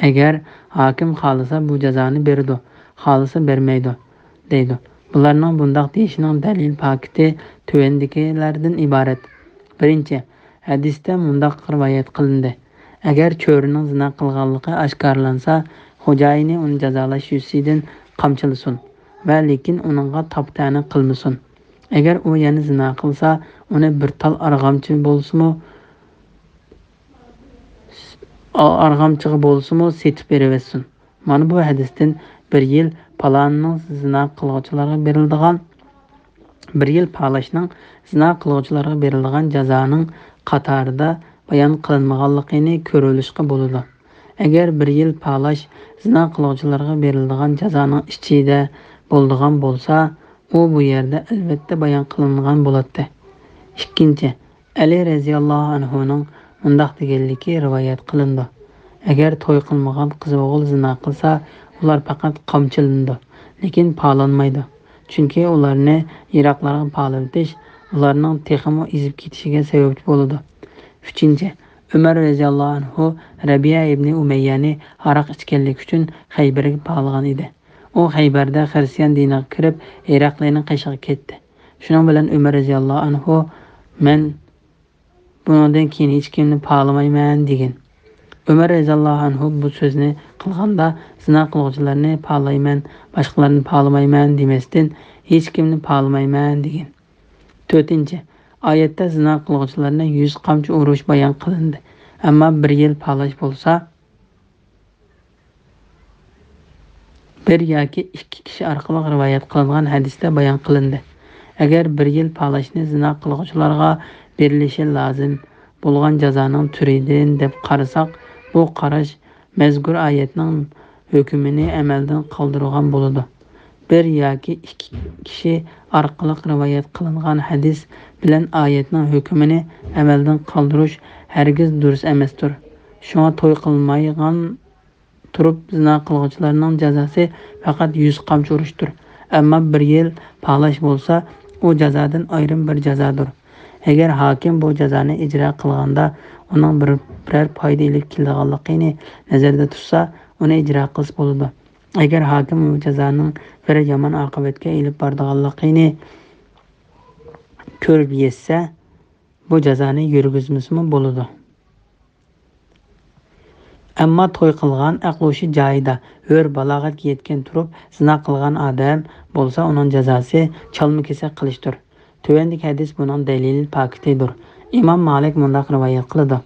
ئەگەر ھاكىم خالىسا بۇ جازانى بېرىدۇ، خالىسا بەرمەيدۇ، دەيدۇ. بۇلارنىڭ بۇنداق دېيىشىنىڭ دەلىل پاكىتى تۆۋەندىكىلەردىن ئىبارەت. بىرىنچى، ھەدىستە مۇنداق رىۋايەت قىلىندى: ئەگەر چۆرىنىڭ زىنا قىلغانلىقى ئاشكارىلانسا، خوجايىنى ئۇنى جازالاش يۈزىسىدىن قامچىلىسۇن ۋە لېكىن ئۇنىڭغا تاپا-تەنە قىلمىسۇن. ئەگەر ئۇ يەنە زىنا قىلسا، ئۇنى بىر تال ئارغامچا بولسىمۇ، ئارغامچىغا بولسىمۇ سېتىپ بېرىۋەتسۇن. مانا بۇ ھەدىستىن بىر يىل پالانىنىڭ زىنا قىلغۇچىلارغا بېرىلىدىغان، بىر يىل پالاشنىڭ زىنا قىلغۇچىلارغا بېرىلىدىغان جازانىڭ قاتارىدا بايان قىلىنمىغانلىقىنى كۆرۈۋېلىشقا بولىدۇ. ئەگەر بىر يىل پالاش زىنا قىلغۇچىلارغا بېرىلىدىغان جازانىڭ ئىچىدە بولىدىغان بولسا، ئۇ بۇ يەردە ئەلۋەتتە بايان قىلىنغان بولاتتى. ئىككىنچى، ئەلى رەزىياللاھۇ ئەنھۇنىڭ مۇنداق دېگەنلىكى رىۋايەت قىلىنىدۇ: «ئەگەر توي قىلمىغان قىز-ئوغۇل زىنا قىلسا، ئۇلار پەقەت قامچىلىنىدۇ، لېكىن پالانمايدۇ. چۈنكى ئۇلارنى يىراقلارغا پالىۋېتىش ئۇلارنىڭ تېخىمۇ ئېزىپ كېتىشىگە سەۋەبچى بولىدۇ.» ئۈچىنچى، ئۆمەر رەزىياللاھۇ ئەنھۇ رەبىئە ئىبنى ئۇمەييەنى ھاراق ئىچكەنلىكى ئۈچۈن خەيبەرگە پالىغان ئىدى. ئۇ خەيبەردە خىرىستىيان دىنىغا كىرىپ، ئىراقلىينىڭ قېشىغا كەتتى. شۇنىڭ بىلەن ئۆمەر رەزىياللاھۇ ئەنھۇ: «مەن بۇنىڭدىن كېيىن ھېچكىمنى پالىمايمەن» دېگەن. ئۆمەر رەزىياللاھۇ ئەنھۇ بۇ سۆزنى قىلغاندا، «زىنا قىلغۇچىلارنى پالايمەن، باشقىلارنى پالىمايمەن» دېمەستىن، «ھېچكىمنى پالىمايمەن» دېگەن. تۆتىنچى، ئايەتتە زىنا قىلغۇچىلارنى يۈز قامچا ئۇرۇش بايان قىلىندى. ئەمما بىر يىل پالاش بولسا، بىر ياكى ئىككى كىشى ئارقىلىق رىۋايەت قىلىنغان ھەدىستە بايان قىلىندى. ئەگەر بىر يىل پالاشنى زىنا قىلغۇچىلارغا بېرىلىشى لازىم بولغان جازانىڭ تۈرىدىن دەپ قارىساق، بۇ قاراش مەزكۇر ئايەتنىڭ ھۆكمىنى ئەمەلدىن قالدۇرغان بولىدۇ. بىر ياكى ئىككى كىشى ئارقىلىق رىۋايەت قىلىنغان ھەدىس بىلەن ئايەتنىڭ ھۆكمىنى ئەمەلدىن قالدۇرۇش ھەرگىز دۇرۇس ئەمەستۇر. شۇڭا توي قىلمايغان تۇرۇپ زىنا قىلغۇچىلارنىڭ جازاسى پەقەت يۈز قامچا ئۇرۇشتۇر. ئەمما بىر يىل پالاش بولسا، ئۇ جازادىن ئايرىم بىر جازادۇر. ئەگەر ھاكىم بۇ جازانى ئىجرا قىلغاندا ئۇنىڭ بىر، بىرەر پايدا ئېلىپ كېلىدىغانلىقىنى نەزەردە تۇتسا، ئۇنى ئىجرا قىلسا بولىدۇ. ئەگەر ھاكىم بۇ جازانىڭ بىر يامان ئاقىۋەتكە ئېلىپ بارىدىغانلىقىنى كۆرۈپ يەتسە، بۇ جازانى يۈرگۈزمىسىمۇ بولىدۇ. ئەمما توي قىلغان، ئەقلى ھوشى جايىدا، ھۆر بالاغەتكە يەتكەن تۇرۇپ زىنا قىلغان ئادەم بولسا، ئۇنىڭ جازاسى چالما كېسەك قىلىشتۇر. تۆۋەندىكى ھەدىس بۇنىڭ دەلىل پاكىتىدۇر. ئىمام مالىك مۇنداق رىۋايەت قىلىدۇ: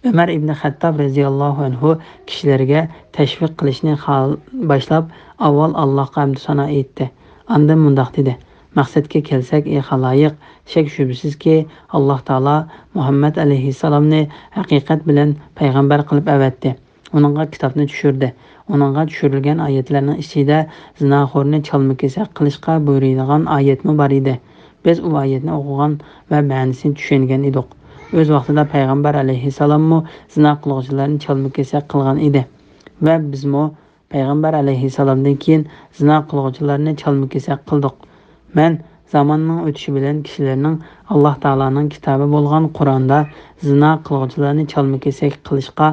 ئۆمەر ئىبنى خەتتاب رەزىياللاھۇ ئەنھۇ كىشىلەرگە تەشۋىق قىلىشنى خال-، باشلاپ، ئاۋۋال ئاللاھقا ھەمدۇ سانا ئېيتتى. ئاندىن مۇنداق دېدى: «مەقسەتكە كەلسەك، ئى خالايىق، شەك-شۈبھىسىزكى، ئاللاھ تائالا مۇھەممەد ئەلەيھىسسالامنى ھەقىقەت بىلەن پەيغەمبەر قىلىپ ئەۋەتتى. ئۇنىڭغا كىتابنى چۈشۈردى. ئۇنىڭغا چۈشۈرۈلگەن ئايەتلەرنىڭ ئىچىدە زىناخورنى چالما-كېسەك قىلىشقا بۇيرۇيدىغان ئايەتمۇ بار ئىدى. بىز ئۇ ئايەتنى ئوقۇغان ۋە مەنىسىنى چۈشەنگەن ئىدۇق. ئۆز ۋاقتىدا پەيغەمبەر ئەلەيھىسسالاممۇ زىنا قىلغۇچىلارنى چالما-كېسەك قىلغان ئىدى. ۋە بىزمۇ پەيغەمبەر ئەلەيھىسسالامدىن كېيىن زىنا قىلغۇچىلارنى چالما-كېسەك قىلدۇق. مەن زاماننىڭ ئۆتۈشى بىلەن كىشىلەرنىڭ ئاللاھ تائالانىڭ كىتابى بولغان قۇرئاندا زىنا قىلغۇچىلارنى چالما-كېسەك قىلىشقا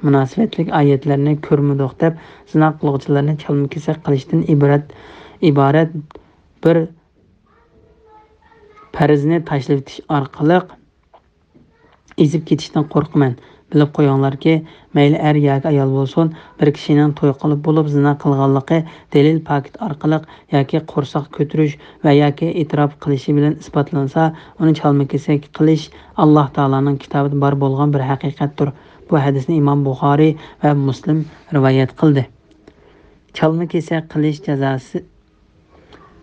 مۇناسىۋەتلىك ئايەتلەرنى كۆرمىدۇق» دەپ، زىنا قىلغۇچىلارنى چالما-كېسەك قىلىشتىن ئىبرەت، ئىبارەت بىر پەرزنى تاشلىۋېتىش ئارقىلىق ئېزىپ كېتىشتىن قورقىمەن. بىلىپ قويۇڭلاركى، مەيلى ئەر ياكى ئايال بولسۇن، بىر كىشىنىڭ توي قىلىپ بولۇپ زىنا قىلغانلىقى دەلىل پاكىت ئارقىلىق ياكى قورساق كۆتۈرۈش ۋە ياكى ئېتىراپ قىلىشى بىلەن ئىسپاتلانسا، ئۇنى چالما-كېسەك قىلىش ئاللاھ تائالانىڭ كىتابىدا بار بولغان بىر ھەقىقەتتۇر. بۇ ھەدىسنى ئىمام بۇخارىي ۋە مۇسلىم رىۋايەت قىلدى. چالما-كېسەك قىلىش جازاسى.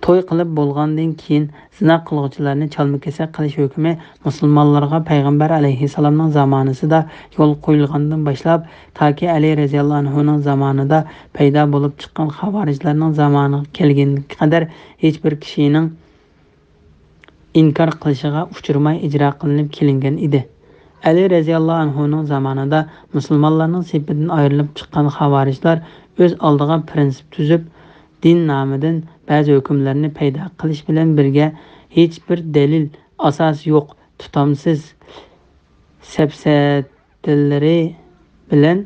توي قىلىپ بولغاندىن كېيىن زىنا قىلغۇچىلارنى چالما-كېسەك قىلىش ھۆكمى مۇسۇلمانلارغا پەيغەمبەر ئەلەيھىسسالامنىڭ زامانىسىدا يول قويۇلغاندىن باشلاپ، تاكى ئەلى رەزىياللاھۇ ئەنھۇنىڭ زامانىدا پەيدا بولۇپ چىققان خاۋارىجلارنىڭ زامانىغا كەلگەنگە قەدەر ھېچبىر كىشىنىڭ ئىنكار قىلىشىغا ئۇچرىماي ئىجرا قىلىنىپ كېلىنگەن ئىدى. ئەلى رەزىياللاھۇ ئەنھۇنىڭ زامانىدا مۇسۇلمانلارنىڭ سېپىدىن ئايرىلىپ چىققان خاۋارىجلار ئۆز ئالدىغا پىرىنسىپ تۈزۈپ، دىن نامىدىن بەزى ھۆكۈملەرنى پەيدا قىلىش بىلەن بىرگە، ھېچبىر دەلىل، ئاساس يوق، تۇتامسىز سەپسەتىلىرى بىلەن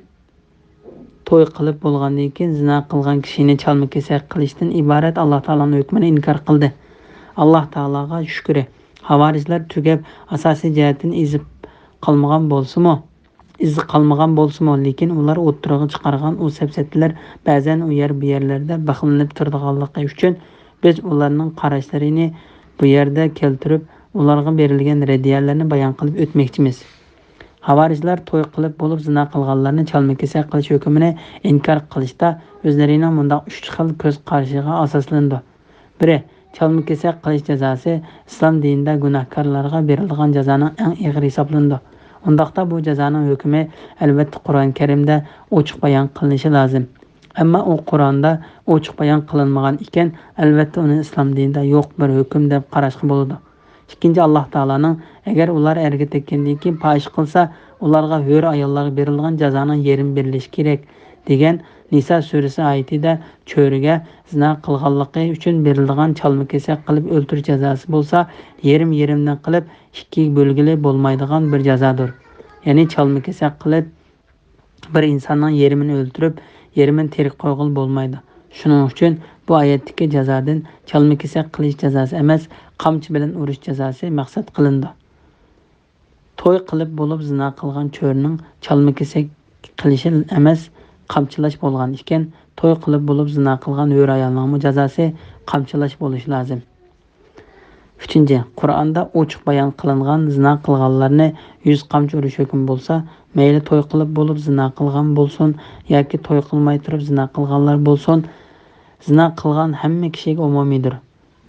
توي قىلىپ بولغاندىن كېيىن زىنا قىلغان كىشىنى چالما-كېسەك قىلىشتىن ئىبارەت ئاللاھ تائالانىڭ ھۆكمىنى ئىنكار قىلدى. ئاللاھ تائالاغا شۈكرى، خاۋارىجلار تۈگەپ، ئاساسىي جەھەتتىن ئېزىپ قالمىغان بولسىمۇ، ئىزى قالمىغان بولسىمۇ، لېكىن ئۇلار ئوتتۇرىغا چىقارغان ئۇ سەپسەتىلەر بەزەن ئۇ يەر، بۇ يەرلەردە بىخلىنىپ تۇرىدىغانلىقى ئۈچۈن، بىز ئۇلارنىڭ قاراشلىرىنى بۇ يەردە كەلتۈرۈپ، ئۇلارغا بېرىلگەن رەددىيەلەرنى بايان قىلىپ ئۆتمەكچىمىز. خاۋارىجلار توي قىلىپ بولۇپ زىنا قىلغانلارنى چالما-كېسەك قىلىش ھۆكمىنى ئىنكار قىلىشتا ئۆزلىرىنىڭ مۇنداق ئۈچ خىل كۆز قارىشىغا ئاساسلىنىدۇ. بىرى، چالما-كېسەك قىلىش جازاسى ئىسلام دىنىدا گۇناھكارلارغا بېرىلىدىغان جازانىڭ ئەڭ ئېغىرى ھېسابلىنىدۇ. ئۇنداقتا بۇ جازانىڭ ھۆكمى، ئەلۋەتتە، قۇرئان كەرىمدە ئوچۇق بايان قىلىنىشى لازىم. ئەمما ئۇ قۇرئاندا ئوچۇق بايان قىلىنمىغان ئىكەن، ئەلۋەتتە، ئۇنى ئىسلام دىنىدا يوق بىر ھۆكۈم دەپ قاراشقا بولىدۇ. ئىككىنچى، ئاللاھ تائالانىڭ، «ئەگەر ئۇلار ئەرگە تەگكەندىن كېيىن پاھىش قىلسا، ئۇلارغا ھۆر ئاياللارغا بېرىلىدىغان جازانىڭ يېرىمى بېرىلىشى كېرەك» دېگەن نىسا سۈرىسى ئايىتىدە چۆرىگە زىنا قىلغانلىقى ئۈچۈن بېرىلىدىغان چالما-كېسەك قىلىپ ئۆلتۈرۈش جازاسى بولسا، يېرىم-يېرىمدىن قىلىپ ئىككىگە بۆلگىلى بولمايدىغان بىر جازادۇر. يەنى چالما-كېسەك قىلىپ بىر ئىنساننىڭ يېرىمىنى ئۆلتۈرۈپ، يېرىمىنى تىرىك قويغىلى بولمايدۇ. شۇنىڭ ئۈچۈن بۇ ئايەتتىكى جازادىن چالما-كېسەك قىلىش جازاسى ئەمەس، قامچا بىلەن ئۇرۇش جازاسى مەقسەت قىلىنىدۇ. توي قىلىپ بولۇپ زىنا قىلغان چۆرىنىڭ چالما-كېسەك قىلىشى ئەمەس، قامچىلاش بولغان ئىكەن، توي قىلىپ بولۇپ زىنا قىلغان ھۆر ئايالنىڭمۇ جازاسى قامچىلاش بولۇشى لازىم. ئۈچىنچى، قۇرئاندا ئوچۇق بايان قىلىنغان زىنا قىلغانلارنى يۈز قامچا ئۇرۇش ھۆكمى بولسا، مەيلى توي قىلىپ بولۇپ زىنا قىلغان بولسۇن ياكى توي قىلماي تۇرۇپ زىنا قىلغانلار بولسۇن، زىنا قىلغان ھەممە كىشىگە ئومۇمىيدۇر.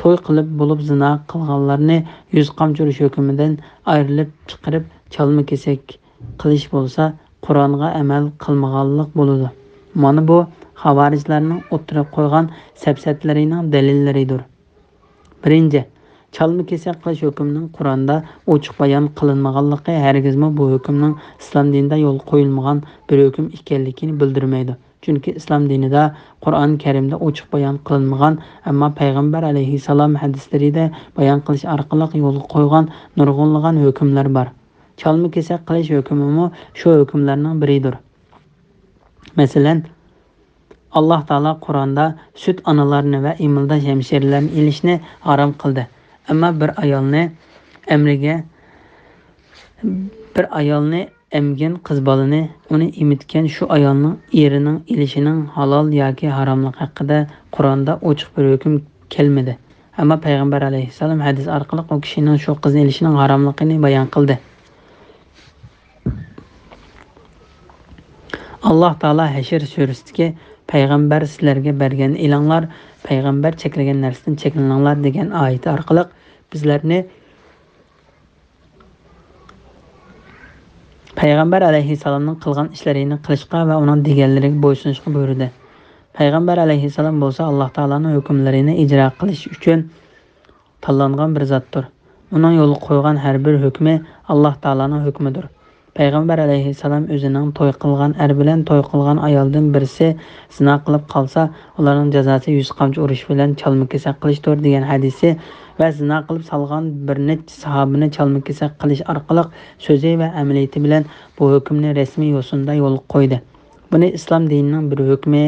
توي قىلىپ بولۇپ زىنا قىلغانلارنى يۈز قامچا ئۇرۇش ھۆكمىدىن ئايرىلىپ چىقىرىپ، چالما-كېسەك قىلىش بولسا، قۇرئانغا ئەمەل قىلمىغانلىق بولىدۇ. مانا بۇ خاۋارىجلارنىڭ ئوتتۇرىغا قويغان سەپسەتىلىرىنىڭ دەلىللىرىدۇر. بىرىنچى، چالما-كېسەك قىلىش ھۆكمىنىڭ قۇرئاندا ئوچۇق بايان قىلىنمىغانلىقى ھەرگىزمۇ بۇ ھۆكۈمنىڭ ئىسلام دىنىدا يولغا قويۇلمىغان بىر ھۆكۈم ئىكەنلىكىنى بىلدۈرمەيدۇ. چۈنكى ئىسلام دىنىدا قۇرئان كەرىمدە ئوچۇق بايان قىلىنمىغان، ئەمما پەيغەمبەر ئەلەيھىسسالام ھەدىسلىرىدە بايان قىلىش ئارقىلىق يولغا قويغان نۇرغۇنلىغان ھۆكۈملەر بار. چالما-كېسەك قىلىش ھۆكمىمۇ شۇ ھۆكۈملەرنىڭ بىرىدۇر. مەسىلەن، ئاللاھ تائالا قۇرئاندا سۈت ئانىلارنى ۋە ئىمىلداش ھەمشىرىلەرنى ئېلىشنى ھارام قىلدى. ئەمما بىر ئايالنى ئەمرىگە، بىر ئايالنى ئەمگەن قىز بالىنى، ئۇنى ئېمىتكەن شۇ ئايالنىڭ ئېرىنىڭ ئېلىشىنىڭ ھالال ياكى ھاراملىقى ھەققىدە قۇرئاندا ئوچۇق بىر ھۆكۈم كەلمىدى. ئەمما پەيغەمبەر ئەلەيھىسسالام ھەدىس ئارقىلىق ئۇ كىشىنىڭ شۇ قىزنى ئېلىشىنىڭ ھاراملىقىنى بايان قىلدى. ئاللاھ تائالا ھەشر سۈرىسىدىكى «پەيغەمبەر سىلەرگە بەرگەننى ئېلىڭلار، پەيغەمبەر چەكلىگەن نەرسىدىن چەكلىنىڭلار» دېگەن ئايىتى ئارقىلىق بىزلەرنى پەيغەمبەر ئەلەيھىسسالامنىڭ قىلغان ئىشلىرىنى قىلىشقا ۋە ئۇنىڭ دېگەنلىرىگە بويسۇنۇشقا بۇيرۇدى. پەيغەمبەر ئەلەيھىسسالام بولسا ئاللاھ تائالانىڭ ھۆكۈملىرىنى ئىجرا قىلىش ئۈچۈن تاللانغان بىر زاتتۇر. ئۇنىڭ يولغا قويغان ھەر بىر ھۆكمى ئاللاھ تائالانىڭ ھۆكمىدۇر. پەيغەمبەر ئەلەيھىسسالام ئۆزىنىڭ توي قىلغان ئەر بىلەن توي قىلغان ئايالدىن بىرسى زىنا قىلىپ قالسا، ئۇلارنىڭ جازاسى يۈز قامچا ئۇرۇش بىلەن چالما-كېسەك قىلىشتۇر دېگەن ھەدىسى ۋە زىنا قىلىپ سالغان بىر نەچچە ساھابىنى چالما-كېسەك قىلىش ئارقىلىق سۆزى ۋە ئەمەلىيىتى بىلەن بۇ ھۆكۈمنى رەسمىي يوسۇندا يولغا قويدى. بۇنى ئىسلام دىنىنىڭ بىر ھۆكمى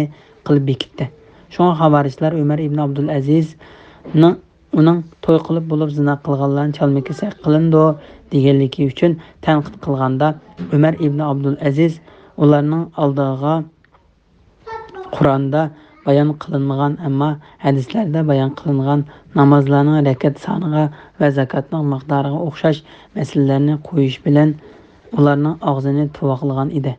قىلىپ بېكىتتى. شۇڭا خاۋارىجلار ئۆمەر ئىبن ئابدۇلئەزىزنىڭ ئۇنىڭ توي قىلىپ بولۇپ زىنا قىلغانلارنى چالما-كېسەك قىلىنىدۇ دېگەنلىكى ئۈچۈن تەنقىد قىلغاندا، ئۆمەر ئىبنى ئابدۇلئەزىز ئۇلارنىڭ ئالدىغا قۇرئاندا بايان قىلىنمىغان، ئەمما ھەدىسلەردە بايان قىلىنغان نامازلارنىڭ رەكەت سانىغا ۋە زاكاتنىڭ مىقدارىغا ئوخشاش مەسىلىلەرنى قويۇش بىلەن ئۇلارنىڭ ئاغزىنى تۇۋاقلىغان ئىدى.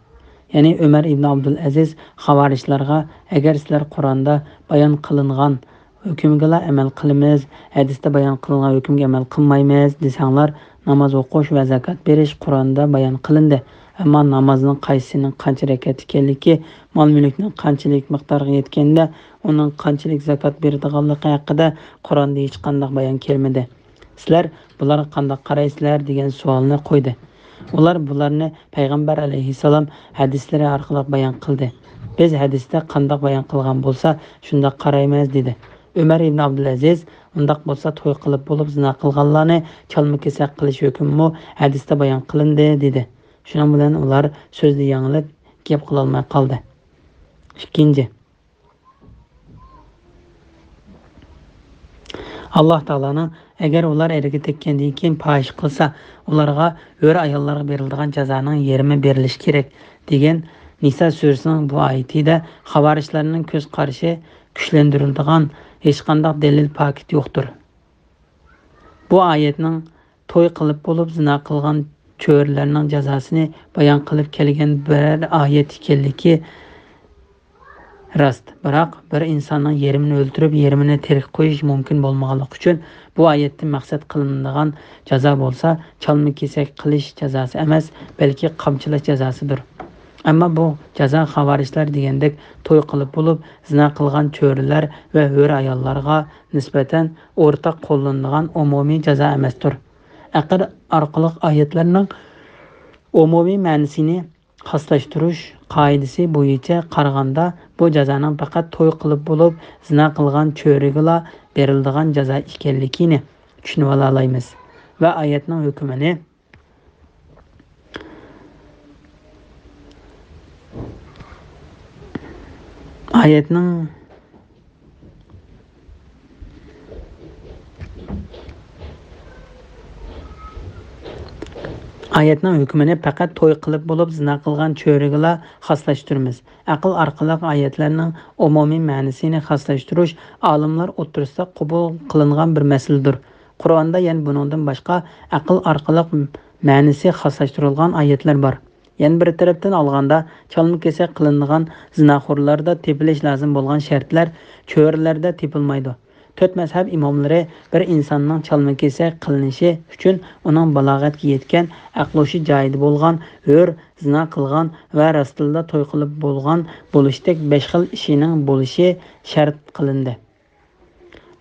يەنى ئۆمەر ئىبنى ئابدۇلئەزىز خاۋارىجلارغا، «ئەگەر سىلەر قۇرئاندا بايان قىلىنغان ھۆكۈمگىلا ئەمەل قىلىمىز، ھەدىستە بايان قىلىنغان ھۆكۈمگە ئەمەل قىلمايمىز» دېسەڭلار، ناماز ئوقۇش ۋە زاكات بېرىش قۇرئاندا بايان قىلىندى. ئەمما نامازنىڭ قايسىسىنىڭ قانچە رەكەت ئىكەنلىكى، مال-مۈلۈكنىڭ قانچىلىك مىقدارغا يەتكەندە، ئۇنىڭ قانچىلىك زاكات بېرىدىغانلىقى ھەققىدە قۇرئاندا ھېچقانداق بايان كەلمىدى. «سىلەر بۇلارغا قانداق قارايسىلەر؟» دېگەن سوئالنى قويدى. ئۇلار بۇلارنى پەيغەمبەر ئەلەيھىسسالام ھەدىسلىرى ئارقىلىق بايان قىلدى. «بىز ھەدىستە قانداق بايان قىلغان بولسا، شۇنداق قارايمىز» دېدى. ئۆمەر ئىبنى ئابدۇلئەزىز، «ئۇنداق بولسا، توي قىلىپ بولۇپ زىنا قىلغانلارنى چالما-كېسەك قىلىش ھۆكمىمۇ ھەدىستە بايان قىلىندى» دېدى. شۇنىڭ بىلەن ئۇلار سۆزدە يېڭىلىپ، گەپ قىلالماي قالدى. ئىككىنچى، ئاللاھ تائالانىڭ، «ئەگەر ئۇلار ئەرگە تەگكەندىن كېيىن پاھىشە قىلسا، ئۇلارغا ھۆر ئاياللارغا بېرىلىدىغان جازانىڭ يېرىمى بېرىلىشى كېرەك» دېگەن نىسا سۈرىسىنىڭ بۇ ئايىتىدە خاۋارىجلارنىڭ كۆز قارىشى كۈچلەندۈرۈلىدىغان ھېچقانداق دەلىل پاكىت يوقتۇر. بۇ ئايەتنىڭ توي قىلىپ بولۇپ زىنا قىلغان چۆرىلەرنىڭ جازاسىنى بايان قىلىپ كەلگەن بىرەر ئايەت ئىكەنلىكى راست، بىراق بىر ئىنساننىڭ يېرىمىنى ئۆلتۈرۈپ، يېرىمىنى تىرىك قويۇش مۇمكىن بولمىغانلىقى ئۈچۈن، بۇ ئايەتتىن مەقسەت قىلىنىدىغان جازا بولسا چالما-كېسەك قىلىش جازاسى ئەمەس، بەلكى قامچىلاش جازاسىدۇر. ئەمما بۇ جازا خاۋارىجلار دېگەندەك توي قىلىپ بولۇپ زىنا قىلغان چۆرىلەر ۋە ھۆر ئاياللارغا نىسبەتەن ئورتاق قوللىنىدىغان ئومۇمىي جازا ئەمەستۇر. ئەقىل ئارقىلىق ئايەتلەرنىڭ ئومۇمىي مەنىسىنى خاسلاشتۇرۇش قائىدىسى بويىچە قارىغاندا، بۇ جازانىڭ پەقەت توي قىلىپ بولۇپ زىنا قىلغان چۆرىگىلا بېرىلىدىغان جازا ئىكەنلىكىنى چۈشىنىۋالالايمىز ۋە ئايەتنىڭ ھۆكمىنى، ئايەتنىڭ ئايەتنىڭ ھۆكمىنى پەقەت توي قىلىپ بولۇپ زىنا قىلغان چۆرىگىلا خاسلاشتۇرىمىز. ئەقىل ئارقىلىق ئايەتلەرنىڭ ئومۇمىي مەنىسىنى خاسلاشتۇرۇش ئالىملار ئوتتۇرىسىدا قوبۇل قىلىنغان بىر مەسىلىدۇر. قۇرئاندا يەنە بۇنىڭدىن باشقا ئەقىل ئارقىلىق مەنىسى خاسلاشتۇرۇلغان ئايەتلەر بار. يەنە بىر تەرەپتىن ئالغاندا، چالما-كېسەك قىلىنىدىغان زىناخورلاردا تېپىلىش لازىم بولغان شەرتلەر چۆرىلەردە تېپىلمايدۇ. تۆت مەزھەپ ئىماملىرى بىر ئىنساننىڭ چالما-كېسەك قىلىنىشى ئۈچۈن ئۇنىڭ بالاغەتكە يەتكەن، ئەقلى ھوشى جايىدا بولغان، ھۆر، زىنا قىلغان ۋە راستتىنلا توي قىلىپ بولغان بولۇشتەك بەش خىل ئىشىنىڭ بولۇشى شەرت قىلىندى.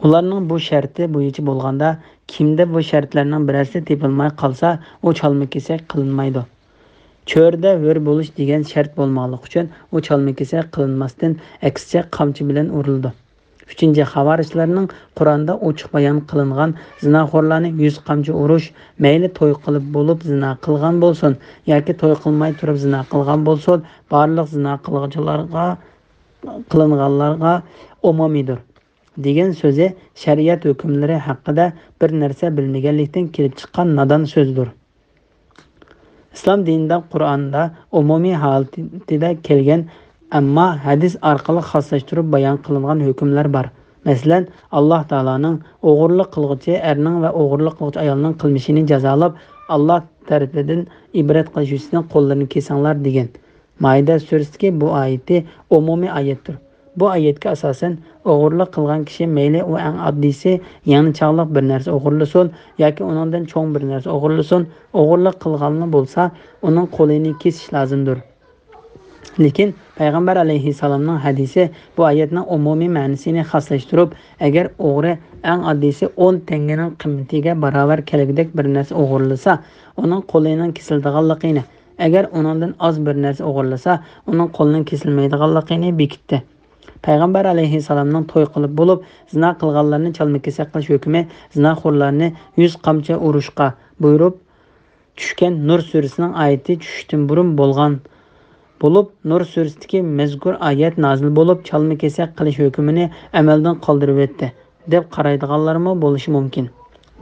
ئۇلارنىڭ بۇ شەرتى بويىچە بولغاندا، كىمدە بۇ شەرتلەرنىڭ بىرەرسى تېپىلماي قالسا، ئۇ چالما-كېسەك قىلىنمايدۇ. چۆرىدە ھۆر بولۇش دېگەن شەرت بولمىغانلىقى ئۈچۈن، ئۇ چالما-كېسەك قىلىنماستىن، ئەكسىچە قامچا بىلەن ئۇرۇلىدۇ. ئۈچىنچى، خاۋارىجلارنىڭ قۇرئاندا ئوچۇق بايان قىلىنغان زىناخورلارنى يۈز قامچا ئۇرۇش، مەيلى توي قىلىپ بولۇپ زىنا قىلغان بولسۇن ياكى توي قىلماي تۇرۇپ زىنا قىلغان بولسۇن، بارلىق زىنا قىلغۇچىلارغا، قىلىنغانلارغا ئومۇمىيدۇر دېگەن سۆزى شەرىئەت ھۆكۈملىرى ھەققىدە بىر نەرسە بىلمىگەنلىكتىن كېلىپ چىققان نادان سۆزدۇر. ئىسلام دىنىدا قۇرئاندا ئومۇمىي ھالىتىدە كەلگەن، ئەمما ھەدىس ئارقىلىق خاسلاشتۇرۇپ بايان قىلىنغان ھۆكۈملەر بار. مەسىلەن، ئاللاھ تائالانىڭ ئوغرىلىق قىلغۇچى ئەرنىڭ ۋە ئوغرىلىق قىلغۇچى ئايالنىڭ قىلمىشىنى جازالاپ، ئاللاھ تەرىپىدىن ئىبرەت قىلىش يۈزىسىدىن قوللىرىنى كېسىڭلار دېگەن مائىدە سۈرىسىدىكى بۇ ئايىتى ئومۇمىي ئايەتتۇر. بۇ ئايەتكە ئاساسەن، ئوغرىلىق قىلغان كىشى مەيلى ئۇ ئەڭ ئاددىيسى يەڭنە چاغلىق بىر نەرسە ئوغرىلىسۇن ياكى ئۇنىڭدىن چوڭ بىر نەرسە ئوغرىلىسۇن، ئوغرىلىق قىلغانلا بولسا، ئۇنىڭ قولىنى كېسىش لازىمدۇر. لېكىن پەيغەمبەر ئەلەيھىسسالامنىڭ ھەدىسى بۇ ئايەتنىڭ ئومۇمىي مەنىسىنى خاسلاشتۇرۇپ، ئەگەر ئوغرى ئەڭ ئاددىيسى ئون تەڭگىنىڭ قىممىتىگە باراۋەر كەلگۈدەك بىر نەرسە ئوغرىلىسا، ئۇنىڭ قولىنىڭ كېسىلىدىغانلىقىنى، ئەگەر ئۇنىڭدىن ئاز بىر نەرسە ئوغرىلىسا، ئۇنىڭ قولىنىڭ كېسىلمەيدىغانلىقىنى بېكىتتى. پەيغەمبەر ئەلەيھىسسالامنىڭ توي قىلىپ بولۇپ زىنا قىلغانلارنى چالما-كېسەك قىلىش ھۆكمى زىناخورلارنى يۈز قامچا ئۇرۇشقا بۇيرۇپ چۈشكەن نۇر سۈرىسىنىڭ ئايىتى چۈشۈشتىن بۇرۇن بولغان بولۇپ، نۇر سۈرىسىدىكى مەزكۇر ئايەت نازىل بولۇپ، چالما-كېسەك قىلىش ھۆكمىنى ئەمەلدىن قالدۇرۇۋەتتى، دەپ قارايدىغانلارمۇ بولۇشى مۇمكىن.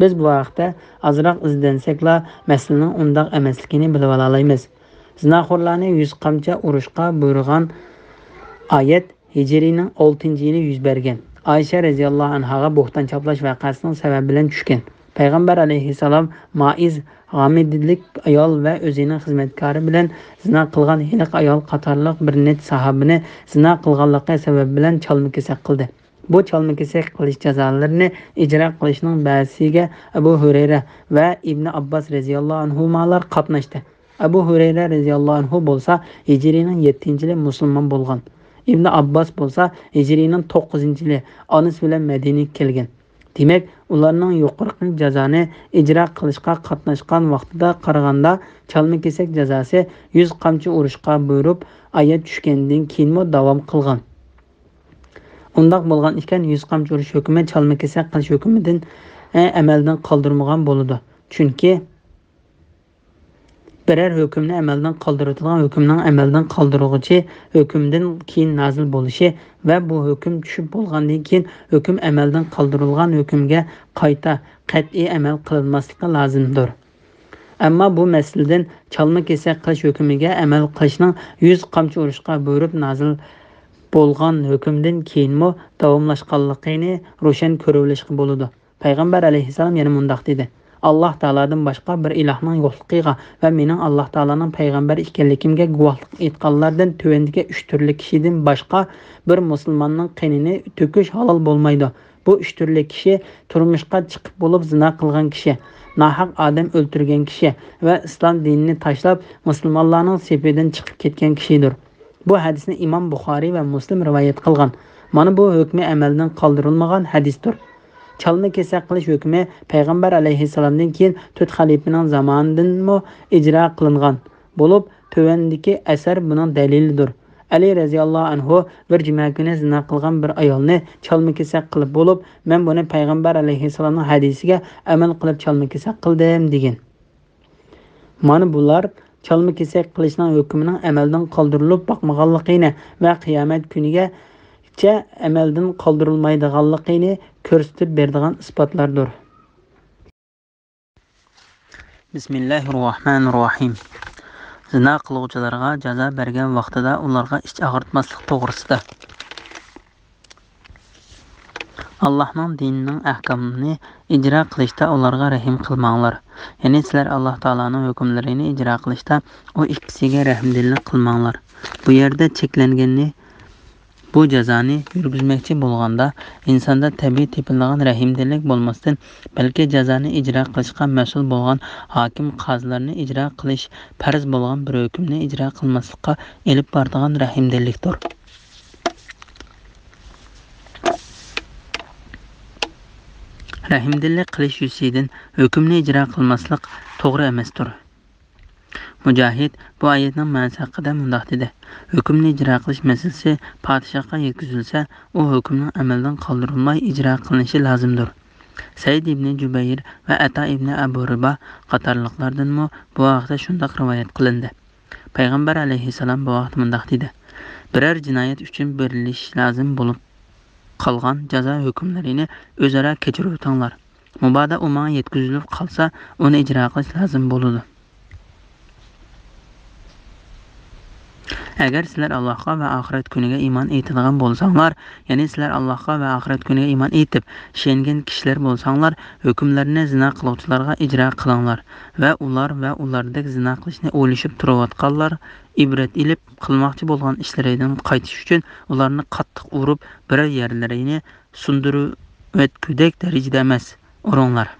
بىز بۇ ھەقتە ئازراق ئىزدەنسەكلا، مەسىلىنىڭ ئۇنداق ئەمەسلىكىنى بىلىۋالالايمىز. زىناخورلارنى يۈز قامچا ئۇرۇشقا بۇيرۇغان ئايەت ھىجرىينىڭ ئالتىنچى يىلى يۈز بەرگەن ئائىشە رەزىياللاھۇ ئەنھاغا بوھتان چاپلاش ۋەقەسىنىڭ سەۋەبى بىلەن چۈشكەن. پەيغەمبەر ئەلەيھىسسالام مائىز غامىدىلىك ئايال ۋە ئۆزىنىڭ خىزمەتكارى بىلەن زىنا قىلغان ھېلىقى ئايال قاتارلىق بىر نەچچە ساھابىنى زىنا قىلغانلىقى سەۋەبى بىلەن چالما-كېسەك قىلدى. بۇ چالما-كېسەك قىلىش جازالىرىنى ئىجرا قىلىشنىڭ بەزىسىگە ئەبۇ ھۇرەيرە ۋە ئىبنى ئابباس رەزىياللاھۇ ئەنھۇمالار قاتناشتى. ئەبۇ ھۇرەيرە رەزىياللاھۇ ئەنھۇ بولسا ھىجرىينىڭ يەتتىنچى يىلى مۇسۇلمان بولغان. ئىبنى ئابباس بولسا ھىجرىينىڭ توققۇزىنچى يىلى ئانىسى بىلەن مەدىنىگە كەلگەن. دېمەك، ئۇلارنىڭ يۇقىرىقى جازانى ئىجرا قىلىشقا قاتناشقان ۋاقتىدا قارىغاندا، چالما-كېسەك جازاسى يۈز قامچا ئۇرۇشقا بۇيرۇپ، ئايەت چۈشكەندىن كېيىنمۇ داۋام قىلغان. ئۇنداق بولغان ئىكەن، يۈز قامچا ئۇرۇش ھۆكمى چالما-كېسەك قىلىش ھۆكمىدىن، ئە، ئەمەلدىن قالدۇرمىغان بولىدۇ. چۈنكى بىرەر ھۆكۈمنى ئەمەلدىن قالدۇرۇۋېتىدىغان ھۆكۈمنىڭ ئەمەلدىن قالدۇرغۇچى ھۆكۈمدىن كېيىن نازىل بولۇشى ۋە بۇ ھۆكۈم چۈشۈپ بولغاندىن كېيىن ھۆكۈم ئەمەلدىن قالدۇرۇلغان ھۆكۈمگە قايتا قەتئىي ئەمەل قىلىنماسلىقى لازىمدۇر. ئەمما بۇ مەسىلىدىن چالما-كېسەك قىلىش ھۆكمىگە ئەمەل قىلىشنىڭ يۈز قامچا ئۇرۇشقا بۇيرۇپ نازىل بولغان ھۆكۈمدىن كېيىنمۇ داۋاملاشقانلىقىنى روشەن كۆرۈۋېلىشقا بولىدۇ. پەيغەمبەر ئەلەيھىسسالام يەنە مۇنداق دېدى: ئاللاھ تائالادىن باشقا بىر ئىلاھنىڭ يوقلۇقىغا ۋە مېنىڭ ئاللاھ تائالانىڭ پەيغەمبىرى ئىكەنلىكىمگە گۇۋاھلىق ئېيتقانلاردىن تۆۋەندىكى ئۈچ تۈرلۈك كىشىدىن باشقا بىر مۇسۇلماننىڭ قېنىنى تۆكۈش ھالال بولمايدۇ. بۇ ئۈچ تۈرلۈك كىشى: تۇرمۇشقا چىقىپ بولۇپ زىنا قىلغان كىشى، ناھەق ئادەم ئۆلتۈرگەن كىشى ۋە ئىسلام دىنىنى تاشلاپ مۇسۇلمانلارنىڭ سېپىدىن چىقىپ كەتكەن كىشىدۇر. بۇ ھەدىسنى ئىمام بۇخارىي ۋە مۇسلىم رىۋايەت قىلغان. مانا بۇ ھۆكمى ئەمەلدىن قالدۇرۇلمىغان ھەدىستۇر. چالما كېسەك قىلىش ھۆكمى پەيغەمبەر ئەلەيھىسسالامدىن كېيىن تۆت خەلىپىنىڭ زامانىدىنمۇ ئىجرا قىلىنغان بولۇپ، تۆۋەندىكى ئەسەر بۇنىڭ دەلىلىدۇر. ئەلى رەزىياللاھۇ ئەنھۇ بىر جۈمە كۈنى زىنا قىلغان بىر ئايالنى چالما كېسەك قىلىپ بولۇپ، مەن بۇنى پەيغەمبەر ئەلەيھىسسالامنىڭ ھەدىسىگە ئەمەل قىلىپ چالما كېسەك قىلدىم، دېگەن. مانا بۇلار چالما كېسەك قىلىشنىڭ ھۆكمىنىڭ ئەمەلدىن قالدۇرۇلۇپ باقمىغانلىقىنى ۋە قىيامەت كۈنىگىچە ئەمەلدىن قالدۇرۇلمايدىغانلىقىنى كۆرسىتىپ بېرىدىغان ئىسپاتلاردۇر. بىسمىللاھىررەھمانىررەھىم. زىنا قىلغۇچىلارغا جازا بەرگەن ۋاقتىدا ئۇلارغا ئىچ ئاغرىتماسلىق توغرىسىدا. ئاللاھنىڭ دىنىنىڭ ئەھكامىنى ئىجرا قىلىشتا ئۇلارغا رەھىم قىلماڭلار. يەنى سىلەر ئاللاھ تائالانىڭ ھۆكۈملىرىنى ئىجرا قىلىشتا ئۇ ئىككىسىگە رەھىمدىللىك قىلماڭلار. بۇ يەردە چەكلەنگەننى، بۇ جازانى يۈرگۈزمەكچى بولغاندا، ئىنساندا تەبىئىي تېپىلىدىغان رەھىمدىللىك بولماستىن، بەلكى جازانى ئىجرا قىلىشقا مەسئۇل بولغان ھاكىم، قازىلارنى ئىجرا قىلىش پەرز بولغان بىر ھۆكۈمنى ئىجرا قىلماسلىققا ئېلىپ بارىدىغان رەھىمدىللىكتۇر. رەھىمدىللىك قىلىش يۈزىسىدىن ھۆكۈمنى ئىجرا قىلماسلىق توغرا ئەمەستۇر. مۇجاھىد بۇ ئايەتنىڭ مەنىسى ھەققىدە مۇنداق دېدى: ھۆكۈمنى ئىجرا قىلىش مەسىلىسى پادىشاھقا يەتكۈزۈلسە، ئۇ ھۆكۈمنىڭ ئەمەلدىن قالدۇرۇلماي ئىجرا قىلىنىشى لازىمدۇر. سەئىد ئىبنى جۇبەير ۋە ئەتا ئىبنى ئەبۇ رىبا قاتارلىقلاردىنمۇ بۇ ھەقتە شۇنداق رىۋايەت قىلىندى. پەيغەمبەر ئەلەيھىسسالام بۇ ھەقتە مۇنداق دېدى: بىرەر جىنايەت ئۈچۈن بىرلىشىش لازىم بولۇپ قالغان جازا ھۆكۈملىرىنى ئۆزئارا كەچۈرۈۋېتىڭلار. مۇبادا ئۇ ماڭا يەتكۈزۈلۈپ قالسا، ئۇنى ئىجرا قىلىش لازىم بولىدۇ. ئەگەر سىلەر ئاللاھقا ۋە ئاخىرەت كۈنىگە ئىمان ئېيتىدىغان بولساڭلار، يەنى سىلەر ئاللاھقا ۋە ئاخىرەت كۈنىگە ئىمان ئېيتىپ، ئىشەنگەن كىشىلەر بولساڭلار، ھۆكۈملەرنى زىنا قىلغۇچىلارغا ئىجرا قىلىڭلار ۋە ئۇلار ۋە ئۇلاردەك زىنا قىلىشنى ئويلىشىپ تۇرۇۋاتقانلار ئىبرەت ئېلىپ، قىلماقچى بولغان ئىشلىرىدىن قايتىش ئۈچۈن ئۇلارنى قاتتىق ئۇرۇپ، بىرەر يەرلىرىنى سۇندۇرۇۋەتكۈدەك دەرىجىدە ئەمەس، ئۇرۇڭلار.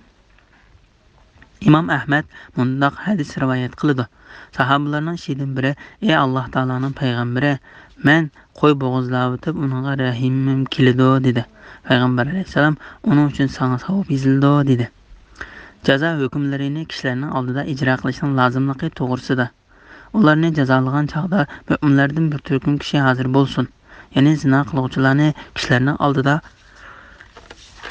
ئىمام ئەھمەد مۇنداق ھەدىس رىۋايەت قىلىدۇ: ساھابىلەرنىڭ ئىچىدىن بىرى: ئەي ئاللاھ تائالانىڭ پەيغەمبىرى، مەن قوي بوغۇزلاۋېتىپ، ئۇنىڭغا رەھىمىم كېلىدۇ، دېدى. پەيغەمبەر ئەلەيھىسسالام: ئۇنىڭ ئۈچۈن ساڭا ساۋاب يېزىلىدۇ، دېدى. جازا ھۆكۈملىرىنى كىشىلەرنىڭ ئالدىدا ئىجرا قىلىشنىڭ لازىملىقى توغرىسىدا. ئۇلارنى جازالىغان چاغدا مۆمىنلەردىن بىر تۈركۈم كىشى ھازىر بولسۇن. يەنى زىنا قىلغۇچىلارنى كىشىلەرنىڭ ئالدىدا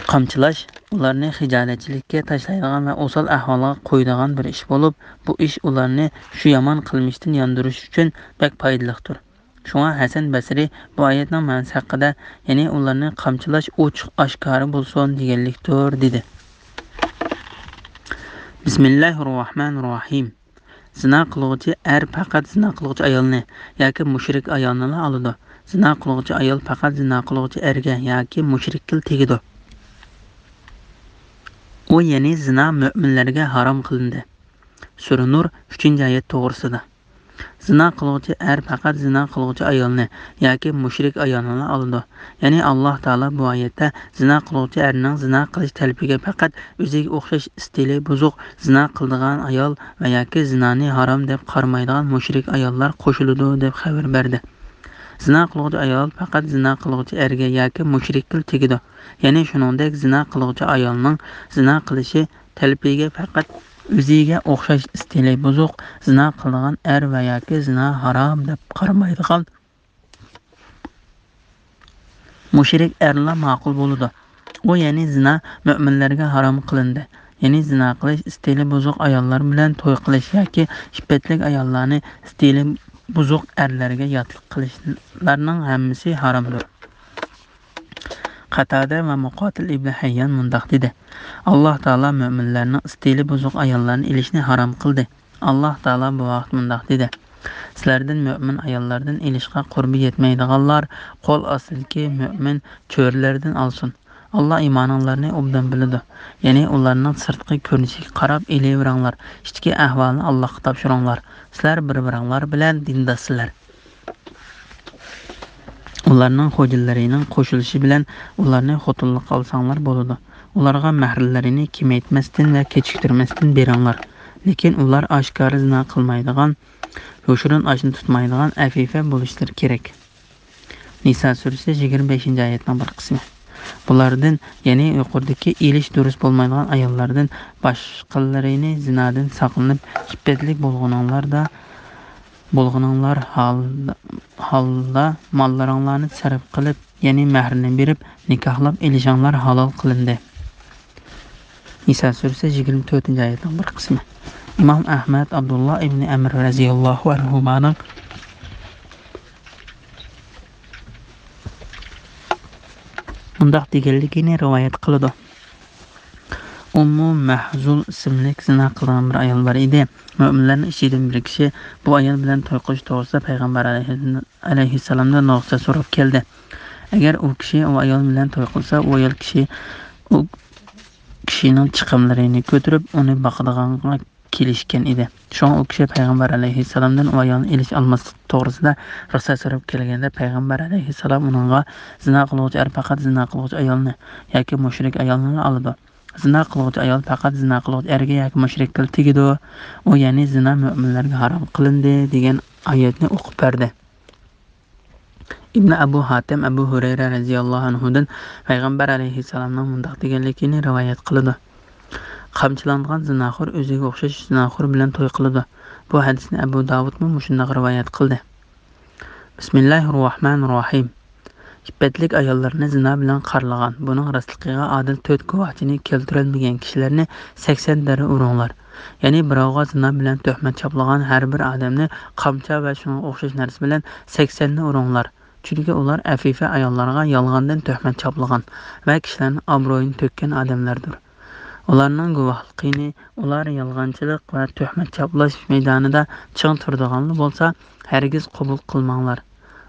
قامچىلاش ئۇلارنى خىجالەتچىلىككە تاشلايدىغان ۋە ئوسال ئەھۋالغا قويىدىغان بىر ئىش بولۇپ، بۇ ئىش ئۇلارنى شۇ يامان قىلمىشتىن ياندۇرۇش ئۈچۈن بەك پايدىلىقتۇر. شۇڭا ھەسەن بەسرى بۇ ئايەتنىڭ مەنىسى ھەققىدە، يەنى ئۇلارنى قامچىلاش ئوچۇق ئاشكارا بولسۇن دېگەنلىكتۇر، دېدى. بىسمىللاھىررەھمانىررەھىم. زىنا قىلغۇچى ئەر پەقەت زىنا قىلغۇچى ئايالنى ياكى مۇشرىك ئايالنىلا ئالىدۇ. زىنا قىلغۇچى ئايال پەقەت زىنا قىلغۇچى ئەرگە ياكى مۇشرىككىلا تېگىدۇ. ئۇ، يەنى زىنا مۆمىنلەرگە ھارام قىلىندى. سۈرە نۇر، ئۈچىنچى ئايەت توغرىسىدا. زىنا قىلغۇچى ئەر پەقەت زىنا قىلغۇچى ئايالنى ياكى مۇشرىك ئايالنىلا ئالىدۇ. يەنى ئاللاھ تائالا بۇ ئايەتتە زىنا قىلغۇچى ئەرنىڭ زىنا قىلىش تەلىپىگە پەقەت ئۆزىگە ئوخشاش ئىستىلى بۇزۇق زىنا قىلىدىغان ئايال ۋە ياكى زىنانى ھارام دەپ قارىمايدىغان مۇشرىك ئاياللار قوشۇلىدۇ دەپ خەۋەر بەردى. زىنا قىلغۇچى ئايال پەقەت زىنا قىلغۇچى ئەرگە ياكى مۇشرىككىلا تېگىدۇ. يەنى شۇنىڭدەك زىنا قىلغۇچى ئايالنىڭ زىنا قىلىشى تەلىپىگە پەقەت ئۆزىگە ئوخشاش ئىستىلى بۇزۇق زىنا قىلىدىغان ئەر ۋە ياكى زىنا ھارام دەپ قارىمايدىغان مۇشرىك ئەرلا ماقۇل بولىدۇ. ئۇ، يەنى زىنا مۆمىنلەرگە ھارام قىلىندى. يەنى زىنا قىلىش، ئىستىلى بۇزۇق ئاياللار بىلەن توي قىلىش ياكى ئىپپەتلىك ئاياللارنى ئىستىلى بۇزۇق ئەرلەرگە ياتلىق قىلىشلارنىڭ ھەممىسى ھارامدۇر. قاتادە ۋە مۇقاتىل ئىبنى ھەييان مۇنداق دېدى: ئاللاھ تائالا مۆمىنلەرنىڭ ئىستىلى بۇزۇق ئاياللارنى ئېلىشنى ھارام قىلدى. ئاللاھ تائالا بۇ ھەقتە مۇنداق دېدى: سىلەردىن مۆمىن ئاياللاردىن ئېلىشقا قۇربى يەتمەيدىغانلار قول ئاستىدىكى مۆمىن چۆرىلەردىن ئالسۇن. ئاللا ئىمانىڭلارنى ئوبدان بىلىدۇ. يەنى ئۇلارنىڭ سىرتقى كۆرۈنۈشىگە قاراپ ئېلىۋېرىڭلار، ئىچكى ئەھۋالىنى ئاللاغا تاپشۇرۇڭلار. سىلەر بىر-بىرىڭلار بىلەن دىنداشسىلەر. ئۇلارنىڭ خوجىلىرىنىڭ قوشۇلۇشى بىلەن ئۇلارنى خوتۇنلۇققا ئالساڭلار بولىدۇ. ئۇلارغا مەھىرلىرىنى كېمەيتمەستىن ۋە كېچىكتۈرمەستىن بېرىڭلار. لېكىن ئۇلار ئاشكارا زىنا قىلمايدىغان، يوشۇرۇن ئاشنا تۇتمايدىغان ئەفىفە بولۇشلىرى كېرەك. نىسا سۈرىسى يىگىرمە بەشىنچى ئايەتنىڭ بىر قىسمى. بۇلاردىن، يەنى يۇقىرىدىكى ئېلىش دۇرۇس بولمايدىغان ئاياللاردىن باشقىلىرىنى زىنادىن ساقلىنىپ، ئىپپەتلىك بولغىنىڭلاردا، بولغىنىڭلار ھال-، ھالدا ماللىرىڭلارنى سەرپ قىلىپ، يەنى مەھرىنى بېرىپ، نىكاھلاپ ئېلىشىڭلار ھالال قىلىندى. نىسا سۈرىسى يىگىرمە تۆتىنچى ئايەتنىڭ بىر قىسمى. ئىمام ئەھمەد ئابدۇللا ئىبنى ئەمر رەزىياللاھۇ ئەنھۇمانىڭ مۇنداق دېگەنلىكىنى رىۋايەت قىلىدۇ. ئۇممۇ مەھزۇل ئىسىملىك زىنا قىلغان بىر ئايال بار ئىدى. مۆمىنلەرنىڭ ئىچىدىن بىر كىشى بۇ ئايال بىلەن توي قىلىش توغرىسىدا پەيغەمبەر ئەلەيھى-، ئەلەيھىسسالامدىن رۇخسەت سوراپ كەلدى. ئەگەر ئۇ كىشى ئۇ ئايال بىلەن توي قىلسا، ئۇ ئايال كىشى ئۇ كىشىنىڭ چىقىملىرىنى كۆتۈرۈپ، ئۇنى باقىدىغانغا كېلىشكەن ئىدى. شۇڭا ئۇ كىشى پەيغەمبەر ئەلەيھىسسالامدىن ئۇ ئايالنى ئېلىش ئالماسلىق توغرىسىدا رۇخسەت سوراپ كەلگەندە، پەيغەمبەر ئەلەيھىسسالام ئۇنىڭغا، «زىنا قىلغۇچى ئەر پەقەت زىنا قىلغۇچى ئايالنى ياكى مۇشرىك ئايالنىلا ئالىدۇ. زىنا قىلغۇچى ئايال پەقەت زىنا قىلغۇچى ئەرگە ياكى مۇشرىككىلا تېگىدۇ. ئۇ، يەنى زىنا مۆمىنلەرگە ھارام قىلىندى» دېگەن ئايەتنى ئوقۇپ بەردى. ئىبنى ئەبۇ ھاتىم ئەبۇ ھۇرەيرە رەزىياللاھۇ ئەنھۇدىن پەيغەمبەر ئەلەيھىسسالامنىڭ مۇنداق دېگەنلىكىنى رىۋايەت قىلىدۇ: «قامچىلانغان زىناخور ئۆزىگە ئوخشاش زىناخور بىلەن توي قىلىدۇ.» بۇ ھەدىسنى ئەبۇ داۋۇدمۇ مۇشۇنداق رىۋايەت قىلدى. بىسمىللاھىررەھمانىررەھىم. ئىپپەتلىك ئاياللارنى زىنا بىلەن قارلىغان، بۇنىڭ راستلىقىغا ئادىل تۆت گۇۋاھچىنى كەلتۈرەلمىگەن كىشىلەرنى سەكسەن دەررە ئۇرۇڭلار. يەنى بىراۋغا زىنا بىلەن تۆھمەت چاپلىغان ھەر بىر ئادەمنى قامچا ۋە شۇنىڭغا ئوخشاش نەرسە بىلەن سەكسەننى ئۇرۇڭلار. چۈنكى ئۇلار ئەفىفە ئاياللارغا يالغاندىن تۆھمەت چاپلىغان ۋە كىشىلەرنىڭ ئابرۇيىنى تۆككەن ئادەملەردۇر. ئۇلارنىڭ گۇۋاھلىقىنى ئۇلار يالغانچىلىق ۋە تۆھمەت چاپلاش مەيدانىدا چىڭ تۇرىدىغانلا بولسا، ھەرگىز قوبۇل قىلماڭلار.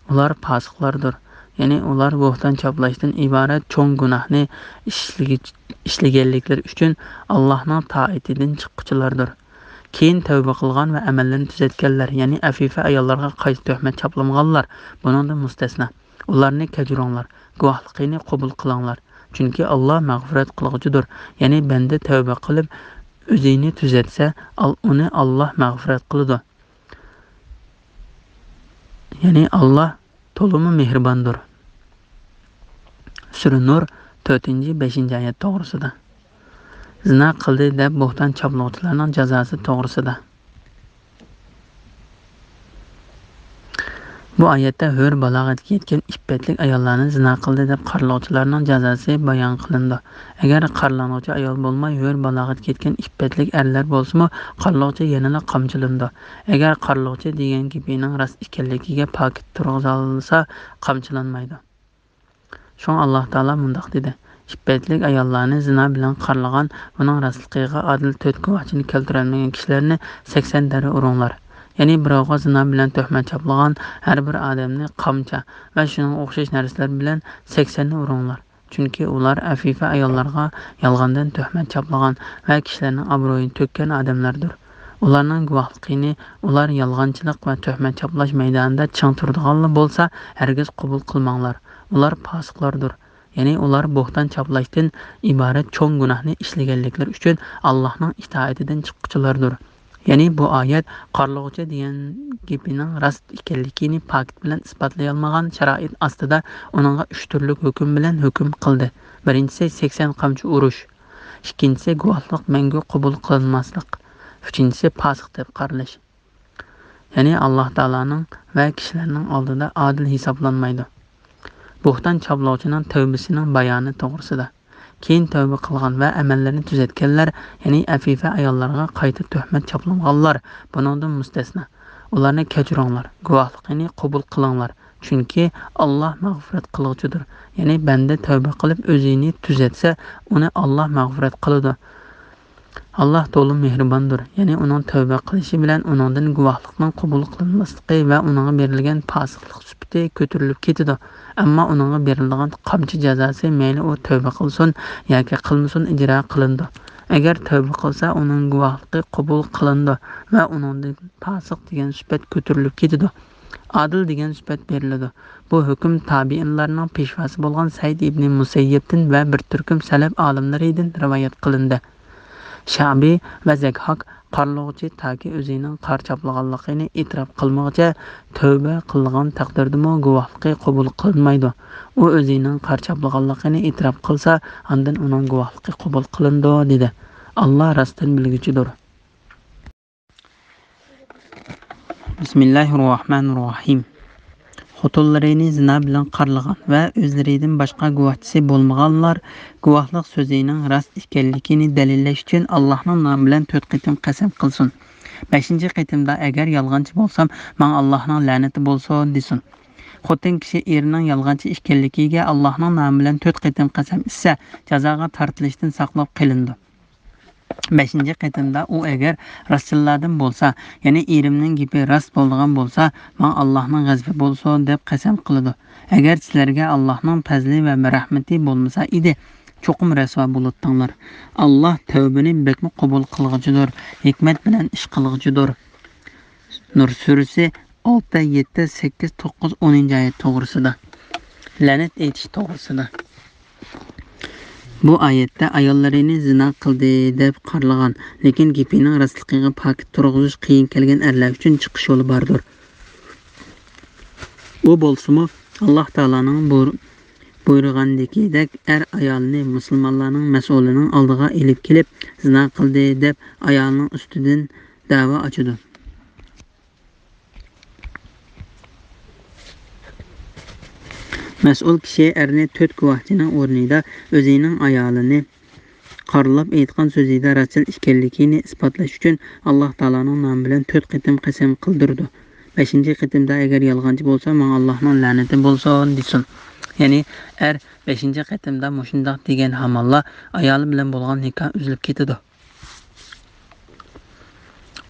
ئۇلار پاسىقلاردۇر. يەنى ئۇلار بوھتان چاپلاشتىن ئىبارەت چوڭ گۇناھنى ئىشلىگۈچ-، ئىشلىگەنلىكلىرى ئۈچۈن ئاللاھنىڭ تائىتىدىن چىققۇچىلاردۇر. كېيىن تەۋبە قىلغان ۋە ئەمەللىرىنى تۈزەتكەنلەر، يەنى ئەفىفە ئاياللارغا قايتا تۆھمەت چاپلىمىغانلار، بۇنىڭدىن مۇستەسنا. ئۇلارنى كەچۈرۈڭلار، گۇۋاھلىقىنى قوبۇل قىلىڭلار. چۈنكى ئاللا مەغپىرەت قىلغۇچىدۇر. يەنى بەندە تەۋبە قىلىپ، ئۆزىنى تۈزەتسە، ئال-، ئۇنى ئاللا مەغپىرەت قىلىدۇ. يەنى ئاللا تولىمۇ مېھرىباندۇر. سۈرە نۇر، تۆتىنچى، بەشىنچى ئايەت توغرىسىدا. زىنا قىلدى دەپ بوھتان چاپلىغۇچىلارنىڭ جازاسى توغرىسىدا. بۇ ئايەتتە ھۆر بالاغەتكە يەتكەن ئىپپەتلىك ئاياللارنى زىنا قىلدى دەپ قارلىغۇچىلارنىڭ جازاسى بايان قىلىنىدۇ. ئەگەر قارلانغۇچى ئايال بولماي، ھۆر بالاغەتكە يەتكەن ئىپپەتلىك ئەرلەر بولسىمۇ، قارلىغۇچى يەنىلا قامچىلىنىدۇ. ئەگەر قارلىغۇچى دېگەن گېپىنىڭ راست ئىكەنلىكىگە پاكىت تۇرغۇزالىسا، قامچىلانمايدۇ. شۇڭا ئاللا تائالا مۇنداق دېدى: «ئىپپەتلىك ئاياللارنى زىنا بىلەن قارلىغان، بۇنىڭ راستلىقىغا ئادىل تۆت گۇۋاھچىنى كەلتۈرەلمىگەن كىشىلەرنى سەكسەن دەررە ئۇرۇڭلار.» يەنى بىراۋغا زىنا بىلەن تۆھمەت چاپلىغان ھەر بىر ئادەمنى قامچا ۋە شۇنىڭغا ئوخشاش نەرسىلەر بىلەن سەكسەننى ئۇرۇڭلار. چۈنكى ئۇلار ئەفىفە ئاياللارغا يالغاندىن تۆھمەت چاپلىغان ۋە كىشىلەرنىڭ ئابرۇيىنى تۆككەن ئادەملەردۇر. ئۇلارنىڭ گۇۋاھلىقىنى ئۇلار يالغانچىلىق ۋە تۆھمەت چاپلاش مەيدانىدا چىڭ تۇرىدىغانلا بولسا، ھەرگىز قوبۇل قىلماڭلار. ئۇلار پاسىقلاردۇر. يەنى ئۇلار بوھتان چاپلاشتىن ئىبارەت چوڭ گۇناھنى ئىشلىگەنلىكلىرى ئۈچۈن ئاللاھنىڭ ئىتائىتىدىن چىققۇچىلاردۇر. يەنى بۇ ئايەت قارلىغۇچى دېگەن گېپىنىڭ راست ئىكەنلىكىنى پاكىت بىلەن ئىسپاتلىيالمىغان شارائىت ئاستىدا ئۇنىڭغا ئۈچ تۈرلۈك ھۆكۈم بىلەن ھۆكۈم قىلدى. بىرىنچىسى، سەكسەن قامچا ئۇرۇش. ئىككىنچىسى، گۇۋاھلىق مەڭگۈ قوبۇل قىلىنماسلىق. ئۈچىنچىسى، پاسىق دەپ قارىلىش. يەنى ئاللا تائالانىڭ ۋە كىشىلەرنىڭ ئالدىدا ئادىل ھېسابلانمايدۇ. بوھتان چاپلىغۇچىنىڭ تەۋبىسىنىڭ بايانى توغرىسىدا. كېيىن تەۋبە قىلغان ۋە ئەمەللىرىنى تۈزەتكەنلەر، يەنى ئەفىفە ئاياللارغا قايتا تۆھمەت چاپلىمىغانلار، بۇنىڭدىن مۇستەسنا. ئۇلارنى كەچۈرۈڭلار، گۇۋاھلىقىنى قوبۇل قىلىڭلار، چۈنكى ئاللا مەغپىرەت قىلغۇچىدۇر. يەنى بەندە تەۋبە قىلىپ ئۆزىنى تۈزەتسە، ئۇنى ئاللا مەغپىرەت قىلىدۇ. ئاللاھ تولا مېھرىباندۇر، يەنى ئۇنىڭ تەۋبە قىلىشى بىلەن ئۇنىڭدىن گۇۋاھلىقنىڭ قوبۇل قىلىنماسلىقى ۋە ئۇنىڭغا بېرىلگەن پاسىقلىق سۈپىتى كۆتۈرۈلۈپ كېتىدۇ. ئەمما ئۇنىڭغا بېرىلىدىغان قامچا جازاسى مەيلى ئۇ تەۋبە قىلسۇن ياكى قىلمىسۇن ئىجرا قىلىنىدۇ. ئەگەر تەۋبە قىلسا، ئۇنىڭ گۇۋاھلىقى قوبۇل قىلىنىدۇ ۋە ئۇنىڭدىن پاسىق دېگەن سۈپەت كۆتۈرۈلۈپ كېتىدۇ. ئادىل دېگەن سۈپەت بېرىلىدۇ. بۇ ھۆكۈم تابىئىنلارنىڭ پېشۋاسى بولغان سەئىد ئىبنى مۇسەييىبتىن ۋە بىر تۈركۈم سەلەپ ئالىملىرىدىن رىۋايەت قىلىندى. شەئبى ۋە زەكھاك قارلىغۇچى تاكى ئۆزىنىڭ قار چاپلىغانلىقىنى ئېتىراپ قىلمىغۇچە تەۋبە قىلغان تەقدىردىمۇ گۇۋاھلىقى قوبۇل قىلىنمايدۇ. ئۇ ئۆزىنىڭ قار چاپلىغانلىقىنى ئېتىراپ قىلسا، ئاندىن ئۇنىڭ گۇۋاھلىقى قوبۇل قىلىنىدۇ، دېدى. ئاللاھ راستتىن بىلگۈچىدۇر. بىسمىللاھىررەھمانىررەھىم. خوتۇنلىرىنى زىنا بىلەن قارلىغان ۋە ئۆزلىرىدىن باشقا گۇۋاھچىسى بولمىغانلار گۇۋاھلىق سۆزىنىڭ راست ئىكەنلىكىنى دەلىللەش ئۈچۈن ئاللاھنىڭ نامى بىلەن تۆت قېتىم قەسەم قىلسۇن. بەشىنچى قېتىمدا، ئەگەر يالغانچى بولسام، ماڭا ئاللاھنىڭ لەنىتى بولسۇن، دېسۇن. خوتۇن كىشى ئېرىنىڭ يالغانچى ئىكەنلىكىگە ئاللاھنىڭ نامى بىلەن تۆت قېتىم قەسەم ئىچسە، جازاغا تارتىلىشتىن ساقلاپ قېلىنىدۇ. بەشىنچى قېتىمدا ئۇ ئەگەر راستچىللاردىن بولسا، يەنى ئېرىمنىڭ گېپى راست بولىدىغان بولسا، ماڭا ئاللاھنىڭ غەزىپى بولسۇن، دەپ قەسەم قىلىدۇ. ئەگەر سىلەرگە ئاللاھنىڭ پەزلى ۋە رەھمىتى بولمىسا ئىدى، چوقۇم رەسۋا بولاتتىڭلار. ئاللاھ تەۋبىنى بەكمۇ قوبۇل قىلغۇچىدۇر، ھېكمەت بىلەن ئىش قىلغۇچىدۇر. نۇر سۈرىسى ئالتە، يەتتە، سەككىز، توققۇز، ئونىنچى ئايەت توغرىسىدا. لەنەت ئېيتىش توغرىسىدا. بۇ ئايەتتە ئاياللىرىنى زىنا قىلدى دەپ قارىلىغان، لېكىن گېپىنىڭ راستلىقىغا پاكىت تۇرغۇزۇش قىيىن كەلگەن ئەرلەر ئۈچۈن چىقىش يولى باردۇر. ئۇ بولسىمۇ، ئاللاھ تائالانىڭ بۇير-، بۇيرۇغاندىكىدەك ئەر ئايالىنى مۇسۇلمانلارنىڭ مەسئۇلىنىڭ ئالدىغا ئېلىپ كېلىپ، زىنا قىلدى دەپ ئايالىنىڭ ئۈستىدىن دەۋا ئاچىدۇ. مەسئۇل كىشى ئەرنى تۆت گۇۋاھچىنىڭ ئورنىدا ئۆزىنىڭ ئايالىنى قارىلاپ ئېيتقان سۆزىدە راستچىل ئىكەنلىكىنى ئىسپاتلاش ئۈچۈن، ئاللاھ تائالانىڭ نامى بىلەن تۆت قېتىم قەسەم قىلدۇرىدۇ. بەشىنچى قېتىمدا ئەگەر يالغانچى بولسا، ماڭا ئاللاھنىڭ لەنىتى بولسۇن، دېسۇن. يەنى ئەر بەشىنچى قېتىمدا مۇشۇنداق دېگەن ھامانلا ئايالى بىلەن بولغان نىكاھ ئۈزۈلۈپ كېتىدۇ.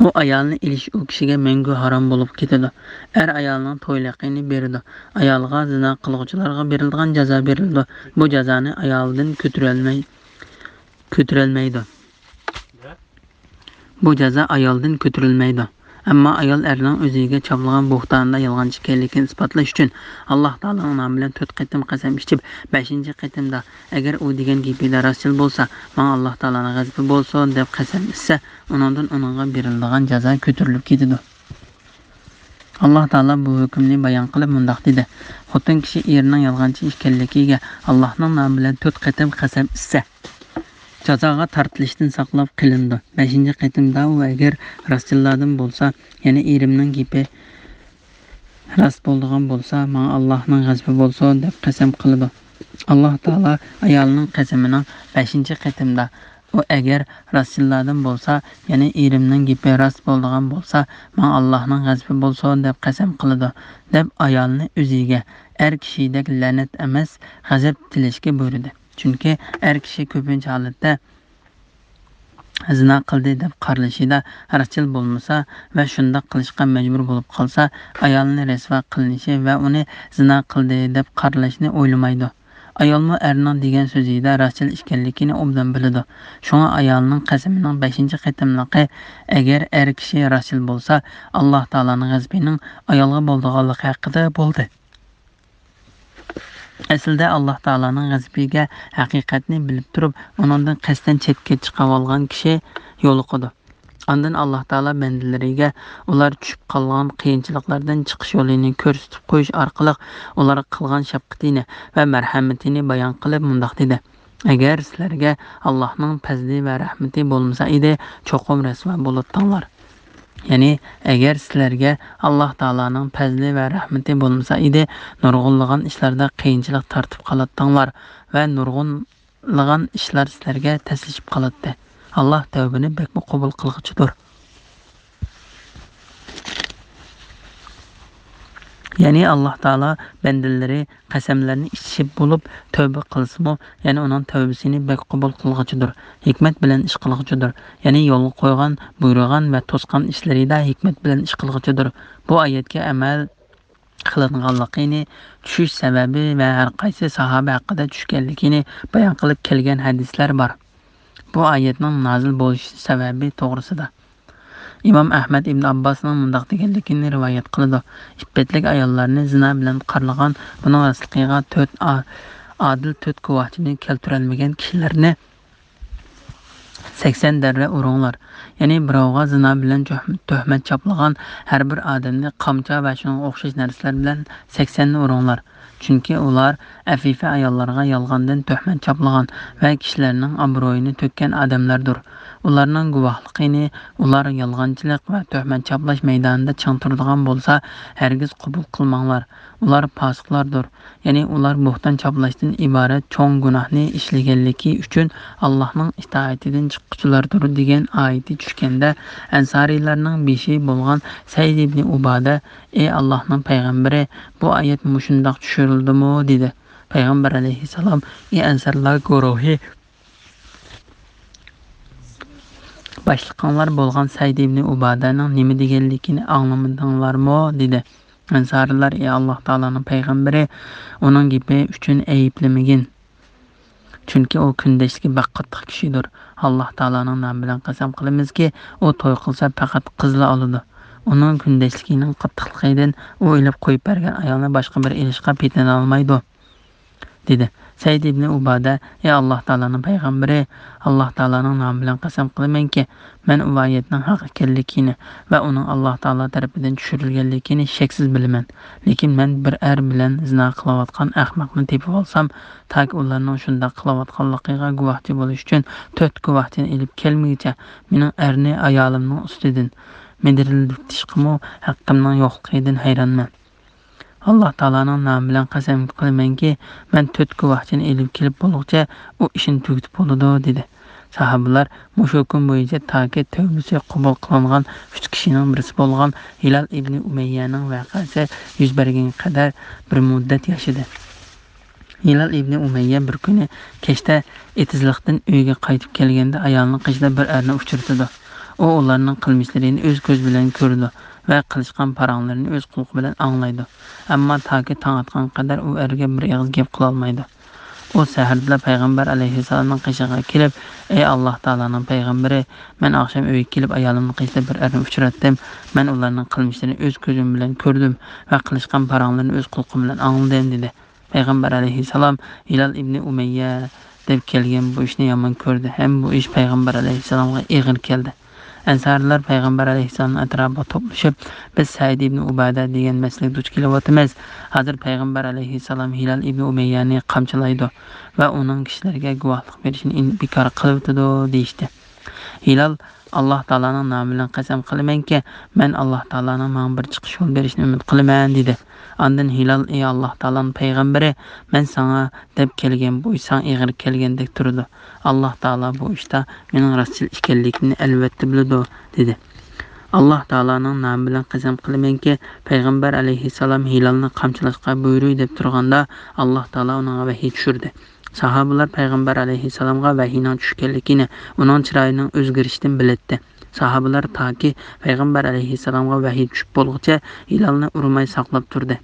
ئۇ ئايالنى ئېلىش ئۇ كىشىگە مەڭگۈ ھارام بولۇپ كېتىدۇ. ئەر ئايالنىڭ تويلۇقىنى بېرىدۇ. ئايالغا زىنا قىلغۇچىلارغا بېرىلىدىغان جازا بېرىلىدۇ. بۇ جازانى ئايالدىن كۆتۈرەلمەي-، كۆتۈرەلمەيدۇ. بۇ جازا ئايالدىن كۆتۈرۈلمەيدۇ. ئەمما ئايال ئەرنىڭ ئۆزىگە چاپلىغان بوھتانىدا يالغانچى ئىكەنلىكىنى ئىسپاتلاش ئۈچۈن، ئاللاھ تائالانىڭ نامى بىلەن تۆت قېتىم قەسەم ئىچىپ، بەشىنچى قېتىمدا، ئەگەر ئۇ دېگەن گېپىدە راستچىل بولسا، ماڭا ئاللاھ تائالانىڭ غەزىپى بولسۇن، دەپ قەسەم ئىچسە، ئۇنىڭدىن ئۇنىڭغا بېرىلىدىغان جازا كۆتۈرۈلۈپ كېتىدۇ. ئاللاھ تائالا بۇ ھۆكۈمنى بايان قىلىپ مۇنداق دېدى: خوتۇن كىشى ئېرىنىڭ يالغانچى ئىكەنلىكىگە ئاللاھنىڭ نامى بىلەن تۆت قېتىم قەسەم ئىچسە، جازاغا تارتىلىشتىن ساقلاپ قېلىنىدۇ. بەشىنچى قېتىمدا ئۇ ئەگەر راستچىللاردىن بولسا، يەنى ئېرىمنىڭ گېپى راست بولىدىغان بولسا، ماڭا ئاللاھنىڭ غەزىپى بولسۇن، دەپ قەسەم قىلىدۇ. ئاللاھ تائالا ئايالنىڭ قەسىمىنىڭ بەشىنچى قېتىمدا، ئۇ ئەگەر راستچىللاردىن بولسا، يەنى ئېرىمنىڭ گېپى راست بولىدىغان بولسا، ماڭا ئاللاھنىڭ غەزىپى بولسۇن، دەپ قەسەم قىلىدۇ، دەپ ئايالنى ئۆزىگە ئەر كىشىدەك لەنەت ئەمەس، غەزەپ تىلەشكە بۇيرۇدى. چۈنكى ئەر كىشى كۆپىنچە ھالەتتە زىنا قىلدى دەپ قارىلىشىدا راستچىل بولمىسا ۋە شۇنداق قىلىشقا مەجبۇر بولۇپ قالسا، ئايالىنى رەسۋا قىلىنىشى ۋە ئۇنى زىنا قىلدى دەپ قارىلىشنى ئويلىمايدۇ. ئايالمۇ ئەرنىڭ دېگەن سۆزىدە راستچىل ئىكەنلىكىنى ئوبدان بىلىدۇ. شۇڭا ئايالىنىڭ قەسىمىنىڭ بەشىنچى قېتىملىقى، ئەگەر ئەر كىشى راستچىل بولسا، ئاللاھ تائالانىڭ غەزىپىنىڭ ئايالغا بولىدىغانلىقى ھەققىدە بولدى. ئەسلىدە ئاللاھ تائالانىڭ غەزىپىگە ھەقىقەتنى بىلىپ تۇرۇپ، ئۇنىڭدىن قەستەن چەتكە چىقىۋالغان كىشى يولۇقىدۇ. ئاندىن ئاللاھ تائالا بەندىلىرىگە ئۇلار چۈشۈپ قالغان قىيىنچىلىقلاردىن چىقىش يولىنى كۆرسىتىپ قويۇش ئارقىلىق ئۇلارغا قىلغان شەپقىتىنى ۋە مەرھەمىتىنى بايان قىلىپ مۇنداق دېدى: ئەگەر سىلەرگە ئاللاھنىڭ پەزلى ۋە رەھمىتى بولمىسا ئىدى، چوقۇم رەسۋا بولاتتىڭلار. يەنى، ئەگەر سىلەرگە ئاللاھ تائالانىڭ پەزلى ۋە رەھمىتى بولمىسا ئىدى، نۇرغۇنلىغان ئىشلاردا قىيىنچىلىق تارتىپ قالاتتىڭلار ۋە نۇرغۇنلىغان ئىشلار سىلەرگە تەسلىشىپ قالاتتى. ئاللاھ تەۋبىنى بەكمۇ قوبۇل قىلغۇچىدۇر. يەنى ئاللاھ تائالا بەندىلىرى قەسەملەرنى ئىچىشىپ بولۇپ تەۋبە قىلسىمۇ، يەنى ئۇنىڭ تەۋبىسىنى بەك قوبۇل قىلغۇچىدۇر، ھېكمەت بىلەن ئىش قىلغۇچىدۇر. يەنى يولغا قويغان، بۇيرۇغان ۋە توسقان ئىشلىرىدا ھېكمەت بىلەن ئىش قىلغۇچىدۇر. بۇ ئايەتكە ئەمەل قىلىنغانلىقىنى، چۈشۈش سەۋەبى ۋە ھەر قايسى ساھابە ھەققىدە چۈشكەنلىكىنى بايان قىلىپ كەلگەن ھەدىسلەر بار. بۇ ئايەتنىڭ نازىل بولۇش سەۋەبى توغرىسىدا ئىمام ئەھمەد ئىبن ئابباسنىڭ مۇنداق دېگەنلىكىنى رىۋايەت قىلىدۇ: ئىپپەتلىك ئاياللارنى زىنا بىلەن قارىلىغان، بۇنىڭ راستلىقىغا تۆت ئا-، ئادىل تۆت گۇۋاھچىنى كەلتۈرەلمىگەن كىشىلەرنى سەكسەن دەررە ئۇرۇڭلار. يەنى بىراۋغا زىنا بىلەن تۆھ-، تۆھمەت چاپلىغان ھەر بىر ئادەمنى قامچا ۋە شۇنىڭغا ئوخشاش نەرسىلەر بىلەن سەكسەننى ئۇرۇڭلار. چۈنكى ئۇلار ئەفىفە ئاياللارغا يالغاندىن تۆھمەت چاپلىغان ۋە كىشىلەرنىڭ ئابرۇيىنى تۆككەن ئادەملەردۇر. ئۇلارنىڭ گۇۋاھلىقىنى ئۇلار يالغانچىلىق ۋە تۆھمەت چاپلاش مەيدانىدا چىڭ تۇرىدىغان بولسا، ھەرگىز قوبۇل قىلماڭلار. ئۇلار پاسىقلاردۇر. يەنى ئۇلار بوھتان چاپلاشتىن ئىبارەت چوڭ گۇناھنى ئىشلىگەنلىكى ئۈچۈن ئاللاھنىڭ ئىتائىتىدىن چىققۇچىلاردۇر، دېگەن ئايىتى چۈشكەندە، ئەنسارىيلارنىڭ بېشى بولغان سەئىد ئىبنى ئۇبادە: «ئەي ئاللاھنىڭ پەيغەمبىرى، بۇ ئايەت مۇشۇنداق چۈشۈرۈلدىمۇ؟» دېدى. پەيغەمبەر ئەلەيھىسسالام: «ئەي ئەنسارلار گۇرۇھى، باشلىقىڭلار بولغان سەئىد ئىبنى ئۇبادەنىڭ نېمە دېگەنلىكىنى ئاڭلىمىدىڭلارمۇ؟» دېدى. ئەنسارىيلار: «ئەي ئاللاھ تائالانىڭ پەيغەمبىرى، ئۇنىڭ گېپى ئۈچۈن ئەيىبلىمىگىن. چۈنكى ئۇ كۈندەشلىكى بەك قاتتىق كىشىدۇر. ئاللاھ تائالانىڭ نامى بىلەن قەسەم قىلىمىزكى، ئۇ توي قىلسا پەقەت قىزلا ئالىدۇ. ئۇنىڭ كۈندەشلىكىنىڭ قاتتىقلىقىدىن ئۇ ئېلىپ قويۇپ بەرگەن ئايالنى باشقا بىر ئېلىشقا پېتىنالمايدۇ» دېدى. سەئىد ئىبنى ئۇبادە: «ئەي ئاللاھ تائالانىڭ پەيغەمبىرى، ئاللاھ تائالانىڭ نامى بىلەن قەسەم قىلىمەنكى، مەن ئۇ ئايەتنىڭ ھەق ئىكەنلىكىنى ۋە ئۇنىڭ ئاللاھ تائالا تەرىپىدىن چۈشۈرۈلگەنلىكىنى شەكسىز بىلىمەن. لېكىن مەن بىر ئەر بىلەن زىنا قىلىۋاتقان ئەخمەقنى تېپىۋالسام، تاكى ئۇلارنىڭ شۇنداق قىلىۋاتقانلىقىغا گۇۋاھچى بولۇش ئۈچۈن تۆت گۇۋاھچىنى ئېلىپ كەلمىگۈچە، مېنىڭ ئەرنى ئايالىمنىڭ ئۈستىدىن مىدىرلىتىشقىمۇ ھەققىمنىڭ يوقلۇقىدىن ھەيرانمەن. ئاللاھ تائالانىڭ نامى بىلەن قەسەم قىلىمەنكى، مەن تۆت گۇۋاھچىنى ئېلىپ كېلىپ بولغۇچە ئۇ ئىشىنى تۈگىتىپ بولىدۇ» دېدى. ساھابىلار مۇشۇ ھۆكۈم بويىچە تاكى تەۋبىسى قوبۇل قىلىنغان ئۈچ كىشىنىڭ بىرسى بولغان ھىلال ئىبنى ئۇمەييەنىڭ ۋەقەسى يۈز بەرگەنگە قەدەر بىر مۇددەت ياشىدى. ھىلال ئىبنى ئۇمەييە بىر كۈنى كەچتە ئېتىزلىقتىن ئۆيىگە قايتىپ كەلگەندە، ئايالىنىڭ قېشىدا بىر ئەرنى ئۇچرىتىدۇ. ئۇ ئۇلارنىڭ قىلمىشلىرىنى ئۆز كۆزى بىلەن كۆرىدۇ ۋە قىلىشقان پاراڭلىرىنى ئۆز قۇلىقى بىلەن ئاڭلايدۇ. ئەمما تاكى تاڭ ئاتقانغا قەدەر ئۇ ئەرگە بىر ئېغىز گەپ قىلالمايدۇ. ئۇ سەھەردىلا پەيغەمبەر ئەلەيھىسسالامنىڭ قېشىغا كېلىپ: «ئەي ئاللاھ تائالانىڭ پەيغەمبىرى، مەن ئاخشام ئۆيگە كېلىپ ئايالىمنىڭ قېشىدا بىر ئەرنى ئۇچراتتىم. مەن ئۇلارنىڭ قىلمىشلىرىنى ئۆز كۆزۈم بىلەن كۆردۈم ۋە قىلىشقان پاراڭلىرىنى ئۆز قۇلىقىم بىلەن ئاڭلىدىم» دېدى. پەيغەمبەر ئەلەيھىسسالام ھىلال ئىبنى ئۇمەييە دەپ كەلگەن بۇ ئىشنى يامان كۆردى ھەم بۇ ئىش پەيغەمبەر ئەلەيھىسسالامغا ئېغىر كەلدى. ئەنسارىلار پەيغەمبەر ئەلەيھىسسالامنىڭ ئەتراپىغا توپلىشىپ: «بىز سەئىد ئىبنى ئۇبادە دېگەن مەسىلىگە دۇچ كېلىۋاتىمىز. ھازىر پەيغەمبەر ئەلەيھىسسالام ھىلال ئىبنى ئۇمەييەنى قامچىلايدۇ ۋە ئۇنىڭ كىشىلەرگە گۇۋاھلىق بېرىشىنى ئىن-، بىكار قىلىۋېتىدۇ» دېيىشتى. ھىلال: «ئاللاھ تائالانىڭ نامى بىلەن قەسەم قىلىمەنكى، مەن ئاللاھ تائالانىڭ ماڭا بىر چىقىش يول بېرىشىنى ئۈمىد قىلىمەن» دېدى. ئاندىن ھىلال: «ئەي ئاللاھ تائالانىڭ پەيغەمبىرى، مەن ساڭا دەپ كەلگەن بۇ ئىش ساڭا ئېغىر كەلگەندەك تۇرىدۇ. ئاللاھ تائالا بۇ ئىشتا مېنىڭ راستچىل ئىكەنلىكىمنى ئەلۋەتتە بىلىدۇ» دېدى. «ئاللاھ تائالانىڭ نامى بىلەن قەسەم قىلىمەنكى، پەيغەمبەر ئەلەيھىسسالام ھىلالنى قامچىلاشقا بۇيرۇي دەپ تۇرغاندا، ئاللاھ تائالا ئۇنىڭغا ۋەھىي چۈشۈردى.» ساھابىلار پەيغەمبەر ئەلەيھىسسالامغا ۋەھىينىڭ چۈشكەنلىكىنى، ئۇنىڭ چىرايىنىڭ ئۆزگىرىشىدىن بىلەتتى. ساھابىلار تاكى پەيغەمبەر ئەلەيھىسسالامغا ۋەھىي چۈشۈپ بولغۇچە ھىلالنى ئۇرماي ساقلاپ تۇردى.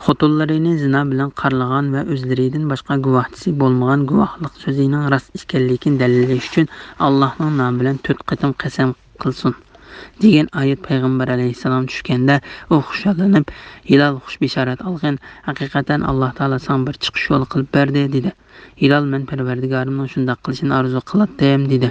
خوتۇنلىرىنى زىنا بىلەن قارىلىغان ۋە ئۆزلىرىدىن باشقا گۇۋاھچىسى بولمىغان گۇۋاھلىق سۆزىنىڭ راست ئىكەنلىكىنى دەلىللەش ئۈچۈن، «ئاللاھنىڭ نامى بىلەن تۆت قېتىم قەسەم قىلسۇن» دېگەن ئايەت پەيغەمبەر ئەلەيھىسسالامغا چۈشكەندە، ئۇ خۇشاللىنىپ: «ھىلال، خۇش بېشارەت ئالغىن، ھەقىقەتەن ئاللاھ تائالا ساڭا بىر چىقىش يولى قىلىپ بەردى» دېدى. ھىلال: «مەن پەرۋەردىگارىمنىڭ شۇنداق قىلىشىنى ئارزۇ قىلاتتىم» دېدى.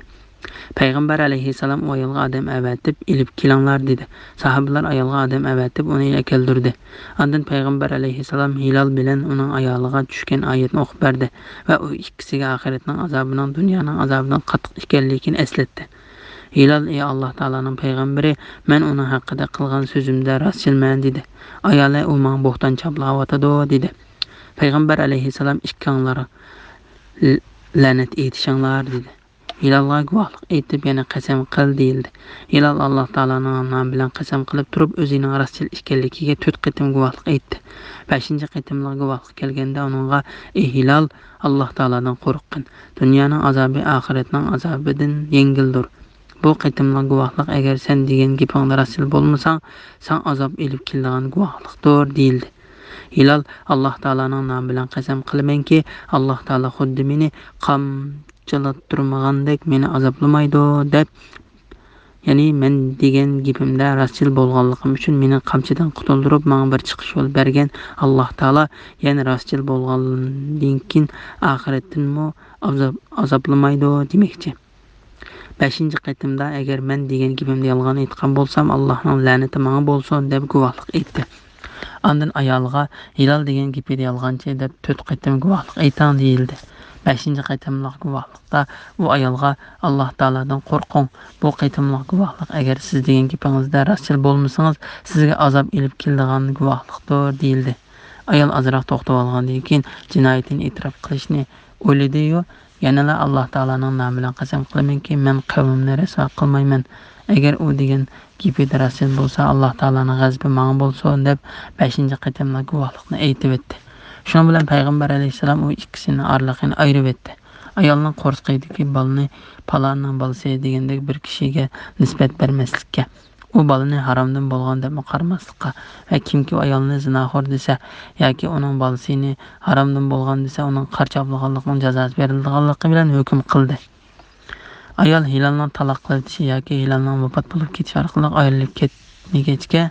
پەيغەمبەر ئەلەيھىسسالام: «ئۇ ئايالغا ئادەم ئەۋەتىپ ئېلىپ كېلىڭلار» دېدى. ساھابىلار ئايالغا ئادەم ئەۋەتىپ ئۇنى ئەكەلدۈردى. ئاندىن پەيغەمبەر ئەلەيھىسسالام ھىلال بىلەن ئۇنىڭ ئايالىغا چۈشكەن ئايەتنى ئوقۇپ بەردى ۋە ئۇ ئىككىسىگە ئاخىرەتنىڭ ئازابىنىڭ دۇنيانىڭ ئازابىدىن قاتتىق ئىكەنلىكىنى ئەسلەتتى. ھىلال: «ئەي ئاللاھ تائالانىڭ پەيغەمبىرى، مەن ئۇنىڭ ھەققىدە قىلغان سۆزۈمدە راستچىلمەن» دېدى. ئايالى: «ئۇ ماڭا بوھتان چاپلاۋاتىدۇ» دېدى. پەيغەمبەر ئەلەيھىسسالام: «ئىككىڭلار لەنەت ئېيتىشىڭلار» دېدى. ھىلالغا گۇۋاھلىق ئېيتىپ، يەنە قەسەم قىل دېيىلدى. ھىلال ئاللاھ تائالانىڭ نامى بىلەن قەسەم قىلىپ تۇرۇپ، ئۆزىنىڭ راستچىل ئىكەنلىكىگە تۆت قېتىم گۇۋاھلىق ئېيتتى. بەشىنچى قېتىملىق گۇۋاھلىق كەلگەندە ئۇنىڭغا: «ئى ھىلال، ئاللاھ تائالادىن قورققىن. دۇنيانىڭ ئازابى ئاخىرەتنىڭ ئازابىدىن يەڭگىلدۇر. بۇ قېتىملىق گۇۋاھلىق، ئەگەر سەن دېگەن گېپىڭدە راستچىل بولمىساڭ، ساڭا ئازاب ئېلىپ كېلىدىغان گۇۋاھلىقتۇر» دېيىلدى. ھىلال: «ئاللاھ تائالانىڭ نامى بىلەن قەسەم قىلىمەنكى، ئاللاھ تائالا خۇددى مېنى قامچىلاتتۇرمىغاندەك مېنى ئازابلىمايدۇ» دەپ، يەنى مەن دېگەن گېپىمدە راستچىل بولغانلىقىم ئۈچۈن مېنى قامچىدىن قۇتۇلدۇرۇپ، ماڭا بىر چىقىش يول بەرگەن ئاللاھ تائالا يەنە راستچىل بولغاندىن كېيىن ئاخىرەتتىنمۇ ئازاب-، ئازابلىمايدۇ دېمەكچى. بەشىنچى قېتىمدا: «ئەگەر مەن دېگەن گېپىمدە يالغان ئېيتقان بولسام، ئاللاھنىڭ لەنىتى ماڭا بولسۇن» دەپ گۇۋاھلىق ئېيتتى. ئاندىن ئايالغا: «ھىلال دېگەن گېپىدە يالغانچى دەپ تۆت قېتىم گۇۋاھلىق ئېيتىڭ» دېيىلدى. بەشىنچى قېتىملىق گۇۋاھلىقتا ئۇ ئايالغا: «ئاللاھ تائالادىن قورقۇڭ. بۇ قېتىملىق گۇۋاھلىق، ئەگەر سىز دېگەن گېپىڭىزدە راستچىل بولمىسىڭىز، سىزگە ئازاب ئېلىپ كېلىدىغان گۇۋاھلىقتۇر» دېيىلدى. ئايال ئازراق توختىۋالغاندىن كېيىن جىنايىتىنى ئېتىراپ قىلىشنى ئويلىدى-يۇ، يەنىلا: «ئاللاھ تائالانىڭ نامى بىلەن قەسەم قىلىمەنكى، مەن قەۋمىمنى رەسۋا قىلمايمەن. ئەگەر ئۇ دېگەن گېپىدە راستچىل بولسا، ئاللاھ تائالانىڭ غەزىپى ماڭا بولسۇن» دەپ، بەشىنچى قېتىملىق گۇۋاھلىقنى ئېيتىۋەتتى. شۇنىڭ بىلەن پەيغەمبەر ئەلەيھىسسالام ئۇ ئىككىسىنىڭ ئارىلىقىنى ئايرىۋەتتى. ئايالنىڭ قورسىقىدىكى بالىنى پالانىڭ بالىسى دېگەندەك بىر كىشىگە نىسبەت بەرمەسلىككە، ئۇ بالىنى ھارامدىن بولغان دەپمۇ قارىماسلىققا ۋە كىمكى ئۇ ئايالنى زىناخور دېسە ياكى ئۇنىڭ بالىسىنى ھارامدىن بولغان دېسە، ئۇنىڭ قارا چاپلىغانلىقىنىڭ جازاسى بېرىلىدىغانلىقى بىلەن ھۆكۈم قىلدى. ئايال ھىلالنىڭ تالاق قىلىۋېتىشى ياكى ھىلالنىڭ ۋاپات بولۇپ كېتىشى ئارقىلىق ئايرىلىپ كەتمىگەچكە،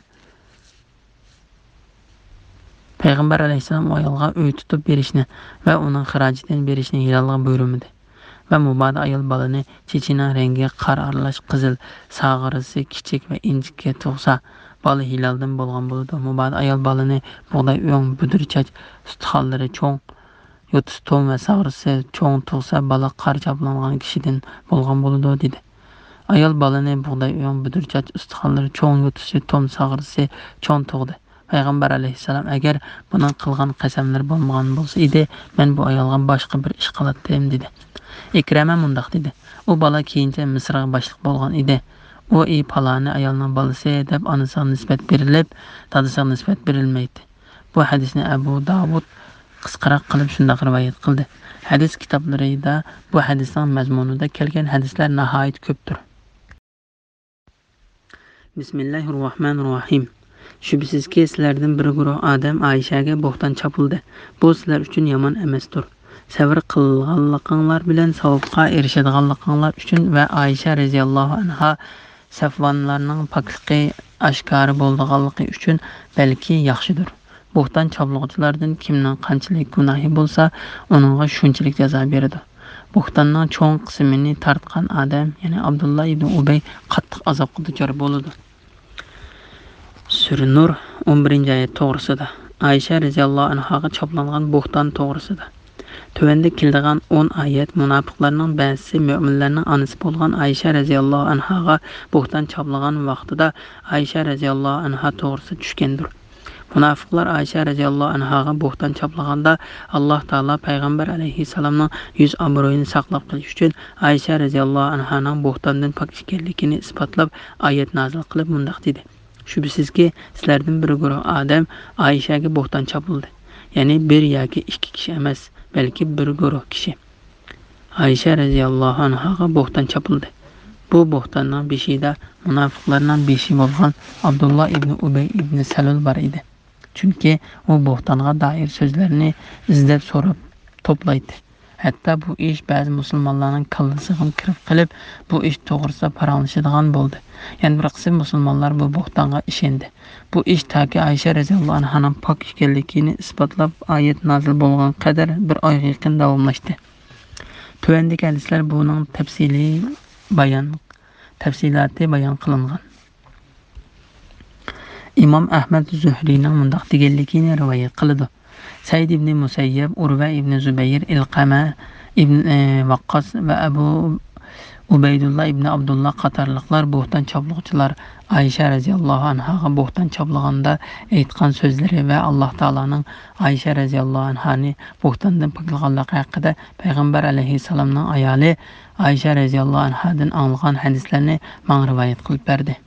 پەيغەمبەر ئەلەيھىسسالام ئۇ ئايالغا ئۆي تۇتۇپ بېرىشنى ۋە ئۇنىڭ خىراجىتىنى بېرىشنى ھىلالغا بۇيرۇمىدى. ۋە مۇبادا ئايال بالىنى چېچىنىڭ رەڭگى قارا ئارىلاش قىزىل، ساغرىسى كىچىك ۋە ئىنچىكە تۇغسا، بالا ھىلالدىن بولغان بولىدۇ. مۇبادا ئايال بالىنى بۇغداي ئۆڭ، بۈدۈر چاچ ئۇستىخانلىرى چوڭ، يوتىسى توم ۋە ساغرىسى چوڭ تۇغسا، بالا قارا چاپلانغان كىشىدىن بولغان بولىدۇ، دېدى. ئايال بالىنى بۇغداي ئۆڭ، بۈدۈر چاچ ئۇستىخانلىرى چوڭ، يوتىسى توم، ساغرىسى چوڭ تۇغدى. پەيغەمبەر ئەلەيھىسسالام: «ئەگەر بۇنىڭ قىلغان قەسەملىرى بولمىغان بولسا ئىدى، مەن بۇ ئايالغا باشقا بىر ئىش قىلاتتىم» دېدى. ئىكرەمە مۇنداق دېدى: «ئۇ بالا كېيىنچە مىسىرغا باشلىق بولغان ئىدى. ئۇ ئى پالانى ئايالنىڭ بالىسى دەپ ئانىسىغا نىسبەت بېرىلىپ، دادىسىغا نىسبەت بېرىلمەيتتى.» بۇ ھەدىسنى ئەبۇ داۋۇد قىسقىراق قىلىپ شۇنداق رىۋايەت قىلدى. ھەدىس كىتابلىرىدا بۇ ھەدىسنىڭ مەزمۇنىدا كەلگەن ھەدىسلەر ناھايىتى كۆپتۇر. بىسمىللاھىر راھمانىر راھىم. شۈبھىسىزكى، سىلەردىن بىر گۇرۇھ ئادەم ئائىشەگە بوھتان چاپلىدى. بۇ سىلەر ئۈچۈن يامان ئەمەستۇر. سەۋر قىلغانلىقىڭلار بىلەن ساۋابقا ئېرىشىدىغانلىقىڭلار ئۈچۈن ۋە ئائىشە رەزىياللاھۇ ئەنھا سەفۋانلارنىڭ پاكلىقى ئاشكارا بولىدىغانلىقى ئۈچۈن بەلكى ياخشىدۇر. بوھتان چاپلىغۇچىلاردىن كىمنىڭ قانچىلىك گۇناھى بولسا، ئۇنىڭغا شۇنچىلىك جازا بېرىدۇ. بوھتاننىڭ چوڭ قىسمىنى تارتقان ئادەم، يەنى ئابدۇللا ئىبنى ئۇبەي قاتتىق ئازابقا دۇچار بولىدۇ. سۈرە نۇر، ئون بىرىنچى ئايەت توغرىسىدا، ئائىشە رەزىياللاھۇ ئەنھاغا چاپلانغان بوھتان توغرىسىدا. تۆۋەندە كېلىدىغان ئون ئايەت مۇناپىقلارنىڭ بەزىسى مۆمىنلەرنىڭ ئانىسى بولغان ئائىشە رەزىياللاھۇ ئەنھاغا بوھتان چاپلىغان ۋاقتىدا ئائىشە رەزىياللاھۇ ئەنھا توغرىسىدا چۈشكەندۇر. مۇناپىقلار ئائىشە رەزىياللاھۇ ئەنھاغا بوھتان چاپلىغاندا، ئاللاھ تائالا پەيغەمبەر ئەلەيھىسسالامنىڭ يۈز ئابرۇيىنى ساقلاپ قېلىش ئۈچۈن ئائىشە رەزىياللاھۇ ئەنھانىڭ بوھتاندىن پاك ئىكەنلىكىنى ئىسپاتلاپ ئايەت نازىل قىلىپ مۇنداق دېدى: شۈبھىسىزكى، سىلەردىن بىر گۇرۇھ ئادەم ئائىشەگە بوھتان چاپلىدى. يەنى بىر ياكى ئىككى كىشى ئەمەس، بەلكى بىر گۇرۇھ كىشى ئائىشە رەزىياللاھۇ ئەنھاغا بوھتان چاپلىدى. بۇ بوھتاننىڭ بېشىدا مۇناپىقلارنىڭ بېشى بولغان ئابدۇللا ئىبنى ئۇبەي ئىبنى سەلۇل بار ئىدى. چۈنكى ئۇ بوھتانغا دائىر سۆزلەرنى ئىزدەپ سوراپ توپلايتتى. ھەتتا بۇ ئىش بەزى مۇسۇلمانلارنىڭ كاللىسىغىمۇ كىرىپ قېلىپ، بۇ ئىش توغرىسىدا پاراڭلىشىدىغان بولدى. يەنە بىر قىسىم مۇسۇلمانلار بۇ بوھتانغا ئىشەندى. بۇ ئىش تاكى ئائىشە رەزىياللاھۇ ئەنھانىڭ پاك ئىكەنلىكىنى ئىسپاتلاپ ئايەت نازىل بولغان قەدەر بىر ئايغا يېقىن داۋاملاشتى. تۆۋەندىكى ھەدىسلەر بۇنىڭ تەپسىلىي بايان، تەپسىلاتى بايان قىلىنغان. ئىمام ئەھمەد زۆھرىينىڭ مۇنداق دېگەنلىكىنى رىۋايەت قىلىدۇ: سەئىد ئىبنى مۇسەييەب، ئۇرۋە ئىبنى زۇبەير، ئىلقەمە ئىبنى ۋەققاس ۋە ئەبۇ ئۇبەيدۇللا ئىبنى ئابدۇللا قاتارلىقلار بوھتان چاپلىغۇچىلار ئائىشە رەزىياللاھۇ ئەنھاغا بوھتان چاپلىغاندا ئېيتقان سۆزلىرى ۋە ئاللاھ تائالانىڭ ئائىشە رەزىياللاھۇ ئەنھانى بوھتاندىن پاكلىغانلىقى ھەققىدە پەيغەمبەر ئەلەيھىسسالامنىڭ ئايالى ئائىشە رەزىياللاھۇ ئەنھادىن ئاڭلىغان ھەدىسلەرنى ماڭا رىۋايەت قىلىپ بەردى.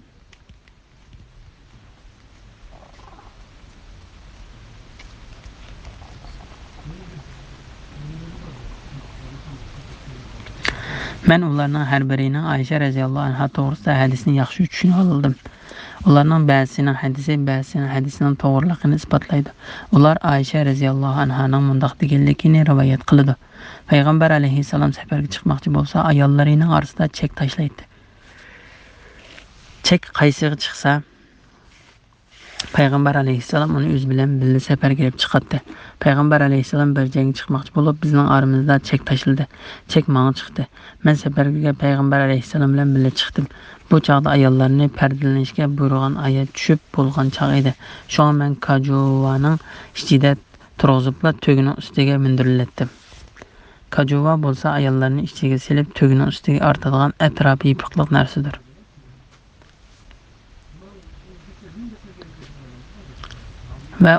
مەن ئۇلارنىڭ ھەر بىرىنىڭ ئائىشە رەزىياللاھۇ ئەنھا توغرىسىدا ھەدىسىنى ياخشى چۈشىنىۋالدىم. ئۇلارنىڭ بەزىسىنىڭ ھەدىسى بەزىسىنىڭ ھەدىسىنىڭ توغرىلىقىنى ئىسپاتلايدۇ. ئۇلار ئائىشە رەزىياللاھۇ ئەنھانىڭ مۇنداق دېگەنلىكىنى رىۋايەت قىلىدۇ: پەيغەمبەر ئەلەيھىسسالام سەپەرگە چىقماقچى بولسا، ئاياللىرىنىڭ ئارىسىدا چەك تاشلايتتى. چەك قايسىغا چىقسا، پەيغەمبەر ئەلەيھىسسالام ئۇنى ئۆزى بىلەن بىللە سەپەرگە ئېلىپ چىقاتتى. پەيغەمبەر ئەلەيھىسسالام بىر جەڭگە چىقماقچى بولۇپ، بىزنىڭ ئارىمىزدا چەك تاشلىدى. چەك ماڭا چىقتى. مەن سەپەرگە پەيغەمبەر ئەلەيھىسسالام بىلەن بىللە چىقتىم. بۇ چاغدا ئاياللارنى پەردىلىنىشكە بۇيرۇغان ئايەت چۈشۈپ بولغان چاغ ئىدى. شۇڭا مەن كاجۇۋانىڭ ئىچىدە تۇرغۇزۇپلا تۆگىنىڭ ئۈستىگە مىندۈرلەتتىم. كاجۇۋا بولسا ئاياللارنى ئىچىگە سېلىپ، تۆگىنىڭ ئۈستىگە ئارتىدىغان ئەتراپى يېپىقلىق نەرسىدۇر. ۋە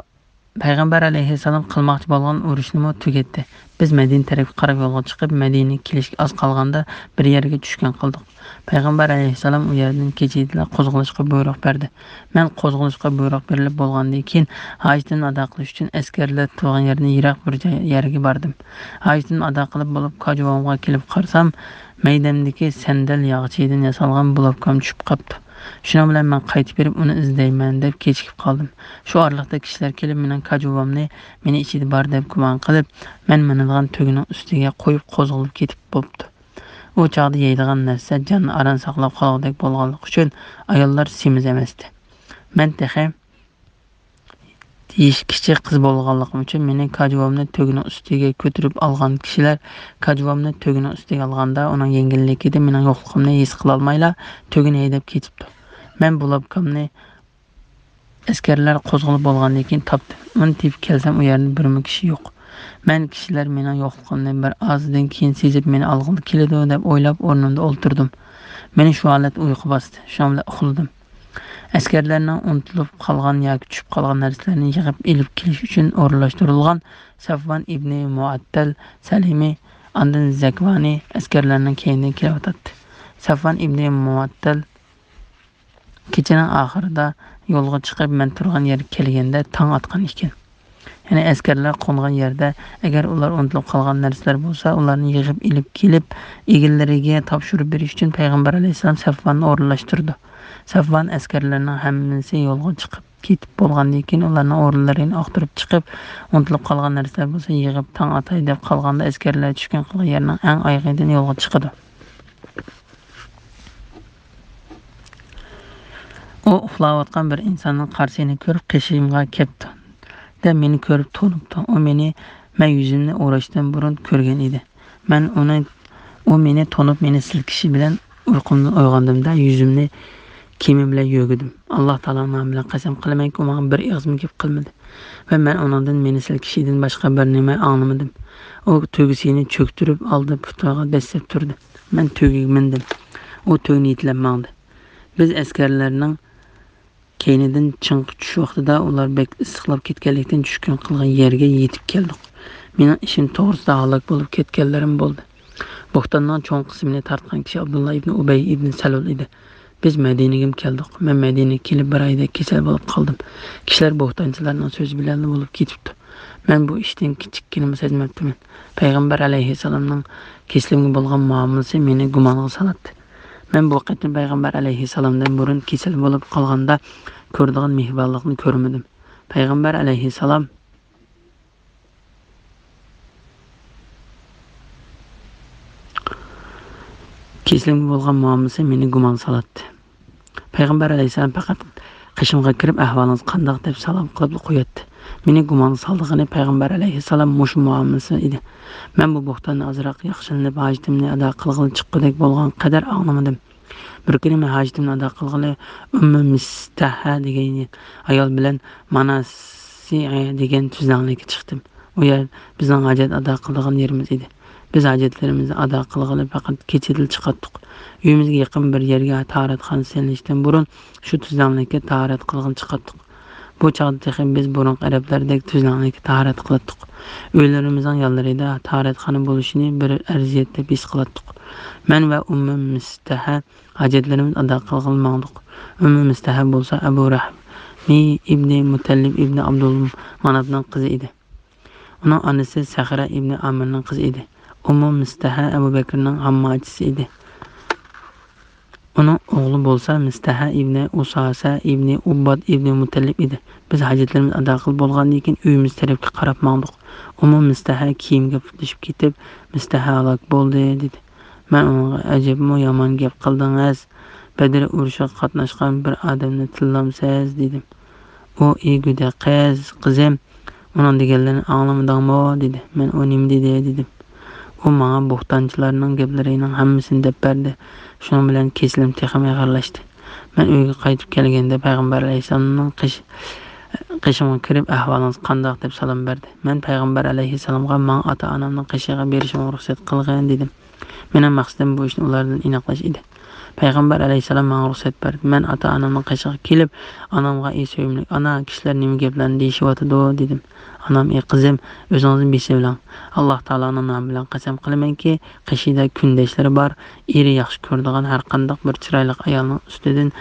پەيغەمبەر ئەلەيھىسسالام قىلماقچى بولغان ئۇرۇشنىمۇ تۈگەتتى. بىز مەدىنە تەرەپكە قاراپ يولغا چىقىپ، مەدىنىگە كېلىشكە ئاز قالغاندا، بىر يەرگە چۈشكۈن قىلدۇق. پەيغەمبەر ئەلەيھىسسالام ئۇ يەردىن كېچىدىلا قوزغىلىشقا بۇيرۇق بەردى. مەن قوزغىلىشقا بۇيرۇق بېرىلىپ بولغاندىن كېيىن، ھاجىتىمنى ئادا قىلىش ئۈچۈن ئەسكەرلەر تۇرغان يەردىن يىراق بىر جاي، يەرگە باردىم. ھاجىتىمنى ئادا قىلىپ بولۇپ، كاجۇۋامغا كېلىپ قارىسام، مەيدەمدىكى سەندەل ياغىچىدىن ياسالغان بۇلوپكام چۈشۈپ قاپتۇ. شۇنىڭ بىلەن مەن قايتىپ بېرىپ ئۇنى ئىزدەيمەن دەپ كېچىكىپ قالدىم. شۇ ئارىلىقتا كىشىلەر كېلىپ مېنىڭ كاجۇۋامنى مېنىڭ ئىچىدە بار دەپ گۇمان قىلىپ، مەن مىنىدىغان تۆگىنىڭ ئۈستىگە قويۇپ قوزغىلىپ كېتىپ بوپتۇ. ئۇ چاغدا يەيدىغان نەرسە جاننى ئاران ساقلاپ قالغۇدەك بولغانلىقى ئۈچۈن ئاياللار سېمىز ئەمەستى. مەن تېخى يېشى كىچىك قىز بولغانلىقىم ئۈچۈن مېنى كاجۇۋامنى تۆگىنىڭ ئۈستىگە كۆتۈرۈپ ئالغان كىشىلەر كاجۇۋامنى تۆگىنىڭ ئۈستىگە ئالغاندا ئۇنىڭ يەڭگىللىكىدىن مېنىڭ يوقلۇقۇمنى ھېس قىلالمايلا تۆگىنى ھەيدەپ كېتىپتۇ. مەن بۇلوپكامنى ئەسكەرلەر قوزغىلىپ بولغاندىن كېيىن تاپتىم. ئۇنى تېپىپ كەلسەم ئۇ يەردە بىرمۇ كىشى يوق. مەن كىشىلەر مېنىڭ يوقلۇقۇمنى بىر ئازدىن كېيىن سېزىپ مېنى ئالغىلى كېلىدۇ دەپ ئويلاپ ئورنۇمدا ئولتۇردۇم. مېنى شۇ ھالەتتە ئۇيقۇ باستى. شۇنىڭ بىلەن ئۇخلىدىم. ئەسكەرلەرنىڭ ئۇنتۇلۇپ قالغان ياكى چۈشۈپ قالغان نەرسىلەرنى يىغىپ ئېلىپ كېلىش ئۈچۈن ئورۇنلاشتۇرۇلغان سەفۋان ئىبنى مۇئەتتەل سەلىمى، ئاندىن زەكۋانى ئەسكەرلەرنىڭ كەينىدىن كېلىۋاتاتتى. سەفۋان ئىبنى مۇئەتتەل كېچىنىڭ ئاخىرىدا يولغا چىقىپ، مەن تۇرغان يەرگە كەلگەندە تاڭ ئاتقان ئىكەن. يەنى ئەسكەرلەر قونغان يەردە ئەگەر ئۇلار ئۇنتۇلۇپ قالغان نەرسىلەر بولسا، ئۇلارنى يىغىپ ئېلىپ كېلىپ، ئىگىلىرىگە تاپشۇرۇپ بېرىش ئۈچۈن پەيغەمبەر ئەلەيھىسسالام سەفۋاننى ئورۇنلاشتۇرىدۇ. سەفۋان ئەسكەرلەرنىڭ ھەممىسى يولغا چىقىپ كېتىپ بولغاندىن كېيىن، ئۇلارنىڭ ئورۇنلىرىنى ئاختۇرۇپ چىقىپ، ئۇنتۇلۇپ قالغان نەرسىلەر بولسا يىغىپ تاڭ ئاتاي دەپ قالغاندا، ئەسكەرلەر چۈشكۈن قىلغان يەرنىڭ ئەڭ ئايىغىدىن يولغا چىقىدۇ. ئۇ ئۇخلاۋاتقان بىر ئىنساننىڭ قارىسىنى كۆرۈپ، قېشىمغا كەپتۇ دە مېنى كۆرۈپ تونۇپتۇ. ئۇ مېنى، مەن يۈزۈمنى ئوراشتىن بۇرۇن كۆرگەن ئىدى. مەن ئۇنى، ئۇ مېنى تونۇپ، مېنى سىلكىشى بىلەن ئۇيقۇمدىن ئويغاندىم دە يۈزۈمنى كىيىمىم بىلەن يۆگىدىم. ئاللا تائالانىڭ نامى بىلەن قەسەم قىلىمەنكى، ئۇ ماڭا بىر ئېغىزمۇ گەپ قىلمىدى ۋە مەن ئۇنىڭدىن مېنى سىلكىشىدىن باشقا بىر نېمە ئاڭلىمىدىم. ئۇ تۆگىسىنى چۆكتۈرۈپ ئالدى پۇتىغا دەسسەپ تۇردى. مەن تۆگىگە مىندىم. ئۇ تۆگىنى يېتىلەپ ماڭدى. بىز ئەسكەرلەرنىڭ كەينىدىن چىڭقا چۈشۈش ۋاقتىدا ئۇلار بەك ئىسسىقلاپ كەتكەنلىكتىن، چۈشكۈن قىلغان يەرگە يېتىپ كەلدۇق. مېنىڭ ئىشىم توغرىسىدا ھالاك بولۇپ كەتكەنلىرىم بولدى. بوھتاننىڭ چوڭ قىسمىنى تارتقان كىشى ئابدۇللا ئىبنى ئۇبەي ئىبنى سەلۇل ئىدى. بىز مەدىنىگىمۇ كەلدۇق. مەن مەدىنىگە كېلىپ بىر ئايدەك كېسەل بولۇپ قالدىم. كىشىلەر بوھتانچىلارنىڭ سۆزى بىلەنلا بولۇپ كېتىپتۇ. مەن بۇ ئىشتىن كىچىككىنىمۇ سەزمەپتىمەن. پەيغەمبەر ئەلەيھىسسالامنىڭ كېسىلىمگە بولغان مۇئامىلىسى مېنى گۇمانغا سالاتتى. مەن بۇ قېتىم پەيغەمبەر ئەلەيھىسسالامدىن بۇرۇن كېسەل بولۇپ قالغاندا كۆرىدىغان مېھرىبانلىقنى كۆرمىدىم. پەيغەمبەر ئەلەيھىسسالام كېسىلىمگە بولغان مۇئامىلىسى مېنى گۇمانغا سالاتتى. پەيغەمبەر ئەلەيھىسسالام پەقەت قېشىمغا كىرىپ، «ئەھۋالىڭىز قانداق؟» دەپ سالام قىلىپلا قوياتتى. مېنى گۇمانغا سالىدىغىنى پەيغەمبەر ئەلەيھىسسالام مۇشۇ مۇئامىلىسى ئىدى. مەن بۇ بوھتاننى ئازراق ياخشىلىنىپ، ھاجىتىمنى ئادا قىلغىلى چىققۇدەك بولغان قەدەر ئاڭلىمىدىم. بىر كۈنى مەن ھاجىتىمنى ئادا قىلغىلى ئۈممى مىستەھە دېگەن ئايال بىلەن ماناسىئە دېگەن تۈزلەڭلىككە چىقتىم. ئۇ يەر بىزنىڭ ھاجەت ئادا قىلىدىغان يېرىمىز ئىدى. بىز ھاجەتلىرىمىزنى ئادا قىلغىلى پەقەت كېچىدىلا چىقاتتۇق. ئۆيىمىزگە يېقىن بىر يەرگە تاھارەتخانا سېلىنىشتىن بۇرۇن شۇ تۈزلەڭلىككە تاھارەت قىلغىلى چىقاتتۇق. بۇ چاغدا تېخى بىز بۇرۇنقى ئەرەبلەردەك تۈزلەڭلىككە تاھارەت قىلاتتۇق. ئۆيلىرىمىزنىڭ يانلىرىدا تاھارەتخانا بولۇشىنى بىر ئەرزىيەت دەپ ھېس قىلاتتۇق. مەن ۋە ئۇممۇ مىستەھە ھاجەتلىرىمىزنى ئادا قىلغىلى ماڭدۇق. ئۇممۇ مىستەھە بولسا ئەبۇ رەھمى ئىبنى مۇتەللىپ ئىبنى ئابدۇلماناپنىڭ قىزى ئىدى. ئۇنىڭ ئانىسى سەخرە ئىبنى ئامىرنىڭ قىزى ئىدى. ئۇممۇ مىستەھە ئەبۇ بەكرىنىڭ ھامماچىسى ئىدى. ئۇنىڭ ئوغلى بولسا مىستەھە ئىبنى ئۇساسە ئىبنى ئۇبباد ئىبنى مۇتەللىپ ئىدى. بىز ھاجەتلىرىمىزنى ئادا قىلىپ بولغاندىن كېيىن ئۆيىمىز تەرەپكە قاراپ ماڭدۇق. ئۇمۇ مىستەھە كىيىمگە پۇتلىشىپ كېتىپ، مىستەھە ھالاك بولدى، دېدى. مەن ئۇنىڭغا، ئەجەبمۇ يامان گەپ قىلدىڭىز. بەدرى ئۇرۇشىغا قاتناشقان بىر ئادەمنى تىللامسىز، دېدىم. ئۇ، ئى گۈدە قىز، قىزىم، ئۇنىڭ دېگەنلىرىنى ئاڭلىمىدىڭمۇ؟ دېدى. مەن، ئۇ نېمە دېدى؟ دېدىم. ئۇ ماڭا بوھتانچىلارنىڭ گەپلىرىنىڭ ھەممىسىنى دەپ بەردى. شۇنىڭ بىلەن كېسىلىم تېخىمۇ ئېغىرلاشتى. مەن ئۆيگە قايتىپ كەلگەندە پەيغەمبەر ئەلەيھىسسالامنىڭ قېش-، قېشىمغا كىرىپ، ئەھۋالىڭىز قانداق؟ دەپ سالام بەردى. مەن پەيغەمبەر ئەلەيھىسسالامغا ماڭا ئاتا-ئانامنىڭ قېشىغا بېرىشىمغا رۇخسەت قىلغىن، دېدىم. مېنىڭ مەقسىتىم بۇ ئىشنى ئۇلاردىن ئېنىقلاش ئىدى. پەيغەمبەر ئەلەيھىسسالام ماڭا رۇخسەت بەردى. مەن ئاتا-ئانامنىڭ قېشىغا كېلىپ، ئانامغا، ئى سۆيۈملۈك ئانا، كىشىلەر نېمە گەپلەرنى دېيىشىۋاتىدۇ؟ دېدىم. ئانام، ئى قىزىم، ئۆزىڭىزنى بېسىۋېلىڭ. ئاللاھ تائالانىڭ نامى بىلەن قەسەم قىلىمەنكى، قېشىدا كۈندەشلىرى بار، ئېرى ياخشى كۆرىدىغان ھەرقانداق بىر چىرايلىق ئايالنىڭ ئۈستىدىن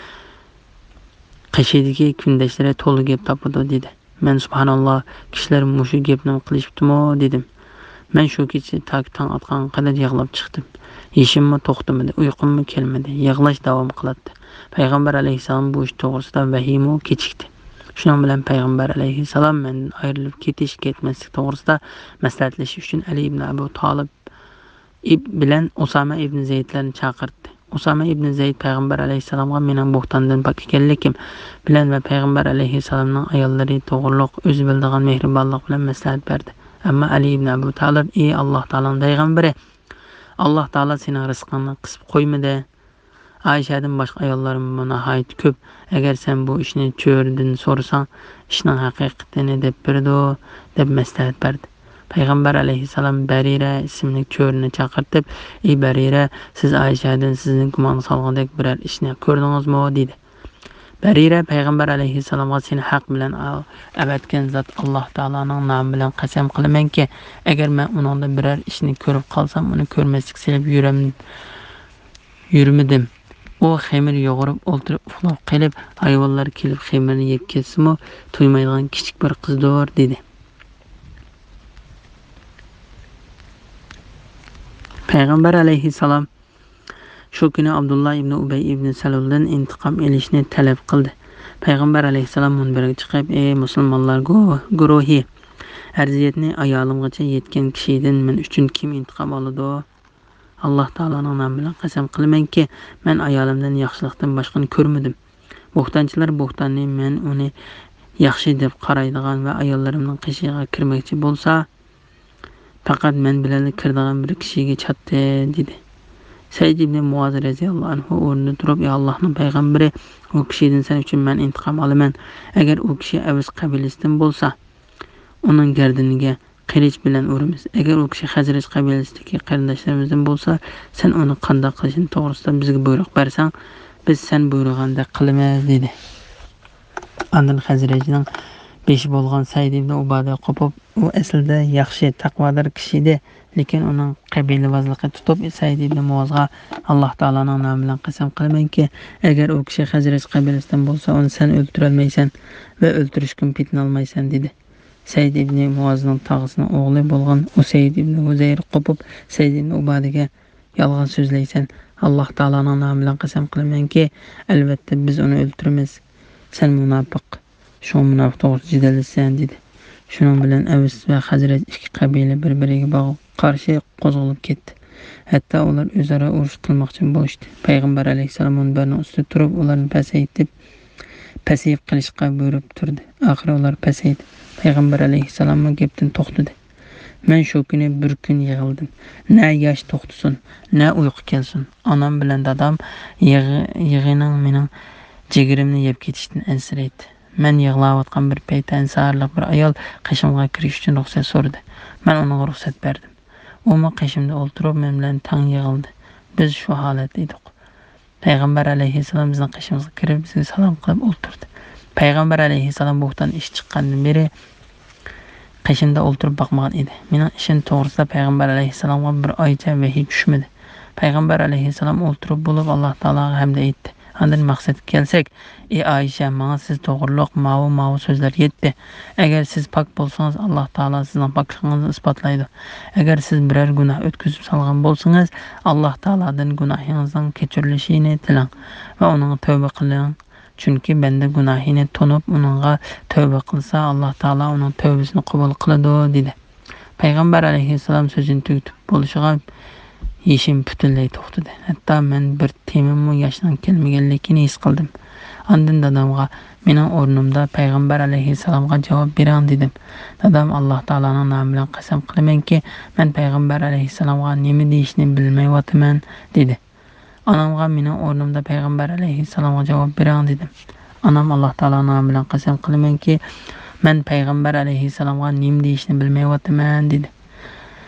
قېشىدىكى كۈندەشلىرى تولا گەپ تاپىدۇ، دېدى. مەن، سۇبھاناللاھ، كىشىلەر مۇشۇ گەپنىمۇ قىلىشىپتىمۇ؟ دېدىم. مەن شۇ كېچە تاكى تاڭ ئاتقانغا قەدەر يىغلاپ چىقتىم. يېشىممۇ توختىمىدى، ئۇيقۇممۇ كەلمىدى. يىغلاش داۋام قىلاتتى. پەيغەمبەر ئەلەيھىسسالام بۇ ئىش توغرىسىدا ۋەھىيمۇ كېچىكتى. شۇنىڭ بىلەن پەيغەمبەر ئەلەيھىسسالام مەندىن ئايرىلىپ كېتىش، كەتمەسلىك توغرىسىدا مەسلىھەتلىشىش ئۈچۈن ئەلى ئىبن ئەبۇ تالىپ ئىب-، بىلەن ئۇسامە ئىبن زەيدلەرنى چاقىرتتى. ئۇسامە ئىبن زەيد پەيغەمبەر ئەلەيھىسسالامغا مېنىڭ بوھتاندىن پاك ئىكەنلىكىم بىلەن ۋە پەيغەمبەر ئەلەيھىسسالامنىڭ ئاياللىرى توغرۇلۇق ئۆزى بىلىدىغان مېھرىبانلىق بىلەن مەسلىھەت بەردى. ئەمما ئەلى ئىبن ئەبۇ تالىپ، ئى ئاللاھ تائالانىڭ پەيغەمبىرى، ئاللاھ تائالا سېنىڭ رىزقىڭنى قىسىپ قويمىدى. ئائىشەدىن باشقا ئاياللارمۇ ناھايىتى كۆپ. ئەگەر سەن بۇ ئىشنى چۆرىدىن سورىساڭ، ئىشنىڭ ھەقىقىتىنى دەپ بېرىدۇ، دەپ مەسلىھەت بەردى. پەيغەمبەر ئەلەيھىسسالام بەرىرە ئىسىملىك چۆرىنى چاقىرتىپ، ئى بەرىرە، سىز ئائىشەدىن سىزنى گۇمانغا سالغۇدەك بىرەر ئىشنى كۆردىڭىزمۇ؟ دېدى. بەرىرە پەيغەمبەر ئەلەيھىسسالامغا سېنى ھەق بىلەن ئا-، ئەۋەتكەن زات ئاللاھ تائالانىڭ نامى بىلەن قەسەم قىلىمەنكى، ئەگەر مەن ئۇنىڭدا بىرەر ئىشنى كۆرۈپ قالسام، ئۇنى كۆرمەسلىك سېلىپ يۈرەم-، يۈرمىدىم. ئۇ خېمىر يۇغۇرۇپ ئولتۇرۇپ ئۇخلاپ قېلىپ، ھايۋانلار كېلىپ خېمىرنى يەپ كەتسىمۇ تويمايدىغان كىچىك بىر قىزدۇر، دېدى. پەيغەمبەر ئەلەيھىسسالام شۇ كۈنى ئابدۇللا ئىبنى ئۇبەي ئىبنى سەلۇلدىن ئىنتىقام ئېلىشنى تەلەپ قىلدى. پەيغەمبەر ئەلەيھىسسالام مۇنبەرگە چىقىپ، ئى مۇسۇلمانلار گۇ-، گۇرۇھى، ئەرزىيەتنى ئايالىمغىچە يەتكەن كىشىدىن مەن ئۈچۈن كىم ئىنتىقام ئالىدۇ؟ ئاللاھ تائالانىڭ نامى بىلەن قەسەم قىلىمەنكى، مەن ئايالىمدىن ياخشىلىقتىن باشقىنى كۆرمىدىم. بوھتانچىلار بوھتاننى مەن ئۇنى ياخشى دەپ قارايدىغان ۋە ئاياللىرىمنىڭ قېشىغا كىرمەكچى بولسا، پەقەت مەن بىلەنلا كىرىدىغان بىر كىشىگە چاتتى، دېدى. سەئىد ئىبنى مۇئاز رەزىياللاھۇ ئەنھۇ ئورنىدىن تۇرۇپ، ئى ئاللاھنىڭ پەيغەمبىرى، ئۇ كىشىدىن سەن ئۈچۈن مەن ئىنتىقام ئالىمەن. ئەگەر ئۇ كىشى ئەۋس قەبىلىسىدىن بولسا، ئۇنىڭ گەردىنىگە قىلىچ بىلەن ئۇرىمىز. ئەگەر ئۇ كىشى خەزرەج قەبىلىسىدىكى قېرىنداشلىرىمىزدىن بولسا، سەن ئۇنى قانداق قىلىشنى توغرىسىدا بىزگە بۇيرۇق بەرسەڭ، بىز سەن بۇيرۇغاندەك قىلىمىز، دېدى. ئاندىن خەزرەجنىڭ بېشى بولغان سەئىد ئىبنى ئۇبادە قوپۇپ، ئۇ ئەسلىدە ياخشى، تەقۋادار كىشى ئىدى، لېكىن ئۇنىڭ قەبىلىۋازلىقى تۇتۇپ، سەئىد ئىبنى مۇئازغا، ئاللاھ تائالانىڭ نامى بىلەن قەسەم قىلىمەنكى، ئەگەر ئۇ كىشى خەزرەج قەبىلىسىدىن بولسا، ئۇنى سەن ئۆلتۈرەلمەيسەن ۋە ئۆلتۈرۈشكىمۇ پېتىنالمايسەن، دېدى. سەئىد ئىبنى مۇئازنىڭ تاغىسىنىڭ ئوغلى بولغان ئۇسەيد ئىبنى ھۇزەير قوپۇپ، سەئىد ئىبنى ئۇبادىگە، يالغان سۆزلەيسەن. ئاللاھ تائالانىڭ نامى بىلەن قەسەم قىلىمەنكى، ئەلۋەتتە، بىز ئۇنى ئۆلتۈرىمىز. سەن مۇناپىق. شۇڭا مۇناپىق توغرىسىدا جېدەللىشىسەن، دېدى. شۇنىڭ بىلەن ئەۋس ۋە خەزرەج ئىككى قەبىلە بىر-بىرىگە باغ-، قارشى قوزغىلىپ كەتتى. ھەتتا ئۇلار ئۆزئارا ئۇرۇش قىلماقچىمۇ بولۇشتى. پەيغەمبەر ئەلەيھىسسالام مۇنبەرنىڭ ئۈستىدە تۇرۇپ، ئۇلارنى پەسەيتىپ، پەسىيىپ قېلىشقا بۇيرۇپ تۇردى. ئاخىرى ئۇلار پەسەيدى. پەيغەمبەر ئەلەيھىسسالاممۇ گەپتىن توختىدى. مەن شۇ كۈنى بىر كۈن يىغلىدىم. نە ياش توختىسۇن، نە ئۇيقۇ كەلسۇن. ئانام بىلەن دادام يىغ-، يىغىنىڭ مېنىڭ جىگىرىمنى يەپ كېتىشىدىن ئەنسىرەيتتى. مەن يىغلاۋاتقان بىر پەيتتە ئەنسارىلىق بىر ئايال قېشىمغا كىرىش ئۈچۈن رۇخسەت سورىدى. مەن ئۇنىڭغا رۇخسەت بەردىم. ئۇمۇ قېشىمدا ئولتۇرۇپ، مەن بىلەن تەڭ يىغىلدى. بىز شۇ ھالەتتە ئىدۇق. پەيغەمبەر ئەلەيھىسسالام بىزنىڭ قېشىمىزغا كىرىپ، بىزگە سالام قىلىپ ئولتۇردى. پەيغەمبەر ئەلەيھىسسالام بۇھتان ئىش چىققاندىن بېرى قېشىمدا ئولتۇرۇپ باقمىغان ئىدى. مېنىڭ ئىشىم توغرىسىدا پەيغەمبەر ئەلەيھىسسالامغا بىر ئايچە ۋەھىي چۈشمىدى. پەيغەمبەر ئەلەيھىسسالام ئولتۇرۇپ بولۇپ، ئاللاھ تائالاغا ھەمدە ئېيتتى. ئاندىن مەقسەتكە كەلسەك، ئى ئائىشە، ماڭا سىز توغرۇلۇق ماۋۇ، ماۋۇ سۆزلەر يەتتى. ئەگەر سىز پاك بولسىڭىز، ئاللاھ تائالا سىزنىڭ پاكلىقىڭىزنى ئىسپاتلايدۇ. ئەگەر سىز بىرەر گۇناھ ئۆتكۈزۈپ سالغان بولسىڭىز، ئاللاھ تائالادىن گۇناھىڭىزنىڭ كەچۈرۈلۈشىنى تىلەڭ ۋە ئۇنىڭغا تەۋبە قىلىڭ. چۈنكى بەندە گۇناھىنى تونۇپ، ئۇنىڭغا تەۋبە قىلسا، ئاللاھ تائالا ئۇنىڭ تەۋبىسىنى قوبۇل قىلىدۇ، دېدى. پەيغەمبەر ئەلەيھىسسالام سۆزىنى تۈگىتىپ بولۇشىغا يېشىم پۈتۈنلەي توختىدى. ھەتتا مەن بىر تېمىممۇ ياشنىڭ كەلمىگەنلىكىنى ھېس قىلدىم. ئاندىن دادامغا، مېنىڭ ئورنۇمدا پەيغەمبەر ئەلەيھىسسالامغا جاۋاب بېرىڭ، دېدىم. دادام، ئاللاھ تائالانىڭ نامى بىلەن قەسەم قىلىمەنكى، مەن پەيغەمبەر ئەلەيھىسسالامغا نېمە دېيىشنى بىلمەيۋاتىمەن، دېدى. ئانامغا، مېنىڭ ئورنۇمدا پەيغەمبەر ئەلەيھىسسالامغا جاۋاب بېرىڭ، دېدىم. ئانام، ئاللاھ تائالانىڭ نامى بىلەن قەسەم قىلىمەنكى، مەن پەيغەمبەر ئەلەيھىسسالامغا نېمە دېيىشنى بىلمەيۋاتىمەن، دېدى.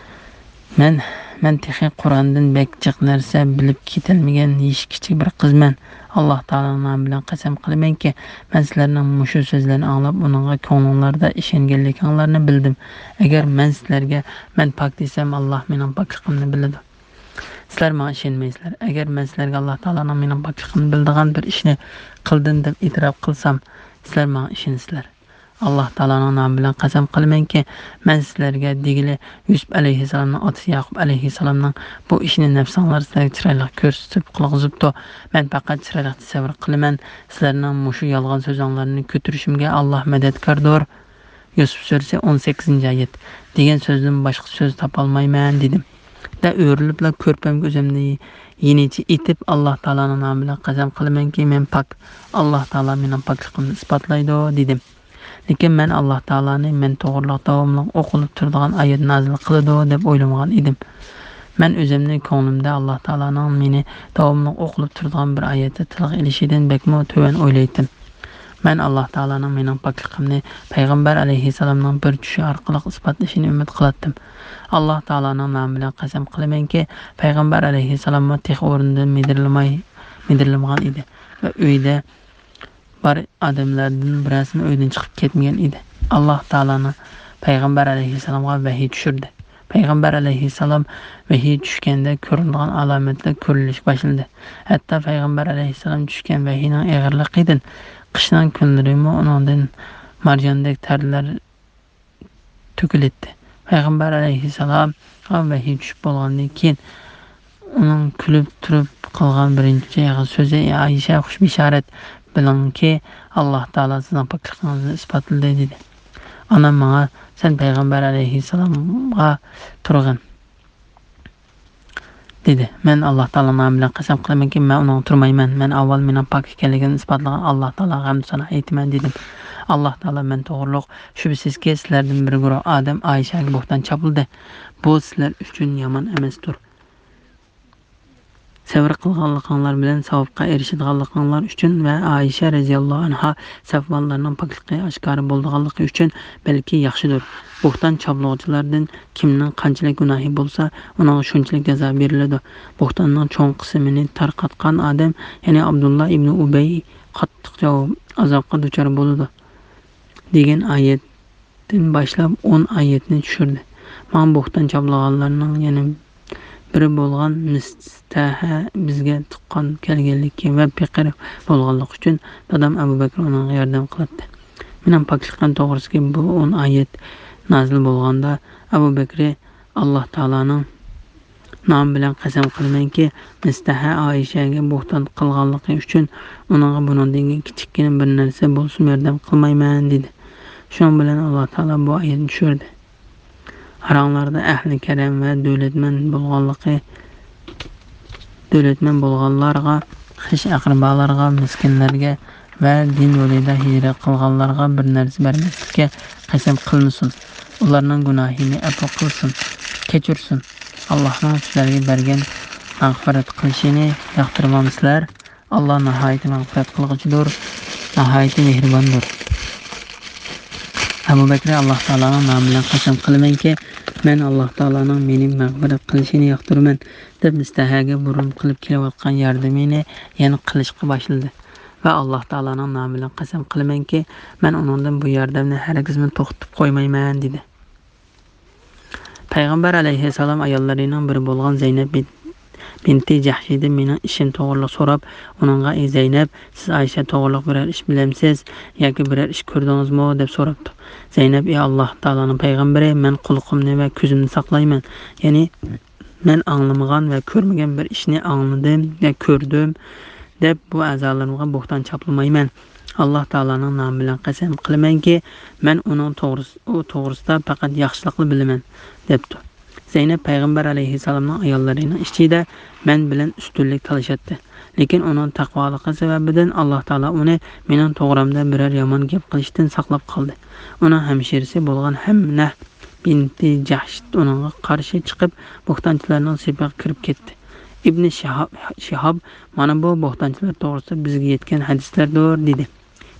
مەن، مەن تېخى قۇرئاندىن بەك جىق نەرسە بىلىپ كېتەلمىگەن يېشى كىچىك بىر قىزمەن. ئاللاھ تائالانىڭ نامى بىلەن قەسەم قىلىمەنكى، مەن سىلەرنىڭ مۇشۇ سۆزلەرنى ئاڭلاپ، ئۇنىڭغا كۆڭلۈڭلاردا ئىشەنگەنلىكىڭلارنى بىلدىم. ئەگەر مەن سىلەرگە، مەن پاك دېسەم، ئاللاھ مېنىڭ پاكلىقىمنى بىلىدۇ. سىلەر ماڭا ئىشەنمەيسىلەر. ئەگەر مەن سىلەرگە ئاللاھ تائالانىڭ مېنىڭ پاكلىقىمنى بىلىدىغان بىر ئىشنى قىلدىم دەپ ئېتىراپ قىلسام، سىلەر ماڭا ئىشىنىسىلەر. ئاللاھ تائالانىڭ نامى بىلەن قەسەم قىلىمەنكى، مەن سىلەرگە دېگىلى، يۈسۈپ ئەلەيھىسسالامنىڭ ئاتىسى ياقۇپ ئەلەيھىسسالامنىڭ بۇ ئىشنى نەپساڭلار سىلەرگە چىرايلىق كۆرسىتىپ قىلغۇزۇپتۇ. مەن پەقەت چىرايلىق تەسەۋۋۇر قىلىمەن، سىلەرنىڭ مۇشۇ يالغان سۆزۈڭلارنى كۆتۈرۈشۈمگە ئاللاھ مەدەتكاردۇر. يۈسۈپ سۈرىسى، ئون سەككىزىنچى ئايەت. دېگەن سۆزدىن باشقا سۆز تاپالمايمەن، دېدىم. دە ئۆرۈلۈپلا كۆرپەمگە ئۆزۈمنى يېنىچە ئېتىپ، ئاللاھ تائالانىڭ نامى بىلەن قەسەم قىلىمەنكى، مەن پاك، ئاللاھ تائالا مېنىڭ پاكلىقىمنى ئىسپاتلايدۇ، دېدىم. لېكىن مەن ئاللاھ تائالانى مەن توغرىلىق داۋاملىق ئوقۇلۇپ تۇرىدىغان ئايەت نازىل قىلىدۇ دەپ ئويلىمىغان ئىدىم. مەن ئۆزۈمنى كۆڭلۈمدە ئاللاھ تائالانىڭ مېنى داۋاملىق ئوقۇلۇپ تۇرىدىغان بىر ئايەتتە تىلغا ئېلىشىدىن بەكمۇ تۆۋەن ئويلايتتىم. مەن ئاللاھ تائالانىڭ مېنىڭ پاكلىقىمنى پەيغەمبەر ئەلەيھىسسالامنىڭ بىر چۈشى ئارقىلىق ئىسپاتلىشىنى ئۈمىد قىلاتتىم. ئاللاھ تائالانىڭ نامى بىلەن قەسەم قىلىمەنكى، پەيغەمبەر ئەلەيھىسسالاممۇ تېخى ئورنىدىن مىدىرلىماي، مىدىرلىمىغان ئىدى ۋە ئۆيدە بار ئادەملەردىن بىرەرسىمۇ ئۆيدىن چىقىپ كەتمىگەن ئىدى. ئاللاھ تائالانىڭ پەيغەمبەر ئەلەيھىسسالامغا ۋەھىي چۈشۈردى. پەيغەمبەر ئەلەيھىسسالام ۋەھىي چۈشكەندە كۆرۈنىدىغان ئالامەتلەر كۆرۈلۈشكە باشلىدى. ھەتتا پەيغەمبەر ئەلەيھىسسالام چۈشكەن ۋەھىينىڭ ئېغىرلىقىدىن قىشنىڭ كۈنلىرىمۇ ئۇنىڭدىن مارجاندەك تەرلەر تۆكۈلەتتى. پەيغەمبەر ئەلەيھىسسالامغا ۋەھىي چۈشۈپ بولغاندىن كېيىن، ئۇنىڭ كۈلۈپ تۇرۇپ قىلغان بىرىنچى ئېغىز سۆزى، ئى ئائىشە، خۇش بېشارەت بىلىڭكى، ئاللاھ تائالا سىزنىڭ پاكلىقىڭىزنى ئىسپاتلىدى، دېدى. ئانام ماڭا، سەن پەيغەمبەر ئەلەيھىسسالامغا تۇرغىن، دېدى. مەن ئاللاھ تائالانىڭ نامى بىلەن قەسەم قىلىمەنكى، مەن ئۇنىڭغا تۇرمايمەن. مەن ئاۋۋال مېنىڭ پاك ئىكەنلىكىمنى ئىسپاتلىغان ئاللاھ تائالاغا ھەمدۇ سانا ئېيتىمەن، دېدىم. ئاللاھ تائالا مەن توغرۇلۇق، شۈبھىسىزكى، سىلەردىن بىر گۇرۇھ ئادەم ئائىشەگە بوھتان چاپلىدى. بۇ سىلەر ئۈچۈن يامان ئەمەستۇر. سەۋر قىلغانلىقىڭلار بىلەن ساۋابقا ئېرىشىدىغانلىقىڭلار ئۈچۈن ۋە ئائىشە رەزىياللاھۇ ئەنھا سەفۋانلارنىڭ پاكلىقى ئاشكارا بولىدىغانلىقى ئۈچۈن بەلكى ياخشىدۇر. بوھتان چاپلىغۇچىلاردىن كىمنىڭ قانچىلىك گۇناھى بولسا، ئۇنىڭغا شۇنچىلىك جازا بېرىلىدۇ. بوھتاننىڭ چوڭ قىسمىنى تارقاتقان ئادەم، يەنى ئابدۇللا ئىبنى ئۇبەي قاتتىق جاۋاب، ئازابقا دۇچار بولىدۇ، دېگەن ئايەتتىن باشلاپ ئون ئايەتنى چۈشۈردى. ماڭا بوھتان چاپلىغانلارنىڭ يەنە بىرى بولغان مىستەھە بىزگە تۇغقان كەلگەنلىكى ۋە پېقىر بولغانلىقى ئۈچۈن دادام ئەبۇ بەكرى ئۇنىڭغا ياردەم قىلاتتى. مېنىڭ پاكلىقىم توغرىسىدىكى بۇ ئون ئايەت نازىل بولغاندا، ئەبۇ بەكرى ئاللاھ تائالانىڭ نامى بىلەن قەسەم قىلىمەنكى، مىستەھە ئائىشەگە بوھتان قىلغانلىقى ئۈچۈن ئۇنىڭغا بۇنىڭدىن كېيىن كىچىككىنە بىر نەرسە بولسىمۇ ياردەم قىلمايمەن، دېدى. شۇنىڭ بىلەن ئاللاھ تائالا بۇ ئايەتنى چۈشۈردى. ئاراڭلاردا ئەھلى كەرەم ۋە دۆلەتمەن بولغانلىقى، دۆلەتمەن بولغانلارغا، خىش ئەقرىبالارغا، مىسكىنلەرگە ۋە دىن يولىدا ھىجرەت قىلغانلارغا بىر نەرسە بەرمەسلىككە قەسەم قىلمىسۇن. ئۇلارنىڭ گۇناھىنى ئەپۇ قىلسۇن، كەچۈرسۇن. ئاللاھنىڭ سىلەرگە بەرگەن مەغپىرەت قىلىشىنى ياقتۇرمامسىلەر؟ ئاللاھ ناھايىتى مەغپىرەت قىلغۇچىدۇر، ناھايىتى مېھرىباندۇر. ئەبۇ بەكرى، ئاللاھ تائالانىڭ نامى بىلەن قەسەم قىلىمەنكى، مەن ئاللاھ تائالانىڭ مېنى مەغپىرەت قىلىشىنى ياقتۇرىمەن، دەپ مىستەھەگە بۇرۇن قىلىپ كېلىۋاتقان ياردىمىنى يەنە قىلىشقا باشلىدى. ۋە ئاللاھ تائالانىڭ نامى بىلەن قەسەم قىلىمەنكى، مەن ئۇنىڭدىن بۇ ياردەمنى ھەرگىزمۇ توختىتىپ قويمايمەن، دېدى. پەيغەمبەر ئەلەيھىسسالام ئاياللىرىنىڭ بىرى بولغان زەينەپ بىن-، بىنتى جەھشىدىن مېنىڭ ئىشىم توغرىلىق سوراپ، ئۇنىڭغا، ئى زەينەپ، سىز ئائىشە توغرىلىق بىرەر ئىش بىلەمسىز ياكى بىرەر ئىش كۆردىڭىزمۇ؟ دەپ سوراپتۇ. زەينەپ، ئى ئاللاھ تائالانىڭ پەيغەمبىرى، مەن قۇلىقىمنى ۋە كۆزۈمنى ساقلايمەن. يەنى، مەن ئاڭلىمىغان ۋە كۆرمىگەن بىر ئىشنى ئاڭلىدىم ۋە كۆردۈم، دەپ بۇ ئەزالىرىمغا بوھتان چاپلىمايمەن. ئاللاھ تائالانىڭ نامى بىلەن قەسەم قىلىمەنكى، مەن ئۇنىڭ توغرىسى، ئۇ توغرىسىدا پەقەت ياخشىلىقلا بىلىمەن، دەپتۇ. زەينەپ پەيغەمبەر ئەلەيھىسسالامنىڭ ئاياللىرىنىڭ ئىچىدە مەن بىلەن ئۈستۈنلۈك تالىشاتتى. لېكىن ئۇنىڭ تەقۋالىقى سەۋەبىدىن ئاللاھ تائالا ئۇنى مېنىڭ توغرامدا بىرەر يامان گەپ قىلىشتىن ساقلاپ قالدى. ئۇنىڭ ھەمشىرىسى بولغان ھەمنەھ بىنتى جەھش ئۇنىڭغا قارشى چىقىپ، بوھتانچىلارنىڭ سېپىغا كىرىپ كەتتى. ئىبنى شىھاب، شىھاب، مانا بۇ بوھتانچىلار توغرىسىدا بىزگە يەتكەن ھەدىسلەردۇر، دېدى.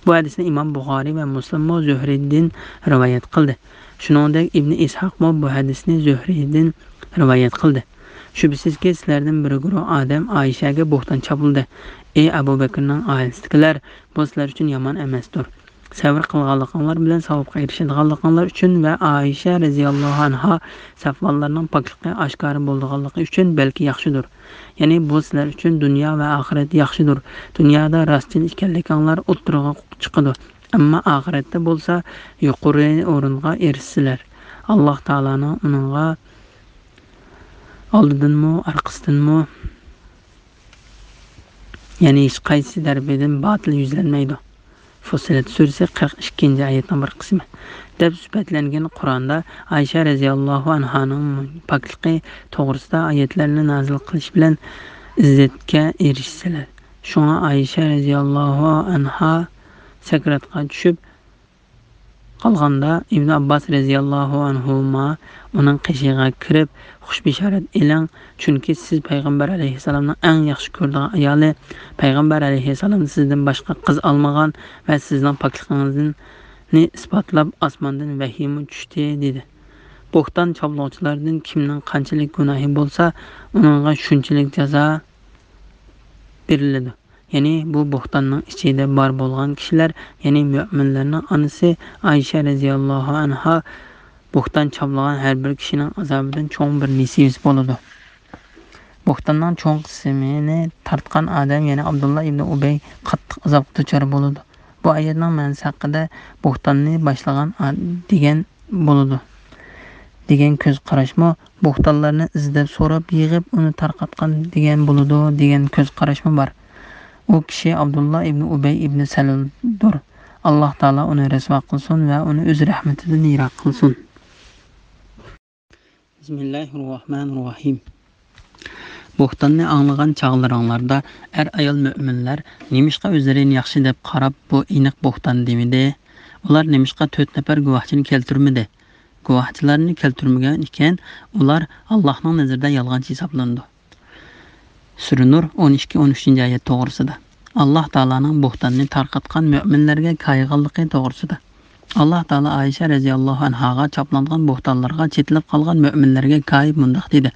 بۇ ھەدىسنى ئىمام بۇخارىي ۋە مۇسلىممۇ زۆھرىدىن رىۋايەت قىلدى. شۇنىڭدەك ئىبنى ئىسھاقمۇ بۇ ھەدىسنى زۆھرىدىن رىۋايەت قىلدى. شۈبھىسىزكى، سىلەردىن بىر گۇرۇھ ئادەم ئائىشەگە بوھتان چاپلىدى. ئى ئەبۇ بەكرىنىڭ ئائىلىسىدىكىلەر، بۇ سىلەر ئۈچۈن يامان ئەمەستۇر. سەۋر قىلغانلىقىڭلار بىلەن ساۋابقا ئېرىشىدىغانلىقىڭلار ئۈچۈن ۋە ئائىشە رەزىياللاھۇ ئەنھا سەپۋانلارنىڭ پاكلىقى ئاشكارا بولىدىغانلىقى ئۈچۈن بەلكى ياخشىدۇر. يەنى بۇ سىلەر ئۈچۈن دۇنيا ۋە ئاخىرەت ياخشىدۇر. دۇنيادا راستچىل ئىكەنلىكىڭلار ئوتتۇرىغا چىقىدۇ. ئەمما ئاخىرەتتە بولسا يۇقىرى ئورۇنغا ئېرىشىسىلەر. ئاللاھ تائالانىڭ ئۇنىڭغا ئالدىدىنمۇ، ئارقىسىدىنمۇ، يەنى ھېچقايسى تەرىپىدىن باتىل يۈزلەنمەيدۇ. فۇسسىلەت سۈرىسى قىرىق ئىككىنچى ئايەتنىڭ بىر قىسمى. دەپ سۈپەتلەنگەن قۇرئاندا ئائىشە رەزىياللاھۇ ئەنھانىڭ پاكلىقى توغرىسىدا ئايەتلەرنى نازىل قىلىش بىلەن ئىززەتكە ئېرىشىسىلەر. شۇڭا ئائىشە رەزىياللاھۇ ئەنھا سەكراتقا چۈشۈپ، قالغاندا، ئىبن ئابباس رەزىياللاھۇ ئەنھۇما ئۇنىڭ قېشىغا كىرىپ، خۇش بېشارەت ئېلىڭ، چۈنكى سىز پەيغەمبەر ئەلەيھىسسالامنىڭ ئەڭ ياخشى كۆرىدىغان ئايالى، پەيغەمبەر ئەلەيھىسسالام سىزدىن باشقا قىز ئالمىغان ۋە سىزنىڭ پاكلىقىڭىزنى ئىسپاتلاپ ئاسماندىن ۋەھىيمۇ چۈشتى، دېدى. بوھتان چاپلىغۇچىلاردىن كىمنىڭ قانچىلىك گۇناھى بولسا، ئۇنىڭغا شۇنچىلىك جازا بېرىلىدۇ. يەنى بۇ بوھتاننىڭ ئىچىدە بار بولغان كىشىلەر، يەنى مۆمىنلەرنىڭ ئانىسى ئائىشە رەزىياللاھۇ ئەنھا بوھتان چاپلىغان ھەر بىر كىشىنىڭ ئازابىدىن چوڭ بىر نېسىۋىسى بولىدۇ. بوھتاننىڭ چوڭ قىسمىنى تارتقان ئادەم، يەنى ئابدۇللا ئىبنى ئۇبەي قاتتىق ئازابقا دۇچار بولىدۇ. بۇ ئايەتنىڭ مەنىسى ھەققىدە بوھتاننى باشلىغان ئا-، دېگەن بولىدۇ، دېگەن كۆز قاراشمۇ، بوھتانلارنى ئىزدەپ سوراپ يىغىپ ئۇنى تارقاتقان دېگەن بولىدۇ، دېگەن كۆز قاراشمۇ بار. ئۇ كىشى ئابدۇللا ئىبنى ئۇبەي ئىبنى سەلۇلدۇر. ئاللاھ تائالا ئۇنى رەسۋا قىلسۇن ۋە ئۇنى ئۆز رەھمىتىدىن يىراق قىلسۇن. بىسمىللاھىررەھمانىررەھىم. بوھتاننى ئاڭلىغان چاغلىرىڭلاردا ئەر-ئايال مۆمىنلەر نېمىشقا ئۆزلىرىنى ياخشى دەپ قاراپ، بۇ ئېنىق بوھتان دېمىدى؟ ئۇلار نېمىشقا تۆت نەپەر گۇۋاھچىنى كەلتۈرمىدى؟ گۇۋاھچىلارنى كەلتۈرمىگەن ئىكەن، ئۇلار ئاللاھنىڭ نەزىرىدە يالغانچى ھېسابلىنىدۇ. سۈرە نۇر، ئون ئىككى، ئون ئۈچىنچى ئايەت توغرىسىدا. ئاللاھ تائالانىڭ بوھتاننى تارقاتقان مۆمىنلەرگە كايىغانلىقى توغرىسىدا. ئاللاھ تائالا ئائىشە رەزىياللاھۇ ئەنھاغا چاپلانغان بوھتانلارغا چېتىلىپ قالغان مۆمىنلەرگە كايىپ مۇنداق دېدى: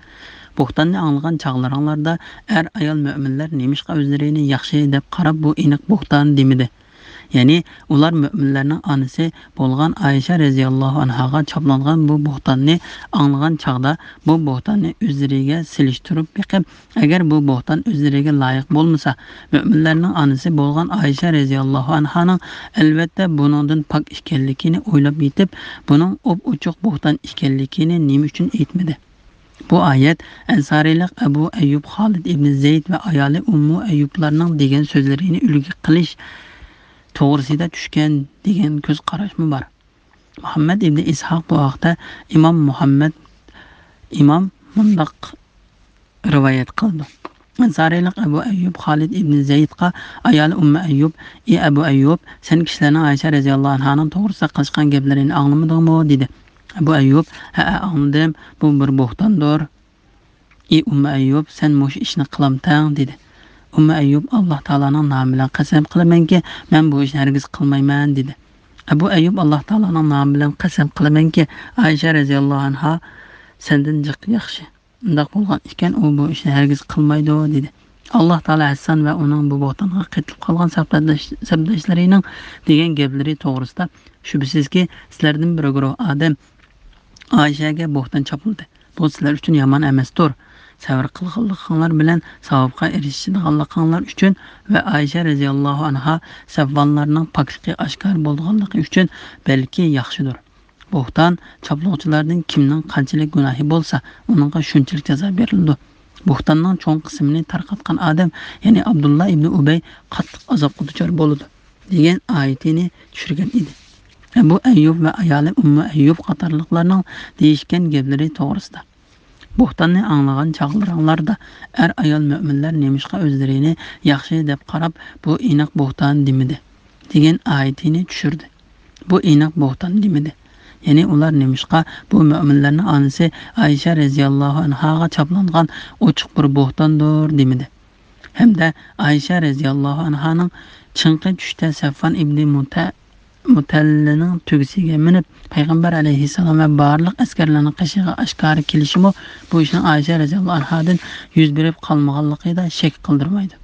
بوھتاننى ئاڭلىغان چاغلىرىڭلاردا ئەر-ئايال مۆمىنلەر نېمىشقا ئۆزلىرىنى ياخشى دەپ قاراپ، بۇ ئېنىق بوھتان دېمىدى؟ يەنى ئۇلار مۆمىنلەرنىڭ ئانىسى بولغان ئائىشە رەزىياللاھۇ ئەنھاغا چاپلانغان بۇ بوھتاننى ئاڭلىغان چاغدا، بۇ بوھتاننى ئۆزلىرىگە سېلىشتۇرۇپ بېقىپ، ئەگەر بۇ بوھتان ئۆزلىرىگە لايىق بولمىسا، مۆمىنلەرنىڭ ئانىسى بولغان ئائىشە رەزىياللاھۇ ئەنھانىڭ ئەلۋەتتە بۇنىڭدىن پاك ئىكەنلىكىنى ئويلاپ يېتىپ، بۇنىڭ ئوپئوچۇق بوھتان ئىكەنلىكىنى نېمە ئۈچۈن ئېيتمىدى؟ بۇ ئايەت ئەنسارىيلىق ئەبۇ ئەييۇب خالىد ئىبنى زەيد ۋە ئايالى ئۇممۇ ئەييۇبلارنىڭ دېگەن سۆزلىرىنى ئۈلگە قىلىش توغرىسىدا چۈشكەن، دېگەن كۆز قاراشمۇ بار. مۇھەممەد ئىبنى ئىسھاق بۇ ھەقتە ئىمام مۇھەممەد ئىمام مۇنداق رىۋايەت قىلىدۇ. ئەنسارىيلىق ئەبۇ ئەييۇب خالىد ئىبنى زەيدقا ئايالى ئۇممۇ ئەييۇب: ئى ئەبۇ ئەييۇب، سەن كىشىلەرنىڭ ئائىشە رەزىياللاھۇ ئەنھانىڭ توغرىسىدا قىلىشقان گەپلىرىنى ئاڭلىمىدىڭمۇ؟ دېدى. ئەبۇ ئەييۇب: ھەئە، ئاڭلىدىم، بۇ بىر بوھتاندۇر. ئى ئۇممۇ ئەييۇب، سەن مۇشۇ ئىشنى قىلامتەڭ؟ دېدى. ئۇممۇ ئەييۇب: ئاللاھ تائالانىڭ نامى بىلەن قەسەم قىلىمەنكى، مەن بۇ ئىشنى ھەرگىز قىلمايمەن، دېدى. ئەبۇ ئەييۇب: ئاللاھ تائالانىڭ نامى بىلەن قەسەم قىلىمەنكى، ئائىشە رەزىياللاھۇ ئەنھا سەندىن جىق ياخشى. ئۇنداق بولغان ئىكەن، ئۇ بۇ ئىشنى ھەرگىز قىلمايدۇ» دېدى. ئاللاھ تائالا ھەسسان ۋە ئۇنىڭ بۇ بوھتانغا قېتىلىپ قالغان سەپداش-، سەپداشلىرىنىڭ دېگەن گەپلىرى توغرىسىدا، شۈبھىسىزكى، سىلەردىن بىر گۇرۇھ ئادەم ئائىشەگە بوھتان چاپلىدى. بۇ سىلەر ئۈچۈن يامان ئەمەستۇر. سەۋر قىلغانلىقىڭلار بىلەن ساۋابقا ئېرىشىدىغانلىقىڭلار ئۈچۈن ۋە ئائىشە رەزىياللاھۇ ئەنھا سەفۋانلارنىڭ پاكلىقى ئاشكارا بولىدىغانلىقى ئۈچۈن بەلكى ياخشىدۇر. بوھتان چاپلىغۇچىلاردىن كىمنىڭ قانچىلىك گۇناھى بولسا، ئۇنىڭغا شۇنچىلىك جازا بېرىلىدۇ. بوھتاننىڭ چوڭ قىسمىنى تارقاتقان ئادەم، يەنى ئابدۇللا ئىبنى ئۇبەي قاتتىق ئازابقا دۇچار بولىدۇ، دېگەن ئايىتىنى چۈشۈرگەن ئىدى. ئەبۇ ئەييۇب ۋە ئايالى ئۇممۇ ئەييۇب قاتارلىقلارنىڭ دېيىشكەن گەپلىرى توغرىسىدا. بوھتاننى ئاڭلىغان چاغلىرىڭلاردا ئەر-ئايال مۆمىنلەر نېمىشقا ئۆزلىرىنى ياخشى دەپ قاراپ، بۇ ئېنىق بوھتان دېمىدى، دېگەن ئايىتىنى چۈشۈردى. بۇ ئېنىق بوھتان دېمىدى. يەنى ئۇلار نېمىشقا بۇ مۆمىنلەرنىڭ ئانىسى ئائىشە رەزىياللاھۇ ئەنھاغا چاپلانغان ئوچۇق بىر بوھتاندۇر دېمىدى. ھەمدە ئائىشە رەزىياللاھۇ ئەنھانىڭ چىڭقى چۈشتە سەفۋان ئىبنى مۇتە-، مۇتەللىنىڭ تۆگىسىگە مىنىپ، پەيغەمبەر ئەلەيھىسسالام ۋە بارلىق ئەسكەرلەرنىڭ قېشىغا ئاشكارا كېلىشىمۇ بۇ ئىشنىڭ ئائىشە رەزىياللاھۇ ئەنھادىن يۈز بېرىپ قالمىغانلىقىدا شەك قىلدۇرمايدۇ.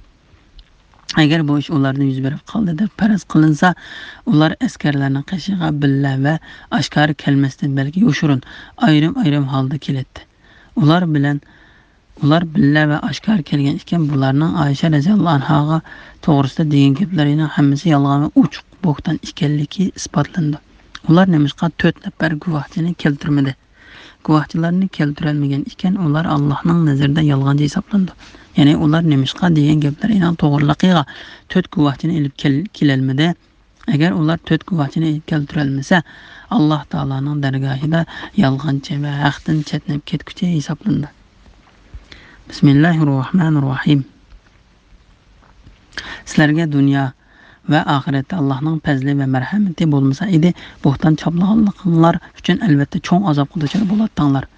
ئەگەر بۇ ئىش ئۇلاردىن يۈز بېرىپ قالدى دەپ پەرەز قىلىنسا، ئۇلار ئەسكەرلەرنىڭ قېشىغا بىللە ۋە ئاشكارا كەلمەستىن، بەلكى يوشۇرۇن، ئايرىم-ئايرىم ھالدا كېلەتتى. ئۇلار بىلەن، ئۇلار بىللە ۋە ئاشكارا كەلگەن ئىكەن، بۇلارنىڭ ئائىشە رەزىياللاھۇ ئەنھاغا توغرىسىدا دېگەن گەپلىرىنىڭ ھەممىسى يالغان ۋە ئوچۇق بوھتان ئىكەنلىكى ئىسپاتلىنىدۇ. ئۇلار نېمىشقا تۆت نەپەر گۇۋاھچىنى كەلتۈرمىدى؟ گۇۋاھچىلارنى كەلتۈرەلمىگەن ئىكەن، ئۇلار ئاللاھنىڭ نەزىرىدە يالغانچى ھېسابلىنىدۇ. يەنى ئۇلار نېمىشقا دېگەن گەپلىرىنىڭ توغرىلىقىغا تۆت گۇۋاھچىنى ئېلىپ كەل-، كېلەلمىدى؟ ئەگەر ئۇلار تۆت گۇۋاھچىنى ئېلىپ كەلتۈرەلمىسە، ئاللاھ تائالانىڭ دەرگاھىدا يالغانچى ۋە ھەقتىن چەتنەپ كەتكۈچى ھېسابلىنىدۇ. بىسمىللاھىررەھمانىررەھىم. سىلەرگە دۇنيا ۋە ئاخىرەتتە ئاللاھنىڭ پەزلى ۋە مەرھەمىتى بولمىسا ئىدى، بوھتان چاپلىغانلىقىڭلار ئۈچۈن ئەلۋەتتە چوڭ ئازابقا دۇچار بولاتتىڭلار.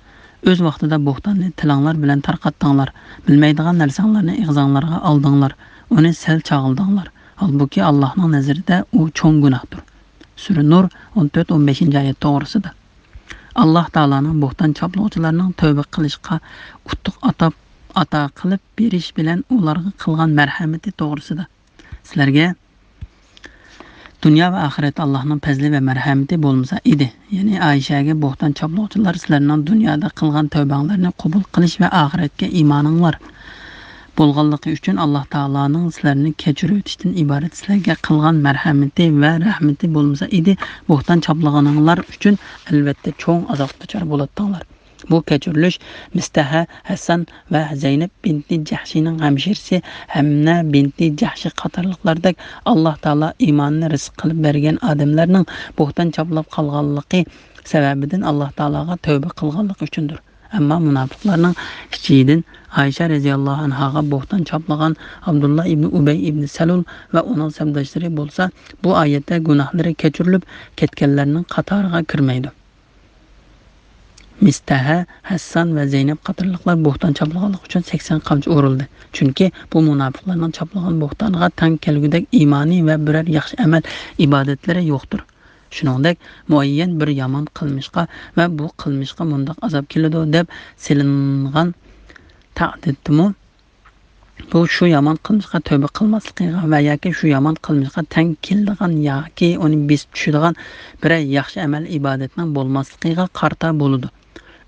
ئۆز ۋاقتىدا بوھتاننى تىلىڭلار بىلەن تارقاتتىڭلار، بىلمەيدىغان نەرسەڭلارنى ئېغىزىڭلارغا ئالدىڭلار، ئۇنى سەل چاغلىدىڭلار. ھالبۇكى، ئاللاھنىڭ نەزىرىدە ئۇ چوڭ گۇناھتۇر. سۈرە نۇر، ئون تۆت، ئون بەشىنچى ئايەت توغرىسىدا. ئاللاھ تائالانىڭ بوھتان چاپلىغۇچىلارنىڭ تەۋبە قىلىشقا ئۇتۇق ئاتاپ، ئاتا قىلىپ بېرىش بىلەن ئۇلارغا قىلغان مەرھەمىتى توغرىسىدا. سىلەرگە دۇنيا ۋە ئاخىرەتتە ئاللاھنىڭ پەزلى ۋە مەرھەمىتى بولمىسا ئىدى. يەنى ئائىشەگە بوھتان چاپلىغۇچىلار سىلەرنىڭ دۇنيادا قىلغان تەۋبەڭلارنى قوبۇل قىلىش ۋە ئاخىرەتكە ئىمانىڭلار بولغانلىقى ئۈچۈن ئاللاھ تائالانىڭ سىلەرنى كەچۈرۈۋېتىشتىن ئىبارەت سىلەرگە قىلغان مەرھەمىتى ۋە رەھمىتى بولمىسا ئىدى، بوھتان چاپلىغىنىڭلار ئۈچۈن ئەلۋەتتە چوڭ ئازابقا دۇچار بولاتتىڭلار. بۇ كەچۈرۈلۈش مىستەھە، ھەسسان ۋە زەينەپ بىنتى جەھشىنىڭ ھەمشىرىسى ھەمنە بىنتى جەھشى قاتارلىقلاردەك ئاللاھ تائالا ئىماننى رىزىق قىلىپ بەرگەن ئادەملەرنىڭ بوھتان چاپلاپ قالغانلىقى سەۋەبىدىن ئاللاھ تائالاغا تەۋبە قىلغانلىقى ئۈچۈندۇر. ئەمما مۇناپىقلارنىڭ ئىچىدىن ئائىشە رەزىياللاھۇ ئەنھاغا بوھتان چاپلىغان ئابدۇللا ئىبنى ئۇبەي ئىبنى سەلۇل ۋە ئۇنىڭ سەپداشلىرى بولسا، بۇ ئايەتتە گۇناھلىرى كەچۈرۈلۈپ كەتكەنلەرنىڭ قاتارىغا كىرمەيدۇ. مىستەھە، ھەسسان ۋە زەينەپ قاتارلىقلار بوھتان چاپلىغانلىقى ئۈچۈن سەكسەن قامچا ئۇرۇلدى. چۈنكى بۇ مۇناپىقلارنىڭ چاپلىغان بوھتانىغا تەڭ كەلگۈدەك ئىمانى ۋە بىرەر ياخشى ئەمەل، ئىبادەتلىرى يوقتۇر. شۇنىڭدەك مۇئەييەن بىر يامان قىلمىشقا ۋە بۇ قىلمىشقا مۇنداق ئازاب كېلىدۇ دەپ سېلىنغان تەھدىتتىمۇ، بۇ شۇ يامان قىلمىشقا تەۋبە قىلماسلىقىغا ۋە ياكى شۇ يامان قىلمىشقا تەڭ كېلىدىغان ياكى ئۇنى بېسىپ چۈشىدىغان بىرەر ياخشى ئەمەل، ئىبادەتنىڭ بولماسلىقىغا قارىتا بولىدۇ.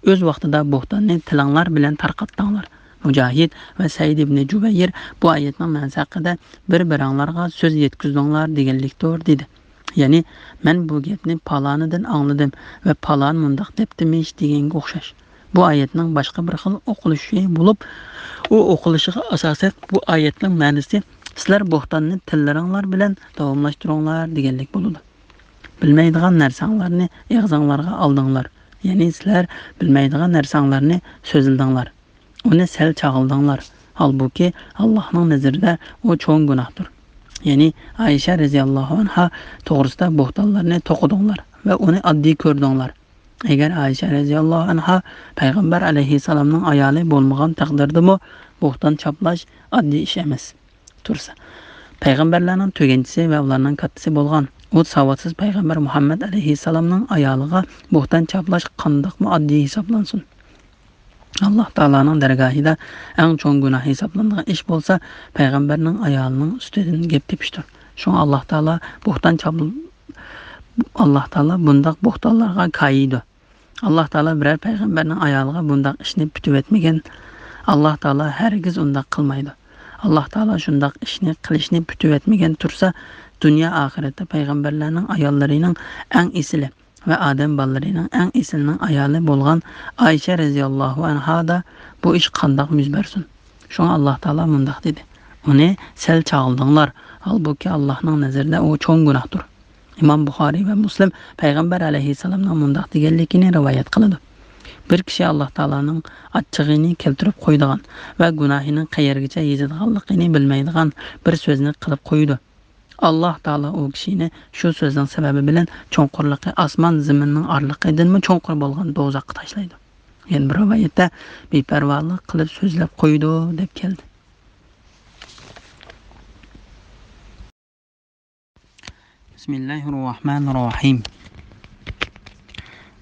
ئۆز ۋاقتىدا بوھتاننى تىلىڭلار بىلەن تارقاتتىڭلار. مۇجاھىد ۋە سەئىد ئىبنى جۇبەير بۇ ئايەتنىڭ مەنىسى ھەققىدە بىر-بىرىڭلارغا سۆز يەتكۈزدۈڭلار دېگەنلىكتۇر، دېدى. يەنى، مەن بۇ گەپنى پالانىدىن ئاڭلىدىم ۋە پالان مۇنداق دەپتىمىش دېگەنگە ئوخشاش. بۇ ئايەتنىڭ باشقا بىر خىل ئوقۇلۇشى بولۇپ، ئۇ ئوقۇلۇشىغا ئاساسەن بۇ ئايەتنىڭ مەنىسى، سىلەر بوھتاننى تىللىرىڭلار بىلەن داۋاملاشتۇرۇڭلار دېگەنلىك بولىدۇ. بىلمەيدىغان نەرسەڭلارنى ئېغىزىڭلارغا ئالدىڭلار. يەنى سىلەر بىلمەيدىغان نەرسەڭلارنى سۆزلىدىڭلار. ئۇنى سەل چاغلىدىڭلار. ھالبۇكى، ئاللاھنىڭ نەزىرىدە ئۇ چوڭ گۇناھتۇر. يەنى ئائىشە رەزىياللاھۇ ئەنھا توغرىسىدا بوھتانلارنى توقۇدۇڭلار ۋە ئۇنى ئاددىي كۆردۈڭلار. ئەگەر ئائىشە رەزىياللاھۇ ئەنھا پەيغەمبەر ئەلەيھىسسالامنىڭ ئايالى بولمىغان تەقدىردىمۇ بوھتان چاپلاش ئاددىي ئىش ئەمەس. تۇرسا، پەيغەمبەرلەرنىڭ تۆگەنچىسى ۋە ئۇلارنىڭ كاتتىسى بولغان ئۇ ساۋاتسىز پەيغەمبەر مۇھەممەد ئەلەيھىسسالامنىڭ ئايالىغا بوھتان چاپلاش قانداقمۇ ئاددىي ھېسابلانسۇن؟ ئاللاھ تائالانىڭ دەرگاھىدا ئەڭ چوڭ گۇناھ ھېسابلىنىدىغان ئىش بولسا، پەيغەمبەرنىڭ ئايالىنىڭ ئۈستىدىن گەپ تېپىشتۇر. شۇڭا ئاللاھ تائالا بوھتان چابل-، ئاللاھ تائالا بۇنداق بوھتانلارغا كايىيدۇ. ئاللاھ تائالا بىرەر پەيغەمبەرنىڭ ئايالىغا بۇنداق ئىشنى پۈتۈۋەتمىگەن. ئاللاھ تائالا ھەرگىز ئۇنداق قىلمايدۇ. ئاللاھ تائالا شۇنداق ئىشنى قىلىشنى پۈتۈۋەتمىگەن تۇرسا، دۇنيا ئاخىرەتتە پەيغەمبەرلەرنىڭ ئاياللىرىنىڭ ئەڭ ئېسىلى ۋە ئادەم بالىلىرىنىڭ ئەڭ ئېسىلىنىڭ ئايالى بولغان ئائىشە رەزىياللاھۇ ئەنھادا بۇ ئىش قانداق يۈز بەرسۇن؟ شۇڭا ئاللاھ تائالا مۇنداق دېدى: «ئۇنى سەل چاغلىدىڭلار. ھالبۇكى، ئاللاھنىڭ نەزىرىدە ئۇ چوڭ گۇناھتۇر.» ئىمام بۇخارىي ۋە مۇسلىم پەيغەمبەر ئەلەيھىسسالامنىڭ مۇنداق دېگەنلىكىنى رىۋايەت قىلىدۇ: «بىر كىشى ئاللاھ تائالانىڭ ئاچچىقىنى كەلتۈرۈپ قويىدىغان ۋە گۇناھىنىڭ قەيەرگىچە يېتىدىغانلىقىنى بىلمەيدىغان بىر سۆزنى قىلىپ قويىدۇ. ئاللاھ تائالا ئۇ كىشىنى شۇ سۆزنىڭ سەۋەبى بىلەن چوڭقۇرلۇقى ئاسمان زېمىننىڭ ئارىلىقىدىنمۇ چوڭقۇر بولغان دوزاخقا تاشلايدۇ.» يەنە بىر رىۋايەتتە: «بىپەرۋالىق قىلىپ سۆزلەپ قويىدۇ» دەپ كەلدى. بىسمىللاھىر راھمانىر راھىم.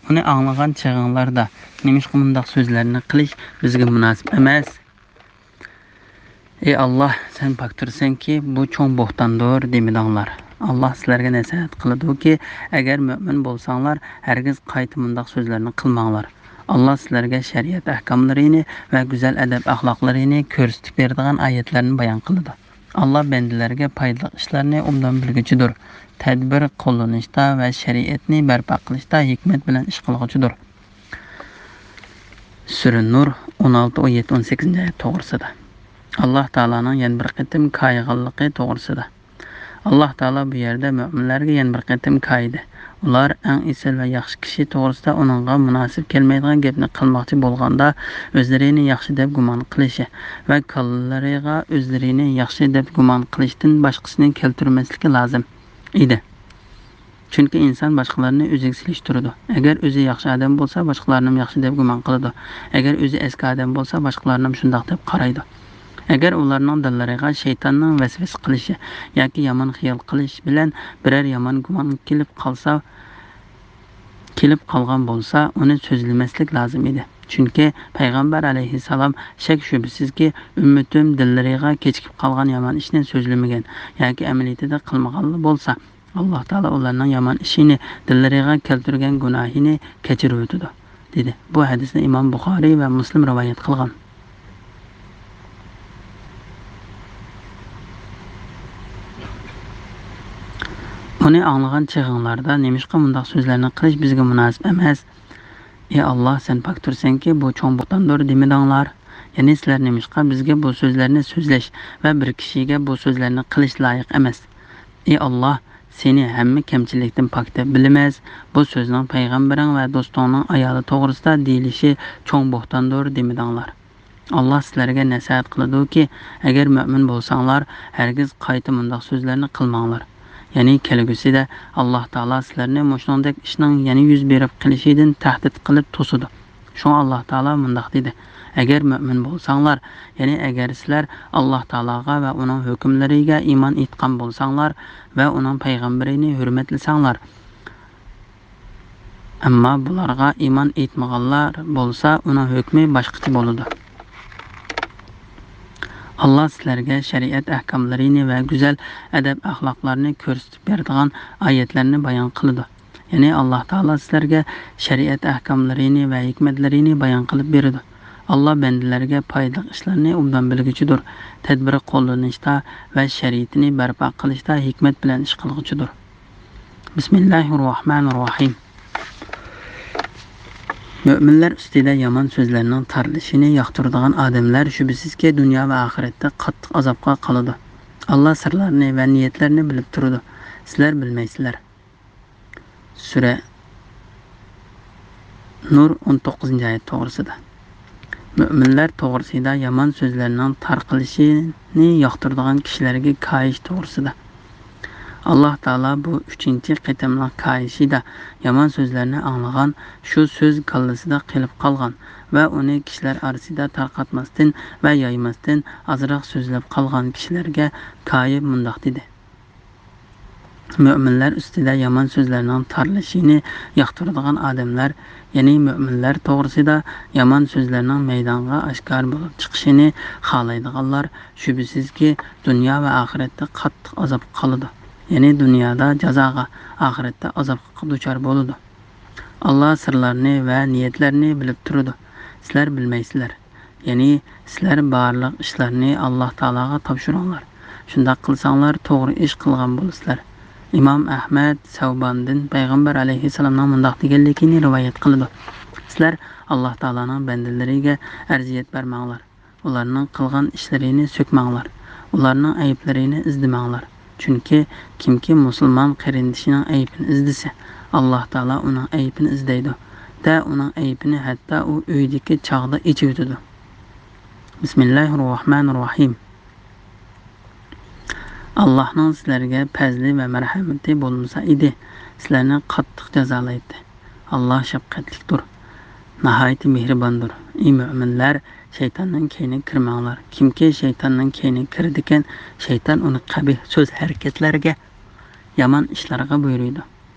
ئۇنى ئاڭلىغان چېغىڭلاردا نېمىشقا مۇنداق سۆزلەرنى قىلىش بىزگە مۇناسىپ ئەمەس؟ «ئى ئاللاھ، سەن پاكتۇرسەنكى، بۇ چوڭ بوھتاندۇر» دېمىدىڭلار. ئاللاھ سىلەرگە نەسىھەت قىلىدۇكى، ئەگەر مۆمىن بولساڭلار، ھەرگىز قايتا مۇنداق سۆزلەرنى قىلماڭلار. ئاللاھ سىلەرگە شەرىئەت ئەھكاملىرىنى ۋە گۈزەل ئەدەپ-ئەخلاقلىرىنى كۆرسىتىپ بېرىدىغان ئايەتلەرنى بايان قىلىدۇ. ئاللاھ بەندىلەرگە پايدىلىق ئىشلارنى ئوبدان بىلگۈچىدۇر، تەدبىر قوللىنىشتا ۋە شەرىئەتنى بەرپا قىلىشتا ھېكمەت بىلەن ئىش قىلغۇچىدۇر. سۈرە نۇر، ئون ئالتە، ئون يەتتە، ئون سەككىزىنچى ئايەت توغرىسىدا. ئاللاھ تائالانىڭ يەنە بىر قېتىم كايىغانلىقى توغرىسىدا. ئاللاھ تائالا بۇ يەردە مۆمىنلەرگە يەنە بىر قېتىم كايىدى. ئۇلار ئەڭ ئېسىل ۋە ياخشى كىشى توغرىسىدا ئۇنىڭغا مۇناسىپ كەلمەيدىغان گەپنى قىلماقچى بولغاندا، ئۆزلىرىنى ياخشى دەپ گۇمان قىلىشى ۋە كاللىلىرىغا ئۆزلىرىنى ياخشى دەپ گۇمان قىلىشتىن باشقىسىنى كەلتۈرمەسلىكى لازىم ئىدى. چۈنكى ئىنسان باشقىلارنى ئۆزىگە سېلىشتۇرىدۇ. ئەگەر ئۆزى ياخشى ئادەم بولسا، باشقىلارنىمۇ ياخشى دەپ گۇمان قىلىدۇ. ئەگەر ئۆزى ئەسكى ئادەم بولسا، باشقىلارنىمۇ شۇنداق دەپ قارايدۇ. ئەگەر ئۇلارنىڭ دىللىرىغا شەيتاننىڭ ۋەسۋەسە قىلىشى ياكى يامان خىيال قىلىش بىلەن بىرەر يامان گۇمان كېلىپ قالسا، كېلىپ قالغان بولسا، ئۇنى سۆزلىمەسلىك لازىم ئىدى. چۈنكى پەيغەمبەر ئەلەيھىسسالام شەك-شۈبھىسىزكى، ئۈممىتىم دىللىرىغا كېچىكىپ قالغان يامان ئىشنى سۆزلىمىگەن ياكى ئەمەلىيىتىدە قىلمىغانلا بولسا، ئاللاھ تائالا ئۇلارنىڭ يامان ئىشىنى دىللىرىغا كەلتۈرگەن گۇناھىنى كەچۈرۈۋېتىدۇ، دېدى. بۇ ھەدىسنى ئىمام بۇخارىي ۋە مۇسلىم رىۋايەت قىلغان. ئۇنى ئاڭلىغان چېغىڭلاردا نېمىشقا مۇنداق سۆزلەرنى قىلىش بىزگە مۇناسىپ ئەمەس؟ ئى ئاللاھ، سەن پاكتۇرسەنكى، بۇ چوڭ بوھتاندۇر دېمىدىڭلار. يەنى سىلەر نېمىشقا بىزگە بۇ سۆزلەرنى سۆزلەش ۋە بىر كىشىگە بۇ سۆزلەرنى قىلىش لايىق ئەمەس؟ ئى ئاللاھ، سېنى ھەممە كەمچىلىكتىن پاك دەپ بىلىمىز. بۇ سۆزنىڭ پەيغەمبىرىڭ ۋە دوستۇڭنىڭ ئايالى توغرىسىدا دېيىلىشى چوڭ بوھتاندۇر دېمىدىڭلار. ئاللاھ سىلەرگە نەسىھەت قىلىدۇكى، ئەگەر مۆمىن بولساڭلار، ھەرگىز قايتا مۇنداق سۆزلەرنى قىلماڭلار. يەنى كەلگۈسىدە ئاللاھ تائالا سىلەرنى مۇشۇنىڭدەك ئىشنىڭ يەنە يۈز بېرىپ قېلىشىدىن تەھدىت قىلىپ توسىدۇ. شۇڭا ئاللاھ تائالا مۇنداق دېدى: «ئەگەر مۆمىن بولساڭلار، يەنى ئەگەر سىلەر ئاللاھ تائالاغا ۋە ئۇنىڭ ھۆكۈملىرىگە ئىمان ئېيتقان بولساڭلار ۋە ئۇنىڭ پەيغەمبىرىنى ھۆرمەتلىسەڭلار، ئەمما بۇلارغا ئىمان ئېيتمىغانلار بولسا، ئۇنىڭ ھۆكمى باشقىچە بولىدۇ.» ئاللاھ سىلەرگە شەرىئەت ئەھكاملىرىنى ۋە گۈزەل ئەدەپ-ئەخلاقلارنى كۆرسىتىپ بېرىدىغان ئايەتلەرنى بايان قىلىدۇ. يەنى ئاللاھ تائالا سىلەرگە شەرىئەت ئەھكاملىرىنى ۋە ھېكمەتلىرىنى بايان قىلىپ بېرىدۇ. ئاللاھ بەندىلەرگە پايدىلىق ئىشلارنى ئوبدان بىلگۈچىدۇر، تەدبىر قوللىنىشتا ۋە شەرىئىتىنى بەرپا قىلىشتا ھېكمەت بىلەن ئىش قىلغۇچىدۇر. بىسمىللاھىر راھمانىر راھىم. مۆمىنلەر ئۈستىدە يامان سۆزلەرنىڭ تارىلىشىنى ياقتۇرىدىغان ئادەملەر شۈبھىسىزكى دۇنيا ۋە ئاخىرەتتە قاتتىق ئازابقا قالىدۇ. ئاللاھ سىرلارنى ۋە نىيەتلەرنى بىلىپ تۇرىدۇ. سىلەر بىلمەيسىلەر. سۈرە نۇر، ئون توققۇزىنچى ئايەت توغرىسىدا. مۆمىنلەر توغرىسىدا يامان سۆزلەرنىڭ تارقىلىشىنى ياقتۇرىدىغان كىشىلەرگە كايىش توغرىسىدا. ئاللاھ تائالا بۇ ئۈچىنچى قېتىملىق كايىشىدا يامان سۆزلەرنى ئاڭلىغان، شۇ سۆز كاللىسىدا قېلىپ قالغان ۋە ئۇنى كىشىلەر ئارىسىدا تارقاتماستىن ۋە يايماستىن ئازراق سۆزلەپ قالغان كىشىلەرگە كايىپ مۇنداق دېدى: مۆمىنلەر ئۈستىدە يامان سۆزلەرنىڭ تارىلىشىنى ياقتۇرىدىغان ئادەملەر، يەنى مۆمىنلەر توغرىسىدا يامان سۆزلەرنىڭ مەيدانغا ئاشكارا بولۇپ چىقىشىنى خالايدىغانلار شۈبھىسىزكى دۇنيا ۋە ئاخىرەتتە قاتتىق ئازابقا قالىدۇ. يەنى دۇنيادا جازاغا، ئاخىرەتتە ئازابقا دۇچار بولىدۇ. ئاللا سىرلارنى ۋە نىيەتلەرنى بىلىپ تۇرىدۇ. سىلەر بىلمەيسىلەر. يەنى سىلەر بارلىق ئىشلارنى ئاللا تائالاغا تاپشۇرۇڭلار. شۇنداق قىلساڭلار توغرا ئىش قىلغان بولىسىلەر. ئىمام ئەھمەد سەۋباندىن پەيغەمبەر ئەلەيھىسسالامنىڭ مۇنداق دېگەنلىكىنى رىۋايەت قىلىدۇ: سىلەر ئاللا تائالانىڭ بەندىلىرىگە ئەزىيەت بەرمەڭلار. ئۇلارنىڭ قىلغان ئىشلىرىنى سۆكمەڭلار. ئۇلارنىڭ ئەيىبلىرىنى ئىزدىمەڭلار. چۈنكى كىمكى مۇسۇلمان قېرىندىشىنىڭ ئەيىبىنى ئىزدىسە، ئاللا تائالا ئۇنىڭ ئەيىبىنى ئىزدەيدۇ. دە ئۇنىڭ ئەيىبىنى ھەتتا ئۇ ئۆيدىكى چاغدا ئېچىۋېتىدۇ. بىسمىللاھىررەھمانىررەھىم. ئاللاھنىڭ سىلەرگە پەزلى ۋە مەرھەمىتى بولمىسا ئىدى، سىلەرنى قاتتىق جازالايتتى. ئاللا شەپقەتلىكتۇر، ناھايىتى مېھرىباندۇر. ئى مۆمىنلەر، شەيتاننىڭ كەينىگە كىرمەڭلار. كىمكى شەيتاننىڭ كەينىگە كىرىدىكەن، شەيتان ئۇنى قەبىھ سۆز-ھەرىكەتلەرگە، يامان ئىشلارغا بۇيرۇيدۇ.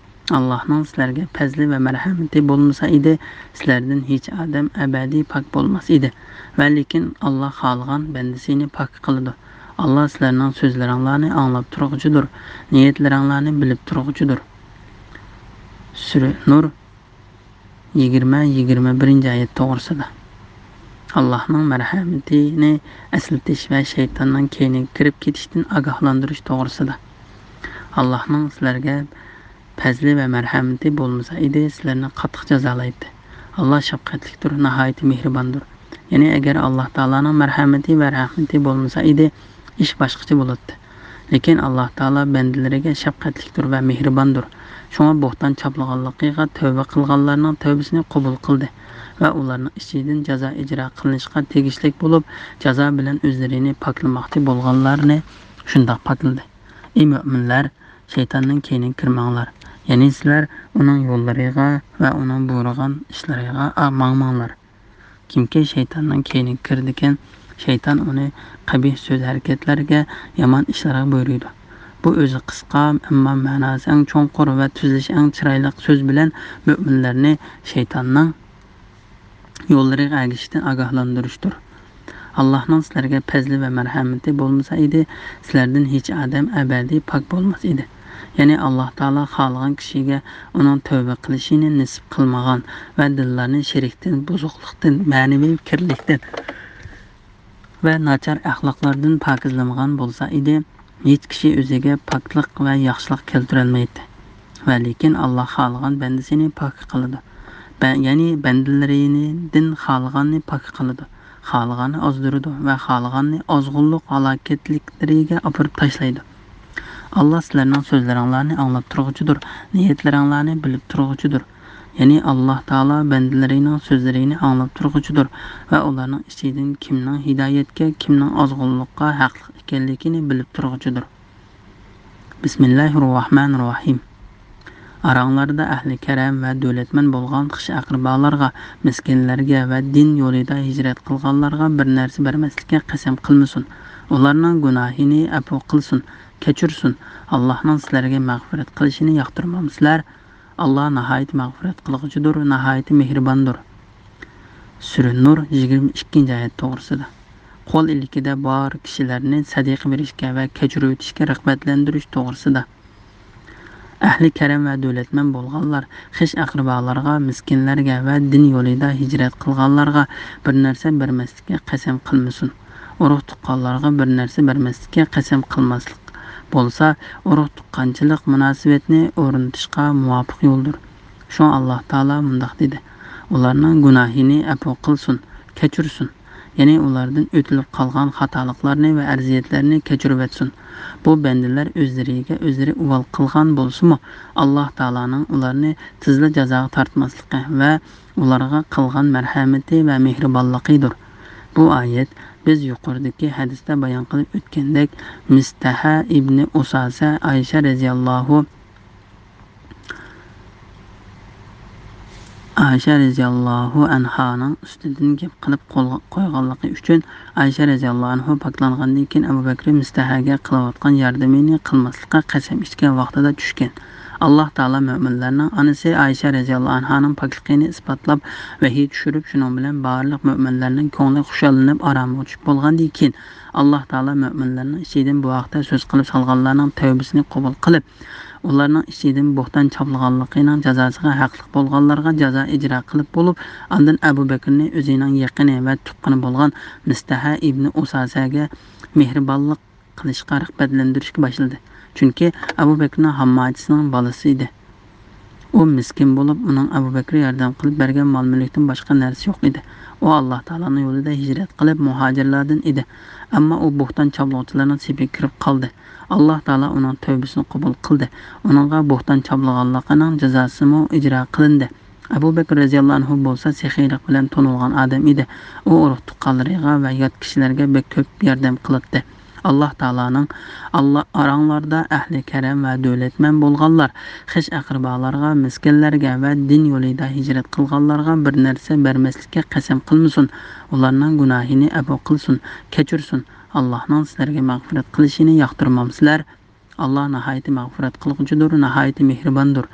ئاللاھنىڭ سىلەرگە پەزلى ۋە مەرھەمىتى بولمىسا ئىدى، سىلەردىن ھېچ ئادەم ئەبەدىي پاك بولماس ئىدى. ۋە لېكىن ئاللا خالىغان بەندىسىنى پاك قىلىدۇ. ئاللا سىلەرنىڭ سۆزلىرىڭلارنى ئاڭلاپ تۇرغۇچىدۇر، نىيەتلىرىڭلارنى بىلىپ تۇرغۇچىدۇر. سۈرە نۇر، يىگىرمە، يىگىرمە بىرىنچى ئايەت توغرىسىدا. ئاللاھنىڭ مەرھەمىتىنى ئەسلىتىش ۋە شەيتاننىڭ كەينىگە كىرىپ كېتىشتىن ئاگاھلاندۇرۇش توغرىسىدا. ئاللاھنىڭ سىلەرگە پەزلى ۋە مەرھەمىتى بولمىسا ئىدى، سىلەرنى قاتتىق جازالايتتى. ئاللا شەپقەتلىكتۇر، ناھايىتى مېھرىباندۇر. يەنى ئەگەر ئاللا تائالانىڭ مەرھەمىتى ۋە رەھمىتى بولمىسا ئىدى، ئىش باشقىچە بولاتتى. لېكىن ئاللا تائالا بەندىلىرىگە شەپقەتلىكتۇر ۋە مېھرىباندۇر. شۇڭا بوھتان چاپلىغانلىقىغا تەۋبە قىلغانلارنىڭ تەۋبىسىنى قوبۇل قىلدى ۋە ئۇلارنىڭ ئىچىدىن جازا ئىجرا قىلىنىشقا تېگىشلىك بولۇپ، جازا بىلەن ئۆزلىرىنى پاكلىماقچى بولغانلارنى شۇنداق پاكلىدى. ئى مۆمىنلەر، شەيتاننىڭ كەينىگە كىرمەڭلار. يەنى سىلەر ئۇنىڭ يوللىرىغا ۋە ئۇنىڭ بۇيرۇغان ئىشلىرىغا ماڭماڭلار. كىمكى شەيتاننىڭ كەينىگە كىرىدىكەن، شەيتان ئۇنى قەبىھ سۆز-ھەرىكەتلەرگە، يامان ئىشلارغا بۇيرۇيدۇ. بۇ ئۆزى قىسقا، ئەمما مەناسى ئەڭ چوڭقۇر ۋە تۈزۈلۈشى ئەڭ چىرايلىق سۆز بىلەن مۆمىنلەرنى شەيتاننىڭ يوللىرىغا ئەگىشىشتىن ئاگاھلاندۇرۇشتۇر. ئاللاھنىڭ سىلەرگە پەزلى ۋە مەرھەمىتى بولمىسا ئىدى، سىلەردىن ھېچ ئادەم ئەبەدىي پاك بولماس ئىدى. يەنى ئاللاھ تائالا خالىغان كىشىگە ئۇنىڭ تەۋبە قىلىشىنى نېسىپ قىلمىغان ۋە دىللارنى شىركتىن، بۇزۇقلۇقتىن، مەنىۋى كىرلىكتىن ۋە ناچار ئەخلاقلاردىن پاكىزلىمىغان بولسا ئىدى، ھېچ كىشى ئۆزىگە پاكلىق ۋە ياخشىلىق كەلتۈرەلمەيتتى. ۋە لېكىن ئاللاھ خالىغان بەندىسىنى پاك قىلىدۇ. بە-، يەنى بەندىلىرىدىن خالىغاننى پاك قىلىدۇ، خالىغاننى ئازدۇرىدۇ ۋە خالىغاننى ئازغۇنلۇق ھالاكەتلىكلىرىگە ئاپىرىپ تاشلايدۇ. ئاللاھ سىلەرنىڭ سۆزلىرىڭلارنى ئاڭلاپ تۇرغۇچىدۇر، نىيەتلىرىڭلارنى بىلىپ تۇرغۇچىدۇر. يەنى ئاللاھ تائالا بەندىلىرىنىڭ سۆزلىرىنى ئاڭلاپ تۇرغۇچىدۇر ۋە ئۇلارنىڭ ئىچىدىن كىمنىڭ ھىدايەتكە، كىمنىڭ ئازغۇنلۇققا ھەقلىق ئىكەنلىكىنى بىلىپ تۇرغۇچىدۇر. بىسمىللاھىررەھمانىررەھىم. ئاراڭلاردا ئەھلى كەرەم ۋە دۆلەتمەن بولغان خىش-ئەقرىبالارغا، مىسكىنلەرگە ۋە دىن يولىدا ھىجرەت قىلغانلارغا بىر نەرسە بەرمەسلىككە قەسەم قىلمىسۇن. ئۇلارنىڭ گۇناھىنى ئەپۇ قىلسۇن، كەچۈرسۇن. ئاللاھنىڭ سىلەرگە مەغپىرەت قىلىشىنى ياقتۇرمامسىلەر؟ ئاللاھ ناھايىتى مەغپىرەت قىلغۇچىدۇر، ناھايىتى مېھرىباندۇر. سۈرە نۇر، يىگىرمە ئىككىنچى ئايەت توغرىسىدا. قول ئىلكىدە بار كىشىلەرنى سەدىقە بېرىشكە ۋە كەچۈرۈۋېتىشكە رىغبەتلەندۈرۈش توغرىسىدا. ئەھلى كەرەم ۋە دۆلەتمەن بولغانلار خىش-ئەقرىبالارغا، مىسكىنلەرگە ۋە دىن يولىدا ھىجرەت قىلغانلارغا بىر نەرسە بەرمەسلىككە قەسەم قىلمىسۇن. ئۇرۇق-تۇغقانلارغا بىر نەرسە بەرمەسلىككە قەسەم قىلماسلىق بولسا، ئۇرۇق-تۇغقانچىلىق مۇناسىۋەتنى ئورنىتىشقا مۇۋاپىق يولدۇر. شۇڭا ئاللاھ تائالا مۇنداق دېدى: ئۇلارنىڭ گۇناھىنى ئەپۇ قىلسۇن، كەچۈرسۇن. يەنى ئۇلاردىن ئۆتۈلۈپ قالغان خاتالىقلارنى ۋە ئەرزىيەتلەرنى كەچۈرۈۋەتسۇن. بۇ بەندىلەر ئۆزلىرىگە ئۆزلىرى ئۇۋال قىلغان بولسىمۇ، ئاللاھ تائالانىڭ ئۇلارنى تېزلا جازاغا تارتماسلىقى ۋە ئۇلارغا قىلغان مەرھەمىتى ۋە مېھرىبانلىقىدۇر. بۇ ئايەت بىز يۇقىرىدىكى ھەدىستە بايان قىلىپ ئۆتكەندەك، مىستەھە ئىبنى ئۇساسە ئائىشە رەزىياللاھۇ ئائىشە رەزىياللاھۇ ئەنھانىڭ ئۈستىدىن گەپ قىلىپ قول-، قويغانلىقى ئۈچۈن، ئائىشە رەزىياللاھۇ ئەنھا پاكلانغاندىن كېيىن ئەبۇ بەكرى مىستەھەگە قىلىۋاتقان ياردىمىنى قىلماسلىققا قەسەم ئىچكەن ۋاقتىدا چۈشكەن. ئاللاھ تائالا مۆمىنلەرنىڭ ئانىسى ئائىشە رەزىياللاھۇ ئەنھانىڭ پاكلىقىنى ئىسپاتلاپ، ۋەھىي چۈشۈرۈپ، شۇنىڭ بىلەن بارلىق مۆمىنلەرنىڭ كۆڭلى خۇشاللىنىپ، ئارامىغا چۈشۈپ بولغاندىن كېيىن، ئاللاھ تائالا مۆمىنلەرنىڭ ئىچىدىن بۇ ھەقتە سۆز قىلىپ سالغانلارنىڭ تەۋبىسىنى قوبۇل قىلىپ، ئۇلارنىڭ ئىچىدىن بوھتان چاپلىغانلىقىنىڭ جازاسىغا ھەقلىق بولغانلارغا جازا ئىجرا قىلىپ بولۇپ، ئاندىن ئەبۇ بەكرىنى ئۆزىنىڭ يېقىنى ۋە تۇغقىنى بولغان مىستەھە ئىبنى ئۇساسەگە مېھرىبانلىق قىلىشقا رىغبەتلەندۈرۈشكە باشلىدى. چۈنكى ئەبۇ بەكرىنىڭ ھامماچىسىنىڭ بالىسى ئىدى. ئۇ مىسكىن بولۇپ، ئۇنىڭ ئەبۇ بەكرى ياردەم قىلىپ بەرگەن مال-مۈلۈكتىن باشقا نەرسىسى يوق ئىدى. ئۇ ئاللاھ تائالانىڭ يولىدا ھىجرەت قىلىپ، مۇھاجىرلاردىن ئىدى. ئەمما ئۇ بوھتان چاپلىغۇچىلارنىڭ سېپىگە كىرىپ قالدى. ئاللاھ تائالا ئۇنىڭ تەۋبىسىنى قوبۇل قىلدى. ئۇنىڭغا بوھتان چاپلىغانلىقىنىڭ جازاسىمۇ ئىجرا قىلىندى. ئەبۇ بەكرى رەزىياللاھۇ ئەنھۇ بولسا سېخىيلىق بىلەن تونۇلغان ئادەم ئىدى. ئۇ ئۇرۇق-تۇغقانلىرىغا ۋە يات كىشىلەرگە بەك كۆپ ياردەم قىلاتتى. ئاللاھ تائالانىڭ، ئاللا-، ئاراڭلاردا ئەھلى كەرەم ۋە دۆلەتمەن بولغانلار، خىش-ئەقرىبالارغا، مىسكىنلەرگە ۋە دىن يولىدا ھىجرەت قىلغانلارغا بىر نەرسە بەرمەسلىككە قەسەم قىلمىسۇن. ئۇلارنىڭ گۇناھىنى ئەپۇ قىلسۇن، كەچۈرسۇن. ئاللاھنىڭ سىلەرگە مەغپىرەت قىلىشىنى ياقتۇرمامسىلەر؟ ئاللاھ ناھايىتى مەغپىرەت قىلغۇچىدۇر، ناھايىتى مېھرىباندۇر،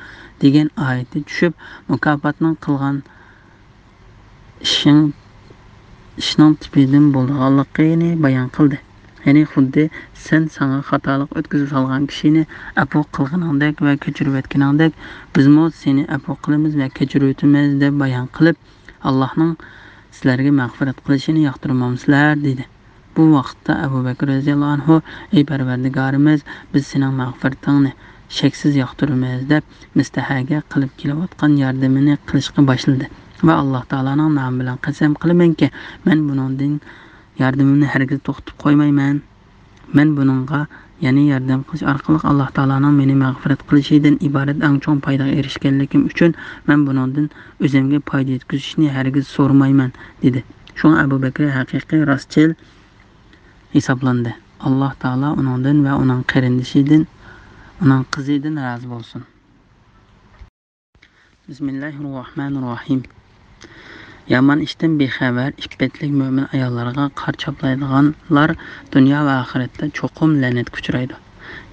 دېگەن ئايىتى چۈشۈپ، مۇكاپاتنىڭ قىلغان ئىشىڭ، ئىشنىڭ تېپىدىن بولىدىغانلىقىنى بايان قىلدى. يەنى خۇددى سەن ساڭا خاتالىق ئۆتكۈزۈپ سالغان كىشىنى ئەپۇ قىلغىنىڭدەك ۋە كەچۈرۈۋەتكىنىڭدەك، بىزمۇ سېنى ئەپۇ قىلىمىز ۋە كەچۈرۈۋېتىمىز، دەپ بايان قىلىپ، ئاللاھنىڭ سىلەرگە مەغپىرەت قىلىشىنى ياقتۇرمامسىلەر؟ دېدى. بۇ ۋاقىتتا ئەبۇ بەكرى رەزىياللاھۇ ئەنھۇ، ئەي پەرۋەردىگارىمىز، بىز سېنىڭ مەغپىرىتىڭنى شەكسىز ياقتۇرىمىز، دەپ، مىستەھەگە قىلىپ كېلىۋاتقان ياردىمىنى قىلىشقا باشلىدى ۋە ئاللاھ تائالانىڭ نامى بىلەن قەسەم قىلىمەنكى، مەن بۇنىڭدىن ياردىمىمنى ھەرگىز توختىتىپ قويمايمەن. مەن بۇنىڭغا، يەنى ياردەم قىلىش ئارقىلىق ئاللاھ تائالانىڭ مېنى مەغپىرەت قىلىشىدىن ئىبارەت ئەڭ چوڭ پايدىغا ئېرىشكەنلىكىم ئۈچۈن، مەن بۇنىڭدىن ئۆزۈمگە پايدا يەتكۈزۈشنى ھەرگىز سورىمايمەن، دېدى. شۇڭا ئەبۇ بەكرى ھەقىقىي، راستچىل ھېسابلاندى. ئاللاھ تائالا ئۇنىڭدىن ۋە ئۇنىڭ قېرىندىشىدىن، ئۇنىڭ قىزىدىن رازى بولسۇن. بىسمىللاھىر راھمانىر راھىم. يامان ئىشتىن بىخەۋەر، ئىپپەتلىك مۆمىن ئاياللارغا قار چاپلايدىغانلار دۇنيا ۋە ئاخىرەتتە چوقۇم لەنەتكە ئۇچرايدۇ.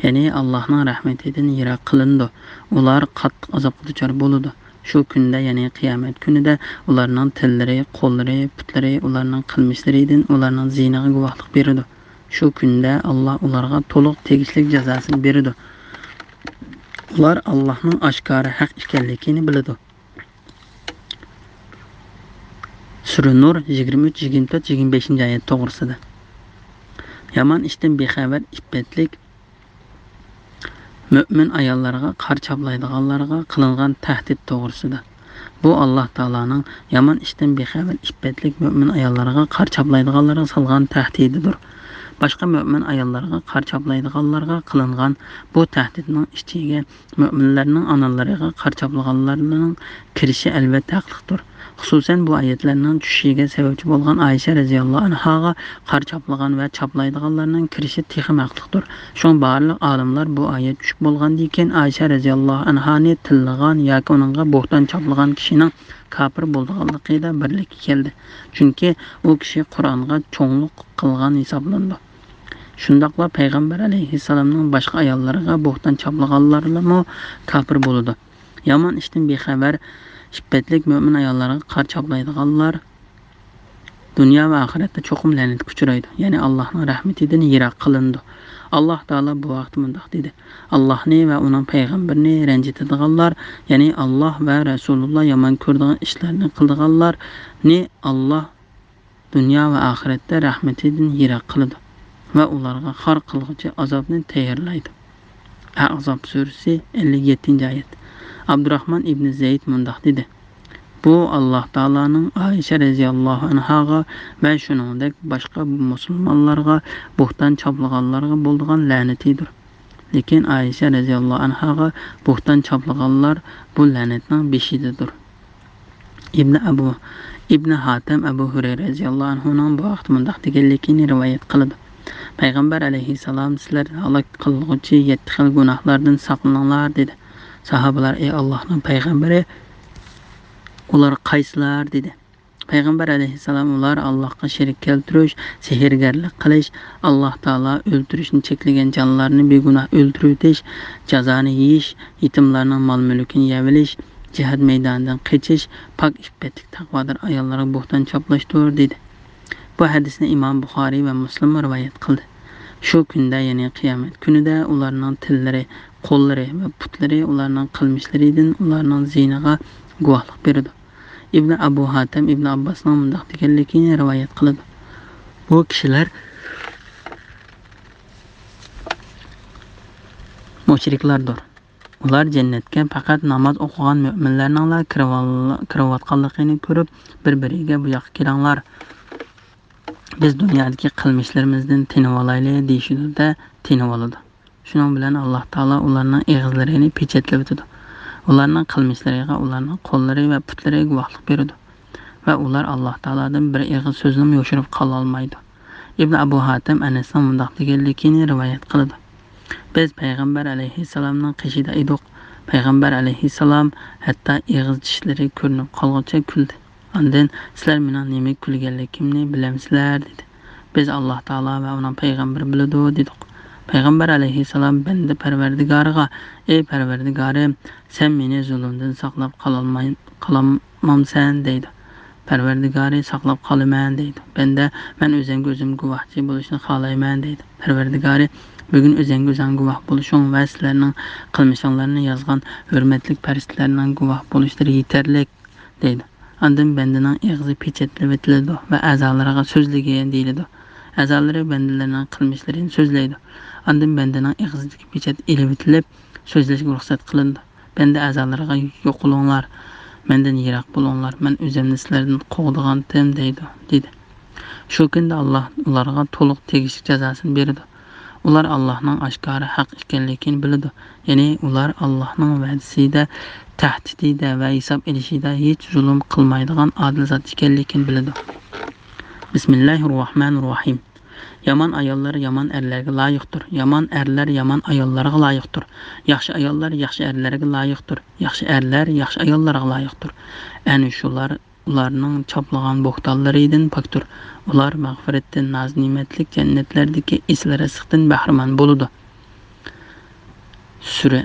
يەنى ئاللاھنىڭ رەھمىتىدىن يىراق قىلىنىدۇ. ئۇلار قاتتىق ئازابقا دۇچار بولىدۇ. شۇ كۈندە، يەنى قىيامەت كۈنىدە ئۇلارنىڭ تىللىرى، قوللىرى، پۇتلىرى ئۇلارنىڭ قىلمىشلىرىدىن، ئۇلارنىڭ زىيىنىغا گۇۋاھلىق بېرىدۇ. شۇ كۈندە ئاللاھ ئۇلارغا تولۇق تېگىشلىك جازاسىنى بېرىدۇ. ئۇلار ئاللاھنىڭ ئاشكارا ھەق ئىكەنلىكىنى بىلىدۇ. سۈرە نۇر يىگىرمە ئۈچ، يىگىرمە تۆت، يىگىرمە بەشىنچى ئايەت توغرىسىدا. يامان ئىشتىن بىخەۋەر، ئىپپەتلىك مۆمىن ئاياللارغا قار چاپلايدىغانلارغا قىلىنغان تەھدىت توغرىسىدا. بۇ ئاللاھ تائالانىڭ يامان ئىشتىن بىخەۋەر، ئىپپەتلىك مۆمىن ئاياللارغا قار چاپلايدىغانلارغا سالغان تەھدىتىدۇر. باشقا مۆمىن ئاياللارغا قار چاپلايدىغانلارغا قىلىنغان بۇ تەھدىتنىڭ ئىچىگە مۆمىنلەرنىڭ ئانىلىرىغا قار چاپلىغانلارنىڭ كىرىشى ئەلۋەتتە ھەقلىقتۇر. خۇسۇسەن بۇ ئايەتلەرنىڭ چۈشۈشىگە سەۋەبچى بولغان ئائىشە رەزىياللاھۇ ئەنھاغا قار چاپلىغان ۋە چاپلايدىغانلارنىڭ كىرىشى تېخىمۇ ھەقلىقتۇر. شۇڭا بارلىق ئالىملار بۇ ئايەت چۈشۈپ بولغاندىن كېيىن ئائىشە رەزىياللاھۇ ئەنھانى تىللىغان ياكى ئۇنىڭغا بوھتان چاپلىغان كىشىنىڭ كاپىر بولىدىغانلىقىدا بىرلىككە كەلدى. چۈنكى ئۇ كىشى قۇرئانغا چوڭلۇق قىلغان ھېسابلىنىدۇ. شۇنداقلا پەيغەمبەر ئەلەيھىسسالامنىڭ باشقا ئاياللىرىغا بوھتان چاپلىغانلارمۇ كاپىر بولىدۇ. يامان ئىشتىن بىخەۋەر، ئىپپەتلىك مۆمىن ئاياللارغا قار چاپلايدىغانلار دۇنيا ۋە ئاخىرەتتە چوقۇم لەنەتكە ئۇچرايدۇ، يەنى ئاللاھنىڭ رەھمىتىدىن يىراق قىلىنىدۇ. ئاللاھ تائالا بۇ ھەقتە مۇنداق دېدى: ئاللاھنى ۋە ئۇنىڭ پەيغەمبىرىنى رەنجىتىدىغانلار، يەنى ئاللاھ ۋە رەسۇلۇللا يامان كۆرىدىغان ئىشلارنى قىلىدىغانلارنى ئاللاھ دۇنيا ۋە ئاخىرەتتە رەھمىتىدىن يىراق قىلىدۇ ۋە ئۇلارغا خار قىلغۇچى ئازابنى تەييارلايدۇ. ئەھزاب سۈرىسى، ئەللىك يەتتىنچى ئايەت. ئابدۇراھمان ئىبنى زەيد مۇنداق دېدى: بۇ ئاللاھ تائالانىڭ ئائىشە رەزىياللاھۇ ئەنھاغا ۋە شۇنىڭدەك باشقا مۇسۇلمانلارغا بوھتان چاپلىغانلارغا بولىدىغان لەنىتىدۇر. لېكىن ئائىشە رەزىياللاھۇ ئەنھاغا بوھتان چاپلىغانلار بۇ لەنەتنىڭ بېشىدىدۇر. ئىبنى ئەبۇ، ئىبنى ھاتەم ئەبۇ ھۇرەيرە رەزىياللاھۇ ئەنھۇنىڭ بۇ ھەقتە مۇنداق دېگەنلىكىنى رىۋايەت قىلىدۇ: پەيغەمبەر ئەلەيھىسسالام، سىلەر ھالاك قىلغۇچى يەتتە خىل گۇناھلاردىن ساقلىنىڭلار، دېدى. ساھابىلار، ئەي ئاللاھنىڭ پەيغەمبىرى، ئۇلار قايسىلار؟ دېدى. پەيغەمبەر ئەلەيھىسسالام: ئۇلار ئاللاھقا شېرىك كەلتۈرۈش، سېھىرگەرلىك قىلىش، ئاللاھ تائالا ئۆلتۈرۈشنى چەكلىگەن جانلارنى بىگۇناھ ئۆلتۈرۈۋېتىش، جازانى يېيىش، يېتىملارنىڭ مال-مۈلكىنى يەۋېلىش، جىھاد مەيدانىدىن قېچىش، پاك ئىپپەتلىك تەقۋادار ئاياللارغا بوھتان چاپلاشتۇر، دېدى. بۇ ھەدىسنى ئىمام بۇخارىي ۋە مۇسلىم رىۋايەت قىلدى. شۇ كۈندە، يەنى قىيامەت كۈنىدە ئۇلارنىڭ تىللىرى، قوللىرى ۋە پۇتلىرى ئۇلارنىڭ قىلمىشلىرىدىن، ئۇلارنىڭ زىيىنىغا گۇۋاھلىق بېرىدۇ. ئىبنى ئەبۇ ھاتەم ئىبنى ئابباسنىڭ مۇنداق دېگەنلىكىنى رىۋايەت قىلىدۇ: بۇ كىشىلەر مۇشرىكلاردۇر. ئۇلار جەننەتكە پەقەت ناماز ئوقۇغان مۆمىنلەرنىڭلا كىرىۋال-، كىرىۋاتقانلىقىنى كۆرۈپ، بىر-بىرىگە: «بۇ ياققا كېلىڭلار، بىز دۇنيادىكى قىلمىشلىرىمىزدىن تىنىۋالايلى» دېيىشىدۇ-دە، تىنىۋالىدۇ. شۇنىڭ بىلەن ئاللاھ تائالا ئۇلارنىڭ ئېغىزلىرىنى پېچەتلىۋېتىدۇ. ئۇلارنىڭ قىلمىشلىرىغا ئۇلارنىڭ قوللىرى ۋە پۇتلىرى گۇۋاھلىق بېرىدۇ. ۋە ئۇلار ئاللاھ تائالادىن بىر ئېغىز سۆزنىمۇ يوشۇرۇپ قالالمايدۇ. ئىبن ئەبۇ ھاتەم ئەنەسنىڭ مۇنداق دېگەنلىكىنى رىۋايەت قىلىدۇ: بىز پەيغەمبەر ئەلەيھىسسالامنىڭ قېشىدا ئىدۇق. پەيغەمبەر ئەلەيھىسسالام ھەتتا ئېغىز چىشلىرى كۆرۈنۈپ قالغۇچە كۈلدى. ئاندىن: «سىلەر مېنىڭ نېمىگە كۈلگەنلىكىمنى بىلەمسىلەر؟» دېدى. بىز: «ئاللاھ تائالا ۋە ئۇنىڭ پەيغەمبىرى بىلىدۇ» دېدۇق. پەيغەمبەر ئەلەيھىسسالام بەندە پەرۋەردىگارىغا: «ئەي پەرۋەردىگارىم، سەن مېنى زۇلۇمدىن ساقلاپ قالالماي-، قالالمامسەن؟» دەيدۇ. پەرۋەردىگارى: «ساقلاپ قالىمەن» دەيدۇ. بەندە: «مەن ئۆزۈمگە ئۆزۈم گۇۋاھچى بولۇشنى خالايمەن» دەيدۇ. پەرۋەردىگارى: «بۈگۈن ئۆزۈڭگە ئۆزۈڭ گۇۋاھ بولۇشۇڭ ۋە سىلەرنىڭ قىلمىشىڭلارنى يازغان ھۆرمەتلىك پەرىشتىلەرنىڭ گۇۋاھ بولۇشلىرى يېتەرلىك» دەيدۇ. ئاندىن بەندىنىڭ ئېغىزى پېچەتلىۋېتىلىدۇ ۋە ئەزالىرىغا سۆزلىگىن دېيىلىدۇ. ئەزالىرى بەندىلەرنىڭ قىلمىشلىرىنى سۆزلەيدۇ. ئاندىن بەندىنىڭ ئېغىزىدىكى پېچەت ئېلىۋېتىلىپ، سۆزلەشكە رۇخسەت قىلىنىدۇ. بەندە ئەزالىرىغا: «يوقىلىڭلار، مەندىن يىراق بولۇڭلار، مەن ئۆزۈمنى سىلەردىن قوغدىغانتىم» دەيدۇ، دېدى. شۇ كۈندە ئاللاھ ئۇلارغا تولۇق تېگىشلىك جازاسىنى بېرىدۇ. ئۇلار ئاللاھنىڭ ئاشكارا ھەق ئىكەنلىكىنى بىلىدۇ. يەنى ئۇلار ئاللاھنىڭ ۋەدىسىدە، تەھدىتىدە ۋە ھېساب ئېلىشىدا ھېچ زۇلۇم قىلمايدىغان ئادىل زات ئىكەنلىكىنى بىلىدۇ. بىسمىللاھىر راھمانىر راھىم. يامان ئاياللار يامان ئەرلەرگە لايىقتۇر. يامان ئەرلەر يامان ئاياللارغا لايىقتۇر. ياخشى ئاياللار ياخشى ئەرلەرگە لايىقتۇر. ياخشى ئەرلەر ياخشى ئاياللارغا لايىقتۇر. ئەنە شۇلار ئۇلارنىڭ چاپلىغان بوھتانلىرىدىن پاكتۇر. ئۇلار مەغپىرەتتىن، ناز-نېمەتلىك جەننەتلەردىكى ئېسىل رىزىقتىن بەھرىمەن بولىدۇ. سۈرە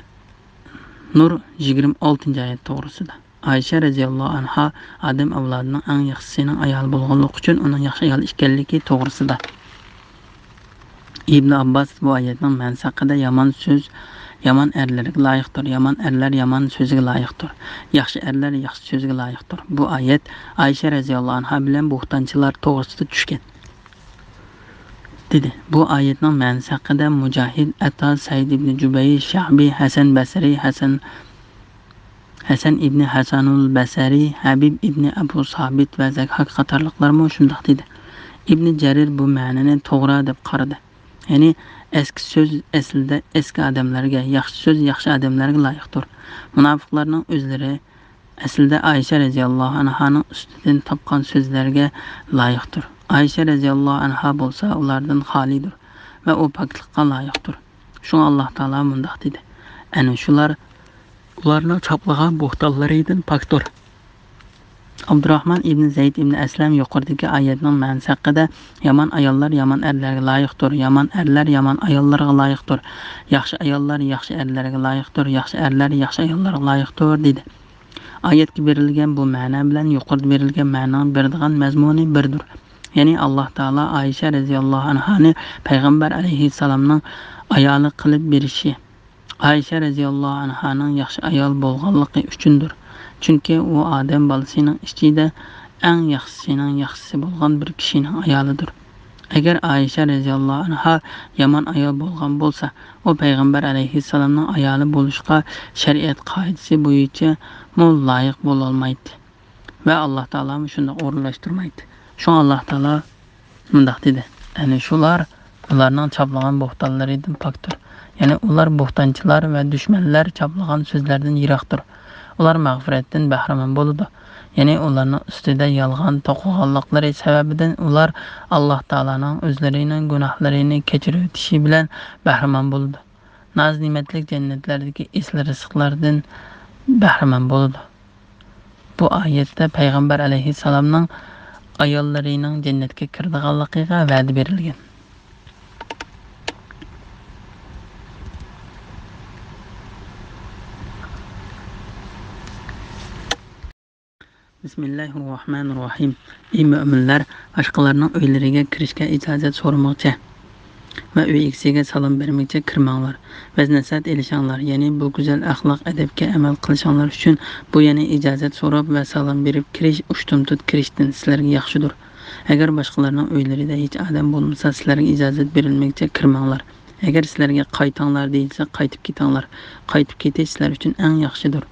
نۇر يىگىرمە ئالتىنچى ئايەت توغرىسىدا. ئائىشە رەزىياللاھۇ ئەنھا ئادەم ئەۋلادىنىڭ ئەڭ ياخشىسىنىڭ ئايالى بولغانلىقى ئۈچۈن ئۇنىڭ ياخشى ئايال ئىكەنلىكى توغرىسىدا. ئىبن ئابباس بۇ ئايەتنىڭ مەنىسى ھەققىدە: يامان سۆز يامان ئەرلەرگە لايىقتۇر، يامان ئەرلەر يامان سۆزگە لايىقتۇر، ياخشى ئەرلەر ياخشى سۆزگە لايىقتۇر. بۇ ئايەت ئائىشە رەزىياللاھۇ ئەنھا بىلەن بوھتانچىلار توغرىسىدا چۈشكەن، دېدى. بۇ ئايەتنىڭ مەنىسى ھەققىدە مۇجاھىد، ئەتا، سەئىد ئىبنى جۇبەير، شەئبى، ھەسەن بەسرى، ھەسەن ھەسەن ئىبنى ھەسەنۇل بەسەرى، ھەبىب ئىبنى ئەبۇ سابىت ۋە زەكھاك قاتارلىقلارمۇ شۇنداق دېدى. ئىبنى جەرىر بۇ مەنىنى توغرا دەپ قارىدى. يەنى ئەسكى سۆز ئەسلىدە ئەسكى ئادەملەرگە، ياخشى سۆز ياخشى ئادەملەرگە لايىقتۇر. مۇناپىقلارنىڭ ئۆزلىرى ئەسلىدە ئائىشە رەزىياللاھۇ ئەنھانىڭ ئۈستىدىن تاپقان سۆزلەرگە لايىقتۇر. ئائىشە رەزىياللاھۇ ئەنھا بولسا ئۇلاردىن خالىيدۇر ۋە ئۇ پاكلىققا لايىقتۇر. شۇڭا ئاللاھ تائالا مۇنداق دېدى: ئەنە شۇلار ئۇلارنىڭ چاپلىغان بوھتانلىرىدىن پاكتۇر. ئابدۇراھمان ئىبنى زەيد ئىبنى ئەسلەم يۇقىرىدىكى ئايەتنىڭ مەنىسى ھەققىدە: يامان ئاياللار يامان ئەرلەرگە لايىقتۇر، يامان ئەرلەر يامان ئاياللارغا لايىقتۇر، ياخشى ئاياللار ياخشى ئەرلەرگە لايىقتۇر، ياخشى ئەرلەر ياخشى ئاياللارغا لايىقتۇر، دېدى. ئايەتكە بېرىلگەن بۇ مەنە بىلەن يۇقىرىدا بېرىلگەن مەنىنىڭ بېرىدىغان مەزمۇنى بىردۇر. يەنى ئاللاھ تائالا ئائىشە رەزىياللاھۇ ئەنھانى پەيغەمبەر ئەلەيھىسسالامنىڭ ئايالى قىلىپ بېرىشى، ئائىشە رەزىياللاھۇ ئەنھانىڭ ياخشى ئايال بولغانلىقى ئۈچۈندۇر. چۈنكى ئۇ ئادەم بالىسىنىڭ ئىچىدە ئەڭ ياخشىسىنىڭ ياخشىسى بولغان بىر كىشىنىڭ ئايالىدۇر. ئەگەر ئائىشە رەزىياللاھۇ ئەنھا يامان ئايال بولغان بولسا، ئۇ پەيغەمبەر ئەلەيھىسسالامنىڭ ئايالى بولۇشقا شەرىئەت قائىدىسى بويىچە مۇ لايىق بولالمايتتى ۋە ئاللاھ تائالامۇ شۇنداق ئورۇنلاشتۇرمايتتى. شۇڭا ئاللاھ تائالا مۇنداق دېدى: ئەنە شۇلار ئۇلارنىڭ چاپلىغان بوھتانلىرىدىن پاكتۇر. يەنى ئۇلار بوھتانچىلار ۋە دۈشمەنلەر چاپلىغان سۆزلەردىن يىراقتۇر. ئۇلار مەغپىرەتتىن بەھرىمەن بولىدۇ. يەنى ئۇلارنىڭ ئۈستىدە يالغان توقۇغانلىقلىرى سەۋەبىدىن ئۇلار ئاللاھ تائالانىڭ ئۆزلىرىنىڭ گۇناھلىرىنى كەچۈرۈۋېتىشى بىلەن بەھرىمەن بولىدۇ. ناز-نېمەتلىك جەننەتلەردىكى ئېسىل رىزىقلاردىن بەھرىمەن بولىدۇ. بۇ ئايەتتە پەيغەمبەر ئەلەيھىسسالامنىڭ ئاياللىرىنىڭ جەننەتكە كىرىدىغانلىقىغا ۋەدە بېرىلگەن. بىسمىللاھىررەھمانىررەھىم. ئەي مۆمىنلەر، باشقىلارنىڭ ئۆيلىرىگە كىرىشكە ئىجازەت سورىمىغۇچە ۋە ئۆي ئىگىسىگە سالام بەرمىگۈچە كىرمەڭلار. ۋەز-نەسىھەت ئېلىشىڭلار، يەنى بۇ گۈزەل ئەخلاق ئەدەپكە ئەمەل قىلىشىڭلار ئۈچۈن بۇ يەنى ئىجازەت سوراپ ۋە سالام بېرىپ كىرىش ئۇشتۇمتۇت كىرىشتىن سىلەرگە ياخشىدۇر. ئەگەر باشقىلارنىڭ ئۆيلىرىدە ھېچ ئادەم بولمىسا، سىلەرگە ئىجازەت بېرىلمىگۈچە كىرمەڭلار. ئەگەر سىلەرگە قايتىڭلار دېيىلسە، قايتىپ كېتىڭلار. قايتىپ كېتىش سىلەر ئۈچۈن ئەڭ ياخشىدۇر.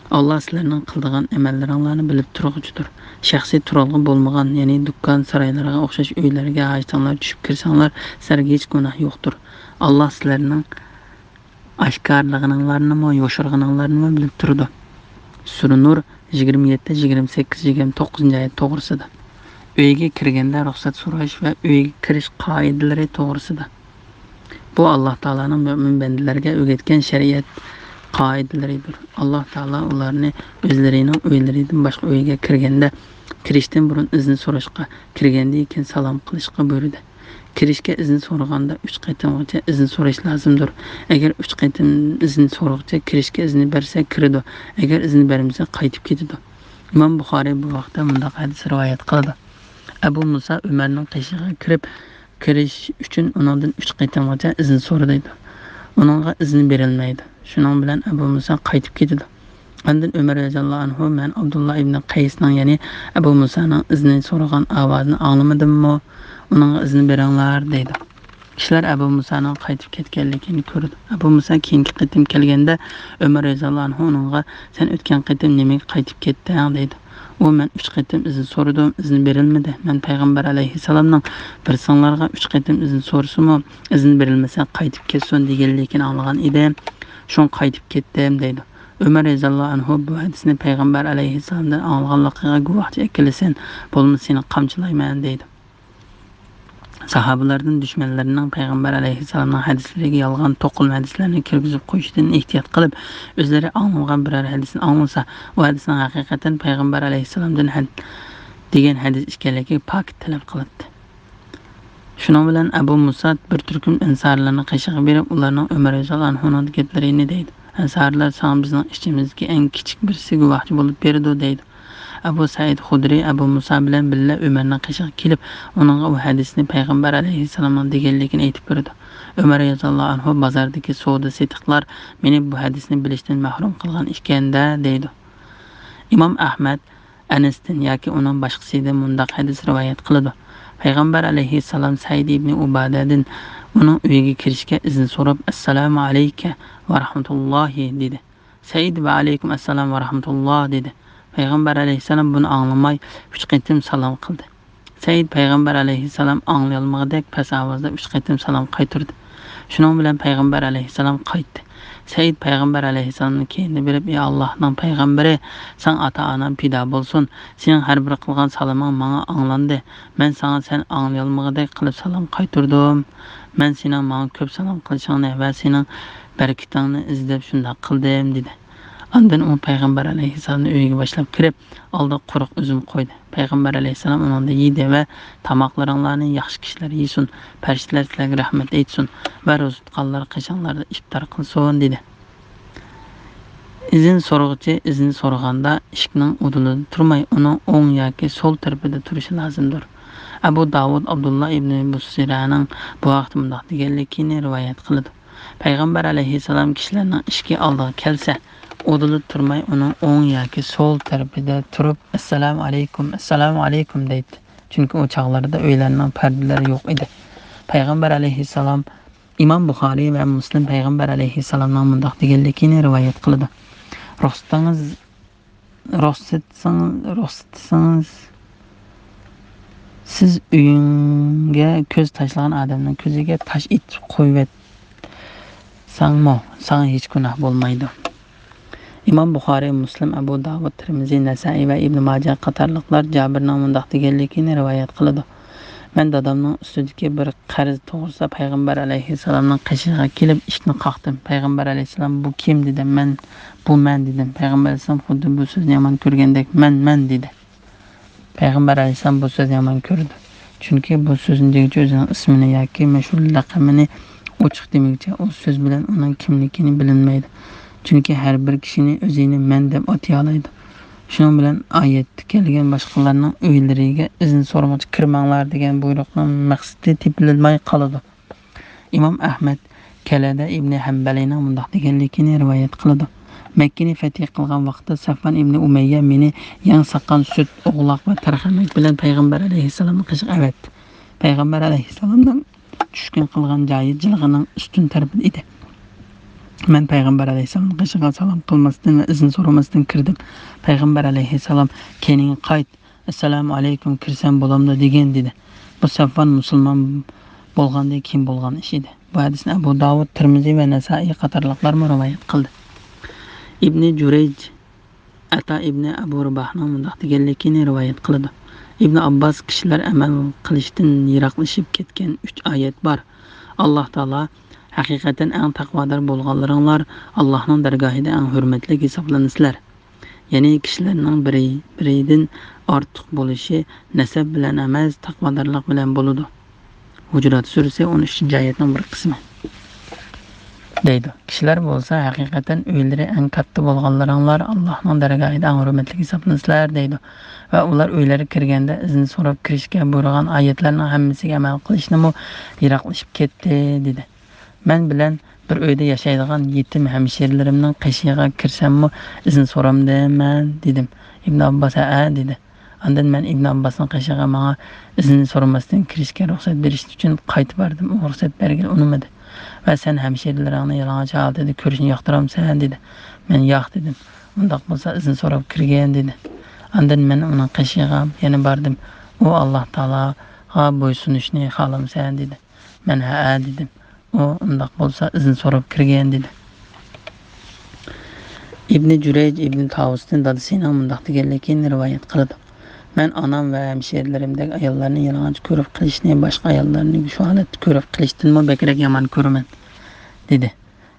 ئاللا سىلەرنىڭ قىلىدىغان ئەمەللىرىڭلارنى بىلىپ تۇرغۇچىدۇر. شەخسىي تۇرالغۇ بولمىغان، يەنى دۇكان، سارايلارغا ئوخشاش ئۆيلەرگە ھاجىتىڭلار چۈشۈپ كىرسەڭلار، سىلەرگە ھېچ گۇناھ يوقتۇر. ئاللا سىلەرنىڭ ئاشكارىلىغىنىڭلارنىمۇ، يوشۇرغىنىڭلارنىمۇ بىلىپ تۇرىدۇ. سۈرە نۇر يىگىرمە يەتتە، يىگىرمە سەككىز، يىگىرمە توققۇزىنچى ئايەت توغرىسىدا. ئۆيگە كىرگەندە رۇخسەت سوراش ۋە ئۆيگە كىرىش قائىدىلىرى توغرىسىدا. بۇ ئاللا تائالانىڭ مۆمىن بەندىلەرگە ئۆگەتكەن شەرىئەت قائىدىلىرىدۇر. ئاللا تائالا ئۇلارنى ئۆزلىرىنىڭ ئۆيلىرىدىن باشقا ئۆيگە كىرگەندە، كىرىشتىن بۇرۇن ئىزىن سوراشقا، كىرگەندىن كېيىن سالام قىلىشقا بۇيرۇدى. كىرىشكە ئىزىن سورىغاندا ئۈچ قېتىمغىچە ئىزىن سوراش لازىمدۇر. ئەگەر ئۈچ قېتىم ئىزىن سورىغۇچە كىرىشكە ئىزىن بەرسە، كىرىدۇ. ئەگەر ئىزىن بەرمىسە، قايتىپ كېتىدۇ. ئىمام بۇخارىي بۇ ھەقتە مۇنداق ھەدىس رىۋايەت قىلىدۇ. ئەبۇ مۇسا ئۆمەرنىڭ قېشىغا كىرىپ، كىرىش ئۈچۈن ئۇنىڭدىن ئۈچ قېتىمغىچە ئىزىن سورىدى. ئۇنىڭغا ئىزىن بېرىلمەيدۇ. شۇنىڭ بىلەن ئەبۇ مۇسا قايتىپ كېتىدۇ. ئاندىن ئۆمەر رەزىياللاھۇ ئەنھۇ، مەن ئابدۇللا ئىبنى قەيسنىڭ، يەنى ئەبۇ مۇسانىڭ ئىزنى سورىغان ئاۋازىنى ئاڭلىمىدىممۇ؟ ئۇنىڭغا ئىزىن بېرىڭلار، دەيدۇ. كىشىلەر ئەبۇ مۇسانىڭ قايتىپ كەتكەنلىكىنى كۆرىدۇ. ئەبۇ مۇسا كېيىنكى قېتىم كەلگەندە، ئۆمەر رەزىياللاھۇ ئەنھۇ ئۇنىڭغا، سەن ئۆتكەن قېتىم نېمىگە قايتىپ كەتتىڭ؟ دەيدۇ. ئۇ، مەن ئۈچ قېتىم ئىزىن سورىدىم، ئىزىن بېرىلمىدى. مەن پەيغەمبەر ئەلەيھىسسالامنىڭ، بىرسىڭلارغا ئۈچ قېتىم ئىزىن سورىسىمۇ، ئىزىن بېرىلمىسە قايتىپ كەتسۇن، دېگەنلىكىنى ئاڭلىغان ئىدىم. شۇڭا قايتىپ كەتتىم، دەيدۇ. ئۆمەر رەزىياللاھۇ ئەنھۇ بۇ ھەدىسنى پەيغەمبەر ئەلەيھىسسالامدىن ئاڭلىغانلىقىغا گۇۋاھچى ئەكېلىسۇن، بولمىسا سېنى قامچىلايمەن، دەيدۇ. ساھابىلەردىن دۈشمەنلىرىنىڭ پەيغەمبەر ئەلەيھىسسالامنىڭ ھەدىسلىرىگە يالغان توقۇلما ھەدىسلەرنى كىرگۈزۈپ قويۇشىدىن ئېھتىيات قىلىپ، ئۆزلىرى ئاڭلىمىغان بىرەر ھەدىسنى ئاڭلىسا، ئۇ ھەدىسنىڭ ھەقىقەتەن پەيغەمبەر ئەلەيھىسسالامدىن ھەد-، دېگەن ھەدىس ئىكەنلىكىگە پاكىت تەلەپ قىلاتتى. شۇنىڭ بىلەن ئەبۇ مۇسا بىر تۈركۈم ئەنسارىيلارنىڭ قېشىغا بېرىپ، ئۇلارنىڭ ئۆمەر رەزىياللاھۇ ئەنھۇنىڭ گەپلىرىنى دەيدۇ. ئەنسارىيلار، ساڭا بىزنىڭ ئىچىمىزدىكى ئەڭ كىچىك بىرسى گۇۋاھچى بولۇپ بېرىدۇ، دەيدۇ. ئەبۇ سەئىد خۇدرى ئەبۇ مۇسا بىلەن بىللە ئۆمەرنىڭ قېشىغا كېلىپ، ئۇنىڭغا ئۇ ھەدىسنى پەيغەمبەر ئەلەيھىسسالامنىڭ دېگەنلىكىنى ئېيتىپ بېرىدۇ. ئۆمەر رەزىياللاھۇ ئەنھۇ، بازاردىكى سودا سېتىقلار مېنى بۇ ھەدىسنى بىلىشتىن مەھرۇم قىلغان ئىكەن-دە، دەيدۇ. ئىمام ئەھمەد ئەنەستىن ياكى ئۇنىڭ باشقىسىدىن مۇنداق ھەدىس رىۋايەت قىلىدۇ. پەيغەمبەر ئەلەيھىسسالام سەئىد ئىبنى ئۇبادەدىن ئۇنىڭ ئۆيىگە كىرىشكە ئىزىن سوراپ، «ئەسسالامۇ ئەلەيكە ۋە رەھمەتۇللاھى» دېدى. سەئىد، «ۋە ئەلەيكۇم ئەسسالام ۋە رەھمەتۇللا» دېدى. پەيغەمبەر ئەلەيھىسسالام بۇنى ئاڭلىماي، ئۈچ قېتىم سالام قىلدى. سەئىد پەيغەمبەر ئەلەيھىسسالام ئاڭلىيالمىغۇدەك پەس ئاۋازدا ئۈچ قېتىم سالام قايتۇردى. شۇنىڭ بىلەن پەيغەمبەر ئەلەيھىسسالام قايتتى. سەئىد پەيغەمبەر ئەلەيھىسسالامنىڭ كەينىدە بېرىپ، «ئى ئاللاھنىڭ پەيغەمبىرى، ساڭا ئاتا-ئانام پىدا بولسۇن. سېنىڭ ھەر بىر قىلغان سالىمىڭ ماڭا ئاڭلاندى. مەن ساڭا سەن ئاڭلىيالمىغۇدەك قىلىپ سالام قايتۇردۇم. مەن سېنىڭ ماڭا كۆپ سالام قىلىشىڭنى ۋە سېنىڭ بەرىكىتىڭنى ئىزدەپ شۇنداق قىلدىم» دېدى. ئاندىن ئۇ پەيغەمبەر ئەلەيھىسسالامنى ئۆيىگە باشلاپ كىرىپ، ئالدىغا قۇرۇق ئۈزۈم قويدى. پەيغەمبەر ئەلەيھىسسالام ئۇنىڭدىن يېدى ۋە، «تاماقلىرىڭلارنى ياخشى كىشىلەر يېسۇن، پەرىشتىلەر سىلەرگە رەھمەت ئېيتسۇن ۋە روزا تۇتقانلار قېشىڭلاردا ئىپتار قىلسۇن» دېدى. ئىزىن سورىغۇچى ئىزىن سورىغاندا ئىشىكنىڭ ئۇدۇلىدا تۇرماي، ئۇنىڭ ئوڭ ياكى سول تەرىپىدە تۇرۇشى لازىمدۇر. ئەبۇ داۋۇد ئابدۇللا ئىبنى بۇسسىرەنىڭ بۇ ھەقتە مۇنداق دېگەنلىكىنى رىۋايەت قىلىدۇ. پەيغەمبەر ئەلەيھىسسالام كىشىلەرنىڭ ئىشىكى ئالدىغا كەلسە، ئۇدۇلىدا تۇرماي ئۇنىڭ ئوڭ ياكى سول تەرىپىدە تۇرۇپ، «ئەسسالامۇ ئەلەيكۇم، ئەسسالامۇ ئەلەيكۇم» دەيتتى. چۈنكى ئۇ چاغلاردا ئۆيلەرنىڭ پەردىلىرى يوق ئىدى. پەيغەمبەر ئەلەيھىسسالام، ئىمام بۇخارىي ۋە مۇسلىم پەيغەمبەر ئەلەيھىسسالامنىڭ مۇنداق دېگەنلىكىنى رىۋايەت قىلىدۇ. رۇخسىتىڭىز، رۇخسىتىڭ-، رۇخسىتىڭىز، سىز ئۆيۈڭگە كۆز تاشلىغان ئادەمنىڭ كۆزىگە تاش ئېتىپ قويۇۋەتسەڭمۇ، ساڭا ھېچ گۇناھ بولمايدۇ. ئىمام بۇخارىي، مۇسلىم، ئەبۇ داۋۇد، تىرمىزى، نەسائىي ۋە ئىبن ماجە قاتارلىقلار جابىرنىڭ مۇنداق دېگەنلىكىنى رىۋايەت قىلىدۇ. مەن دادامنىڭ ئۈستىدىكى بىر قەرز توغرىسىدا پەيغەمبەر ئەلەيھىسسالامنىڭ قېشىغا كېلىپ ئىشىكنى قاقتىم. پەيغەمبەر ئەلەيھىسسالام، «بۇ كىم؟» دېدى. «مەن، بۇ مەن» دېدىم. پەيغەمبەر ئەلەيھىسسالام خۇددى بۇ سۆزنى يامان كۆرگەندەك، «مەن، مەن» دېدى. پەيغەمبەر ئەلەيھىسسالام بۇ سۆزنى يامان كۆرىدۇ. چۈنكى بۇ سۆزنى دېگۈچە ئۆزىنىڭ ئىسمىنى ياكى مەشھۇر لەقىمىنى ئوچۇق دېمىگۈچە، ئۇ سۆز بىلەن ئۇنىڭ كىملىكىنى بىلىنمەيدۇ. چۈنكى ھەر بىر كىشىنى ئۆزىنى مەن دەپ ئاتىيالايدۇ. شۇنىڭ بىلەن ئايەتتە كەلگەن «باشقىلارنىڭ ئۆيلىرىگە ئىزىن سورىمىغۇچە كىرمەڭلار» دېگەن بۇيرۇقنىڭ مەقسىتى تېپىلماي قالىدۇ. ئىمام ئەھمەد كەلەدە ئىبنى ھەمبەلىنىڭ مۇنداق دېگەنلىكىنى رىۋايەت قىلىدۇ: مەككىنى فەتھى قىلغان ۋاقىتتا سەفۋان ئىبنى ئۇمەييە مېنى يەڭ ساققان سۈت، ئوغلاق ۋە تەرخەمەك بىلەن پەيغەمبەر ئەلەيھىسسالامنىڭ قېشىغا ئەۋەتتى. پەيغەمبەر ئەلەيھىسسالامنىڭ چۈشكۈن قىلغان جايى جىلغىنىڭ ئۈستۈن تەرىپىدە ئىدى. مەن پەيغەمبەر ئەلەيھىسسالامنىڭ قېشىغا سالام قىلماستىن ۋە ئىزىن سورىماستىن كىردىم. پەيغەمبەر ئەلەيھىسسالام، «كەينىڭگە قايت، ئەسسالامۇ ئەلەيكۇم، كىرسەم بولامدۇ؟» دېگەن، دېدى. بۇ سەفۋان مۇسۇلمان بولغاندىن كېيىن بولغان ئىش ئىدى. بۇ ھەدىسنى ئەبۇ داۋۇد، تىرمىزى ۋە نەسائىي قاتارلىقلارمۇ رىۋايەت قىلدى. ئىبنى جۇرەيج ئەتا ئىبنى ئەبۇ رىباھنىڭ مۇنداق دېگەنلىكىنى رىۋايەت قىلىدۇ: ئىبنى ئابباس، كىشىلەر ئەمەل قىلىشتىن يىراقلىشىپ كەتكەن ئۈچ ئايەت بار. ئاللاھ تائالا ھەقىقەتەن ئەڭ تەقۋادار بولغانلىرىڭلار ئاللاھنىڭ دەرگاھىدا ئەڭ ھۆرمەتلىك ھېسابلىنىسىلەر. يەنى كىشىلەرنىڭ بىرى بىرىدىن ئارتۇق بولۇشى نەسەب بىلەن ئەمەس، تەقۋادارلىق بىلەن بولىدۇ. ھۇجرات سۈرىسى ئون ئۈچىنچى ئايەتنىڭ بىر قىسمى. دەيدۇ. كىشىلەر بولسا ھەقىقەتەن ئۆيلىرى ئەڭ كاتتا بولغانلىرىڭلار ئاللاھنىڭ دەرگاھىدا ئەڭ ھۆرمەتلىك ھېسابلىنىسىلەر، دەيدۇ. ۋە ئۇلار ئۆيلەرگە كىرگەندە ئىزىن سوراپ كىرىشكە بۇيرۇغان ئايەتلەرنىڭ ھەممىسىگە ئەمەل قىلىشنىمۇ يىراقلىشىپ كەتتى، دېدى. مەن بىلەن بىر ئۆيدە ياشايدىغان يېتىم ھەمشىرىلىرىمنىڭ قېشىغا كىرسەممۇ ئىزىن سورامدىمەن؟ دېدىم. ئىبن ئابباس ھەئە، دېدى. ئاندىن مەن ئىبن ئابباسنىڭ قېشىغا ماڭا ئىزىن سورىماستىن كىرىشكە رۇخسەت بېرىش ئۈچۈن قايتا باردىم. ئۇ رۇخسەت بەرگىلى ئۇنىمىدى ۋە سەن ھەمشىرىلىرىڭنى يالىڭاچ ھالىتىدە كۆرۈشنى ياقتۇرامسەن؟ دېدى. مەن ياق، دېدىم. ئۇنداق بولسا ئىزىن سوراپ كىرگىن، دېدى. ئاندىن مەن ئۇنىڭ قېشىغا يەنە باردىم. ئۇ ئاللاھ تائالاغا بويسۇنۇشنى خالامسەن؟ دېدى. مەن ھەئە، دېدىم. ئۇ ئۇنداق بولسا ئىزىن سوراپ كىرگىن، دېدى. ئىبنى جۈرەيج ئىبنى تاۋۇستىن دادىسىنىڭ مۇنداق دېگەنلىكىنى رىۋايەت قىلىدۇ: مەن ئانام ۋە ھەمشىرىلىرىمدەك ئاياللارنى يالىڭاچ كۆرۈپ قېلىشنى باشقا ئاياللارنى شۇ ھالەتتە كۆرۈپ قېلىشتىنمۇ بەكرەك يامان كۆرىمەن، دېدى.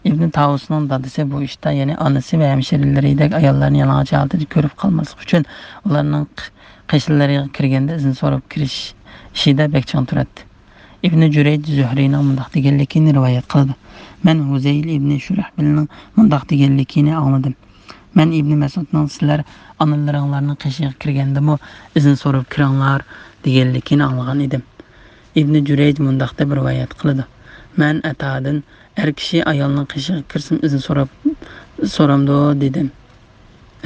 ئىبنى تاۋۇسنىڭ دادىسى بۇ ئىشتا، يەنى ئانىسى ۋە ھەمشىرىلىرىدەك ئاياللارنى يالىڭاچ ھالىتىدە كۆرۈپ قالماسلىق ئۈچۈن، ئۇلارنىڭ ق-، قېشىلىرىغا كىرگەندە ئىزىن سوراپ كىرىش ئىشىدا بەك چىڭ تۇراتتى. ئىبنى جۈرەيج زۆھرىينىڭ مۇنداق دېگەنلىكىنى رىۋايەت قىلىدۇ: مەن ھۇزەيل ئىبنى شۇرەھبىلنىڭ مۇنداق دېگەنلىكىنى ئاڭلىدىم. مەن ئىبنى مەسئۇدنىڭ «سىلەر ئانىلىرىڭلارنىڭ قېشىغا كىرگەندىمۇ ئىزىن سوراپ كىرىڭلار» دېگەنلىكىنى ئاڭلىغان ئىدىم. ئىبنى جۈرەيج مۇنداق دەپ رىۋايەت قىلىدۇ: مەن ئەتادىن، «ئەر كىشى ئايالنىڭ قېشىغا كىرسىمۇ ئىزىن سوراپ، سورامدۇ؟» دېدىم.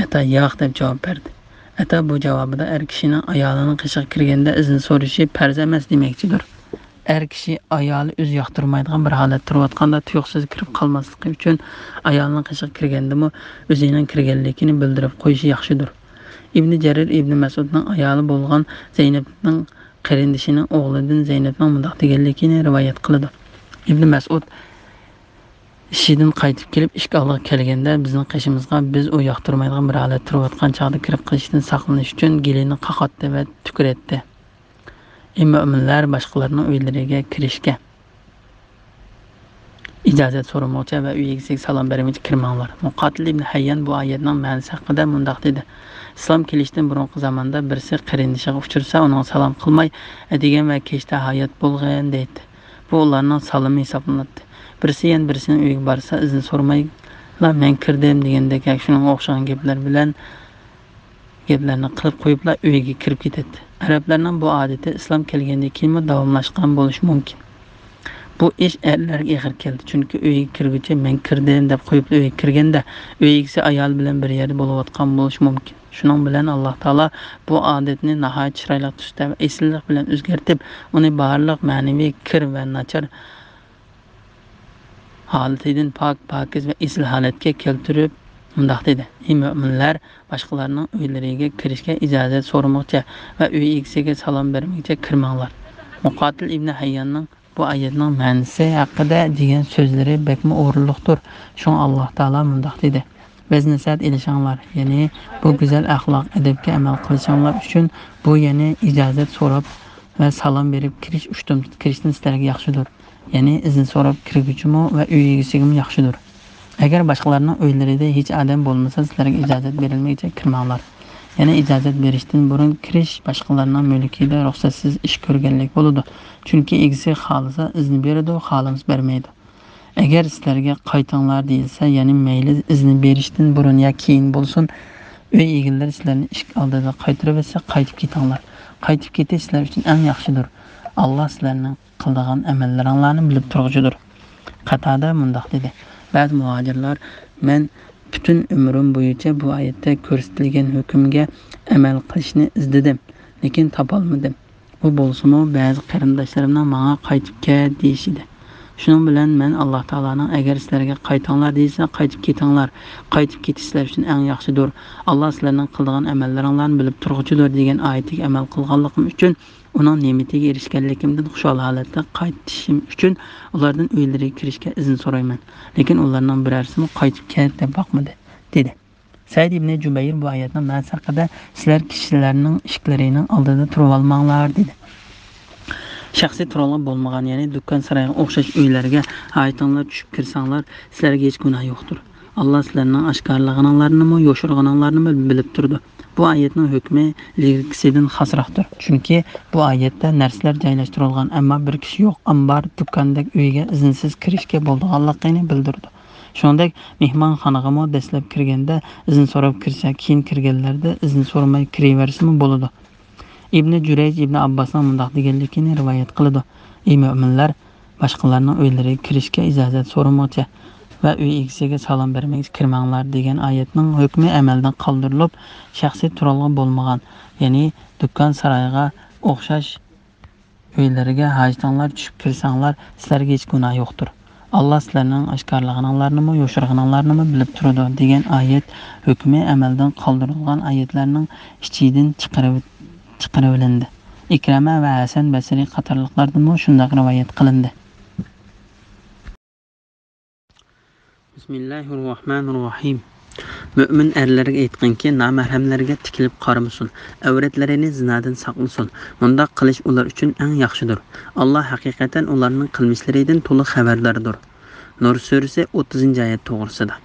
ئەتا «ياق» دەپ جاۋاب بەردى. ئەتا بۇ جاۋابىدا ئەر كىشىنىڭ ئايالىنىڭ قېشىغا كىرگەندە ئىزىن سورىشى پەرز ئەمەس دېمەكچىدۇر. ئەر كىشى ئايالى ئۆزى ياقتۇرمايدىغان بىر ھالەتتە تۇرۇۋاتقاندا تۇيۇقسىز كىرىپ قالماسلىقى ئۈچۈن ئايالىنىڭ قېشىغا كىرگەندىمۇ ئۆزىنىڭ كىرگەنلىكىنى بىلدۈرۈپ قويۇشى ياخشىدۇر. ئىبنى جەرىر ئىبنى مەسئۇدنىڭ ئايالى بولغان زەينەپنىڭ قېرىندىشىنىڭ ئوغلىدىن زەينەپنىڭ مۇنداق دېگەنلىكىنى رىۋايەت قىلىدۇ: ئىبنى مەسئۇد ئىشىدىن قايتىپ كېلىپ، ئىشىك ئالدىغا كەلگەندە، بىزنىڭ قېشىمىزغا بىز ئۇ ياقتۇرمايدىغان بىر ھالەتتە تۇرۇۋاتقان چاغدا كىرىپ قېلىشتىن ساقلىنىش ئۈچۈن گېلىنى قاقاتتى ۋە تۈكۈرەتتى. ئى مۆمىنلەر، باشقىلارنىڭ ئۆيلىرىگە كىرىشكە ئىجازەت سورىمىغۇچە ۋە ئۆي ئىگىسىگە سالام بەرمىگۈچە كىرمەڭلار. مۇقاتىل ئىبنى ھەييان بۇ ئايەتنىڭ مەنىسى ھەققىدە مۇنداق دېدى: ئىسلام كېلىشتىن بۇرۇنقى زاماندا بىرسى قېرىندىشىغا ئۇچرىسا، ئۇنىڭغا سالام قىلماي، «ئەتىگەن ۋە كەچتە ھايات بولغىن» دەيتتى. بۇ ئۇلارنىڭ سالىمى ھېسابلىناتتى. بىرسى يەنە بىرسىنىڭ ئۆيىگە بارسا، ئىزىن سورىمايلا، «مەن كىردىم» دېگەندەك ۋە شۇنىڭغا ئوخشىغان گەپلەر بىلەن، گەپلەرنى قىلىپ قويۇپلا ئۆيىگە كىرىپ كېتەتتى. ئەرەبلەرنىڭ بۇ ئادىتى ئىسلام كەلگەندىن كېيىنمۇ داۋاملاشقان بولۇشى مۇمكىن. بۇ ئىش ئەرلەرگە ئېغىر كەلدى، چۈنكى ئۆيگە كىرگۈچە «مەن كىردىم» دەپ قويۇپلا ئۆيگە كىرگەندە، ئۆي ئىگىسى ئايالى بىلەن بىر يەردە بولۇۋاتقان بولۇشى مۇمكىن. شۇنىڭ بىلەن ئاللاھ تائالا بۇ ئادەتنى ناھايىتى چىرايلىق تۈستە ۋە ئېسىللىق بىلەن ئۆزگەرتىپ، ئۇنى بارلىق مەنىۋى كىر ۋە ناچار ھالىتىدىن پاك، پاكىز ۋە ئېسىل ھالەتكە كەلتۈرۈپ مۇنداق دېدى: ئى مۆمىنلەر، باشقىلارنىڭ ئۆيلىرىگە كىرىشكە ئىجازەت سورىمىغۇچە ۋە ئۆي ئىگىسىگە سالام بەرمىگۈچە كىرمەڭلار. مۇقاتىل ئىبنى ھەيياننىڭ بۇ ئايەتنىڭ مەنىسى ھەققىدە دېگەن سۆزلىرى بەكمۇ ئورۇنلۇقتۇر. شۇڭا ئاللاھ تائالا مۇنداق دېدى: ۋەز-نەسىھەت ئېلىشىڭلار، يەنى بۇ گۈزەل ئەخلاق، ئەدەپكە ئەمەل قىلىشىڭلار ئۈچۈن بۇ، يەنى ئىجازەت سوراپ ۋە سالام بېرىپ كىرىش ئۇشتۇمتۇت كىرىشتىن سىلەرگە ياخشىدۇر. يەنى ئىزىن سوراپ كىرگۈچىمۇ ۋە ئۆي ئىگىسىگىمۇ ياخشىدۇر. ئەگەر باشقىلارنىڭ ئۆيلىرىدە ھېچ ئادەم بولمىسا، سىلەرگە ئىجازەت بېرىلمىگىچە كىرمەڭلار. يەنى ئىجازەت بېرىشتىن بۇرۇن كىرىش باشقىلارنىڭ مۈلكىدە رۇخسەتسىز ئىش كۆرگەنلىك بولىدۇ. چۈنكى ئىگىسى خالىسا ئىزىن بېرىدۇ، خالىمىسا بەرمەيدۇ. ئەگەر سىلەرگە قايتىڭلار دېيىلسە، يەنى مەيلى ئىزنى بېرىشتىن بۇرۇن يا كېيىن بولسۇن، ئۆي ئىگىلىرى سىلەرنى ئىشىك ئالدىدا قايتۇرۇۋەتسە، قايتىپ كېتىڭلار. قايتىپ كېتىش سىلەر ئۈچۈن ئەڭ ياخشىدۇر. ئاللا سىلەرنىڭ قىلىدىغان ئەمەللىرىڭلارنى بىلىپ تۇرغۇچىدۇر. قاتادە مۇنداق دېدى: بەزى مۇھاجىرلار، مەن پۈتۈن ئۆمرۈم بويىچە بۇ ئايەتتە كۆرسىتىلگەن ھۆكۈمگە ئەمەل قىلىشنى ئىزدىدىم، لېكىن تاپالمىدىم. بۇ بولسىمۇ بەزى قېرىنداشلىرىمنىڭ ماڭا قايتىپ كەت دېيىشىدى. شۇنىڭ بىلەن مەن ئاللا تائالانىڭ ئەگەر سىلەرگە قايتىڭلار دېيىلسە، قايتىپ كېتىڭلار، قايتىپ كېتىش سىلەر ئۈچۈن ئەڭ ياخشىدۇر، ئاللا سىلەرنىڭ قىلىدىغان ئەمەللىرىڭلارنى بىلىپ تۇرغۇچىدۇر دېگەن ئايىتىگە ئەمەل قىلغانلىقىم ئۈچۈن ئۇنىڭ نېمىتىگە ئېرىشكەنلىكىمدىن خۇشال ھالەتتە قايتىشىم ئۈچۈن ئۇلاردىن ئۆيلىرىگە كىرىشكە ئىزىن سورايمەن. لېكىن ئۇلارنىڭ بىرەرسىمۇ قايتىپ كەت دەپ باقمىدى، دېدى. سەئىد ئىبنى جۇبەير بۇ ئايەتنىڭ مەنىسى ھەققىدە، سىلەر كىشىلەرنىڭ ئىشىكلىرىنىڭ ئالدىدا تۇرۇۋالماڭلار، دېدى. شەخسىي تۇرالغۇ بولمىغان، يەنى دۇكان سارايغا ئوخشاش ئۆيلەرگە ھاجىتىڭلار چۈشۈپ كىرسەڭلار، سىلەرگە ھېچ گۇناھ يوقتۇر. ئاللا سىلەرنىڭ ئاشكارىلىغىنىڭلارنىمۇ، يوشۇرغىنىڭلارنىمۇ بىلىپ تۇرىدۇ. بۇ ئايەتنىڭ ھۆكمى ئىلگىرىكىسىدىن خاسراقتۇر. چۈنكى بۇ ئايەتتە نەرسىلەر جايلاشتۇرۇلغان، ئەمما بىر كىشى يوق ئامبار، دۇكاندەك ئۆيگە ئىزىنسىز كىرىشكە بولىدىغانلىقىنى بىلدۈرىدۇ. شۇنىڭدەك مېھمانخانىغىمۇ دەسلەپ كىرگەندە ئىزىن سوراپ كىرسە، كېيىن كىرگەنلەردە ئىزىن سورىماي كىرىۋەرسىمۇ بولىدۇ. ئىبنى جۈرەيج ئىبنى ئابباسنىڭ مۇنداق دېگەنلىكىنى رىۋايەت قىلىدۇ: ئى مۆمىنلەر، باشقىلارنىڭ ئۆيلىرىگە كىرىشكە ئىجازەت سورىمىغۇچە ۋە ئۆي ئىگىسىگە سالام بەرمىگۈچە كىرمەڭلار دېگەن ئايەتنىڭ ھۆكمى ئەمەلدىن قالدۇرۇلۇپ، شەخسىي تۇرالغۇ بولمىغان، يەنى دۇكان سارايغا ئوخشاش ئۆيلەرگە ھاجىتىڭلار چۈشۈپ كىرسەڭلار، سىلەرگە ھېچ گۇناھ يوقتۇر. ئاللا سىلەرنىڭ ئاشكارىلىغىنىڭلارنىمۇ، يوشۇرغىنىڭلارنىمۇ بىلىپ تۇرىدۇ، دېگەن ئايەت ھۆكمى ئەمەلدىن قالدۇرۇلغان ئايەتلەرنىڭ ئىچىدىن چىقىرىۋ-، چىقىرىۋېلىندى. ئىكرەمە ۋە ھەسەن بەسرى قاتارلىقلاردىنمۇ شۇنداق رىۋايەت قىلىندى. بىسمىللاھىررەھمانىررەھىم. مۆمىن ئەرلەرگە ئېيتقىنكى، نامەھرەملەرگە تىكىلىپ قارىمىسۇن، ئەۋرەتلىرىنى زىنادىن ساقلىسۇن. مۇنداق قىلىش ئۇلار ئۈچۈن ئەڭ ياخشىدۇر. ئاللا ھەقىقەتەن ئۇلارنىڭ قىلمىشلىرىدىن تولۇق خەۋەرداردۇر. نۇر سۈرىسى، ئوتتۇزىنچى ئايەت توغرىسىدا.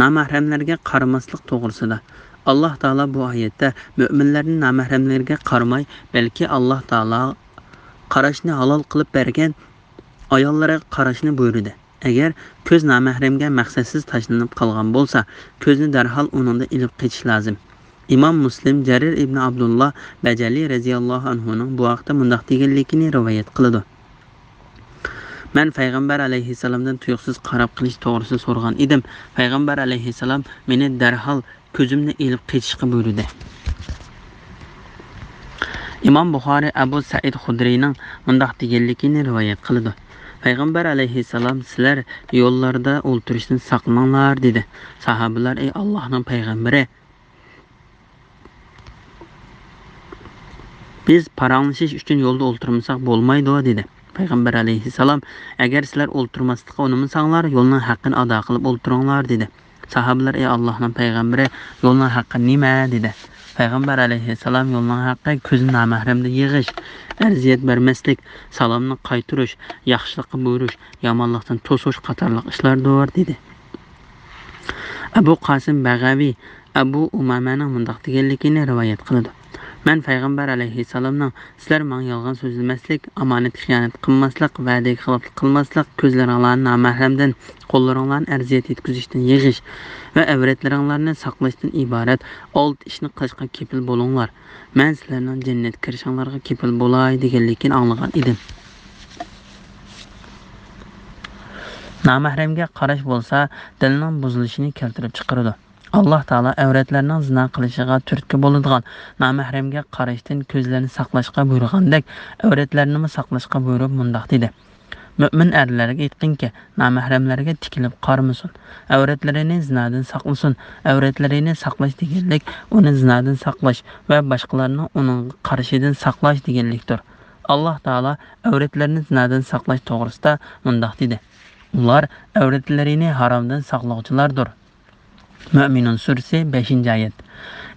نامەھرەملەرگە قارىماسلىق توغرىسىدا. ئاللا تائالا بۇ ئايەتتە مۆمىنلەرنى نامەھرەملەرگە قارىماي، بەلكى ئاللا تائالا قاراشنى ھالال قىلىپ بەرگەن ئاياللارغا قاراشنى بۇيرۇدى. ئەگەر كۆز نامەھرەمگە مەقسەتسىز تاشلىنىپ قالغان بولسا، كۆزنى دەرھال ئۇنىڭدىن ئېلىپ قېچىش لازىم. ئىمام مۇسلىم جەرىر ئىبنى ئابدۇللا بەجەلى رەزىياللاھۇ ئەنھۇنىڭ بۇ ھەقتە مۇنداق دېگەنلىكىنى رىۋايەت قىلىدۇ: مەن پەيغەمبەر ئەلەيھىسسالامدىن تۇيۇقسىز قاراپ قېلىش توغرىسىدا سورىغان ئىدىم. پەيغەمبەر ئەلەيھىسسالام مېنى دەرھال كۆزۈمنى ئېلىپ قېچىشقا بۇيرۇدى. ئىمام بۇخارى ئەبۇ سەئىد خۇدرىينىڭ مۇنداق دېگەنلىكىنى رىۋايەت قىلىدۇ: پەيغەمبەر ئەلەيھىسسالام، سىلەر يوللاردا ئولتۇرۇشتىن ساقلىنىڭلار، دېدى. ساھابىلەر، ئەي ئاللاھنىڭ پەيغەمبىرى، بىز پاراڭلىشىش ئۈچۈن يولدا ئولتۇرمىساق بولمايدۇ، دېدى. پەيغەمبەر ئەلەيھىسسالام، ئەگەر سىلەر ئولتۇرماسلىققا ئۇنىمىساڭلار، يولنىڭ ھەققىنى ئادا قىلىپ ئولتۇرۇڭلار، دېدى. ساھابىلەر، ئەي ئاللاھنىڭ پەيغەمبىرى، يولنىڭ ھەققى نېمە؟ دېدى. پەيغەمبەر ئەلەيھىسسالام، يولنىڭ ھەققى كۆزنى نامەھرەمدە يىغىش، ئەرزىيەت بەرمەسلىك، سالامنى قايتۇرۇش، ياخشىلىققا بۇيرۇش، يامانلىقتىن توسۇش قاتارلىق ئىشلاردۇر، دېدى. ئەبۇ قاسىم بەغەۋى ئەبۇ ئۇمامەنىڭ مۇنداق دېگەنلىكىنى رىۋايەت قىلىدۇ: مەن پەيغەمبەر ئەلەيھىسسالامنىڭ، سىلەر ماڭا يالغان سۆزلىمەسلىك، ئامانەتكە خىيانەت قىلماسلىق، ۋەدىگە خىلاپلىق قىلماسلىق، كۆزلىرىڭلارنى نامەھرەمدىن، قوللىرىڭلارنى ئەرزىيەت يەتكۈزۈشتىن يىغىش ۋە ئەۋرەتلىرىڭلارنى ساقلاشتىن ئىبارەت ئالتە ئىشنى قىلىشقا كېپىل بولۇڭلار. مەن سىلەرنىڭ جەننەتكە كىرىشىڭلارغا كېپىل بولاي دېگەنلىكىنى ئاڭلىغان ئىدىم. نامەھرەمگە قاراش بولسا دىلنىڭ بۇزۇلۇشىنى كەلتۈرۈپ چىقىرىدۇ. ئاللاھ تائالا ئەۋرەتلەرنىڭ زىنا قىلىشىغا تۈرتكە بولىدىغان نامەھرەمگە قاراشتىن كۆزلىرىنى ساقلاشقا بۇيرۇغاندەك، ئەۋرەتلەرنىمۇ ساقلاشقا بۇيرۇپ مۇنداق دېدى: مۆمىن ئەرلەرگە ئېيتقىنكى، نامەھرەملەرگە تىكىلىپ قارىمىسۇن، ئەۋرەتلىرىنى زىنادىن ساقلىسۇن. ئەۋرەتلىرىنى ساقلاش دېگەنلىك ئۇنى زىنادىن ساقلاش ۋە باشقىلارنى ئۇنىڭغا قارىشىدىن ساقلاش دېگەنلىكتۇر. ئاللاھ تائالا ئەۋرەتلەرنى زىنادىن ساقلاش توغرىسىدا مۇنداق دېدى: ئۇلار ئەۋرەتلىرىنى ھارامدىن ساقلىغۇچىلاردۇر. مۆمىنۇن سۈرىسى، بەشىنچى ئايەت.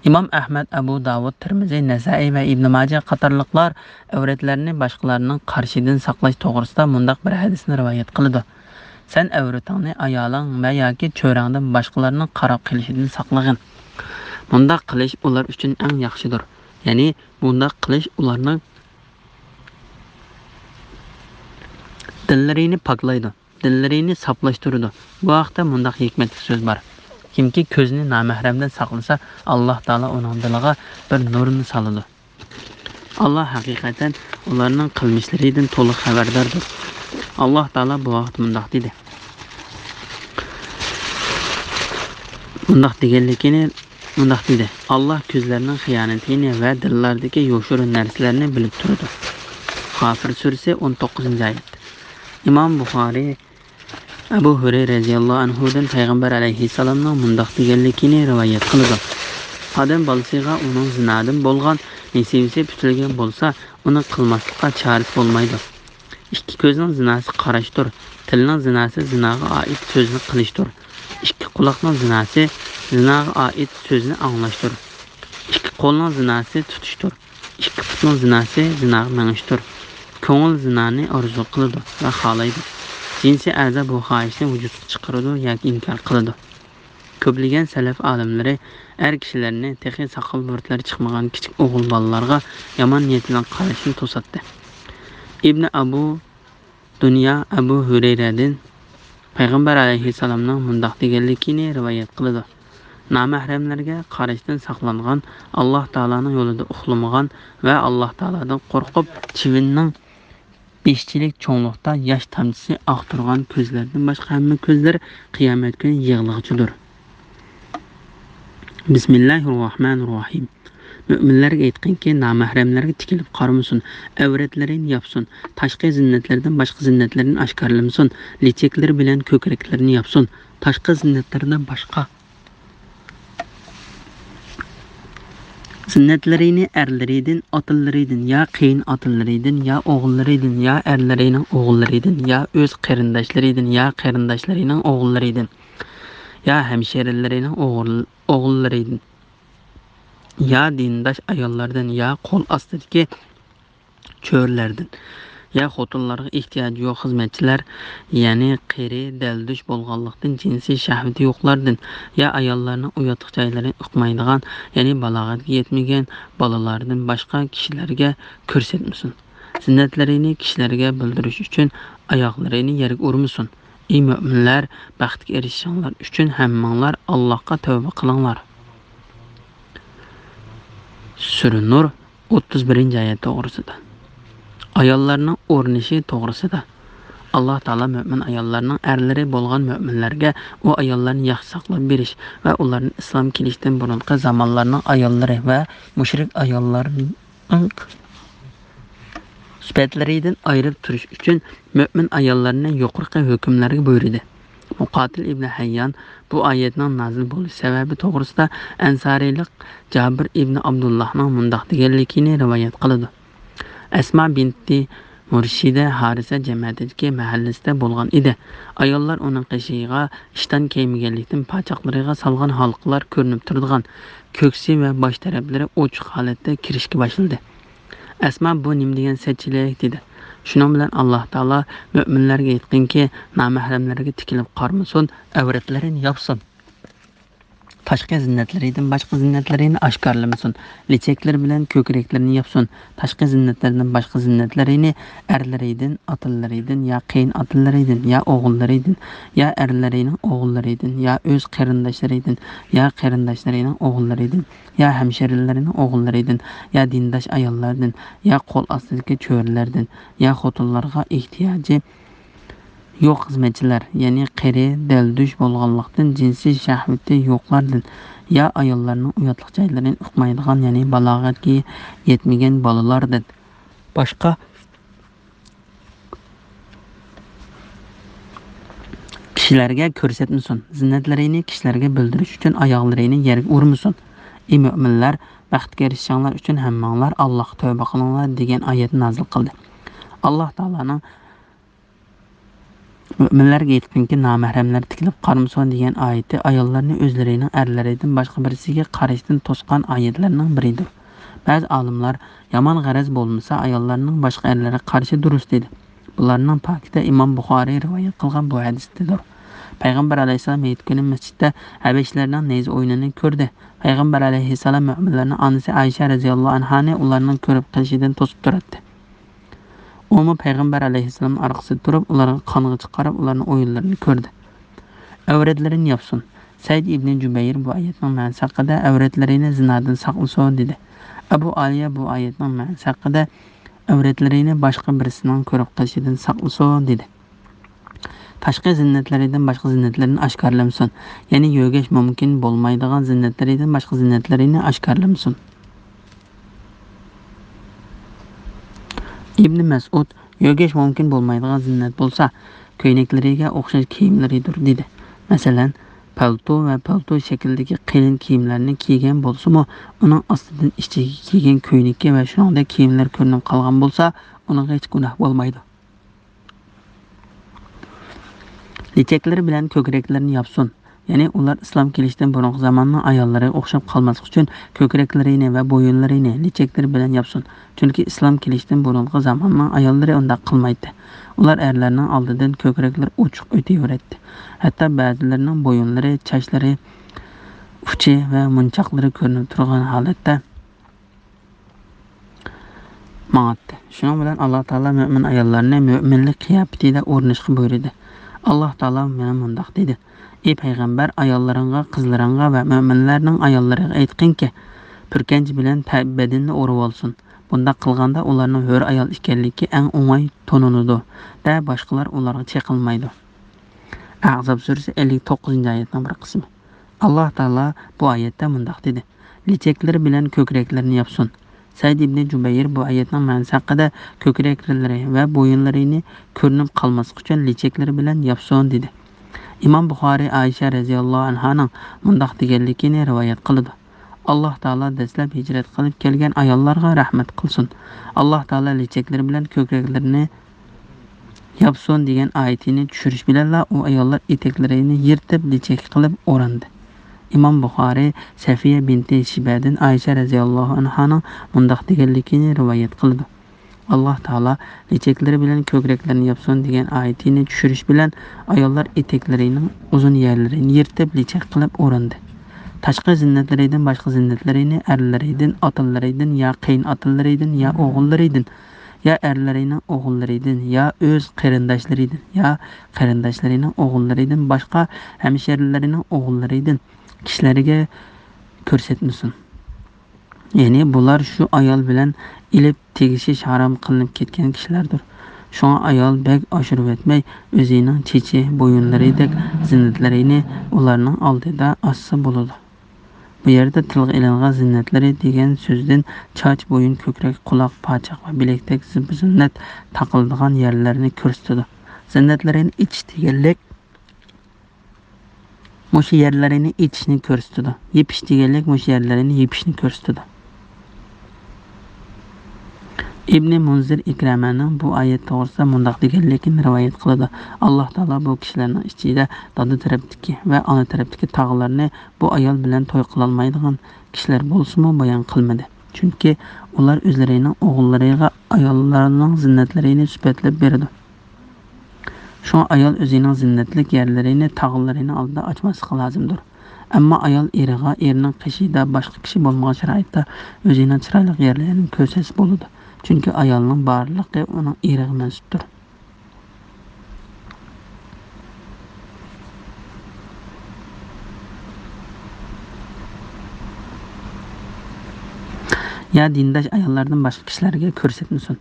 ئىمام ئەھمەد، ئەبۇ داۋۇد، تىرمىزى، نەسائىي ۋە ئىبن ماجە قاتارلىقلار ئەۋرەتلەرنى باشقىلارنىڭ قارىشىدىن ساقلاش توغرىسىدا مۇنداق بىر ھەدىسنى رىۋايەت قىلىدۇ: سەن ئەۋرىتىڭنى ئايالىڭ ۋە ياكى چۆرەڭدىن باشقىلارنىڭ قاراپ قېلىشىدىن ساقلىغىن. مۇنداق قىلىش ئۇلار ئۈچۈن ئەڭ ياخشىدۇر. يەنى، بۇنداق قىلىش ئۇلارنىڭ دىللىرىنى پاكلايدۇ، دىللىرىنى ساپلاشتۇرىدۇ. بۇ ھەقتە مۇنداق ھېكمەتلىك سۆز بار: كىمكى كۆزىنى نامەھرەمدىن ساقلىسا، ئاللاھ تائالا ئۇنىڭ دىلىغا بىر نۇرنى سالىدۇ. ئاللاھ ھەقىقەتەن ئۇلارنىڭ قىلمىشلىرىدىن تولۇق خەۋەرداردۇر. ئاللاھ تائالا بۇ ھەقتە مۇنداق دېدى. مۇنداق دېگەنلىكىنى، مۇنداق دېدى: ئاللاھ كۆزلەرنىڭ خىيانىتىنى ۋە دىللاردىكى يوشۇرۇن نەرسىلەرنى بىلىپ تۇرىدۇ. غافىر سۈرىسى، ئون توققۇزىنچى ئايەت. ئىمام بۇخارىي ئەبۇ ھۇرەيرە رەزىياللاھۇ ئەنھۇدىن پەيغەمبەر ئەلەيھىسسالامنىڭ مۇنداق دېگەنلىكىنى رىۋايەت قىلىدۇ: ئادەم بالىسىغا ئۇنىڭ زىنادىن بولغان نېسىۋىسى پۈتۈلگەن بولسا، ئۇنى قىلماسلىققا چارىسى بولمايدۇ. ئىككى كۆزنىڭ زىناسى قاراشتۇر، تىلنىڭ زىناسى زىناغا ئائىت سۆزنى قىلىشتۇر. ئىككى قۇلاقنىڭ زىناسى زىناغا ئائىت سۆزنى ئاڭلاشتۇر. ئىككى قولنىڭ زىناسى تۇتۇشتۇر. ئىككى پۇتنىڭ زىناسى زىناغا مېڭىشتۇر. كۆڭۈل زىنانى ئارزۇ قىلىدۇ ۋە خالايدۇ. جىنسىي ئەزا بۇ خاھىشنى ۋۇجۇدقا چىقىرىدۇ ياكى ئىنكار قىلىدۇ. كۆپلىگەن سەلەف ئالىملىرى ئەر كىشىلەرنى، تېخى ساقال-بۇرۇتلىرى چىقمىغان كىچىك ئوغۇل بالىلارغا يامان نىيەت بىلەن قاراشنى توساتتى. ئىبنى ئەبۇ دۇنيا ئەبۇ ھۇرەيرەدىن پەيغەمبەر ئەلەيھىسسالامنىڭ مۇنداق دېگەنلىكىنى رىۋايەت قىلىدۇ: نامەھرەملەرگە قاراشتىن ساقلانغان، ئاللاھ تائالانىڭ يولىدا ئۇخلىمىغان ۋە ئاللاھ تائالادىن قورقۇپ، چىۋىننىڭ بېشىچىلىك چوڭلۇقتا ياش تامچىسى ئاقتۇرغان كۆزلەردىن باشقا ھەممە كۆزلەر قىيامەت كۈنى يىغلىغۇچىدۇر. بىسمىللاھىررەھمانىررەھىم. مۆمىنلەرگە ئېيتقىنكى، نامەھرەملەرگە تىكىلىپ قارىمىسۇن، ئەۋرەتلىرىنى ياپسۇن، تاشقى زىننەتلىرىدىن باشقا زىننەتلىرىنى ئاشكارىلىمىسۇن، لېچەكلىرى بىلەن كۆكرەكلىرىنى ياپسۇن، تاشقى زىننەتلىرىدىن باشقا زىننەتلىرىنى ئەرلىرىدىن، ئاتىلىرىدىن، يا قېيىن ئاتىلىرىدىن، يا ئوغۇللىرىدىن، يا ئەرلىرىنىڭ ئوغۇللىرىدىن، يا ئۆز قېرىنداشلىرىدىن، يا قېرىنداشلىرىنىڭ ئوغۇللىرىدىن، يا ھەمشىرىلىرىنىڭ ئوغۇل-، ئوغۇللىرىدىن، يا دىنداش ئاياللاردىن، يا قول ئاستىدىكى چۆرىلەردىن، يا خوتۇنلارغا ئېھتىياجى يوق خىزمەتچىلەر، يەنى قېرى، دەلدۈش بولغانلىقتىن جىنسىي شەھۋىتى يوقلاردىن، يا ئاياللارنىڭ ئۇياتلىق جايلىرىنى ئۇقمايدىغان، يەنى بالاغەتكە يەتمىگەن بالىلاردىن باشقا كىشىلەرگە كۆرسەتمىسۇن. زىننەتلىرىنى كىشىلەرگە بىلدۈرۈش ئۈچۈن ئاياغلىرىنى يەرگە ئۇرمىسۇن. ئى مۆمىنلەر، بەختكە ئېرىشىشىڭلار ئۈچۈن ھەممىڭلار ئاللاھقا تەۋبە قىلىڭلار. سۈرە نۇر، ئوتتۇز بىرىنچى ئايەت توغرىسىدا. ئاياللارنىڭ ئورنىشى توغرىسىدا. ئاللاھ تائالا مۆمىن ئاياللارنىڭ ئەرلىرى بولغان مۆمىنلەرگە ئۇ ئاياللارنى ياخشى ساقلاپ بېرىش ۋە ئۇلارنى ئىسلام كېلىشتىن بۇرۇنقى زامانلارنىڭ ئاياللىرى ۋە مۇشرىك ئاياللارنىڭ سۈپەتلىرىدىن ئايرىپ تۇرۇش ئۈچۈن مۆمىن ئاياللارنى يۇقىرىقى ھۆكۈملەرگە بۇيرۇدى. مۇقاتىل ئىبنى ھەييان بۇ ئايەتنىڭ نازىل بولۇش سەۋەبى توغرىسىدا ئەنسارىيلىق جابىر ئىبنى ئابدۇللاھنىڭ مۇنداق دېگەنلىكىنى رىۋايەت قىلىدۇ. ئەسما بىنتى مۇرشىدە ھارىسە جەمەتىدىكى مەھەللىسىدە بولغان ئىدى. ئاياللار ئۇنىڭ قېشىغا ئىشتان كىيمىگەنلىكتىن، پاچاقلىرىغا سالغان ھالقىلار كۆرۈنۈپ تۇرىدىغان، كۆكسى ۋە باش تەرەپلىرى ئوچۇق ھالەتتە كىرىشكە باشلىدى. ئەسما بۇ نېمە دېگەن سەتچىلىك؟ دېدى. شۇنىڭ بىلەن ئاللاھ تائالا مۆمىنلەرگە ئېيتقىنكى، نامەھرەملەرگە تىكىلىپ قارىمىسۇن، ئەۋرەتلىرىنى ياپسۇن. تاشقى زىننەتلىرىدىن باشقا زىننەتلىرىنى ئاشكارىلىمىسۇن. لېچەكلىرى بىلەن كۆكرەكلىرىنى ياپسۇن. تاشقى زىننەتلىرىدىن باشقا زىننەتلىرىنى ئەرلىرىدىن، ئاتىلىرىدىن، يا قېيىن ئاتىلىرىدىن، يا ئوغۇللىرىدىن، يا ئەرلىرىنىڭ ئوغۇللىرىدىن، يا ئۆز قېرىنداشلىرىدىن، يا قېرىنداشلىرىنىڭ ئوغۇللىرىدىن، يا ھەمشىرىلىرىنىڭ ئوغۇللىرىدىن، يا دىنداش ئاياللاردىن، يا قول ئاستىدىكى چۆرىلەردىن، يا خوتۇنلارغا ئېھتىياجى يوق خىزمەتچىلەر، يەنى قېرى، دەلدۈش بولغانلىقتىن جىنسىي شەھۋىتى يوقلاردىن، يا ئاياللارنىڭ ئۇياتلىق جايلىرىنى ئۇقمايدىغان، يەنى بالاغەتكە يەتمىگەن بالىلاردىن باشقا كىشىلەرگە كۆرسەتمىسۇن. زىننەتلىرىنى كىشىلەرگە بىلدۈرۈش ئۈچۈن ئاياغلىرىنى يەرگە ئۇرمىسۇن. ئى مۆمىنلەر، بەختكە ئېرىشىشىڭلار ئۈچۈن ھەممىڭلار ئاللاھقا تەۋبە قىلىڭلار، دېگەن ئايەتنى نازىل قىلدى. ئاللاھ تائالانىڭ مۆمىنلەرگە ئېيتقىنكى، نامەھرەملەر تىكىلىپ قارىمىسۇن دېگەن ئايىتى ئاياللارنى ئۆزلىرىنىڭ ئەرلىرىدىن باشقا بىرسىگە قارىشىدىن توسقان ئايەتلەرنىڭ بىرىدۇر. بەزى ئالىملار يامان غەرەز بولمىسا ئاياللارنىڭ باشقا ئەرلەرگە قارىشى دۇرۇس دېدى. بۇلارنىڭ پاكىتى ئىمام بۇخارىي رىۋايەت قىلغان بۇ ھەدىستىدۇر. پەيغەمبەر ئەلەيھىسسالام ھېيت كۈنى مەسچىتتە ھەبەشىلەرنىڭ نەيزە ئويۇنىنى كۆردى. پەيغەمبەر ئەلەيھىسسالام مۆمىنلەرنىڭ ئانىسى ئائىشە رەزىياللاھۇ ئەنھانى ئۇلارنىڭ كۆرۈپ قېلىشىدىن توسۇپ تۇراتتى. ئۇمۇ پەيغەمبەر ئەلەيھىسسالامنىڭ ئارقىسىدا تۇرۇپ، ئۇلارغا قانغىچە قاراپ، ئۇلارنىڭ ئويۇنلىرىنى كۆردى. ئەۋرەتلىرىنى ياپسۇن. سەئىد ئىبنى جۇبەير بۇ ئايەتنىڭ مەنىسى ھەققىدە، ئەۋرەتلىرىنى زىنادىن ساقلىسۇن دېدى. ئەبۇ ئالىيە بۇ ئايەتنىڭ مەنىسى ھەققىدە، ئەۋرەتلىرىنى باشقا بىرسىنىڭ كۆرۈپ قېلىشىدىن ساقلىسۇن دېدى. تاشقى زىننەتلىرىدىن باشقا زىننەتلىرىنى ئاشكارىلىمىسۇن. يەنى يۆگەش مۇمكىن بولمايدىغان زىننەتلىرىدىن باشقا زىننەتلىرىنى ئاشكارىلىمىسۇن. ئىبنى مەسئۇد، يۆگەش مۇمكىن بولمايدىغان زىننەت بولسا، كۆينەكلىرىگە ئوخشاش كىيىملىرىدۇر، دېدى. مەسىلەن، پەلتو ۋە پەلتو شەكلىدىكى قېلىن كىيىملەرنى كىيگەن بولسىمۇ، ئۇنىڭ ئاستىدىن ئىچىگە كىيگەن كۆينىكى ۋە شۇنىڭدەك كىيىملەر كۆرۈنۈپ قالغان بولسا، ئۇنىڭغا ھېچ گۇناھ بولمايدۇ. لېچەكلىرى بىلەن كۆكرەكلىرىنى ياپسۇن. يەنى ئۇلار ئىسلام كېلىشتىن بۇرۇنقى زاماننىڭ ئاياللىرىغا ئوخشاپ قالماسلىق ئۈچۈن كۆكرەكلىرىنى ۋە بويۇنلىرىنى لېچەكلىرى بىلەن ياپسۇن. چۈنكى ئىسلام كېلىشتىن بۇرۇنقى زاماننىڭ ئاياللىرى ئۇنداق قىلمايتتى. ئۇلار ئەرلەرنىڭ ئالدىدىن كۆكرەكلىرى ئوچۇق ئۆتۈۋېرەتتى. ھەتتا بەزىلىرىنىڭ بويۇنلىرى، چاچلىرى، ئۇچى ۋە مۇنچاقلىرى كۆرۈنۈپ تۇرغان ھالەتتە ماڭاتتى. شۇنىڭ بىلەن ئاللا تائالا مۆمىن ئاياللارنى مۆمىنلىك قىياپىتىدە ئورىنىشقا بۇيرۇدى. ئاللا تائالا مانا مۇنداق دېدى: «ئى پەيغەمبەر، ئاياللىرىڭغا، قىزلىرىڭغا ۋە مۆمىنلەرنىڭ ئاياللىرىغا ئېيتقىنكى، پۈركەنچ بىلەن پە-، بەدىنىنى ئورىۋالسۇن. بۇنداق قىلغاندا ئۇلارنىڭ ھۆر ئايال ئىكەنلىكى ئەڭ ئوڭاي تونۇلىدۇ-دە، باشقىلار ئۇلارغا چېقىلمايدۇ.» ئەھزاب سۈرىسى ئەللىك توققۇزىنچى ئايەتنىڭ بىر قىسمى. ئاللا تائالا بۇ ئايەتتە مۇنداق دېدى: «لېچەكلىرى بىلەن كۆكرەكلىرىنى ياپسۇن.» سەئىد ئىبنى جۇبەير بۇ ئايەتنىڭ مەنىسى ھەققىدە، «كۆكرەكلىرى ۋە بويۇنلىرىنى كۆرۈنۈپ قالماسلىق ئۈچۈن لېچەكلىرى بىلەن ياپسۇن» دېدى. ئىمام بۇخارىي ئائىشە رەزىياللاھۇ ئەنھانىڭ مۇنداق دېگەنلىكىنى رىۋايەت قىلىدۇ: «ئاللا تائالا دەسلەپ ھىجرەت قىلىپ كەلگەن ئاياللارغا رەھمەت قىلسۇن. ئاللا تائالا لېچەكلىرى بىلەن كۆكرەكلىرىنى ياپسۇن» دېگەن ئايىتىنى چۈشۈرۈش بىلەنلا ئۇ ئاياللار ئېتەكلىرىنى يىرتىپ، لېچەك قىلىپ ئورىنىدى. ئىمام بۇخارىي سەفىيە بىنتى شىبەدىن ئائىشە رەزىياللاھۇ ئەنھانىڭ مۇنداق دېگەنلىكىنى رىۋايەت قىلىدۇ: «ئاللا تائالا لېچەكلىرى بىلەن كۆكرەكلىرىنى ياپسۇن» دېگەن ئايىتىنى چۈشۈرۈش بىلەن ئاياللار ئېتەكلىرىنىڭ ئۇزۇن يەرلىرىنى يىرتىپ، لېچەك قىلىپ ئورىنىدى. تاشقى زىننەتلىرىدىن باشقا زىننەتلىرىنى ئەرلىرىدىن، ئاتىلىرىدىن يا قېيىنئاتىلىرىدىن يا ئوغۇللىرىدىن يا ئەرلىرىنىڭ ئوغۇللىرىدىن يا ئۆز قېرىنداشلىرىدىن يا قېرىنداشلىرىنىڭ ئوغۇللىرىدىن باشقا ھەمشەرىلىرىنىڭ ئوغۇللىرىدىن كىشىلەرگە كۆرسەتمىسۇن. يەنى بۇلار شۇ ئايال بىلەن ئېلىپ تېگىشىش ھارام قىلىنىپ كەتكەن كىشىلەردۇر. شۇڭا ئايال بەك ئاشۇرۇۋەتمەي، ئۆزىنىڭ چېچى، بويۇنلىرىدەك زىننەتلىرىنى ئۇلارنىڭ ئالدىدا ئاچسا بولىدۇ. بۇ يەردە تىلغا ئېلىنغان زىننەتلىرى دېگەن سۆزدىن چاچ، بويۇن، كۆكرەك، قۇلاق، پاچاق ۋە بىلەكتەك زىبۇ-زىننەت تاقىلىدىغان يەرلەرنى كۆرسىتىدۇ. زىننەتلىرىنى ئېچىش دېگەنلىك مۇشۇ يەرلىرىنى ئېچىشنى كۆرسىتىدۇ. يېپىش دېگەنلىك مۇشۇ يەرلىرىنى يېپىشنى كۆرسىتىدۇ. ئىبنى مۇنزىر ئىكرەمەنىڭ بۇ ئايەت توغرىسىدا مۇنداق دېگەنلىكىنى رىۋايەت قىلىدۇ: «ئاللا تائالا بۇ كىشىلەرنىڭ ئىچىدە دادا تەرەپتىكى ۋە ئانا تەرەپتىكى تاغىلارنى بۇ ئايال بىلەن توي قىلالمايدىغان كىشىلەر بولسىمۇ بايان قىلمىدى. چۈنكى ئۇلار ئۆزلىرىنىڭ ئوغۇللىرىغا ئاياللارنىڭ زىننەتلىرىنى سۈپەتلەپ بېرىدۇ. شۇڭا ئايال ئۆزىنىڭ زىننەتلىك يەرلىرىنى تاغىلىرىنىڭ ئالدىدا ئاچماسلىقى لازىمدۇر. ئەمما ئايال ئېرىغا، ئېرىنىڭ قېشىدا باشقا كىشى بولمىغان شارائىتتا ئۆزىنىڭ چىرايلىق يەرلىرىنى كۆرسەتسە بولىدۇ. چۈنكى ئايالنىڭ بارلىقى ئۇنىڭ ئېرىغا مەنسۇپتۇر.» يا دىنداش ئاياللاردىن باشقا كىشىلەرگە كۆرسەتمىسۇن.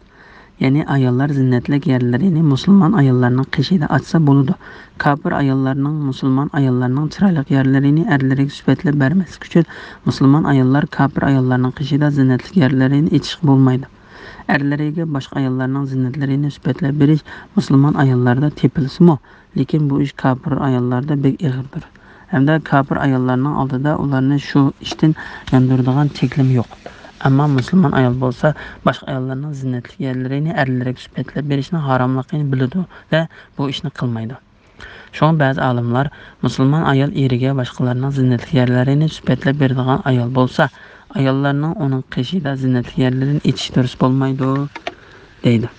يەنى ئاياللار زىننەتلىك يەرلىرىنى مۇسۇلمان ئاياللارنىڭ قېشىدا ئاچسا بولىدۇ. كاپىر ئاياللارنىڭ مۇسۇلمان ئاياللارنىڭ چىرايلىق يەرلىرىنى ئەرلىرىگە سۈپەتلەپ بەرمەسلىك ئۈچۈن، مۇسۇلمان ئاياللار كاپىر ئاياللارنىڭ قېشىدا زىننەتلىك يەرلىرىنى ئېچىشقا بولمايدۇ. ئەرلىرىگە باشقا ئاياللارنىڭ زىننەتلىرىنى سۈپەتلەپ بېرىش مۇسۇلمان ئاياللاردا تېپىلسىمۇ، لېكىن بۇ ئىش كاپىر ئاياللاردا بەك ئېغىردۇر. ھەمدە كاپىر ئاياللارنىڭ ئالدىدا ئۇلارنى شۇ ئىشتىن ياندۇرىدىغان چەكلىمە يوق. ئەمما مۇسۇلمان ئايال بولسا باشقا ئاياللارنىڭ زىننەتلىك يەرلىرىنى ئەرلىرىگە سۈپەتلەپ بېرىشنىڭ ھاراملىقىنى بىلىدۇ ۋە بۇ ئىشنى قىلمايدۇ. شۇڭا بەزى ئالىملار مۇسۇلمان ئايال ئېرىگە باشقىلارنىڭ زىننەتلىك يەرلىرىنى سۈپەتلەپ بېرىدىغان ئايال بولسا، ئاياللارنىڭ ئۇنىڭ قېشىدا زىننەتلىك يەرلىرىنى ئېچىشى دۇرۇس بولمايدۇ، دەيدۇ.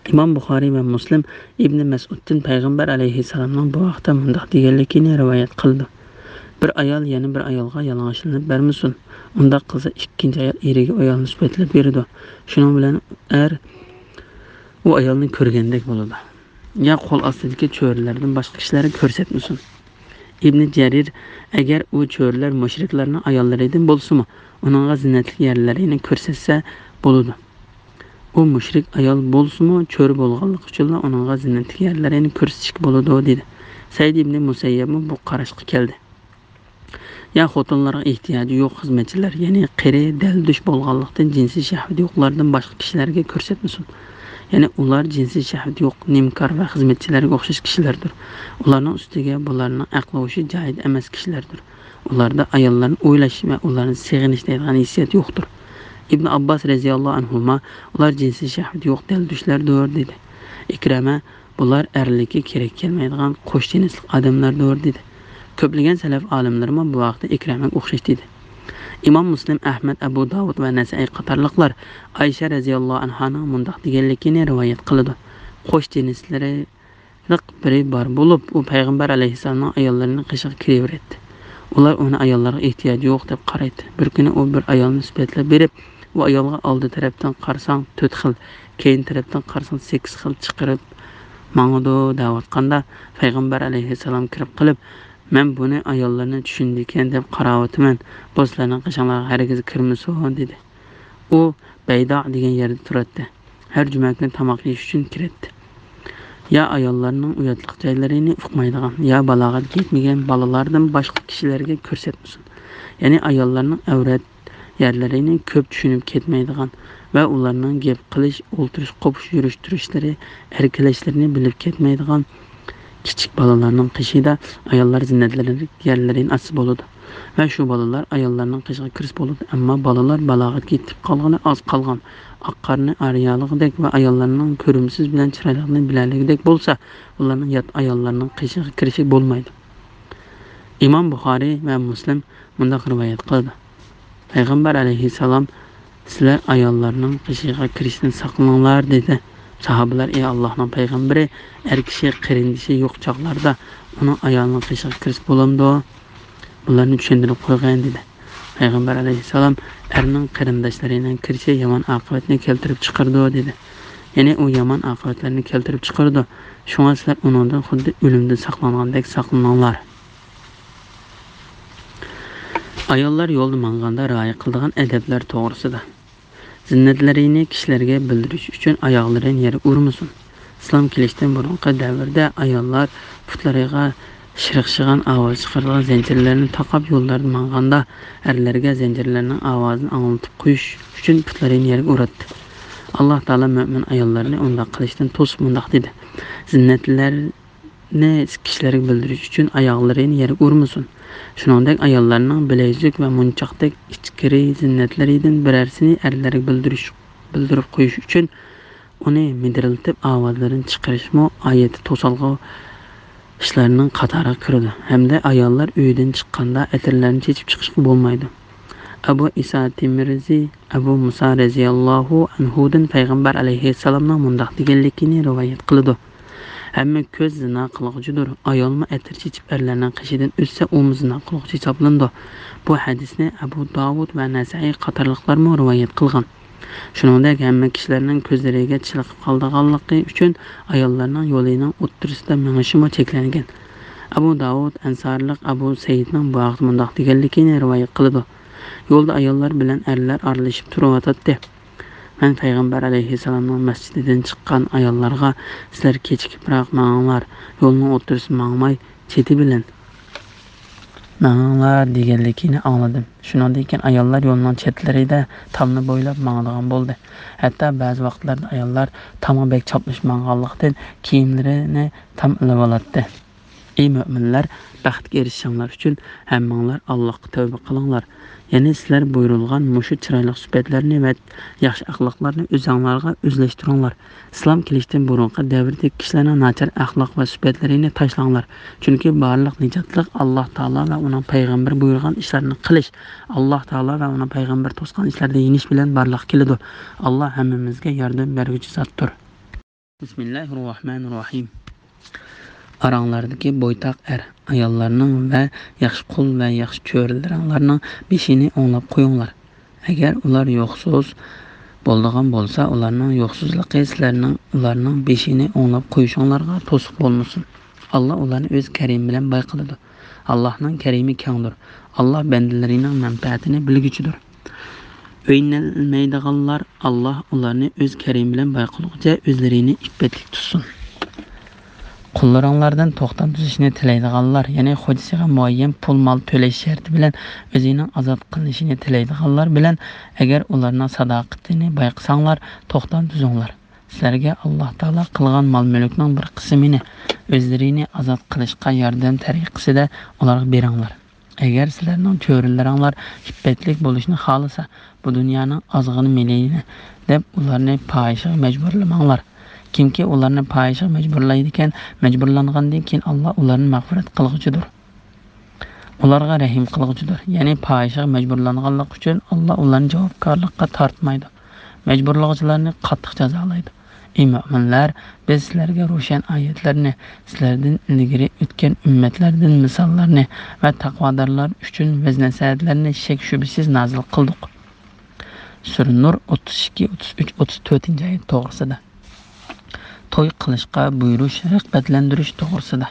ئىمام بۇخارىي ۋە مۇسلىم ئىبنى مەسئۇدتىن پەيغەمبەر ئەلەيھىسسالامنىڭ بۇ ھەقتە مۇنداق دېگەنلىكىنى رىۋايەت قىلىدۇ: «بىر ئايال يەنە بىر ئايالغا يالىڭاچلىنىپ بەرمىسۇن. ئۇنداق قىلسا، ئىككىنچى ئايال ئېرىگە ئۇ ئايالنى سۈپەتلەپ بېرىدۇ. شۇنىڭ بىلەن ئەر ئۇ ئايالنى كۆرگەندەك بولىدۇ. يا قول ئاستىدىكى چۆرىلەردىن باشقا كىشىلەرگە كۆرسەتمىسۇن.» ئىبنى جەرىر: «ئەگەر ئۇ چۆرىلەر مۇشرىكلارنىڭ ئاياللىرىدىن بولسىمۇ، ئۇنىڭغا زىننەتلىك يەرلىرىنى كۆرسەتسە بولىدۇ. ئۇ مۇشرىك ئايال بولسىمۇ، چۆرە بولغانلىقى ئۈچۈنلا ئۇنىڭغا زىننەتلىك يەرلىرىنى كۆرسىتىشكە بولىدۇ» دېدى. سەئىد ئىبنى مۇسەييەبمۇ بۇ قاراشقا كەلدى. يا خوتۇنلارغا ئېھتىياجى يوق خىزمەتچىلەر، يەنى قېرى، دەلدۈش بولغانلىقتىن جىنسىي شەھۋىتى يوقلاردىن باشقا كىشىلەرگە كۆرسەتمىسۇن. يەنى ئۇلار جىنسىي شەھۋىتى يوق، نىمكار ۋە خىزمەتچىلەرگە ئوخشاش كىشىلەردۇر. ئۇلارنىڭ ئۈستىگە بۇلارنىڭ ئەقلى ھوشى جايىدا ئەمەس كىشىلەردۇر. ئۇلاردا ئاياللارنى ئويلاش ۋە ئۇلارنى سېغىنىش دەيدىغان ھېسسىيات يوقتۇر. ئىبن ئابباس رەزىياللاھۇ ئەنھۇما: «ئۇلار جىنسىي شەھۋىتى يوق دەلدۈشلەردۇر» دېدى. ئىكرەمە: «بۇلار ئەرلىككە كېرەك كەلمەيدىغان قوش جىنسلىق ئادەملەردۇر» دېدى. كۆپلىگەن سەلەف ئالىملىرىمۇ بۇ ھەقتە ئىكرەمەگە ئوخشاش دېدى. ئىمام مۇسلىم، ئەھمەد، ئەبۇ داۋۇد ۋە نەسەئىي قاتارلىقلار ئايشە رەزىياللاھۇ ئەنھانىڭ مۇنداق دېگەنلىكىنى رىۋايەت قىلىدۇ: «قوش جىنسلىرى بىرى بار بولۇپ، ئۇ پەيغەمبەر ئەلەيھىسسالامنىڭ ئاياللىرىنىڭ قېشىغا كىرىۋېرەتتى. ئۇلار ئۇنى ئاياللارغا ئېھتىياجى يوق دەپ قارايتتى. بىر كۈنى ئۇ بىر ئايالنى سۈپەتلەپ بېرىپ، ئۇ ئايالغا ئالدى تەرەپتىن قارىساڭ تۆت خىل، كەينى تەرەپتىن قارىساڭ سەككىز خىل چىقىرىپ ماڭىدۇ» دەۋاتقاندا، پەيغەمبەر ئەلەيھىسسالام كىرىپ قېلىپ، «مەن بۇنى ئاياللارنى چۈشىنىدىكەن دەپ قاراۋاتىمەن. بۇ سىلەرنىڭ قېشىڭلارغا ھەرگىز كىرمىسۇن» دېدى. ئۇ بەيدا دېگەن يەردە تۇراتتى. ھەر جۈمە كۈنى تاماق يېيىش ئۈچۈن كىرەتتى. يا ئاياللارنىڭ ئۇياتلىق جايلىرىنى ئۇقمايدىغان، يا بالاغەتكە يەتمىگەن بالىلاردىن باشقا كىشىلەرگە كۆرسەتمىسۇن. يەنى ئاياللارنىڭ ئەۋرەت يەرلىرىنى كۆپ چۈشىنىپ كەتمەيدىغان ۋە ئۇلارنىڭ گەپ قىلىش، ئولتۇرۇش، قوپۇش، يۈرۈش تۇرۇشلىرى، ئەركىلەشلىرىنى بىلىپ كەتمەيدىغان كىچىك بالىلارنىڭ قېشىدا ئاياللار زىننەتلىرىنى يەرلىرىنى ئاچسا بولىدۇ ۋە شۇ بالىلار ئاياللارنىڭ قېشىغا كىرسە بولىدۇ. ئەمما بالىلار بالاغەتكە يېتىپ قالغىلى ئاز قالغان، ئاق قارنى ئارىيالىغۇدەك ۋە ئاياللارنىڭ كۆرۈمسىز بىلەن چىرايلىقلىقىنى بىلەلىگۈدەك بولسا، ئۇلارنىڭ يات ئاياللارنىڭ قېشىغا كىرىشى بولمايدۇ. ئىمام بۇخارىي ۋە مۇسلىم مۇنداق رىۋايەت قىلىدۇ: پەيغەمبەر ئەلەيھىسسالام: «سىلەر ئاياللارنىڭ قېشىغا كىرىشتىن ساقلىنىڭلار» دېدى. ساھابىلەر: «ئى ئاللاھنىڭ پەيغەمبىرى، ئەر كىشى قېرىندىشى يوق چاغلاردا ئۇنىڭ ئايالىنىڭ قېشىغا كىرسە بولامدۇ؟ بۇلارنى چۈشەندۈرۈپ قويغىن» دېدى. پەيغەمبەر ئەلەيھىسسالام: «ئەرنىڭ قېرىنداشلىرىنىڭ كىرىشى يامان ئاقىۋەتنى كەلتۈرۈپ چىقىرىدۇ» دېدى. يەنى ئۇ يامان ئاقىۋەتلەرنى كەلتۈرۈپ چىقىرىدۇ. شۇڭا سىلەر ئۇنىڭدىن خۇددى ئۆلۈمدىن ساقلانغاندەك ساقلىنىڭلار. ئاياللار يولدا ماڭغاندا رىئايە قىلىدىغان ئەدەپلەر توغرىسىدا. زىننەتلىرىنى كىشىلەرگە بىلدۈرۈش ئۈچۈن ئاياغلىرىنى يەرگە ئۇرمىسۇن. ئىسلام كېلىشتىن بۇرۇنقى دەۋردە ئاياللار پۇتلىرىغا شىرقىشىغان ئاۋاز چىقىرىدىغان زەنجىرلەرنى تاقاپ يوللاردا ماڭغاندا، ئەرلەرگە زەنجىرلەرنىڭ ئاۋازىنى ئاڭلىتىپ قويۇش ئۈچۈن پۇتلىرىنى يەرگە ئۇراتتى. ئاللاھ تائالا مۆمىن ئاياللارنى ئۇنداق قىلىشتىن توسۇپ مۇنداق دېدى: «زىننەتلەر نى كىشىلەرگە بىلدۈرۈش ئۈچۈن ئاياغلىرىنى يەرگە ئۇرمىسۇن.» شۇنىڭدەك ئاياللارنىڭ بىلەيزۈك ۋە مونچاقتەك ئىچكىرى زىننەتلىرىدىن بىرەرسىنى ئەرلەرگە بىلدۈرۈش، بىلدۈرۈپ قويۇش ئۈچۈن ئۇنى مىدىرلىتىپ ئاۋازلىرىنى چىقىرىشمۇ ئايەتتە توسالغۇ ئىشلارنىڭ قاتارىغا كىرىدۇ ھەمدە ئاياللار ئۆيدىن چىققاندا ئەتىرلەرنى چېچىپ چىقىشقا بولمايدۇ. ئەبۇ ئىسا تىرمىزى ئەبۇ مۇسا رەزىياللاھۇ ئەنھۇدىن پەيغەمبەر ئەلەيھىسسالامنىڭ مۇنداق دېگەنلىكىنى رىۋايەت قىلىدۇ: «ھەممە كۆز زىنا قىلغۇچىدۇر، ئايالمۇ ئەتىر چېچىپ ئەرلەرنىڭ قېشىدىن ئۆتسە، ئۇمۇ زىنا قىلغۇچى ھېسابلىنىدۇ.» بۇ ھەدىسنى ئەبۇ داۋۇد ۋە نەسەئىي قاتارلىقلارمۇ رىۋايەت قىلغان. شۇنىڭدەك ھەممە كىشىلەرنىڭ كۆزلىرىگە چېلىقىپ قالىدىغانلىقى ئۈچۈن ئاياللارنىڭ يولىنىڭ ئوتتۇرىسىدا مېڭىشىمۇ چەكلەنگەن. ئەبۇ داۋۇد ئەنسارىلىق ئەبۇ سەئىدنىڭ بۇ ھەقتە مۇنداق دېگەنلىكىنى رىۋايەت قىلىدۇ: «يولدا ئاياللار بىلەن ئەرلەر ئارىلىشىپ تۇرۇۋاتاتتى. مەن پەيغەمبەر ئەلەيھىسسالامنىڭ مەسچىتىدىن چىققان ئاياللارغا، سىلەر كېچىكىپراق ماڭىڭلار، يولنىڭ ئوتتۇرىسىدا ماڭماي، چېتى بىلەن ماڭىڭلار دېگەنلىكىنى ئاڭلىدىم. شۇنىڭدىن كېيىن ئاياللار يولنىڭ چەتلىرىدە تامنى بويلاپ ماڭىدىغان بولدى. ھەتتا بەزى ۋاقىتلاردا ئاياللار تامغا بەك چاپلىشىپ ماڭغانلىقتىن كىيىملىرىنى تام ئېلىۋالاتتى.» ئەي مۆمىنلەر، بەختكە ئېرىشىشىڭلار ئۈچۈن ھەممىڭلار ئاللاھقا تەۋبە قىلىڭلار. يەنى سىلەر بۇيرۇلغان مۇشۇ چىرايلىق سۈپەتلەرنى ۋە ياخشى ئەخلاقلارنى ئۆزۈڭلارغا ئۆزلەشتۈرۈڭلار. ئىسلام كېلىشتىن بۇرۇنقى دەۋردىكى كىشىلەرنىڭ ناچار ئەخلاق ۋە سۈپەتلىرىنى تاشلاڭلار. چۈنكى بارلىق نىجاتلىق ئاللاھ تائالا ۋە ئۇنىڭ پەيغەمبىرى بۇيرۇغان ئىشلارنى قىلىش، ئاللاھ تائالا ۋە ئۇنىڭ پەيغەمبىرى توسقان ئىشلاردا يېنىش بىلەن بارلىققا كېلىدۇ. ئاللاھ ھەممىمىزگە ياردەم بەرگۈچى زاتتۇر. بىسمىللاھىررەھمانىررەھىم. ئاراڭلاردىكى بويتاق ئەر ئاياللارنىڭ ۋە ياخشى قۇل ۋە ياخشى چۆرىلىرىڭلارنىڭ بېشىنى ئوڭلاپ قويۇڭلار. ئەگەر ئۇلار يوقسۇز بولىدىغان بولسا، ئۇلارنىڭ يوقسۇزلۇقى سىلەرنىڭ ئۇلارنىڭ بېشىنى ئوڭلاپ قويۇشۇڭلارغا توسۇق بولمىسۇن. ئاللاھ ئۇلارنى ئۆز كەرىمى بىلەن باي قىلىدۇ. ئاللاھنىڭ كەرىمى كەڭدۇر. ئاللاھ بەندىلىرىنىڭ مەنپەئەتىنى بىلگۈچىدۇر. ئۆيلىنەلمەيدىغانلار، ئاللاھ ئۇلارنى ئۆز كەرىمى بىلەن باي قىلغۇچە ئۆزلىرىنى ئىپپەتلىك تۇتسۇن. قۇللىرىڭلاردىن توختام تۈزۈشنى تىلەيدىغانلار، يەنى خوجىسىغا مۇئەييەن پۇل مال تۆلەش شەرتى بىلەن ئۆزىنىڭ ئازاد قىلىنىشىنى تىلەيدىغانلار بىلەن، ئەگەر ئۇلارنىڭ ساداقىتىنى بايقىساڭلار، توختام تۈزۈڭلار. سىلەرگە ئاللاھ تائالا قىلغان مال-مۈلۈكنىڭ بىر قىسمىنى ئۆزلىرىنى ئازاد قىلىشقا ياردەم تەرىقىسىدە ئۇلارغا بېرىڭلار. ئەگەر سىلەرنىڭ چۆرىلىرىڭلار ئىپپەتلىك بولۇشنى خالىسا، بۇ دۇنيانىڭ ئازغىنە مېلىنى دەپ ئۇلارنى پاھىشىگە مەجبۇرلىماڭلار. كىمكى ئۇلارنى پاھىشىگە مەجبۇرلايدىكەن، مەجبۇرلانغاندىن كېيىن ئاللاھ ئۇلارنى مەغپىرەت قىلغۇچىدۇر. ئۇلارغا رەھىم قىلغۇچىدۇر. يەنى پاھىشىگە مەجبۇرلانغانلىقى ئۈچۈن ئاللاھ ئۇلارنى جاۋابكارلىققا تارتمايدۇ. مەجبۇرلىغۇچىلارنى قاتتىق جازالايدۇ. ئەي مۆمىنلەر، بىز سىلەرگە روشەن ئايەتلەرنى، سىلەردىن ئىلگىرى ئۆتكەن ئۈممەتلەردىن مىساللارنى ۋە تەقۋادارلار ئۈچۈن ۋەز-نەسىھەتلەرنى شەك-شۈبھىسىز نازىل قىلدۇق. سۈرە نۇر ئوتتۇز ئىككى، ئوتتۇز ئۈچ، ئوتتۇز تۆتىنچى ئايەت توغرىسىدا. توي قىلىشقا بۇيرۇش، رىغبەتلەندۈرۈش توغرىسىدا.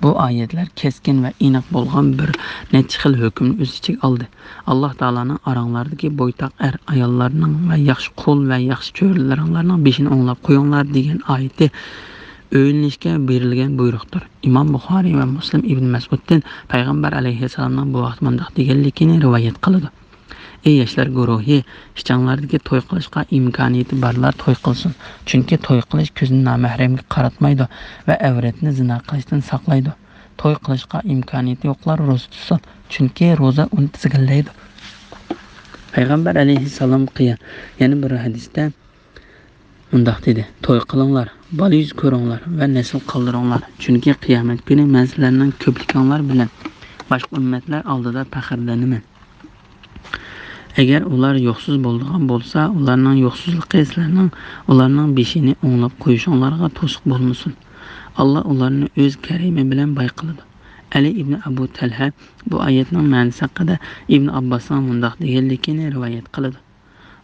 بۇ ئايەتلەر كەسكىن ۋە ئېنىق بولغان بىر نەچچە خىل ھۆكۈمنى ئۆز ئىچىگە ئالدى. ئاللاھ تائالانىڭ ئاراڭلاردىكى بويتاق ئەر ئاياللارنىڭ ۋە ياخشى قۇل ۋە ياخشى چۆرىلىرىڭلارنىڭ بېشىنى ئوڭلاپ قويۇڭلار دېگەن ئايىتى ئۆيلىنىشكە بېرىلگەن بۇيرۇقتۇر. ئىمام بۇخارىي ۋە مۇسلىم ئىبن مەسئۇدتىن پەيغەمبەر ئەلەيھىسسالامنىڭ بۇ ھەقتە مۇنداق دېگەنلىكىنى رىۋايەت قىلىدۇ. ئەي ياشلار گۇرۇھى، ئىچىڭلاردىكى توي قىلىشقا ئىمكانىيىتى بارلار توي قىلسۇن. چۈنكى توي قىلىش كۆزنى نامەھرەمگە قاراتمايدۇ ۋە ئەۋرەتنى زىنا قىلىشتىن ساقلايدۇ. توي قىلىشقا ئىمكانىيىتى يوقلار روزا تۇتسۇن. چۈنكى روزا ئۇنى تىزگىنلەيدۇ. پەيغەمبەر ئەلەيھىسسالام قىيا-، يەنە بىر ھەدىستە مۇنداق دېدى: «توي قىلىڭلار، بالا يۈز كۆرۈڭلار ۋە نەسىل قالدۇرۇڭلار. چۈنكى قىيامەت كۈنى مەن سىلەرنىڭ كۆپلۈكۈڭلار بىلەن باشقا ئۈممەتلەر ئالدىدا پەخىرلىنىمەن.» ئەگەر ئۇلار يوقسۇز بولىدىغان بولسا، ئۇلارنىڭ يوقسۇزلۇقى سىلەرنىڭ ئۇلارنىڭ بېشىنى ئوڭلاپ قويۇشۇڭلارغا توسۇق بولمىسۇن. ئاللا ئۇلارنى ئۆز كەرىمى بىلەن باي قىلىدۇ. ئەلى ئىبنى ئەبۇ تەلھە بۇ ئايەتنىڭ مەنىسى ھەققىدە ئىبن ئابباسنىڭ مۇنداق دېگەنلىكىنى رىۋايەت قىلىدۇ: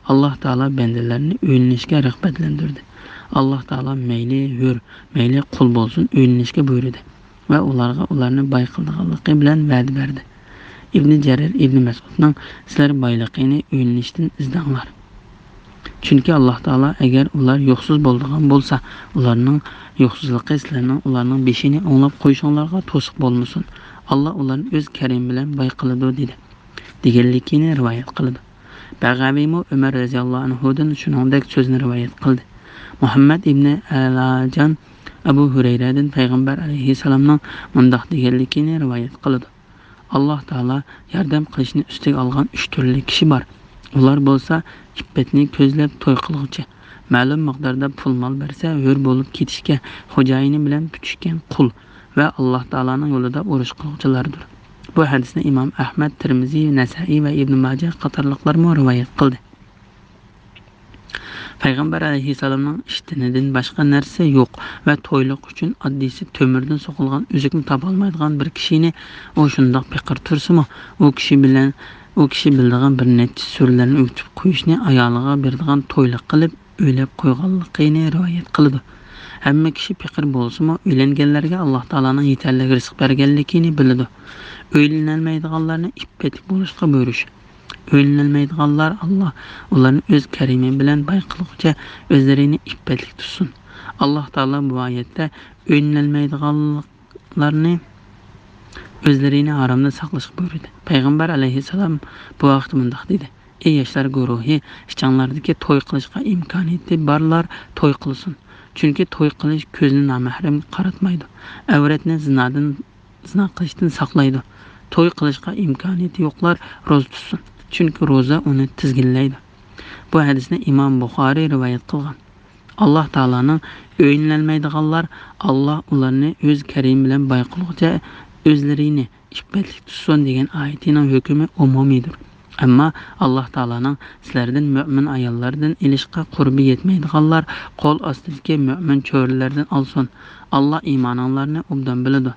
«ئاللا تائالا بەندىلەرنى ئۆيلىنىشكە رىغبەتلەندۈردى. ئاللا تائالا مەيلى ھۆر، مەيلى قۇل بولسۇن، ئۆيلىنىشكە بۇيرۇدى ۋە ئۇلارغا ئۇلارنى باي قىلىدىغانلىقى بىلەن ۋەدە بەردى.» ئىبنى جەرىر ئىبنى مەسئۇدنىڭ: «سىلەر بايلىقىنى ئۆيلىنىشتىن ئىزدەڭلار. چۈنكى ئاللا تائالا ئەگەر ئۇلار يوقسۇز بولىدىغان بولسا، ئۇلارنىڭ يوقسۇزلۇقى سىلەرنىڭ ئۇلارنىڭ بېشىنى ئوڭلاپ قويۇشۇڭلارغا توسۇق بولمىسۇن. ئاللا ئۇلارنى ئۆز كەرىمى بىلەن باي قىلىدۇ» دېدى، دېگەنلىكىنى رىۋايەت قىلىدۇ. بەغەۋىمۇ ئۆمەر رەزىياللاھۇ ئەنھۇدىن شۇنىڭدەك سۆزنى رىۋايەت قىلدى. مۇھەممەد ئىبنى ئەلاجان ئەبۇ ھۇرەيرەدىن پەيغەمبەر ئەلەيھىسسالامنىڭ مۇنداق دېگەنلىكىنى رىۋايەت قىلىدۇ: «ئاللا تائالا ياردەم قىلىشنى ئۈستىگە ئالغان ئۈچ تۈرلۈك كىشى بار. ئۇلار بولسا ئىپپەتنى كۆزلەپ توي قىلغۇچى، مەلۇم مىقداردا پۇل-مال بەرسە ھۆر بولۇپ كېتىشكە، خوجايىنى بىلەن پۈتۈشكەن قۇل ۋە ئاللا تائالانىڭ يولىدا ئۇرۇش قىلغۇچىلاردۇر.» بۇ ھەدىسنى ئىمام ئەھمەد، تىرمىزى، نەسائىي ۋە ئىبنى ماجە قاتارلىقلارمۇ رىۋايەت قىلدى. پەيغەمبەر ئەلەيھىسسالامنىڭ ئىشتىنىدىن باشقا نەرسە يوق ۋە تويلۇق ئۈچۈن ئاددىيسى تۆمۈردىن سوقۇلغان ئۈزۈكنى تاپالمايدىغان بىر كىشىنى ئۇ شۇنداق پېقىر تۇرسىمۇ، ئۇ كىشى بىلەن، ئۇ كىشى بىلىدىغان بىر نەچچە سۈرىلەرنى ئۆگىتىپ قويۇشنى ئايالىغا بېرىدىغان تويلۇق قىلىپ ئۆيلەپ قويغانلىقىنى رىۋايەت قىلىدۇ. ھەممە كىشى پېقىر بولسىمۇ، ئۆيلەنگەنلەرگە ئاللا تائالانىڭ يېتەرلىك رىزىق بەرگەنلىكىنى بىلىدۇ. ئۆيلىنەلمەيدىغانلارنى ئىپپەتلىك بولۇشقا بۇيرۇش. ئۆيلىنەلمەيدىغانلار، ئاللا ئۇلارنى ئۆز كەرىمى بىلەن باي قىلغۇچە ئۆزلىرىنى ئىپپەتلىك تۇتسۇن. ئاللا تائالا بۇ ئايەتتە ئۆيلىنەلمەيدىغانلارنى ئۆزلىرىنى ھارامدىن ساقلاشقا بۇيرۇدى. پەيغەمبەر ئەلەيھىسسالام بۇ ھەقتە مۇنداق دېدى: «ئەي ياشلار گۇرۇھى، ئىچىڭلاردىكى توي قىلىشقا ئىمكانىيىتى بارلار توي قىلسۇن. چۈنكى توي قىلىش كۆزنى نامەھرەمگە قاراتمايدۇ، ئەۋرەتنى زىنادىن، زىنا قىلىشتىن ساقلايدۇ. توي قىلىشقا ئىمكانىيىتى يوقلار روزا تۇتسۇن، چۈنكى روزا ئۇنى تىزگىنلەيدۇ. بۇ ھەدىسنى ئىمام بۇخارىي رىۋايەت قىلغان. ئاللاھ تائالانىڭ ئۆيلىنەلمەيدىغانلار، ئاللاھ ئۇلارنى ئۆز كەرىمى بىلەن باي قىلغۇچە ئۆزلىرىنى ئىپپەتلىك تۇتسۇن دېگەن ئايىتىنىڭ ھۆكمى ئومۇمىيدۇر. ئەمما ئاللاھ تائالانىڭ سىلەردىن مۆمىن ئاياللاردىن ئېلىشقا قۇربى يەتمەيدىغانلار قول ئاستىدىكى مۆمىن چۆرىلەردىن ئالسۇن. ئاللاھ ئىمانىڭلارنى ئوبدان بىلىدۇ.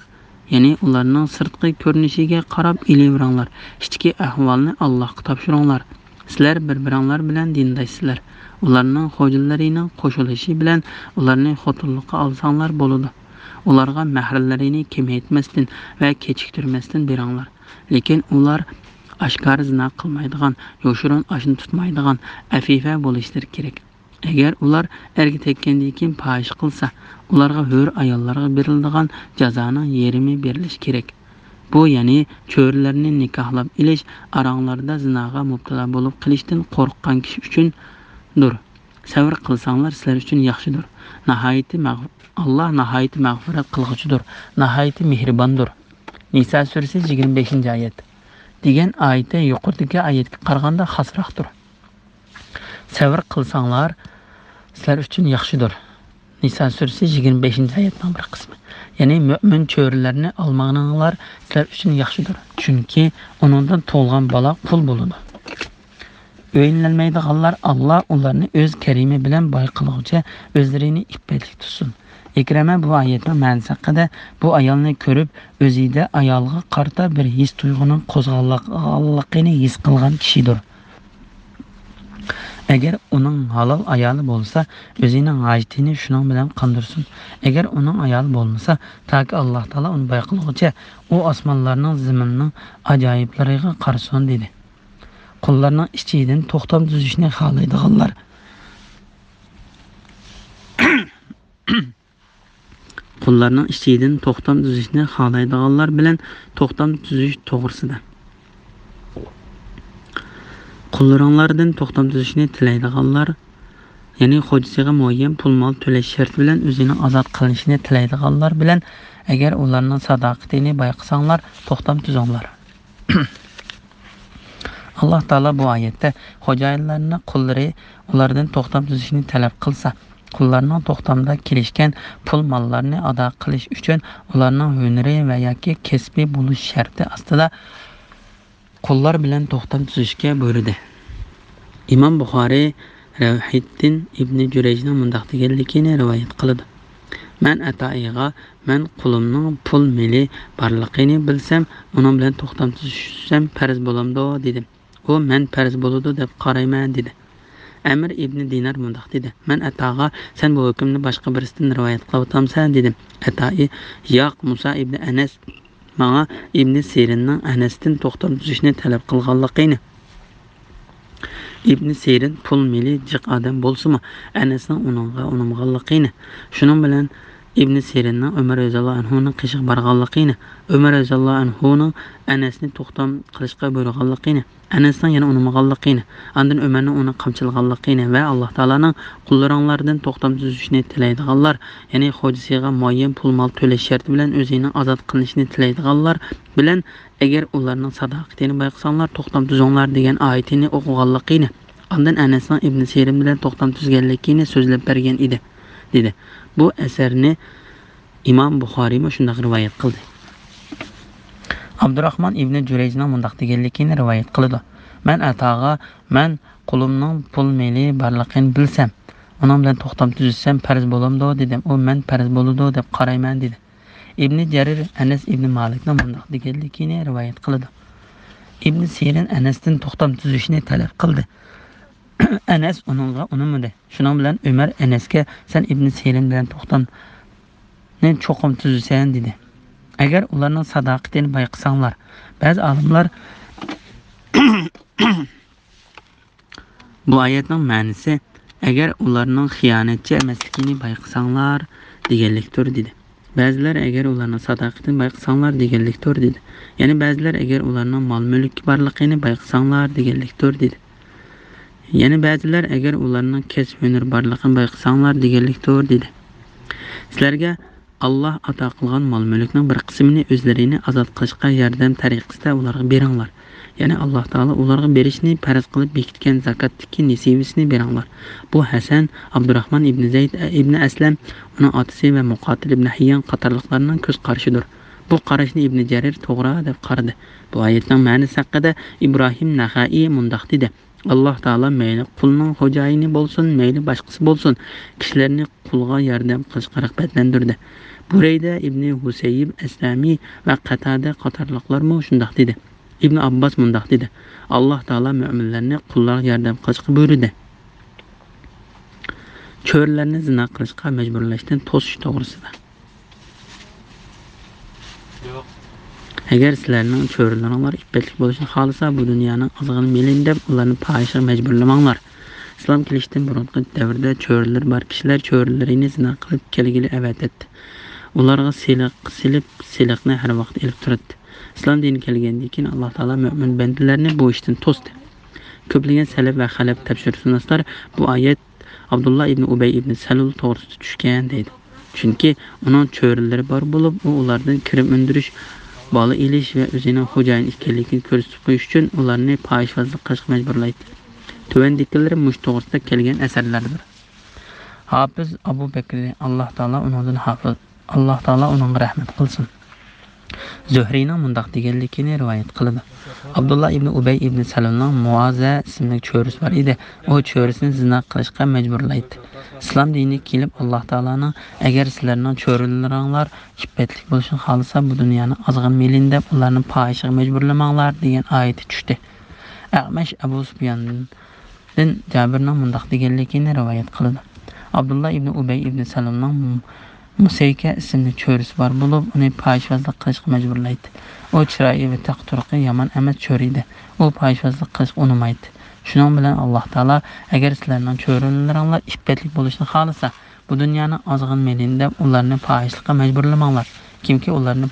يەنى ئۇلارنىڭ سىرتقى كۆرۈنۈشىگە قاراپ ئېلىۋېرىڭلار. ئىچكى ئەھۋالنى ئاللاھقا تاپشۇرۇڭلار. سىلەر بىر-بىرىڭلار بىلەن دىنداشسىلەر. ئۇلارنىڭ خوجىلىرىنىڭ قوشۇلۇشى بىلەن ئۇلارنى خوتۇنلۇققا ئالساڭلار بولىدۇ. ئۇلارغا مەھرلىرىنى كېمەيتمەستىن ۋە كېچىكتۈرمەستىن بېرىڭلار. لېكىن ئۇلار ئاشكارا زىنا قىلمايدىغان، يوشۇرۇن ئاشنا تۇتمايدىغان، ئەفىفە بولۇشلىرى كېرەك. ئەگەر ئۇلار ئەرگە تەگكەندىن كېيىن پاھىشە قىلسا، ئۇلارغا ھۆر ئاياللارغا بېرىلىدىغان جازانىڭ يېرىمى بېرىلىشى كېرەك. بۇ، يەنى چۆرىلەرنى نىكاھلاپ ئېلىش ئاراڭلاردا زىناغا مۇپتىلا بولۇپ قېلىشتىن قورققان كىشى ئۈچۈندۇر. سەۋر قىلساڭلار سىلەر ئۈچۈن ياخشىدۇر. ناھايىتى مەغ-، ئاللاھ ناھايىتى مەغپىرەت قىلغۇچىدۇر، ناھايىتى مېھرىباندۇر. نىسا سۈرىسى يىگىرمە بەشىنچى ئايەت. دېگەن ئايىتى يۇقىرىدىكى ئايەتكە قارىغاندا خاسراقتۇر. سەۋر قىلساڭلار سىلەر ئۈچۈن ياخشىدۇر. نىسا سۈرىسى يىگىرمە بەشىنچى ئايەتنىڭ بىر قىسمى. يەنى مۆمىن چۆرىلەرنى ئالمىغىنىڭلار سىلەر ئۈچۈن ياخشىدۇر. چۈنكى ئۇنىڭدىن تۇغۇلغان بالا قۇل بولىدۇ. ئۆيلىنەلمەيدىغانلار ئاللاھ ئۇلارنى ئۆز كەرىمى بىلەن باي قىلغۇچە ئۆزلىرىنى ئىپپەتلىك تۇتسۇن. ئىكرىمە بۇ ئايەتنىڭ مەنىسى ھەققىدە، بۇ ئايالنى كۆرۈپ، ئۆزىدە ئايالغا قارىتا بىر ھېس تۇيغۇنىڭ قوزغالغانلىقىنى ھېس قىلغان كىشىدۇر. ئەگەر ئۇنىڭ ھالال ئايالى بولسا، ئۆزىنىڭ ھاجىتىنى شۇنىڭ بىلەن قاندۇرسۇن. ئەگەر ئۇنىڭ ئايالى بولمىسا، تاكى ئاللاھ تائالا ئۇنى باي قىلغۇچە، ئۇ ئاسمانلارنىڭ، زېمىننىڭ ئاجايىپلىرىغا قارىسۇن، دېدى. قۇللارنىڭ ئىچىدىن توختام تۈزۈشنى خالايدىغانلار، قۇللارنىڭ ئىچىدىن توختام تۈزۈشنى خالايدىغانلار بىلەن توختام تۈزۈش توغرىسىدا. قۇللىرىڭلاردىن توختام تۈزۈشنى تىلەيدىغانلار، يەنى خوجىسىغا مۇئەييەن پۇل مال تۆلەش شەرتى بىلەن ئۆزىنىڭ ئازاد قىلىنىشىنى تىلەيدىغانلار بىلەن، ئەگەر ئۇلارنىڭ ساداقىتىنى بايقىساڭلار، توختام تۈزۈڭلار. ئاللاھ تائالا بۇ ئايەتتە خوجايىنلارنى قۇللىرى ئۇلاردىن توختام تۈزۈشنى تەلەپ قىلسا، قۇللارنىڭ توختامدا كېلىشكەن پۇل ماللارنى ئادا قىلىش ئۈچۈن ئۇلارنىڭ ھۈنىرى ۋە ياكى كەسپى بولۇش شەرتى ئاستىدا قۇللار بىلەن توختام تۈزۈشكە بۇيرۇدى. ئىمام بۇخارىي رەۋھىددىن ئىبنى جۈرەيجنىڭ مۇنداق دېگەنلىكىنى رىۋايەت قىلىدۇ. مەن ئەتائىغا، مەن قۇلۇمنىڭ پۇل مېلى بارلىقىنى بىلسەم، ئۇنىڭ بىلەن توختام تۈزۈشسەم پەرز بولامدۇ؟ دېدىم. ئۇ، مەن پەرز بولىدۇ دەپ قارايمەن، دېدى. ئەمىر ئىبنى دىنار مۇنداق دېدى، مەن ئەتاغا، سەن بۇ ھۆكۈمنى باشقا بىرسىدىن رىۋايەت قىلىۋاتامسەن؟ دېدىم. ئەتائى، ياق، مۇسا ئىبنى ئەنەس ماڭا ئىبنى سىرىننىڭ ئەنەستىن توختام تۈزۈشنى تەلەپ قىلغانلىقىنى، ئىبنى سىرىن پۇل مېلى جىق ئادەم بولسىمۇ، ئەنەسنىڭ ئۇنىڭغا ئۇنىمىغانلىقىنى، شۇنىڭ بىلەن ئىبنى سىرىننىڭ ئۆمەر رەزىياللاھۇ ئەنھۇنىڭ قېشىغا بارغانلىقىنى، ئۆمەر رەزىياللاھۇ ئەنھۇنىڭ ئەنەسنى توختام قىلىشقا بۇيرۇغانلىقىنى، ئەنەسنىڭ يەنە ئۇنىمىغانلىقىنى، ئاندىن ئۆمەرنىڭ ئۇنى قامچىلىغانلىقىنى ۋە ئاللاھ تائالانىڭ قۇللىرىڭلاردىن توختام تۈزۈشنى تىلەيدىغانلار، يەنى خوجىسىغا مۇئەييەن پۇل مال تۆلەش شەرتى بىلەن ئۆزىنىڭ ئازاد قىلىنىشىنى تىلەيدىغانلار بىلەن، ئەگەر ئۇلارنىڭ ساداقىتىنى بايقىساڭلار، توختام تۈزۈڭلار دېگەن ئايىتىنى ئوقۇغانلىقىنى، ئاندىن ئەنەسنىڭ ئىبنى سىرىن بىلەن توختام تۈزگەنلىكىنى سۆزلەپ بەرگەن ئىدى، دېدى. بۇ ئەسەرنى ئىمام بۇخارىيمۇ شۇنداق رىۋايەت قىلدى. ئابدۇراخمان ئىبنى جۈرەيجنىڭ مۇنداق دېگەنلىكىنى رىۋايەت قىلىدۇ، مەن ئەتاغا، مەن قۇلۇمنىڭ پۇل مېلى بارلىقىنى بىلسەم، ئۇنىڭ بىلەن توختام تۈزسەم پەرز بولامدۇ؟ دېدىم. ئۇ، مەن پەرز بولىدۇ دەپ قارايمەن، دېدى. ئىبنى جەرىر ئەنەس ئىبنى مالىكنىڭ مۇنداق دېگەنلىكىنى رىۋايەت قىلىدۇ، ئىبنى سىرىن ئەنەستىن توختام تۈزۈشنى تەلەپ قىلدى. ئەنەس ئۇنىڭغا ئۇنىمىدى. شۇنىڭ بىلەن ئۆمەر ئەنەسكە، سەن ئىبنى سىرىن بىلەن توختامنى چوقۇم تۈزىسەن، دېدى. ئەگەر ئۇلارنىڭ ساداقىتىنى بايقىساڭلار، بەزى ئالىملار بۇ ئايەتنىڭ مەنىسى، ئەگەر ئۇلارنىڭ خىيانەتچى ئەمەسلىكىنى بايقىساڭلار، دېگەنلىكتۇر، دېدى. بەزىلەر، ئەگەر ئۇلارنىڭ ساداقىتىنى بايقىساڭلار، دېگەنلىكتۇر، دېدى. يەنە بەزىلەر، ئەگەر ئۇلارنىڭ مال-مۈلكى بارلىقىنى بايقىساڭلار، دېگەنلىكتۇر، دېدى. يەنە بەزىلەر، ئەگەر ئۇلارنىڭ كەسىپ-ھۈنىرى بارلىقىنى بايقىساڭلار، دېگەنلىكتۇر، دېدى. سىلەرگە ئاللاھ ئاتا قىلغان مال-مۈلۈكنىڭ بىر قىسمىنى ئۆزلىرىنى ئازاد قىلىشقا ياردەم تەرىقىسىدە ئۇلارغا بېرىڭلار. يەنى ئاللاھ تائالا ئۇلارغا بېرىشنى پەرز قىلىپ بېكىتكەن زاكاتتىكى نېسىۋىسىنى بېرىڭلار. بۇ ھەسەن، ئابدۇراخمان ئىبنى زەيد ئىبنى ئەسلەم، ئۇنىڭ ئاتىسى ۋە مۇقاتىل ئىبنى ھەييان قاتارلىقلارنىڭ كۆز قارىشىدۇر. بۇ قاراشنى ئىبنى جەرىر توغرا دەپ قارىدى. بۇ ئايەتنىڭ مەنىسى ھەققىدە ئىبراھىم نەخەئى مۇنداق دېدى: ئاللاھ تائالا مەيلى قۇلنىڭ خوجايىنى بولسۇن، مەيلى باشقىسى بولسۇن، كىشىلەرنى قۇلغا ياردەم قىلىشقا رىغبەتلەندۈردى. بۇرەيدە ئىبنى ھۇسەيب ئەسلەمى ۋە قەتادە قاتارلىقلارمۇ شۇنداق دېدى. ئىبن ئابباس مۇنداق دېدى: ئاللاھ تائالا مۆمىنلەرنى قۇللارغا ياردەم قىلىشقا بۇيرۇدى. چۆرىلەرنى زىنا قىلىشقا مەجبۇرلاشتىن توسۇش توغرىسىدا. ئەگەر سىلەرنىڭ چۆرىلىرىڭلار ئىپپەتلىك بولۇشىنى خالىسا، بۇ دۇنيانىڭ ئازغىنە مېلىنى دەپ، ئۇلارنى پاھىشىگە مەجبۇرلىماڭلار. ئىسلام كېلىشتىن بۇرۇنقى دەۋردە چۆرىلىرى بار كىشىلەر چۆرىلىرىنى زىنا قىلىپ كەلگىلى ئەۋەتەتتى. ئۇلارغا سېلىق سېلىپ، سېلىقنى ھەر ۋاقىت ئېلىپ تۇراتتى. ئىسلام دىنى كەلگەندىن كېيىن، ئاللاھ تائالا مۆمىن بەندىلەرنى بۇ ئىشتىن توستى. كۆپلىگەن سەلەف ۋە خەلەف تەپسىرشۇناسلار بۇ ئايەت ئابدۇللا ئىبنى ئۇبەي ئىبنى سەلۇل توغرىسىدا چۈشكەن دەيدۇ. چۈنكى ئۇنىڭ چۆرىلىرى بار بولۇپ، ئۇ ئۇلاردىن كىرىم ئۈندۈرۈش، بالا ئېلىش ۋە ئۆزىنىڭ خوجايىنى ئىكەنلىكىنى كۆرسىتىپ قويۇش ئۈچۈن ئۇلارنى پاھىشۋازلىق قىلىشقا مەجبۇرلايتتى. تۆۋەندىكىلىرى مۇشۇ توغرىسىدا كەلگەن ئەسەرلەردۇر. ھاپىز ئەبۇ بەكرى، ئاللاھ تائالا ئۇنىڭدىن ھاپىز، ئاللاھ تائالا ئۇنىڭغا رەھمەت قىلسۇن، زۆھرىينىڭ مۇنداق دېگەنلىكىنى رىۋايەت قىلىدۇ: ئابدۇللا ئىبنى ئۇبەي ئىبنى سەلۇلنىڭ مۇئازە ئىسىملىك چۆرىسى بار ئىدى. ئۇ چۆرىسىنى زىنا قىلىشقا مەجبۇرلايتتى. ئىسلام دىنىگە كېلىپ، ئاللاھ تائالانىڭ، ئەگەر سىلەرنىڭ چۆرىلىرىڭلار ئىپپەتلىك بولۇشىنى خالىسا، بۇ دۇنيانىڭ ئازغىنە مېلىنى دەپ، ئۇلارنى پاھىشىگە مەجبۇرلىماڭلار، دېگەن ئايىتى چۈشتى. ئەغمەش ئەبۇ سۇپياندىن جابىرنىڭ مۇنداق دېگەنلىكىنى رىۋايەت قىلىدۇ: ئابدۇللا ئىبنى ئۇبەي ئىبنى سەلۇلنىڭ مۇسەيكە ئىسىملىك چۆرىسى بار بولۇپ، ئۇنى پاھىشۋازلىق قىلىشقا مەجبۇرلايتتى. ئۇ چىرايى ۋە تەق-تۇرقى يامان ئەمەس چۆرە ئىدى. ئۇ پاھىشۋازلىق قىلىشقا ئۇنىمايتتى. شۇنىڭ بىلەن ئاللاھ تائالا، ئەگەر سىلەرنىڭ چۆرىلىرىڭلار ئىپپەتلىك بولۇشنى خالىسا، بۇ دۇنيانىڭ ئازغىنە مېلىنى دەپ، ئۇلارنى پاھىشلىققا مەجبۇرلىماڭلار. كىمكى ئۇلارنى